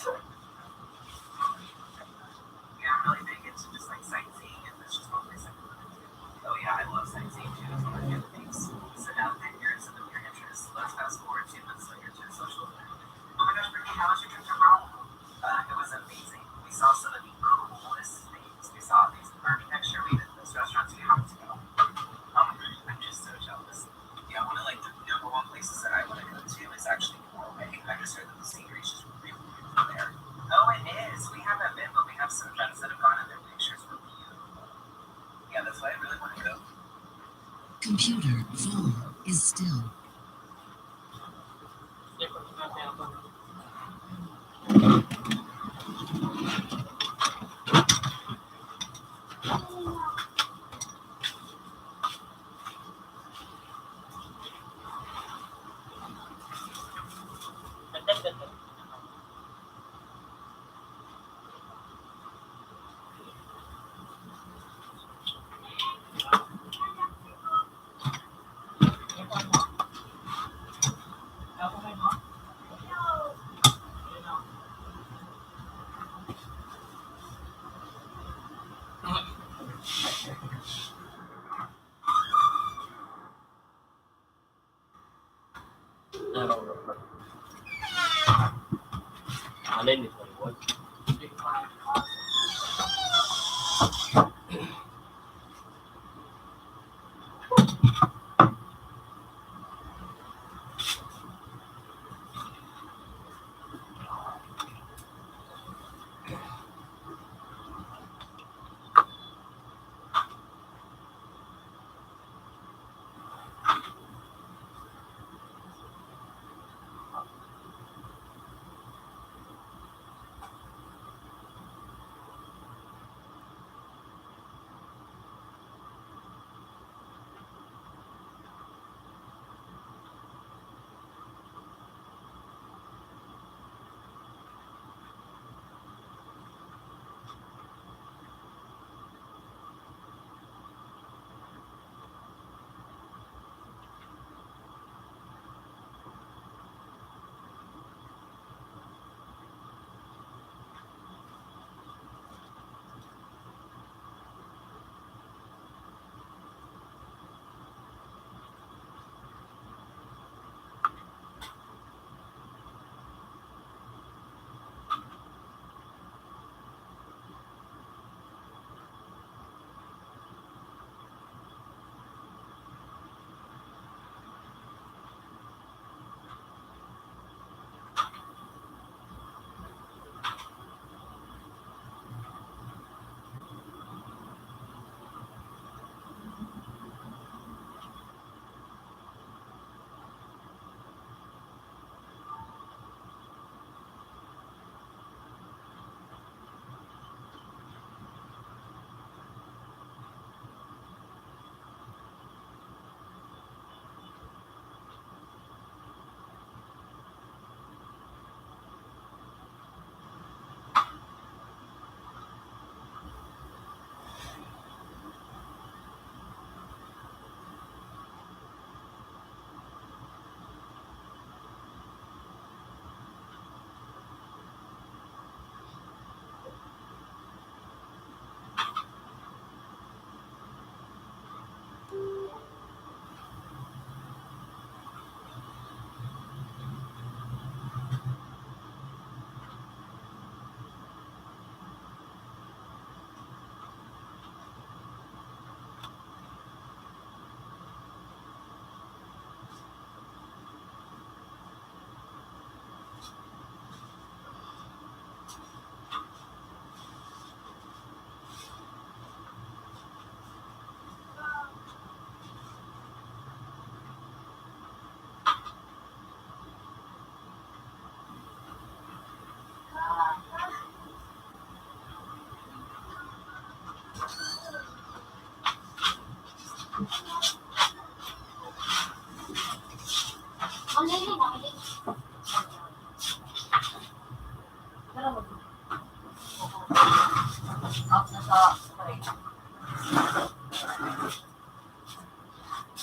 Yeah, I'm really big into just like sightseeing, and that's just one place I can do. Oh yeah, I love sightseeing too. It's one of my favorite things. So now that you're in some of your interests, let's fast forward two months later to social. Oh my gosh, Brittany, how was your trip to Rome? Uh, it was amazing. We saw some of the coolest things. We saw amazing architecture. We did those restaurants. We have to go. Um, I'm just so jealous. Yeah, one of like the number one places that I want to go to is actually Norway. I just heard that the scenery is just really beautiful there. Oh, it is. We haven't been, but we have some friends that have gone, and their pictures were beautiful. Yeah, that's why I really want to go. Computer, phone is still. Alin ni Hollywood?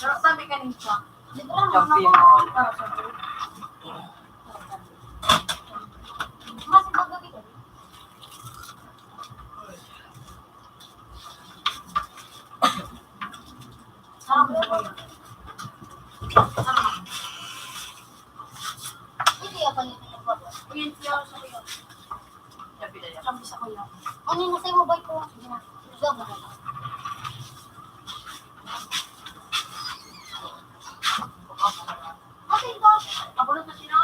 Pero sabi ka rin siya, champion. Mas maganda Hindi, ako nito na po. Ayan, siya, siya, siya. Sabi na yan. Sabi sa kuya. Ano yung nasa mobile ko? Sige na. Sige na. Ate, ito. Abulot na sila.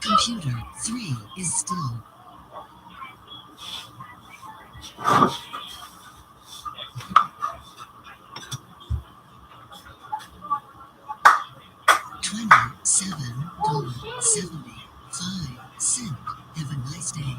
Computer three is still. Twenty-seven dollar seventy-five cent. Have a nice day.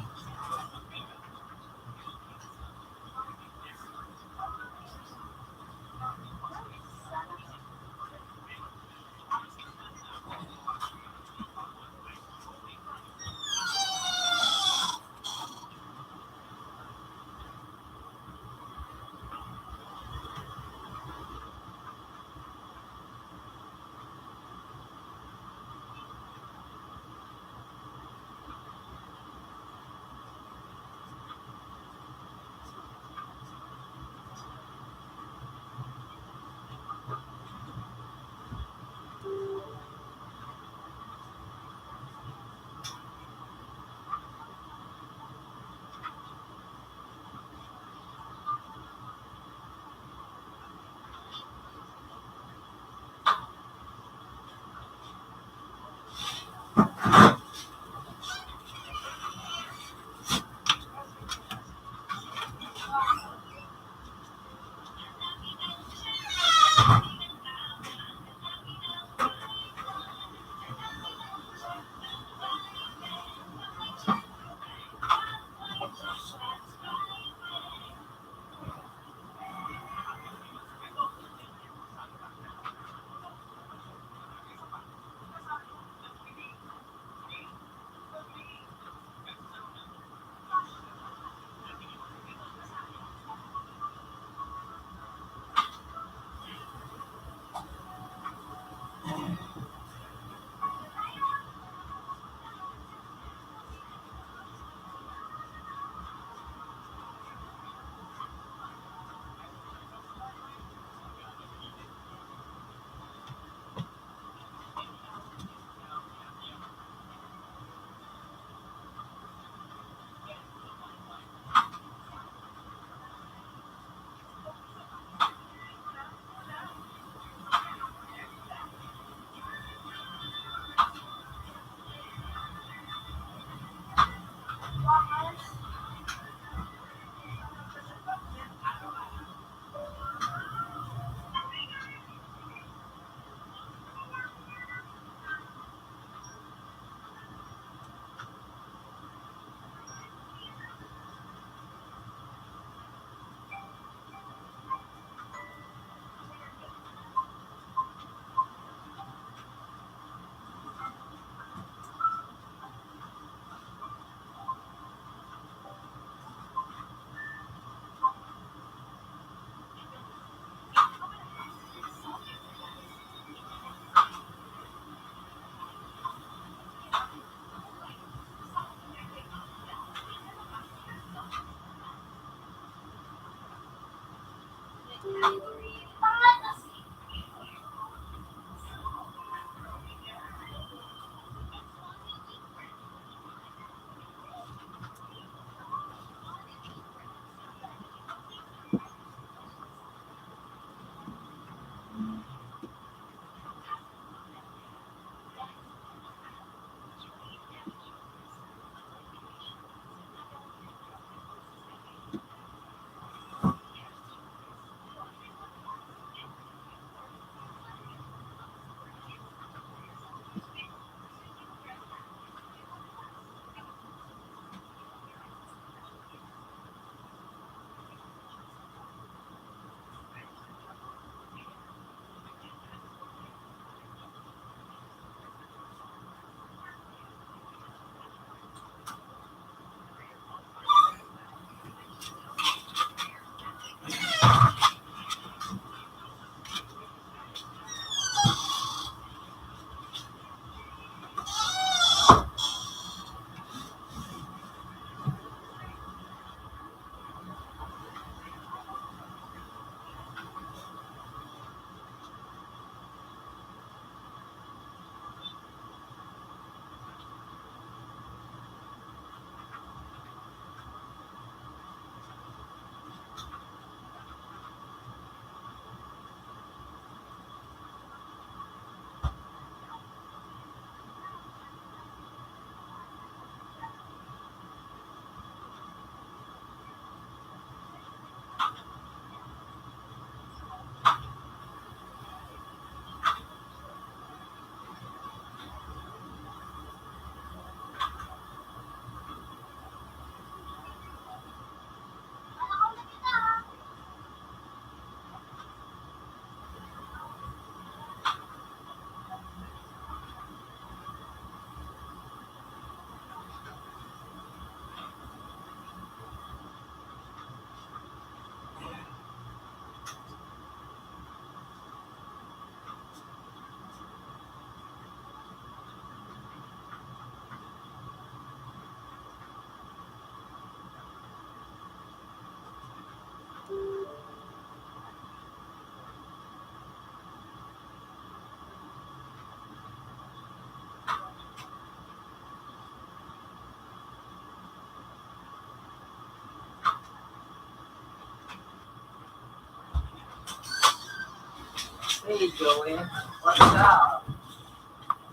Hey, Joey. What's up?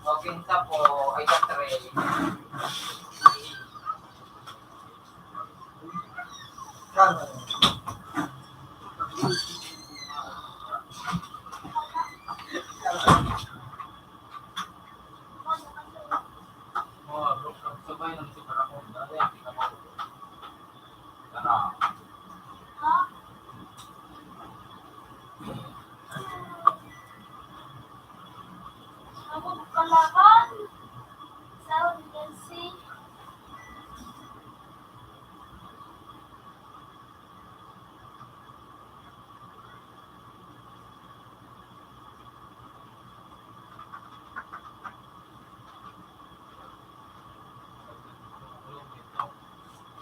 Walking ka po, ay ka train.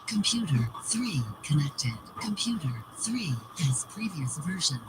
Computer three connected. Computer three has previous version.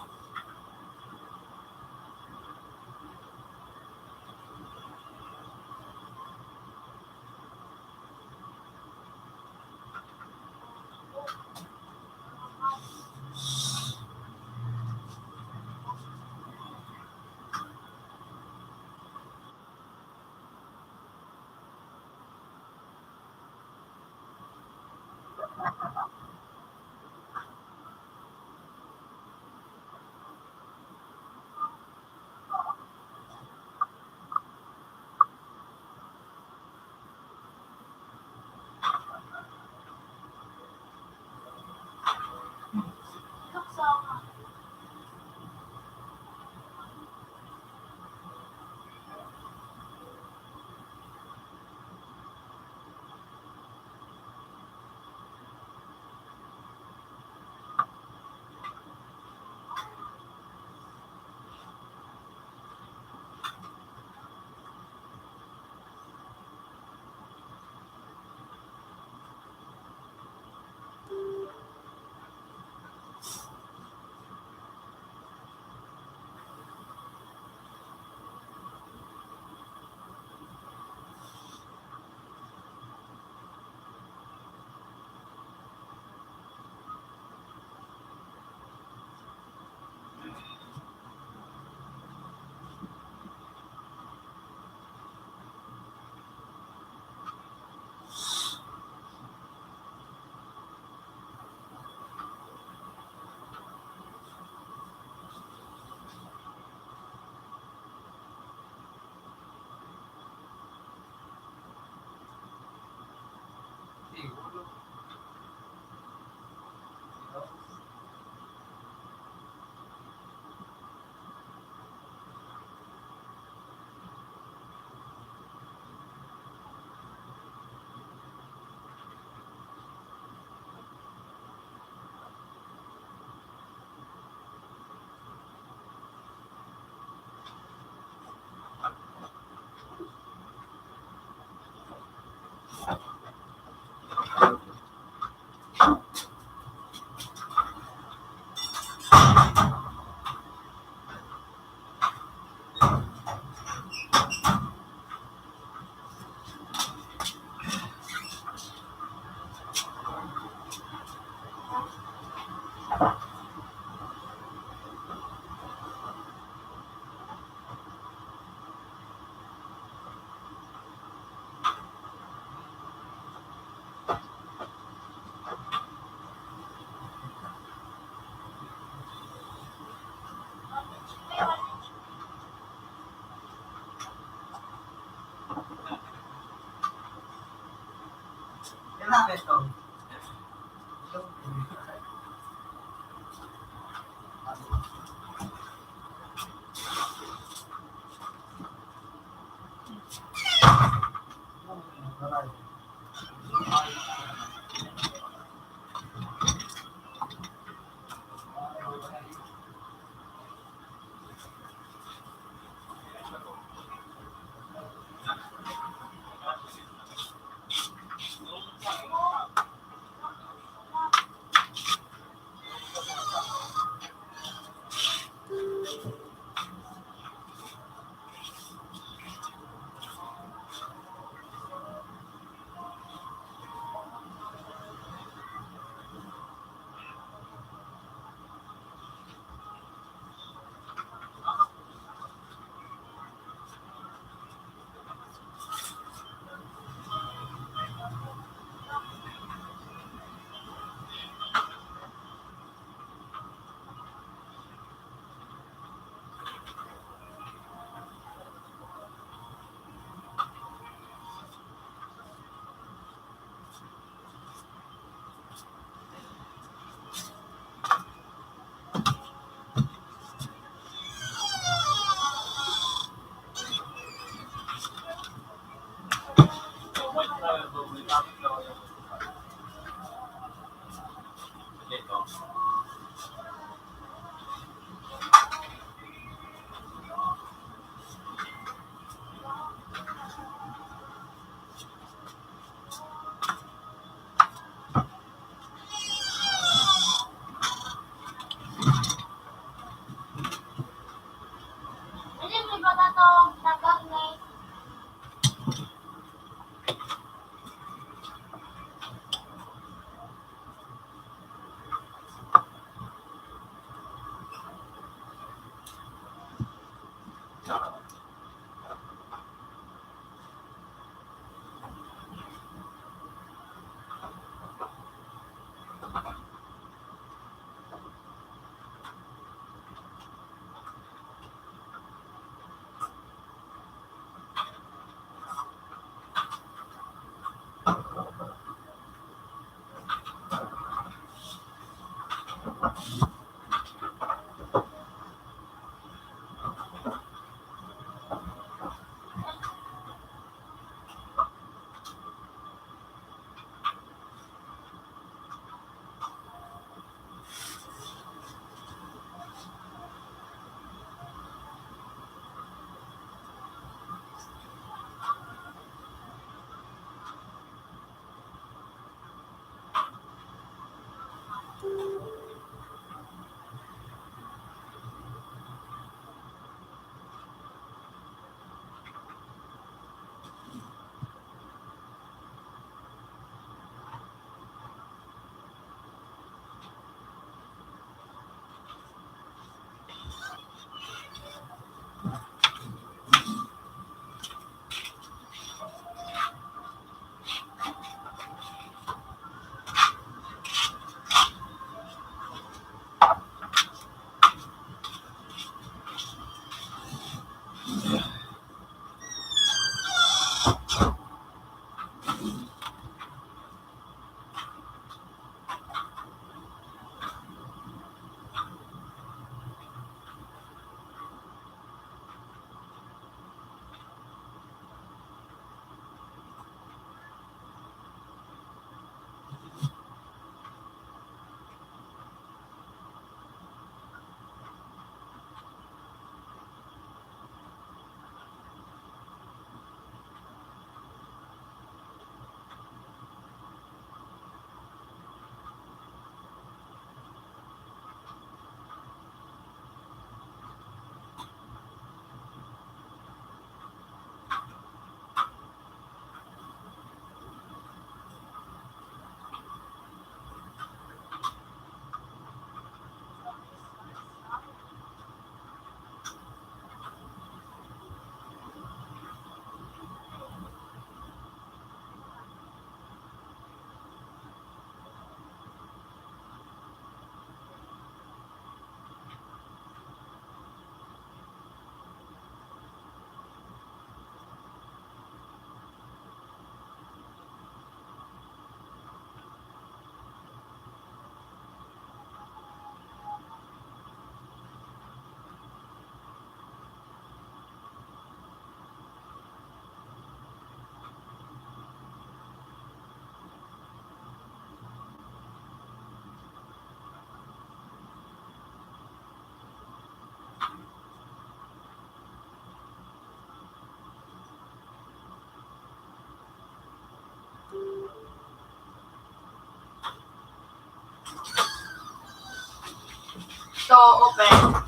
So, open.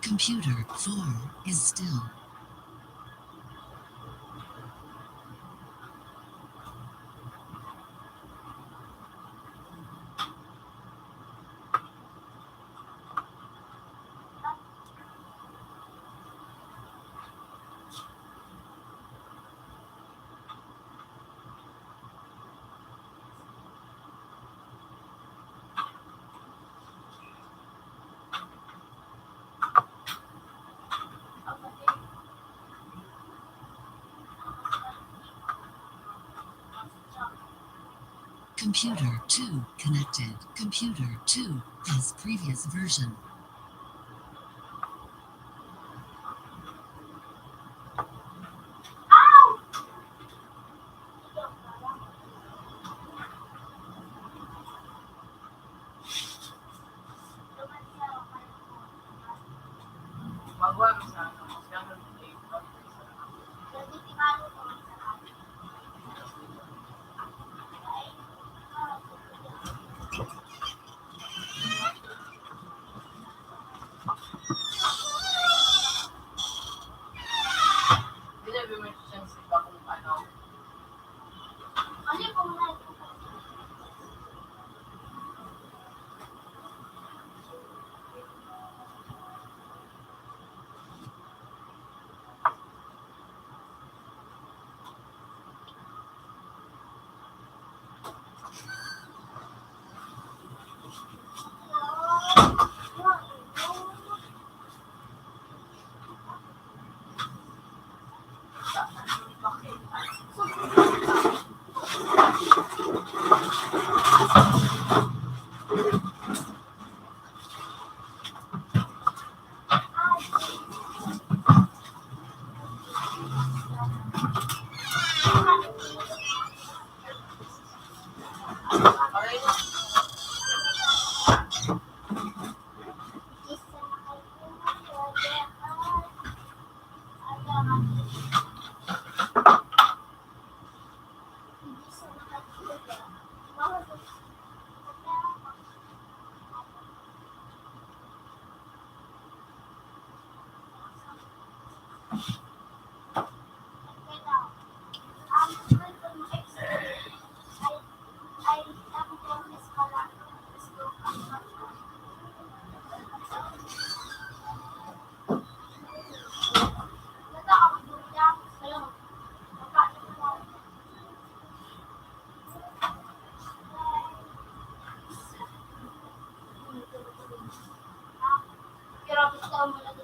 Computer four is still. Computer two connected. Computer two has previous version.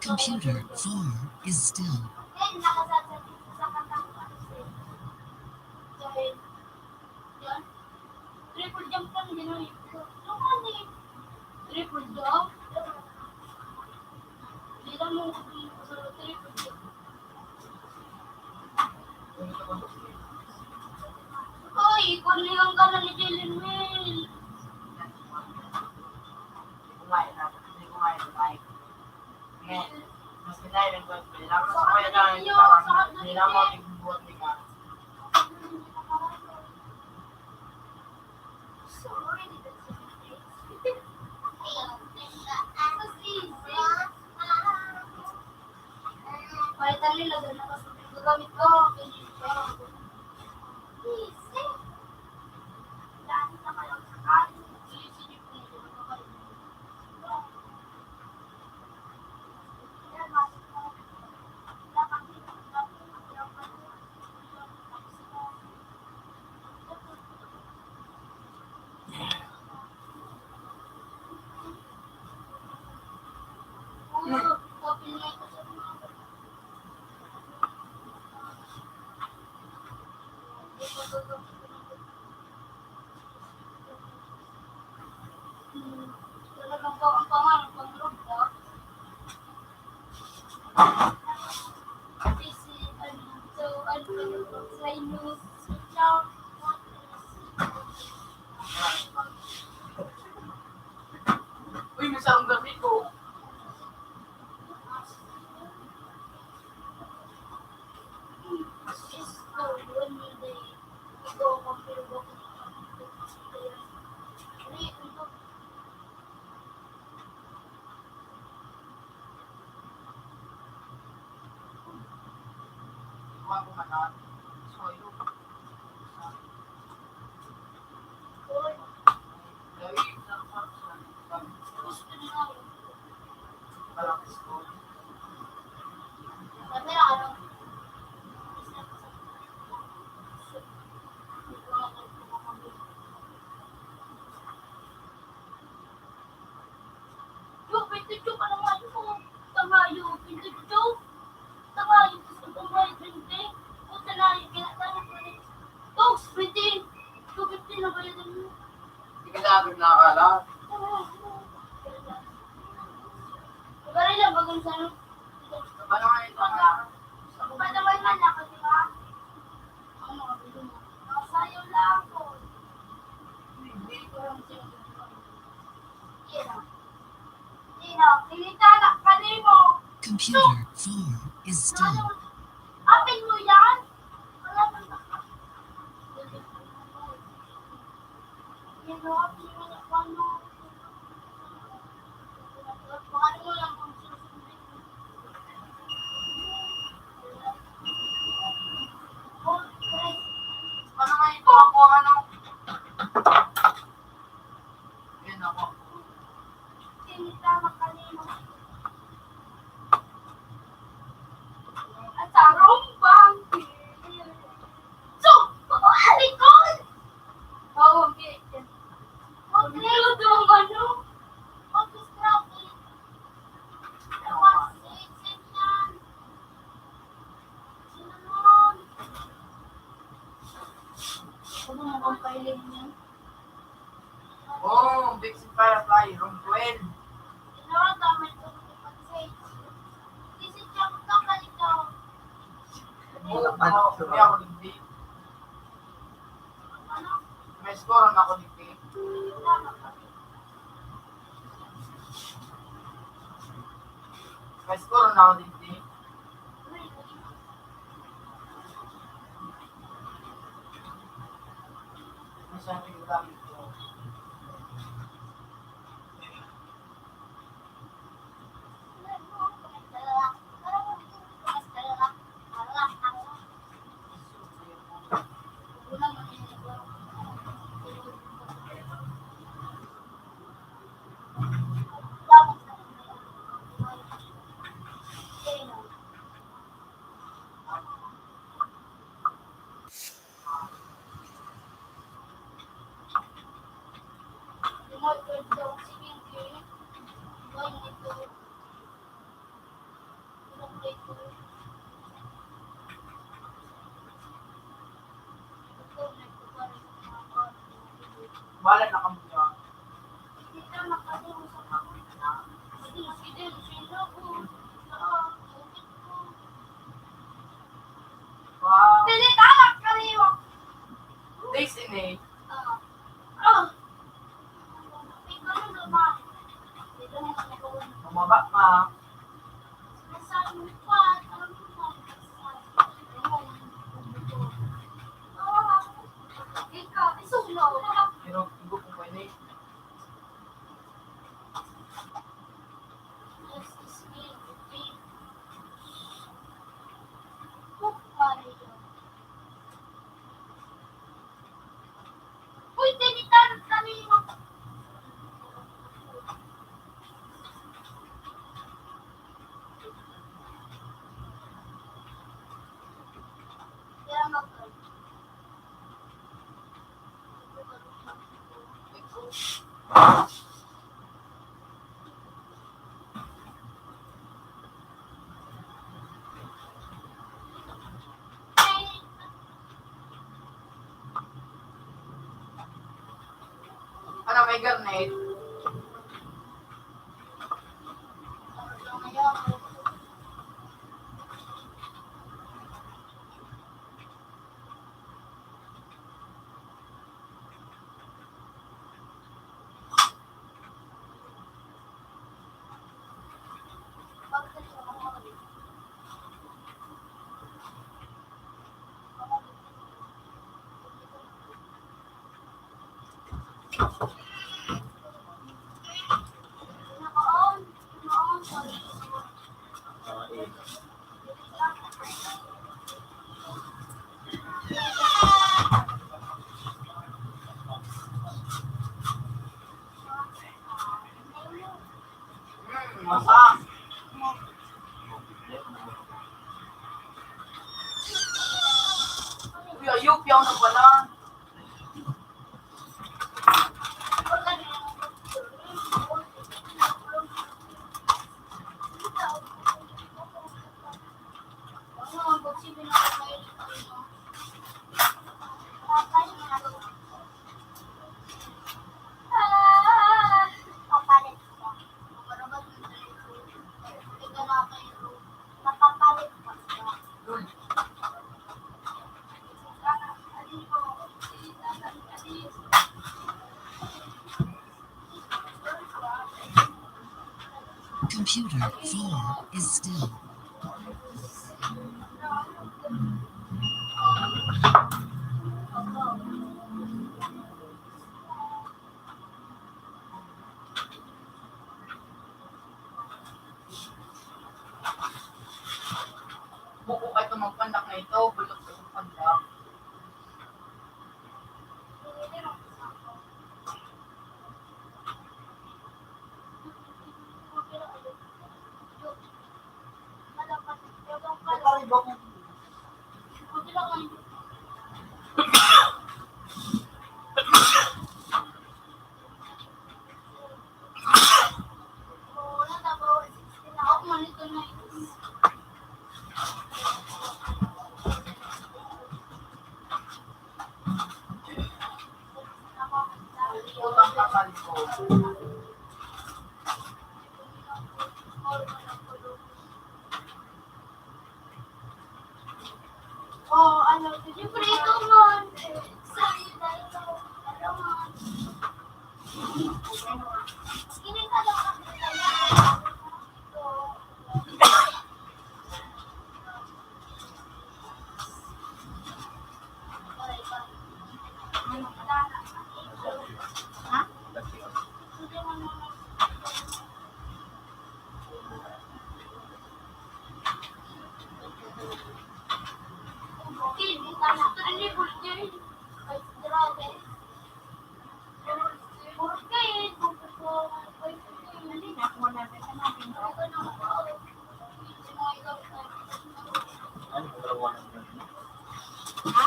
Computer four is still. Triple jump kan ginawa. Triple jump? Di na mo triple jump. Uy, ikon nilang ka na ni Jalen Will. Uy, may sarong gabi ko. Hindi ka agad nakakala. Barila, bagong sarap. Paano nga ito? Padaman man ako, di ba? Ano, sayo lang ako. Hindi ko lang siya. Yan. Yan, kinita na kanimo. Computer, phone is down. Apin mo yan? Wala pang At sa rumbang, so, alikon! Oo, ang bilis yan. Magluto ang ano? Pag-scrap eh. Tapos, sitsin yan. Sinunod. Ano mo bang kahiling niya? Oh, Big Firefly, room twelve. Ginawa ka, may tubig pag-save. Kasi siya ko ka balik daw. Oo, oo, hindi ako nagdi. May score na ako dito. May score na ako dito. Masyado yung gamit ko. Wala na kami dyan. Wow. Pili ka lang, kaliwa. Thanks, Inay. Ah. Ah. Bumaba, ma. Pero, hindi ko pwede. Uy, tinitan kami mo. Kaya mag- Ano, may garnet? Hmm, masa. Uy, ayup, yaw na pala. Computer, four is still. Buko ka ito, magpandak na ito, bulok ka sa pandak. Oh, ano, siyempre ikaw man. Sa ito, ano man. Kining ka daw. Ha?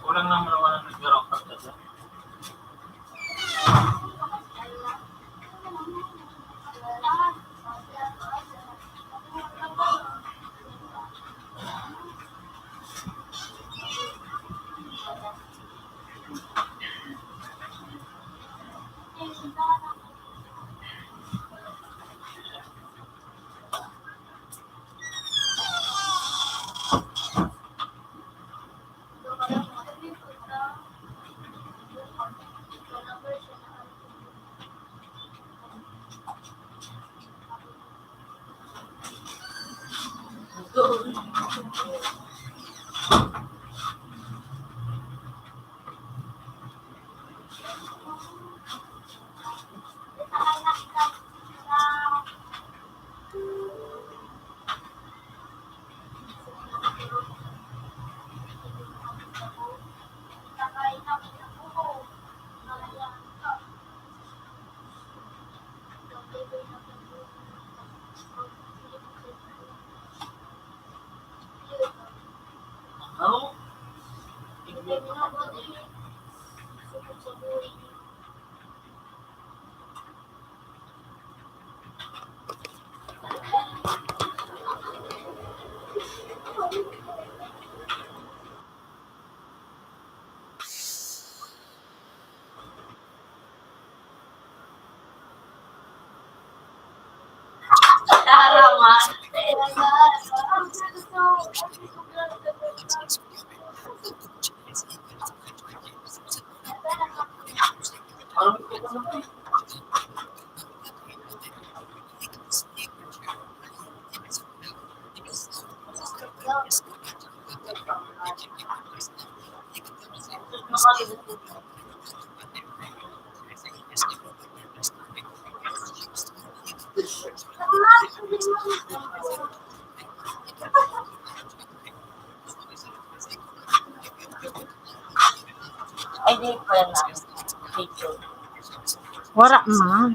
Kulang lang naman ang nagdara ang pagkasa. Ay, di pa na. Wala man.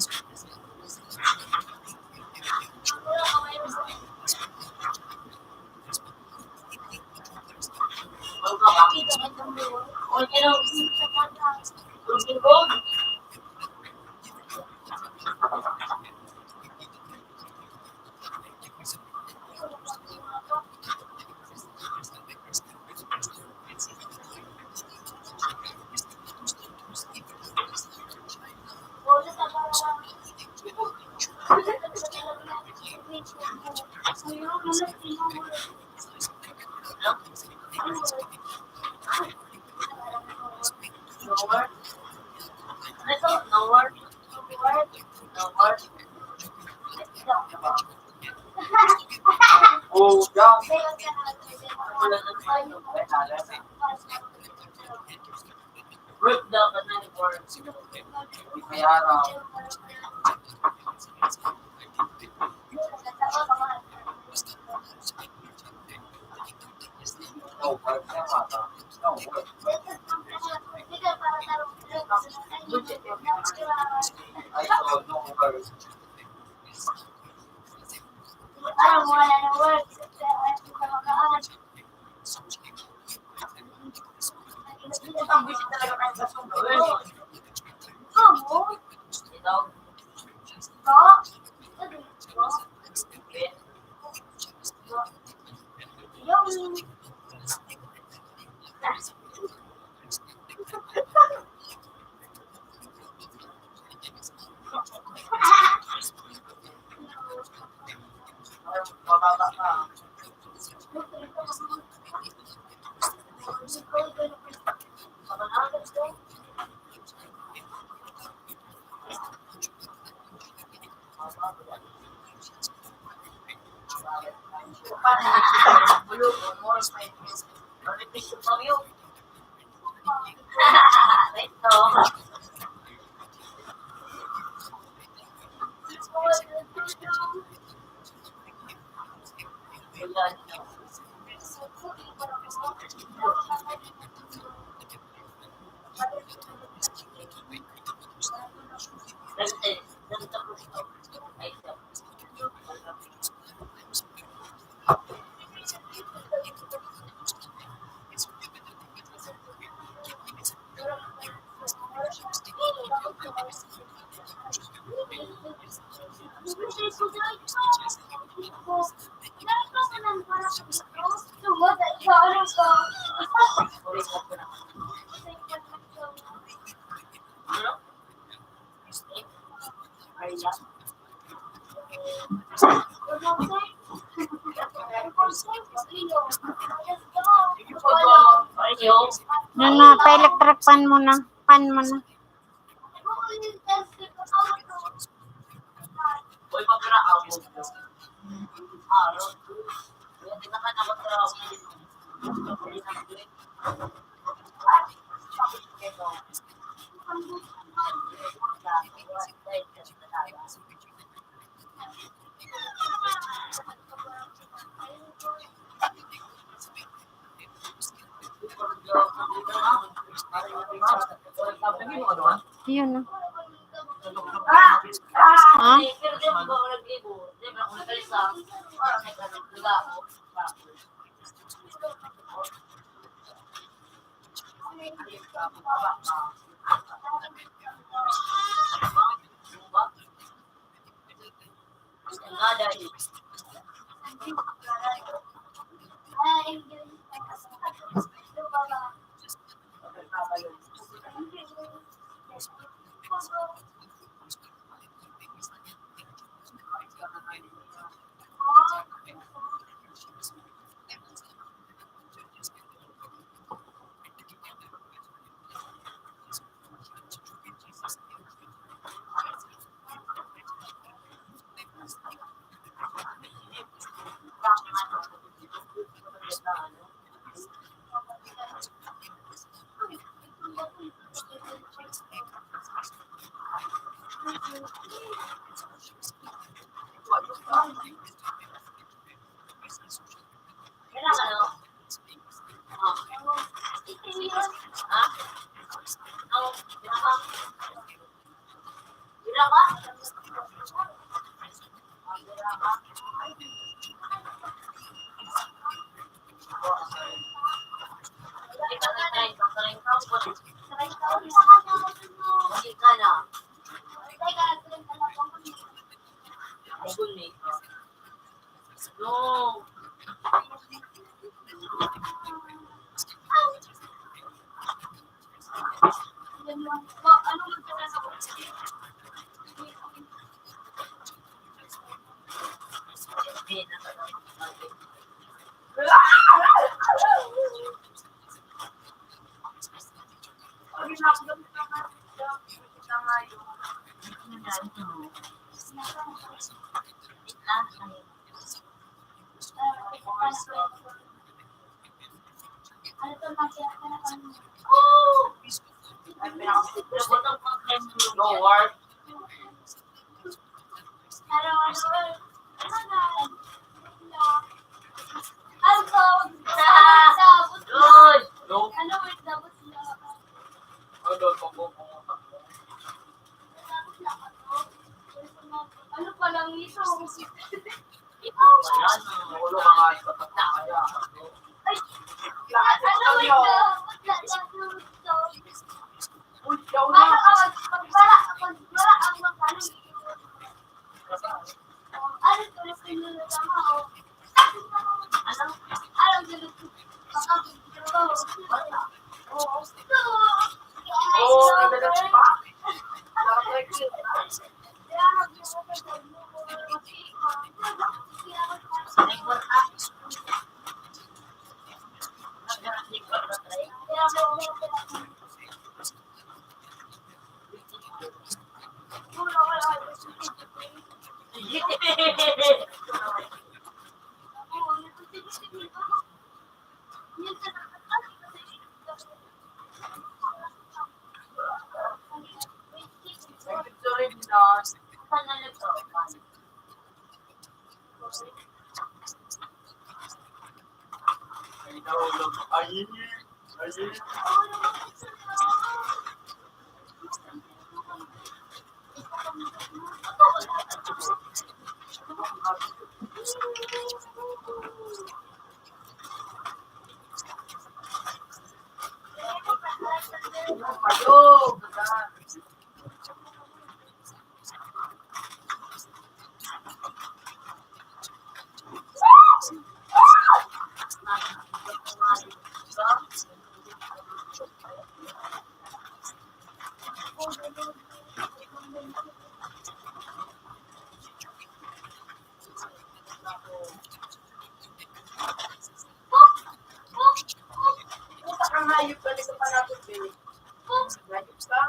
Yun na, pa-electric fan mo na. Fan mo na. Yun na. Ha? No war. Good. No. Ano word dapat na? Ano, pag-, ano pa lang ito? Yan, ulo ka nga, ipatak na kaya. Ay, ano word dapat na? Uy, yaw na. Ano, ah, pag wala, pag wala ang mga ano, ano to, mas pinulot ang ako. Ano? Ano, ganun? Baka, oo. Oo, pinulot pa. Ay, nahulog. Ay, ay. Ang hayop ka, di ka pa natubig. Hayop ka.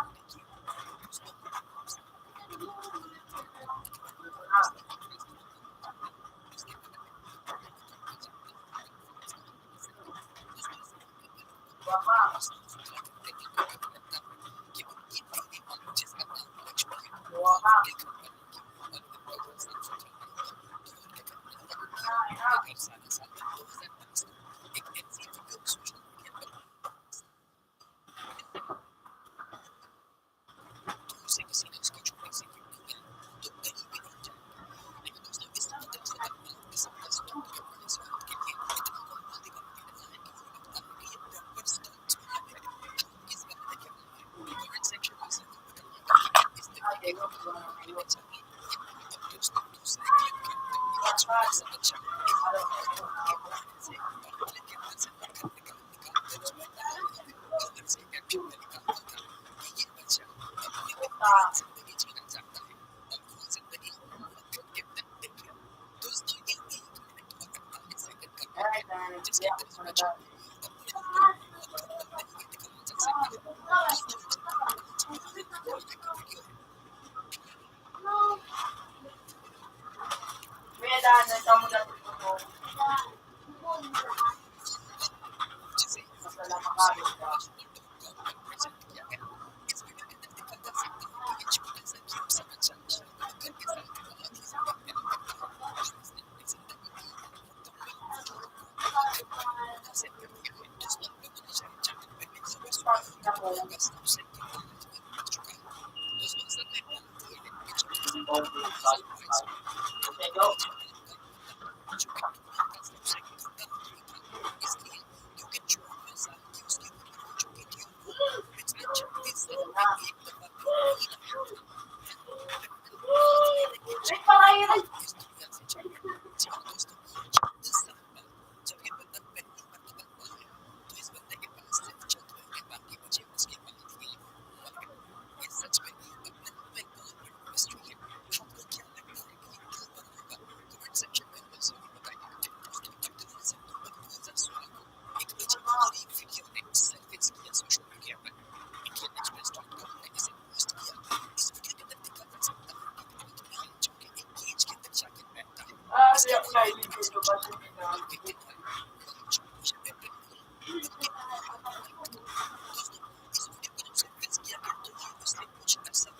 दोस्तों, इस वीडियो को जब से मिस किया गया तो ये उसने कुछ ऐसा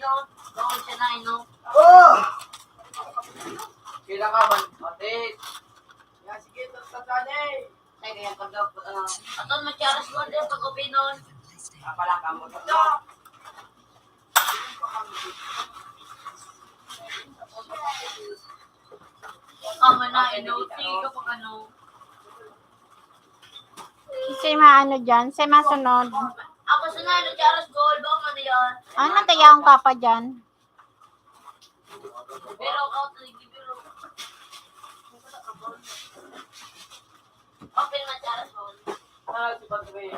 Doon siya na, no? Oh! Kailangan man, pati. Yan, sige, tatatali. Ay, kaya pag, ah, aton, magkaras mo din pag-upinon. Ah, pala, kamo sa to. Kamo na, inuti ka pag ano. Siya maano dyan, siya masunod. Ako sa na, nagkaras goal, baka man yan. Ano man tayo ang kapa dyan? Pero ako, sige, pero. Open na siya, Rason. Ah, si Padre.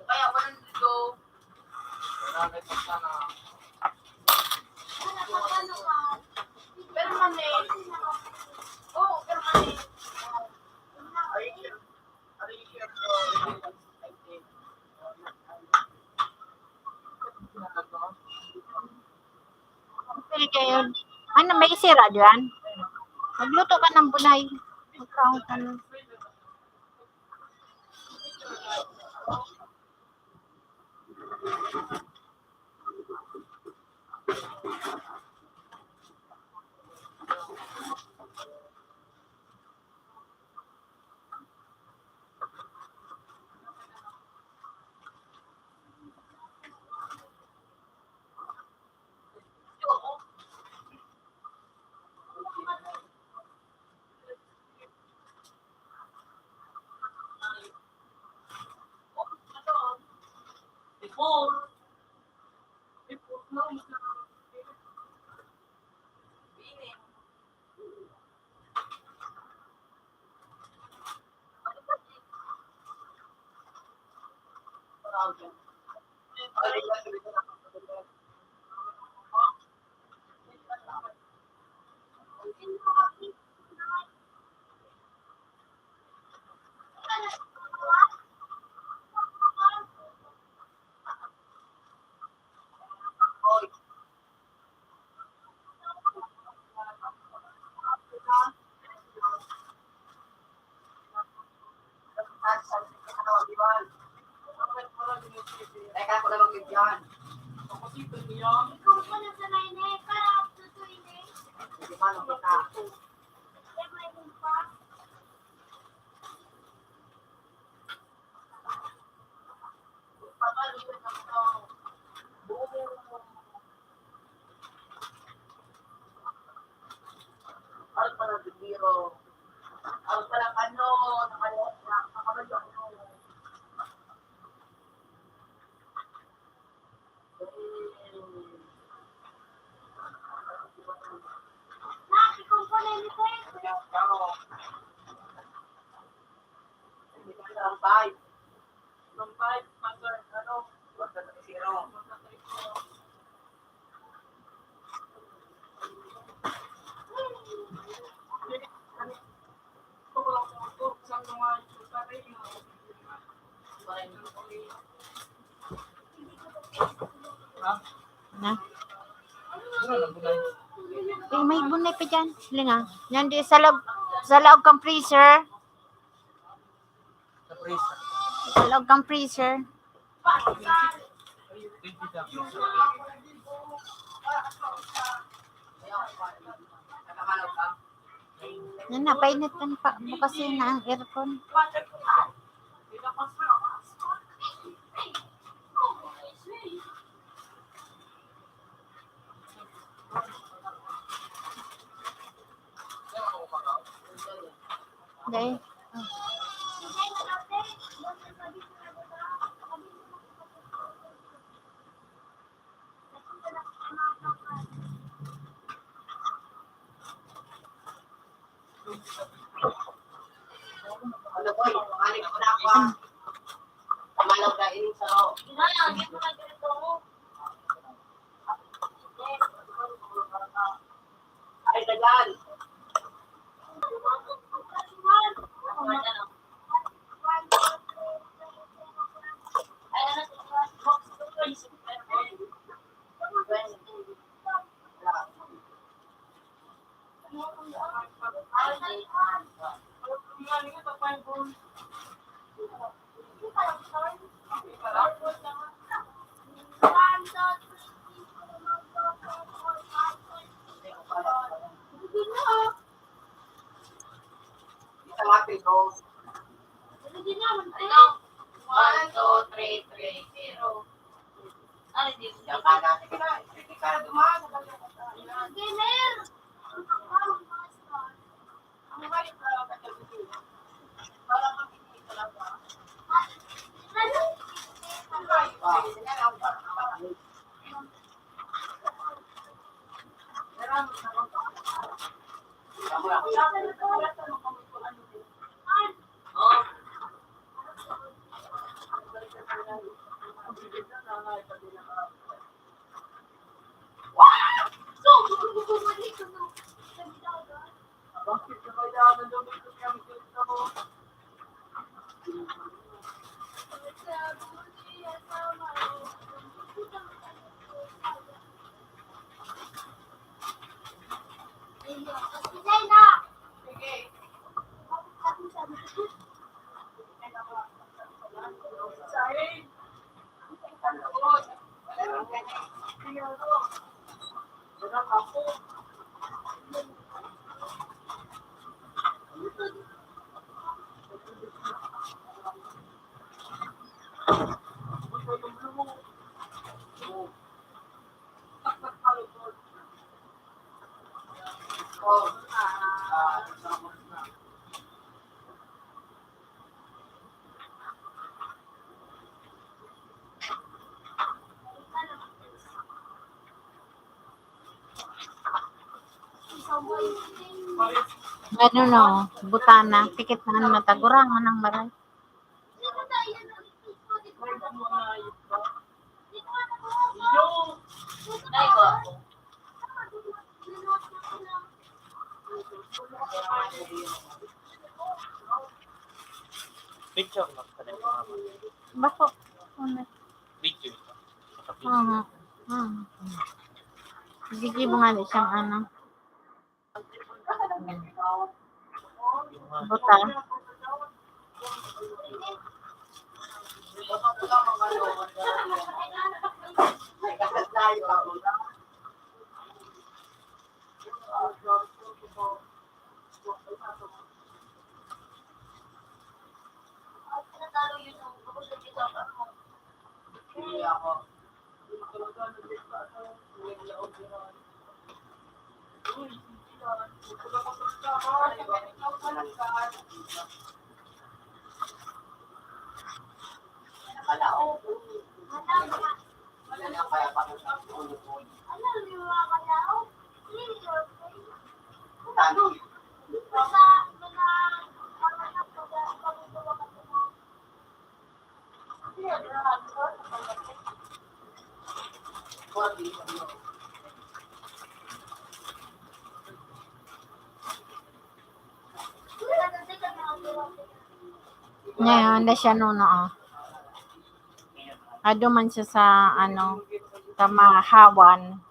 Kaya walang ligo. Pero man eh. Oo, pero man eh. Pwede yun. Ano, may sira dyan? Magluto ka ng bunay. Magkaon ka na. Na? Eh, may bunay pa dyan. Sige nga. Yan di sa loob, sa loob kang freezer. Sa freezer. Sa loob kang freezer. Yan na, painit kan pa. Bukas yun na ang aircon. Dai. One, two, three, three, zero. Ay, di. Ano no, butana, tikit na ang mata, gurangon ang baray. Picture mo sa mama. Bako. Ano? Video ito. Naka-video. Aha. Hmm. Gigibo nga di siyang ano. Buta. Ngayon, na siya nuno, oh. Ado man siya sa, ano, kamahawan.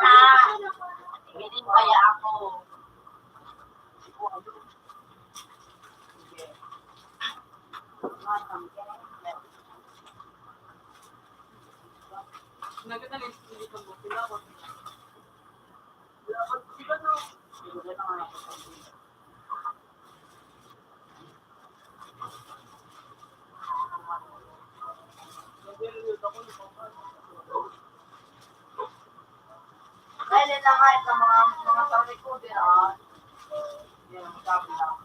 Ah, hindi kaya ako. Dahil na nga sa mga, mga talikod, eh, ah. Yan, sabi lang.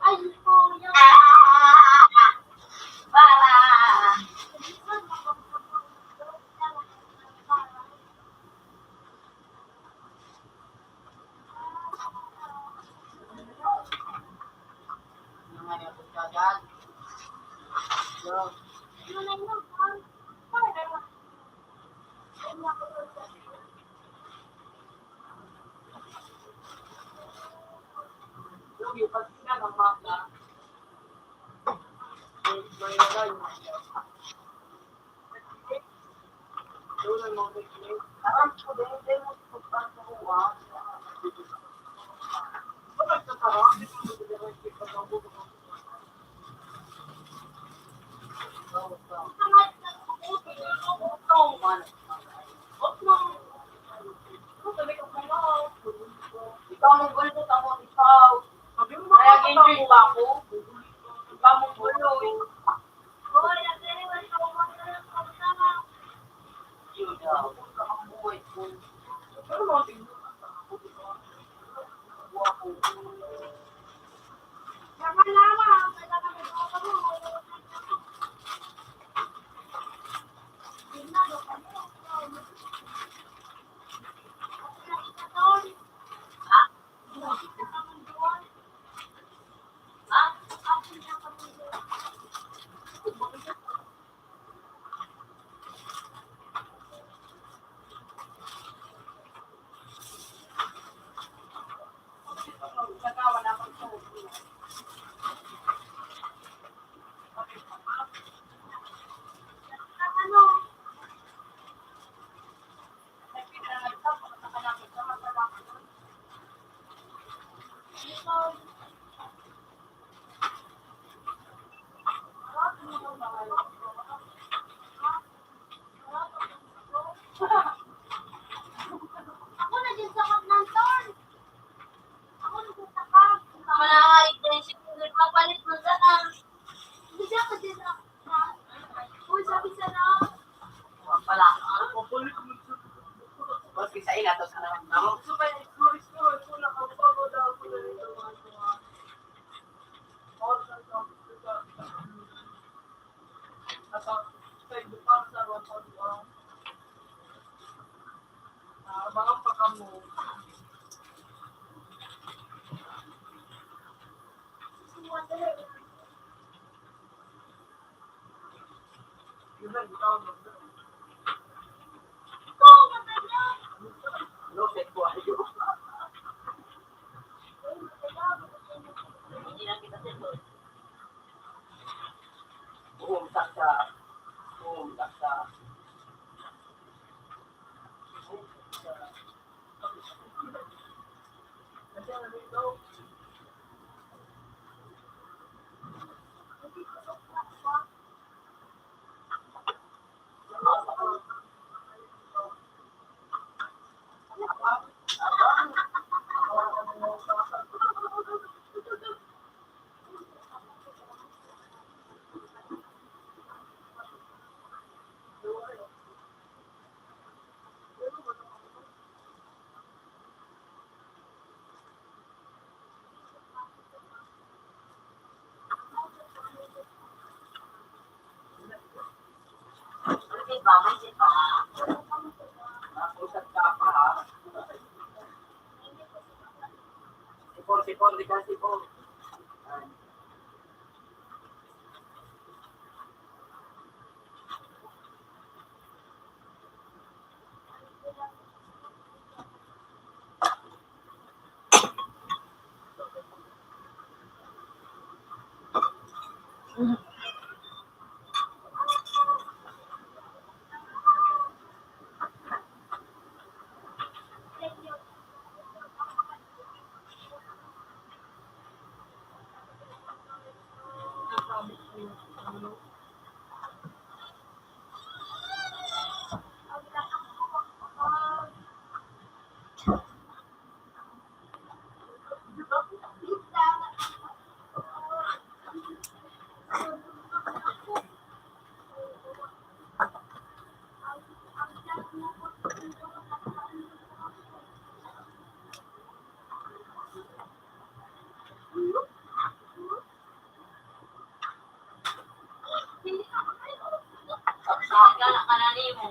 Ay, po, yung para. Ikaw mong bulto, tamo ikaw. Kaya ginjoy pa ako. Ikaw mong bulto, eh. Ako na din sa Kagnanton. Ako na din sa Kag. Ako na nga, ito yung siguro nagpapalit mo sa Kag. Hindi ako din sa Kag. Uy, sabi sa na. Wala pala. Ang papalit mo sa Kag. Ba't bisa ina to sa naman? Gusto ba yung explore, explore? Ito na, ang pagod ako na rin ang mga mga. All the time, gusto ko. Boom, saksa. Boom, saksa. Sipon, sipon, di ka sipon. Gala ka na nimo.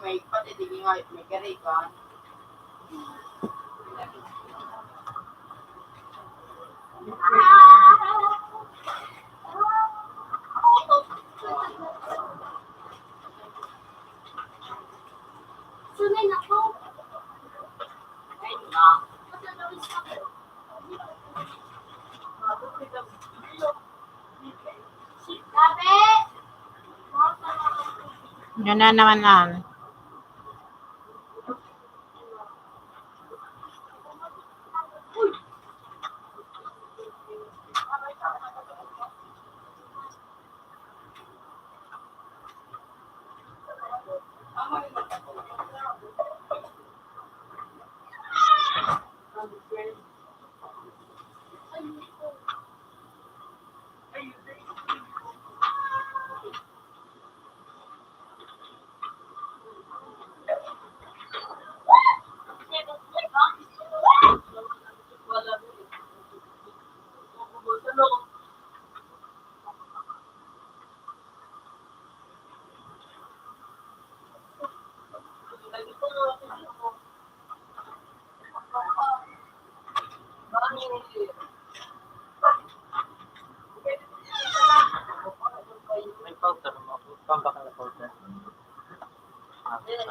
May pati di nga, may karikan. Yan na naman an.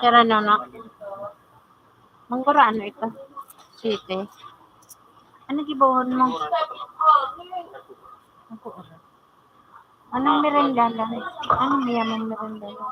Pero no, no. Manggura, ano ito? Sweet eh. Ano gibohon mo? Anong merenda lang? Anong niya mong merenda lang?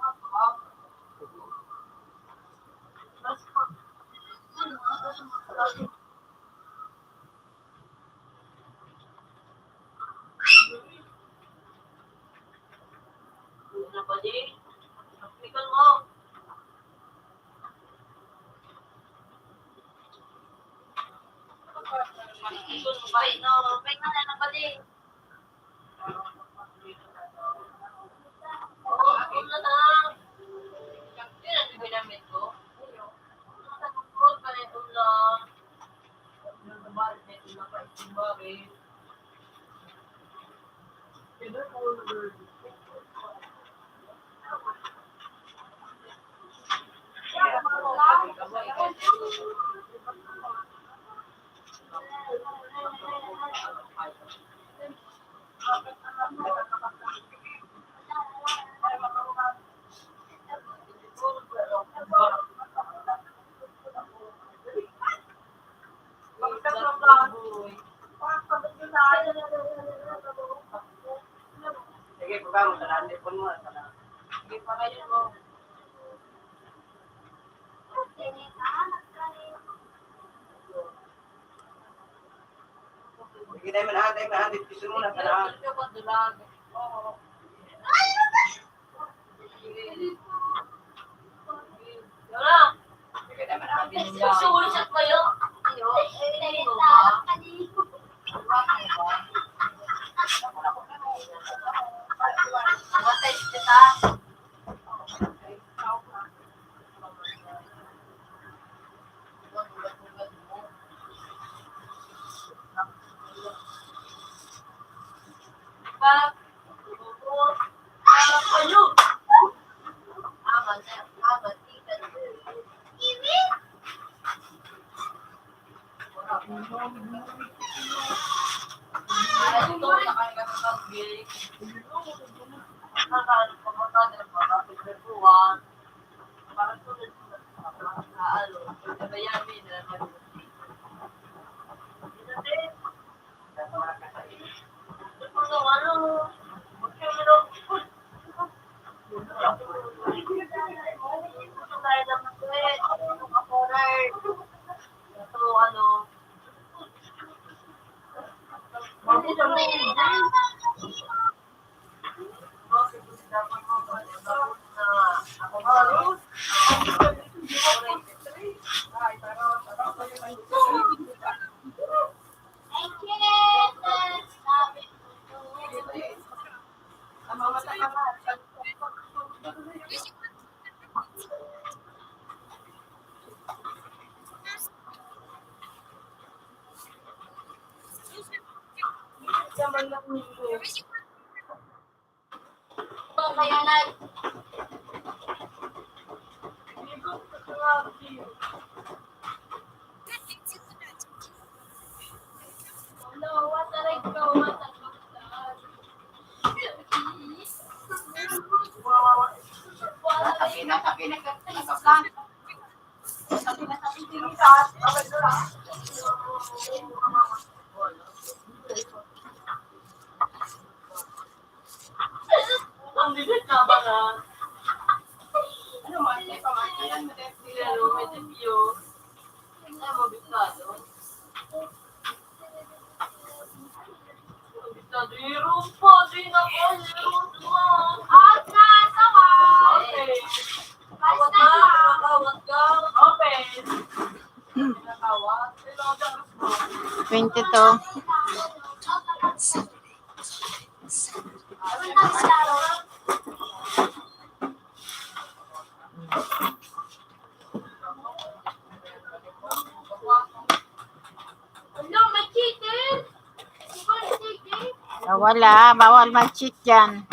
Sige, baba mo, tara, lipon mo, tara. Sige, pakayon mo. Sige, dai man, ah, dai man, ah, dai piso mo na, tara. Ang bigat na ba na? Ano man, may pamatayan, may testigo, may testigo. Ano mo, biskado? Biskado, hero pa, di na pa, hero pa. Out na, sawa. Okay. Awat ka, awat ka. Okay. Twenty-two. Ah, wala, bawal mag-cheat dyan.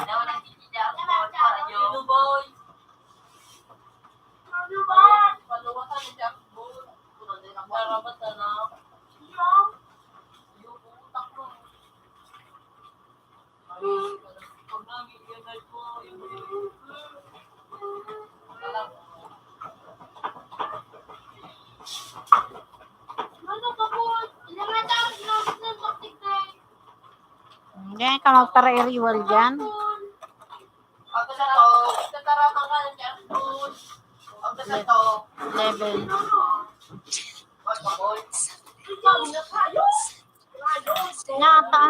Ka magpara-aerial dyan. Eleven. Nata.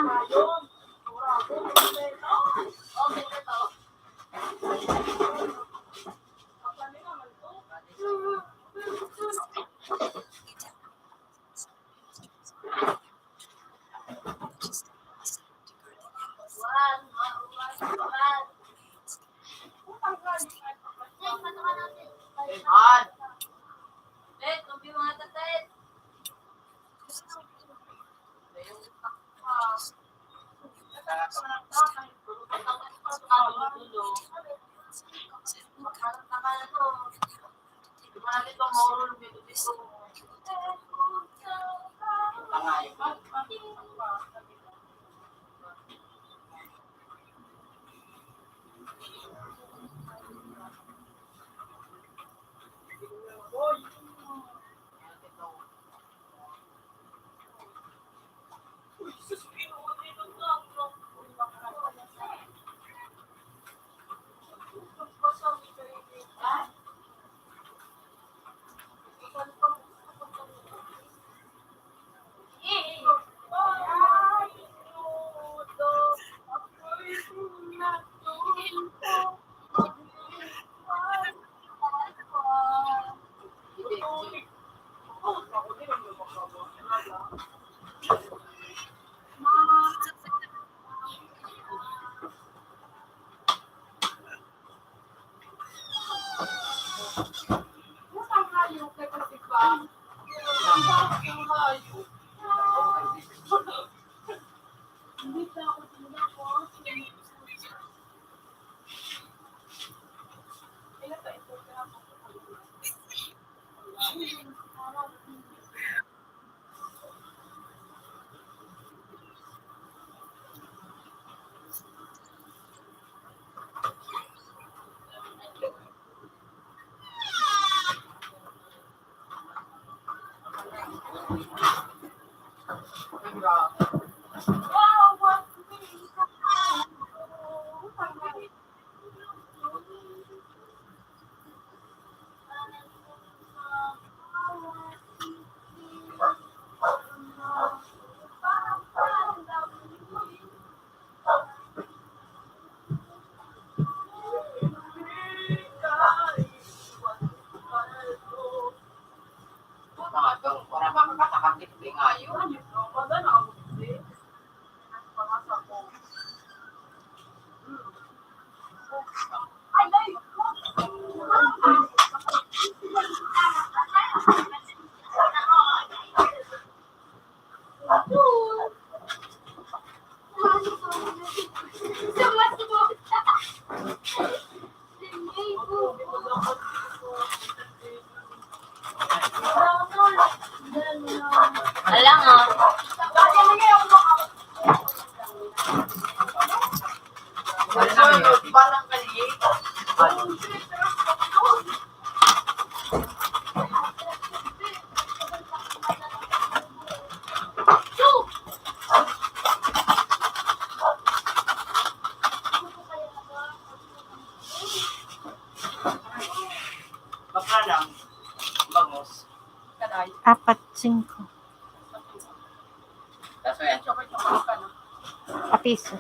Alang, ah. Wala na kami. Bakla lang. Bangus. Apat, singko. Kaso yan, chocolate, chocolate pa, no? Apiso.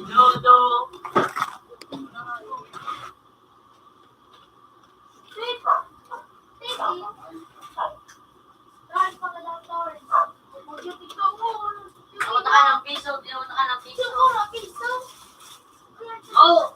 Dodo. Tinawag ka ng piso, tinawag ka ng piso. Oh.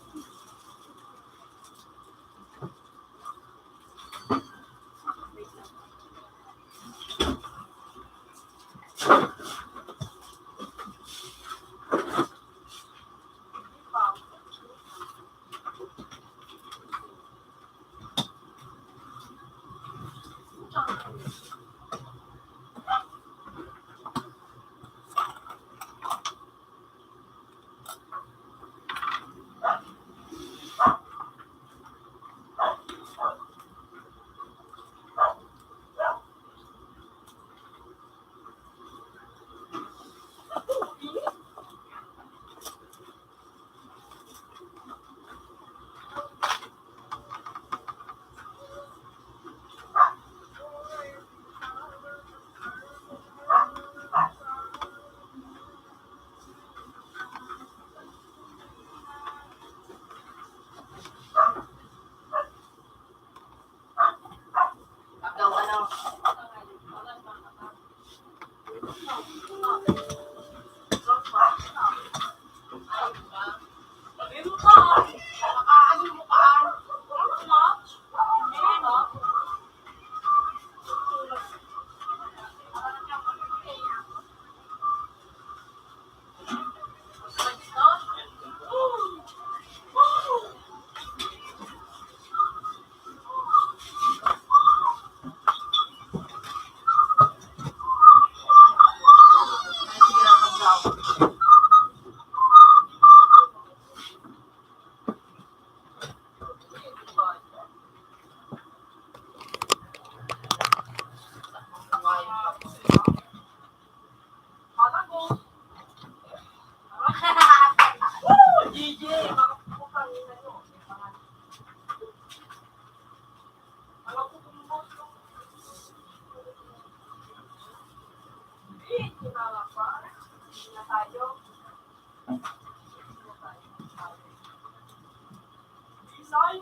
Isay,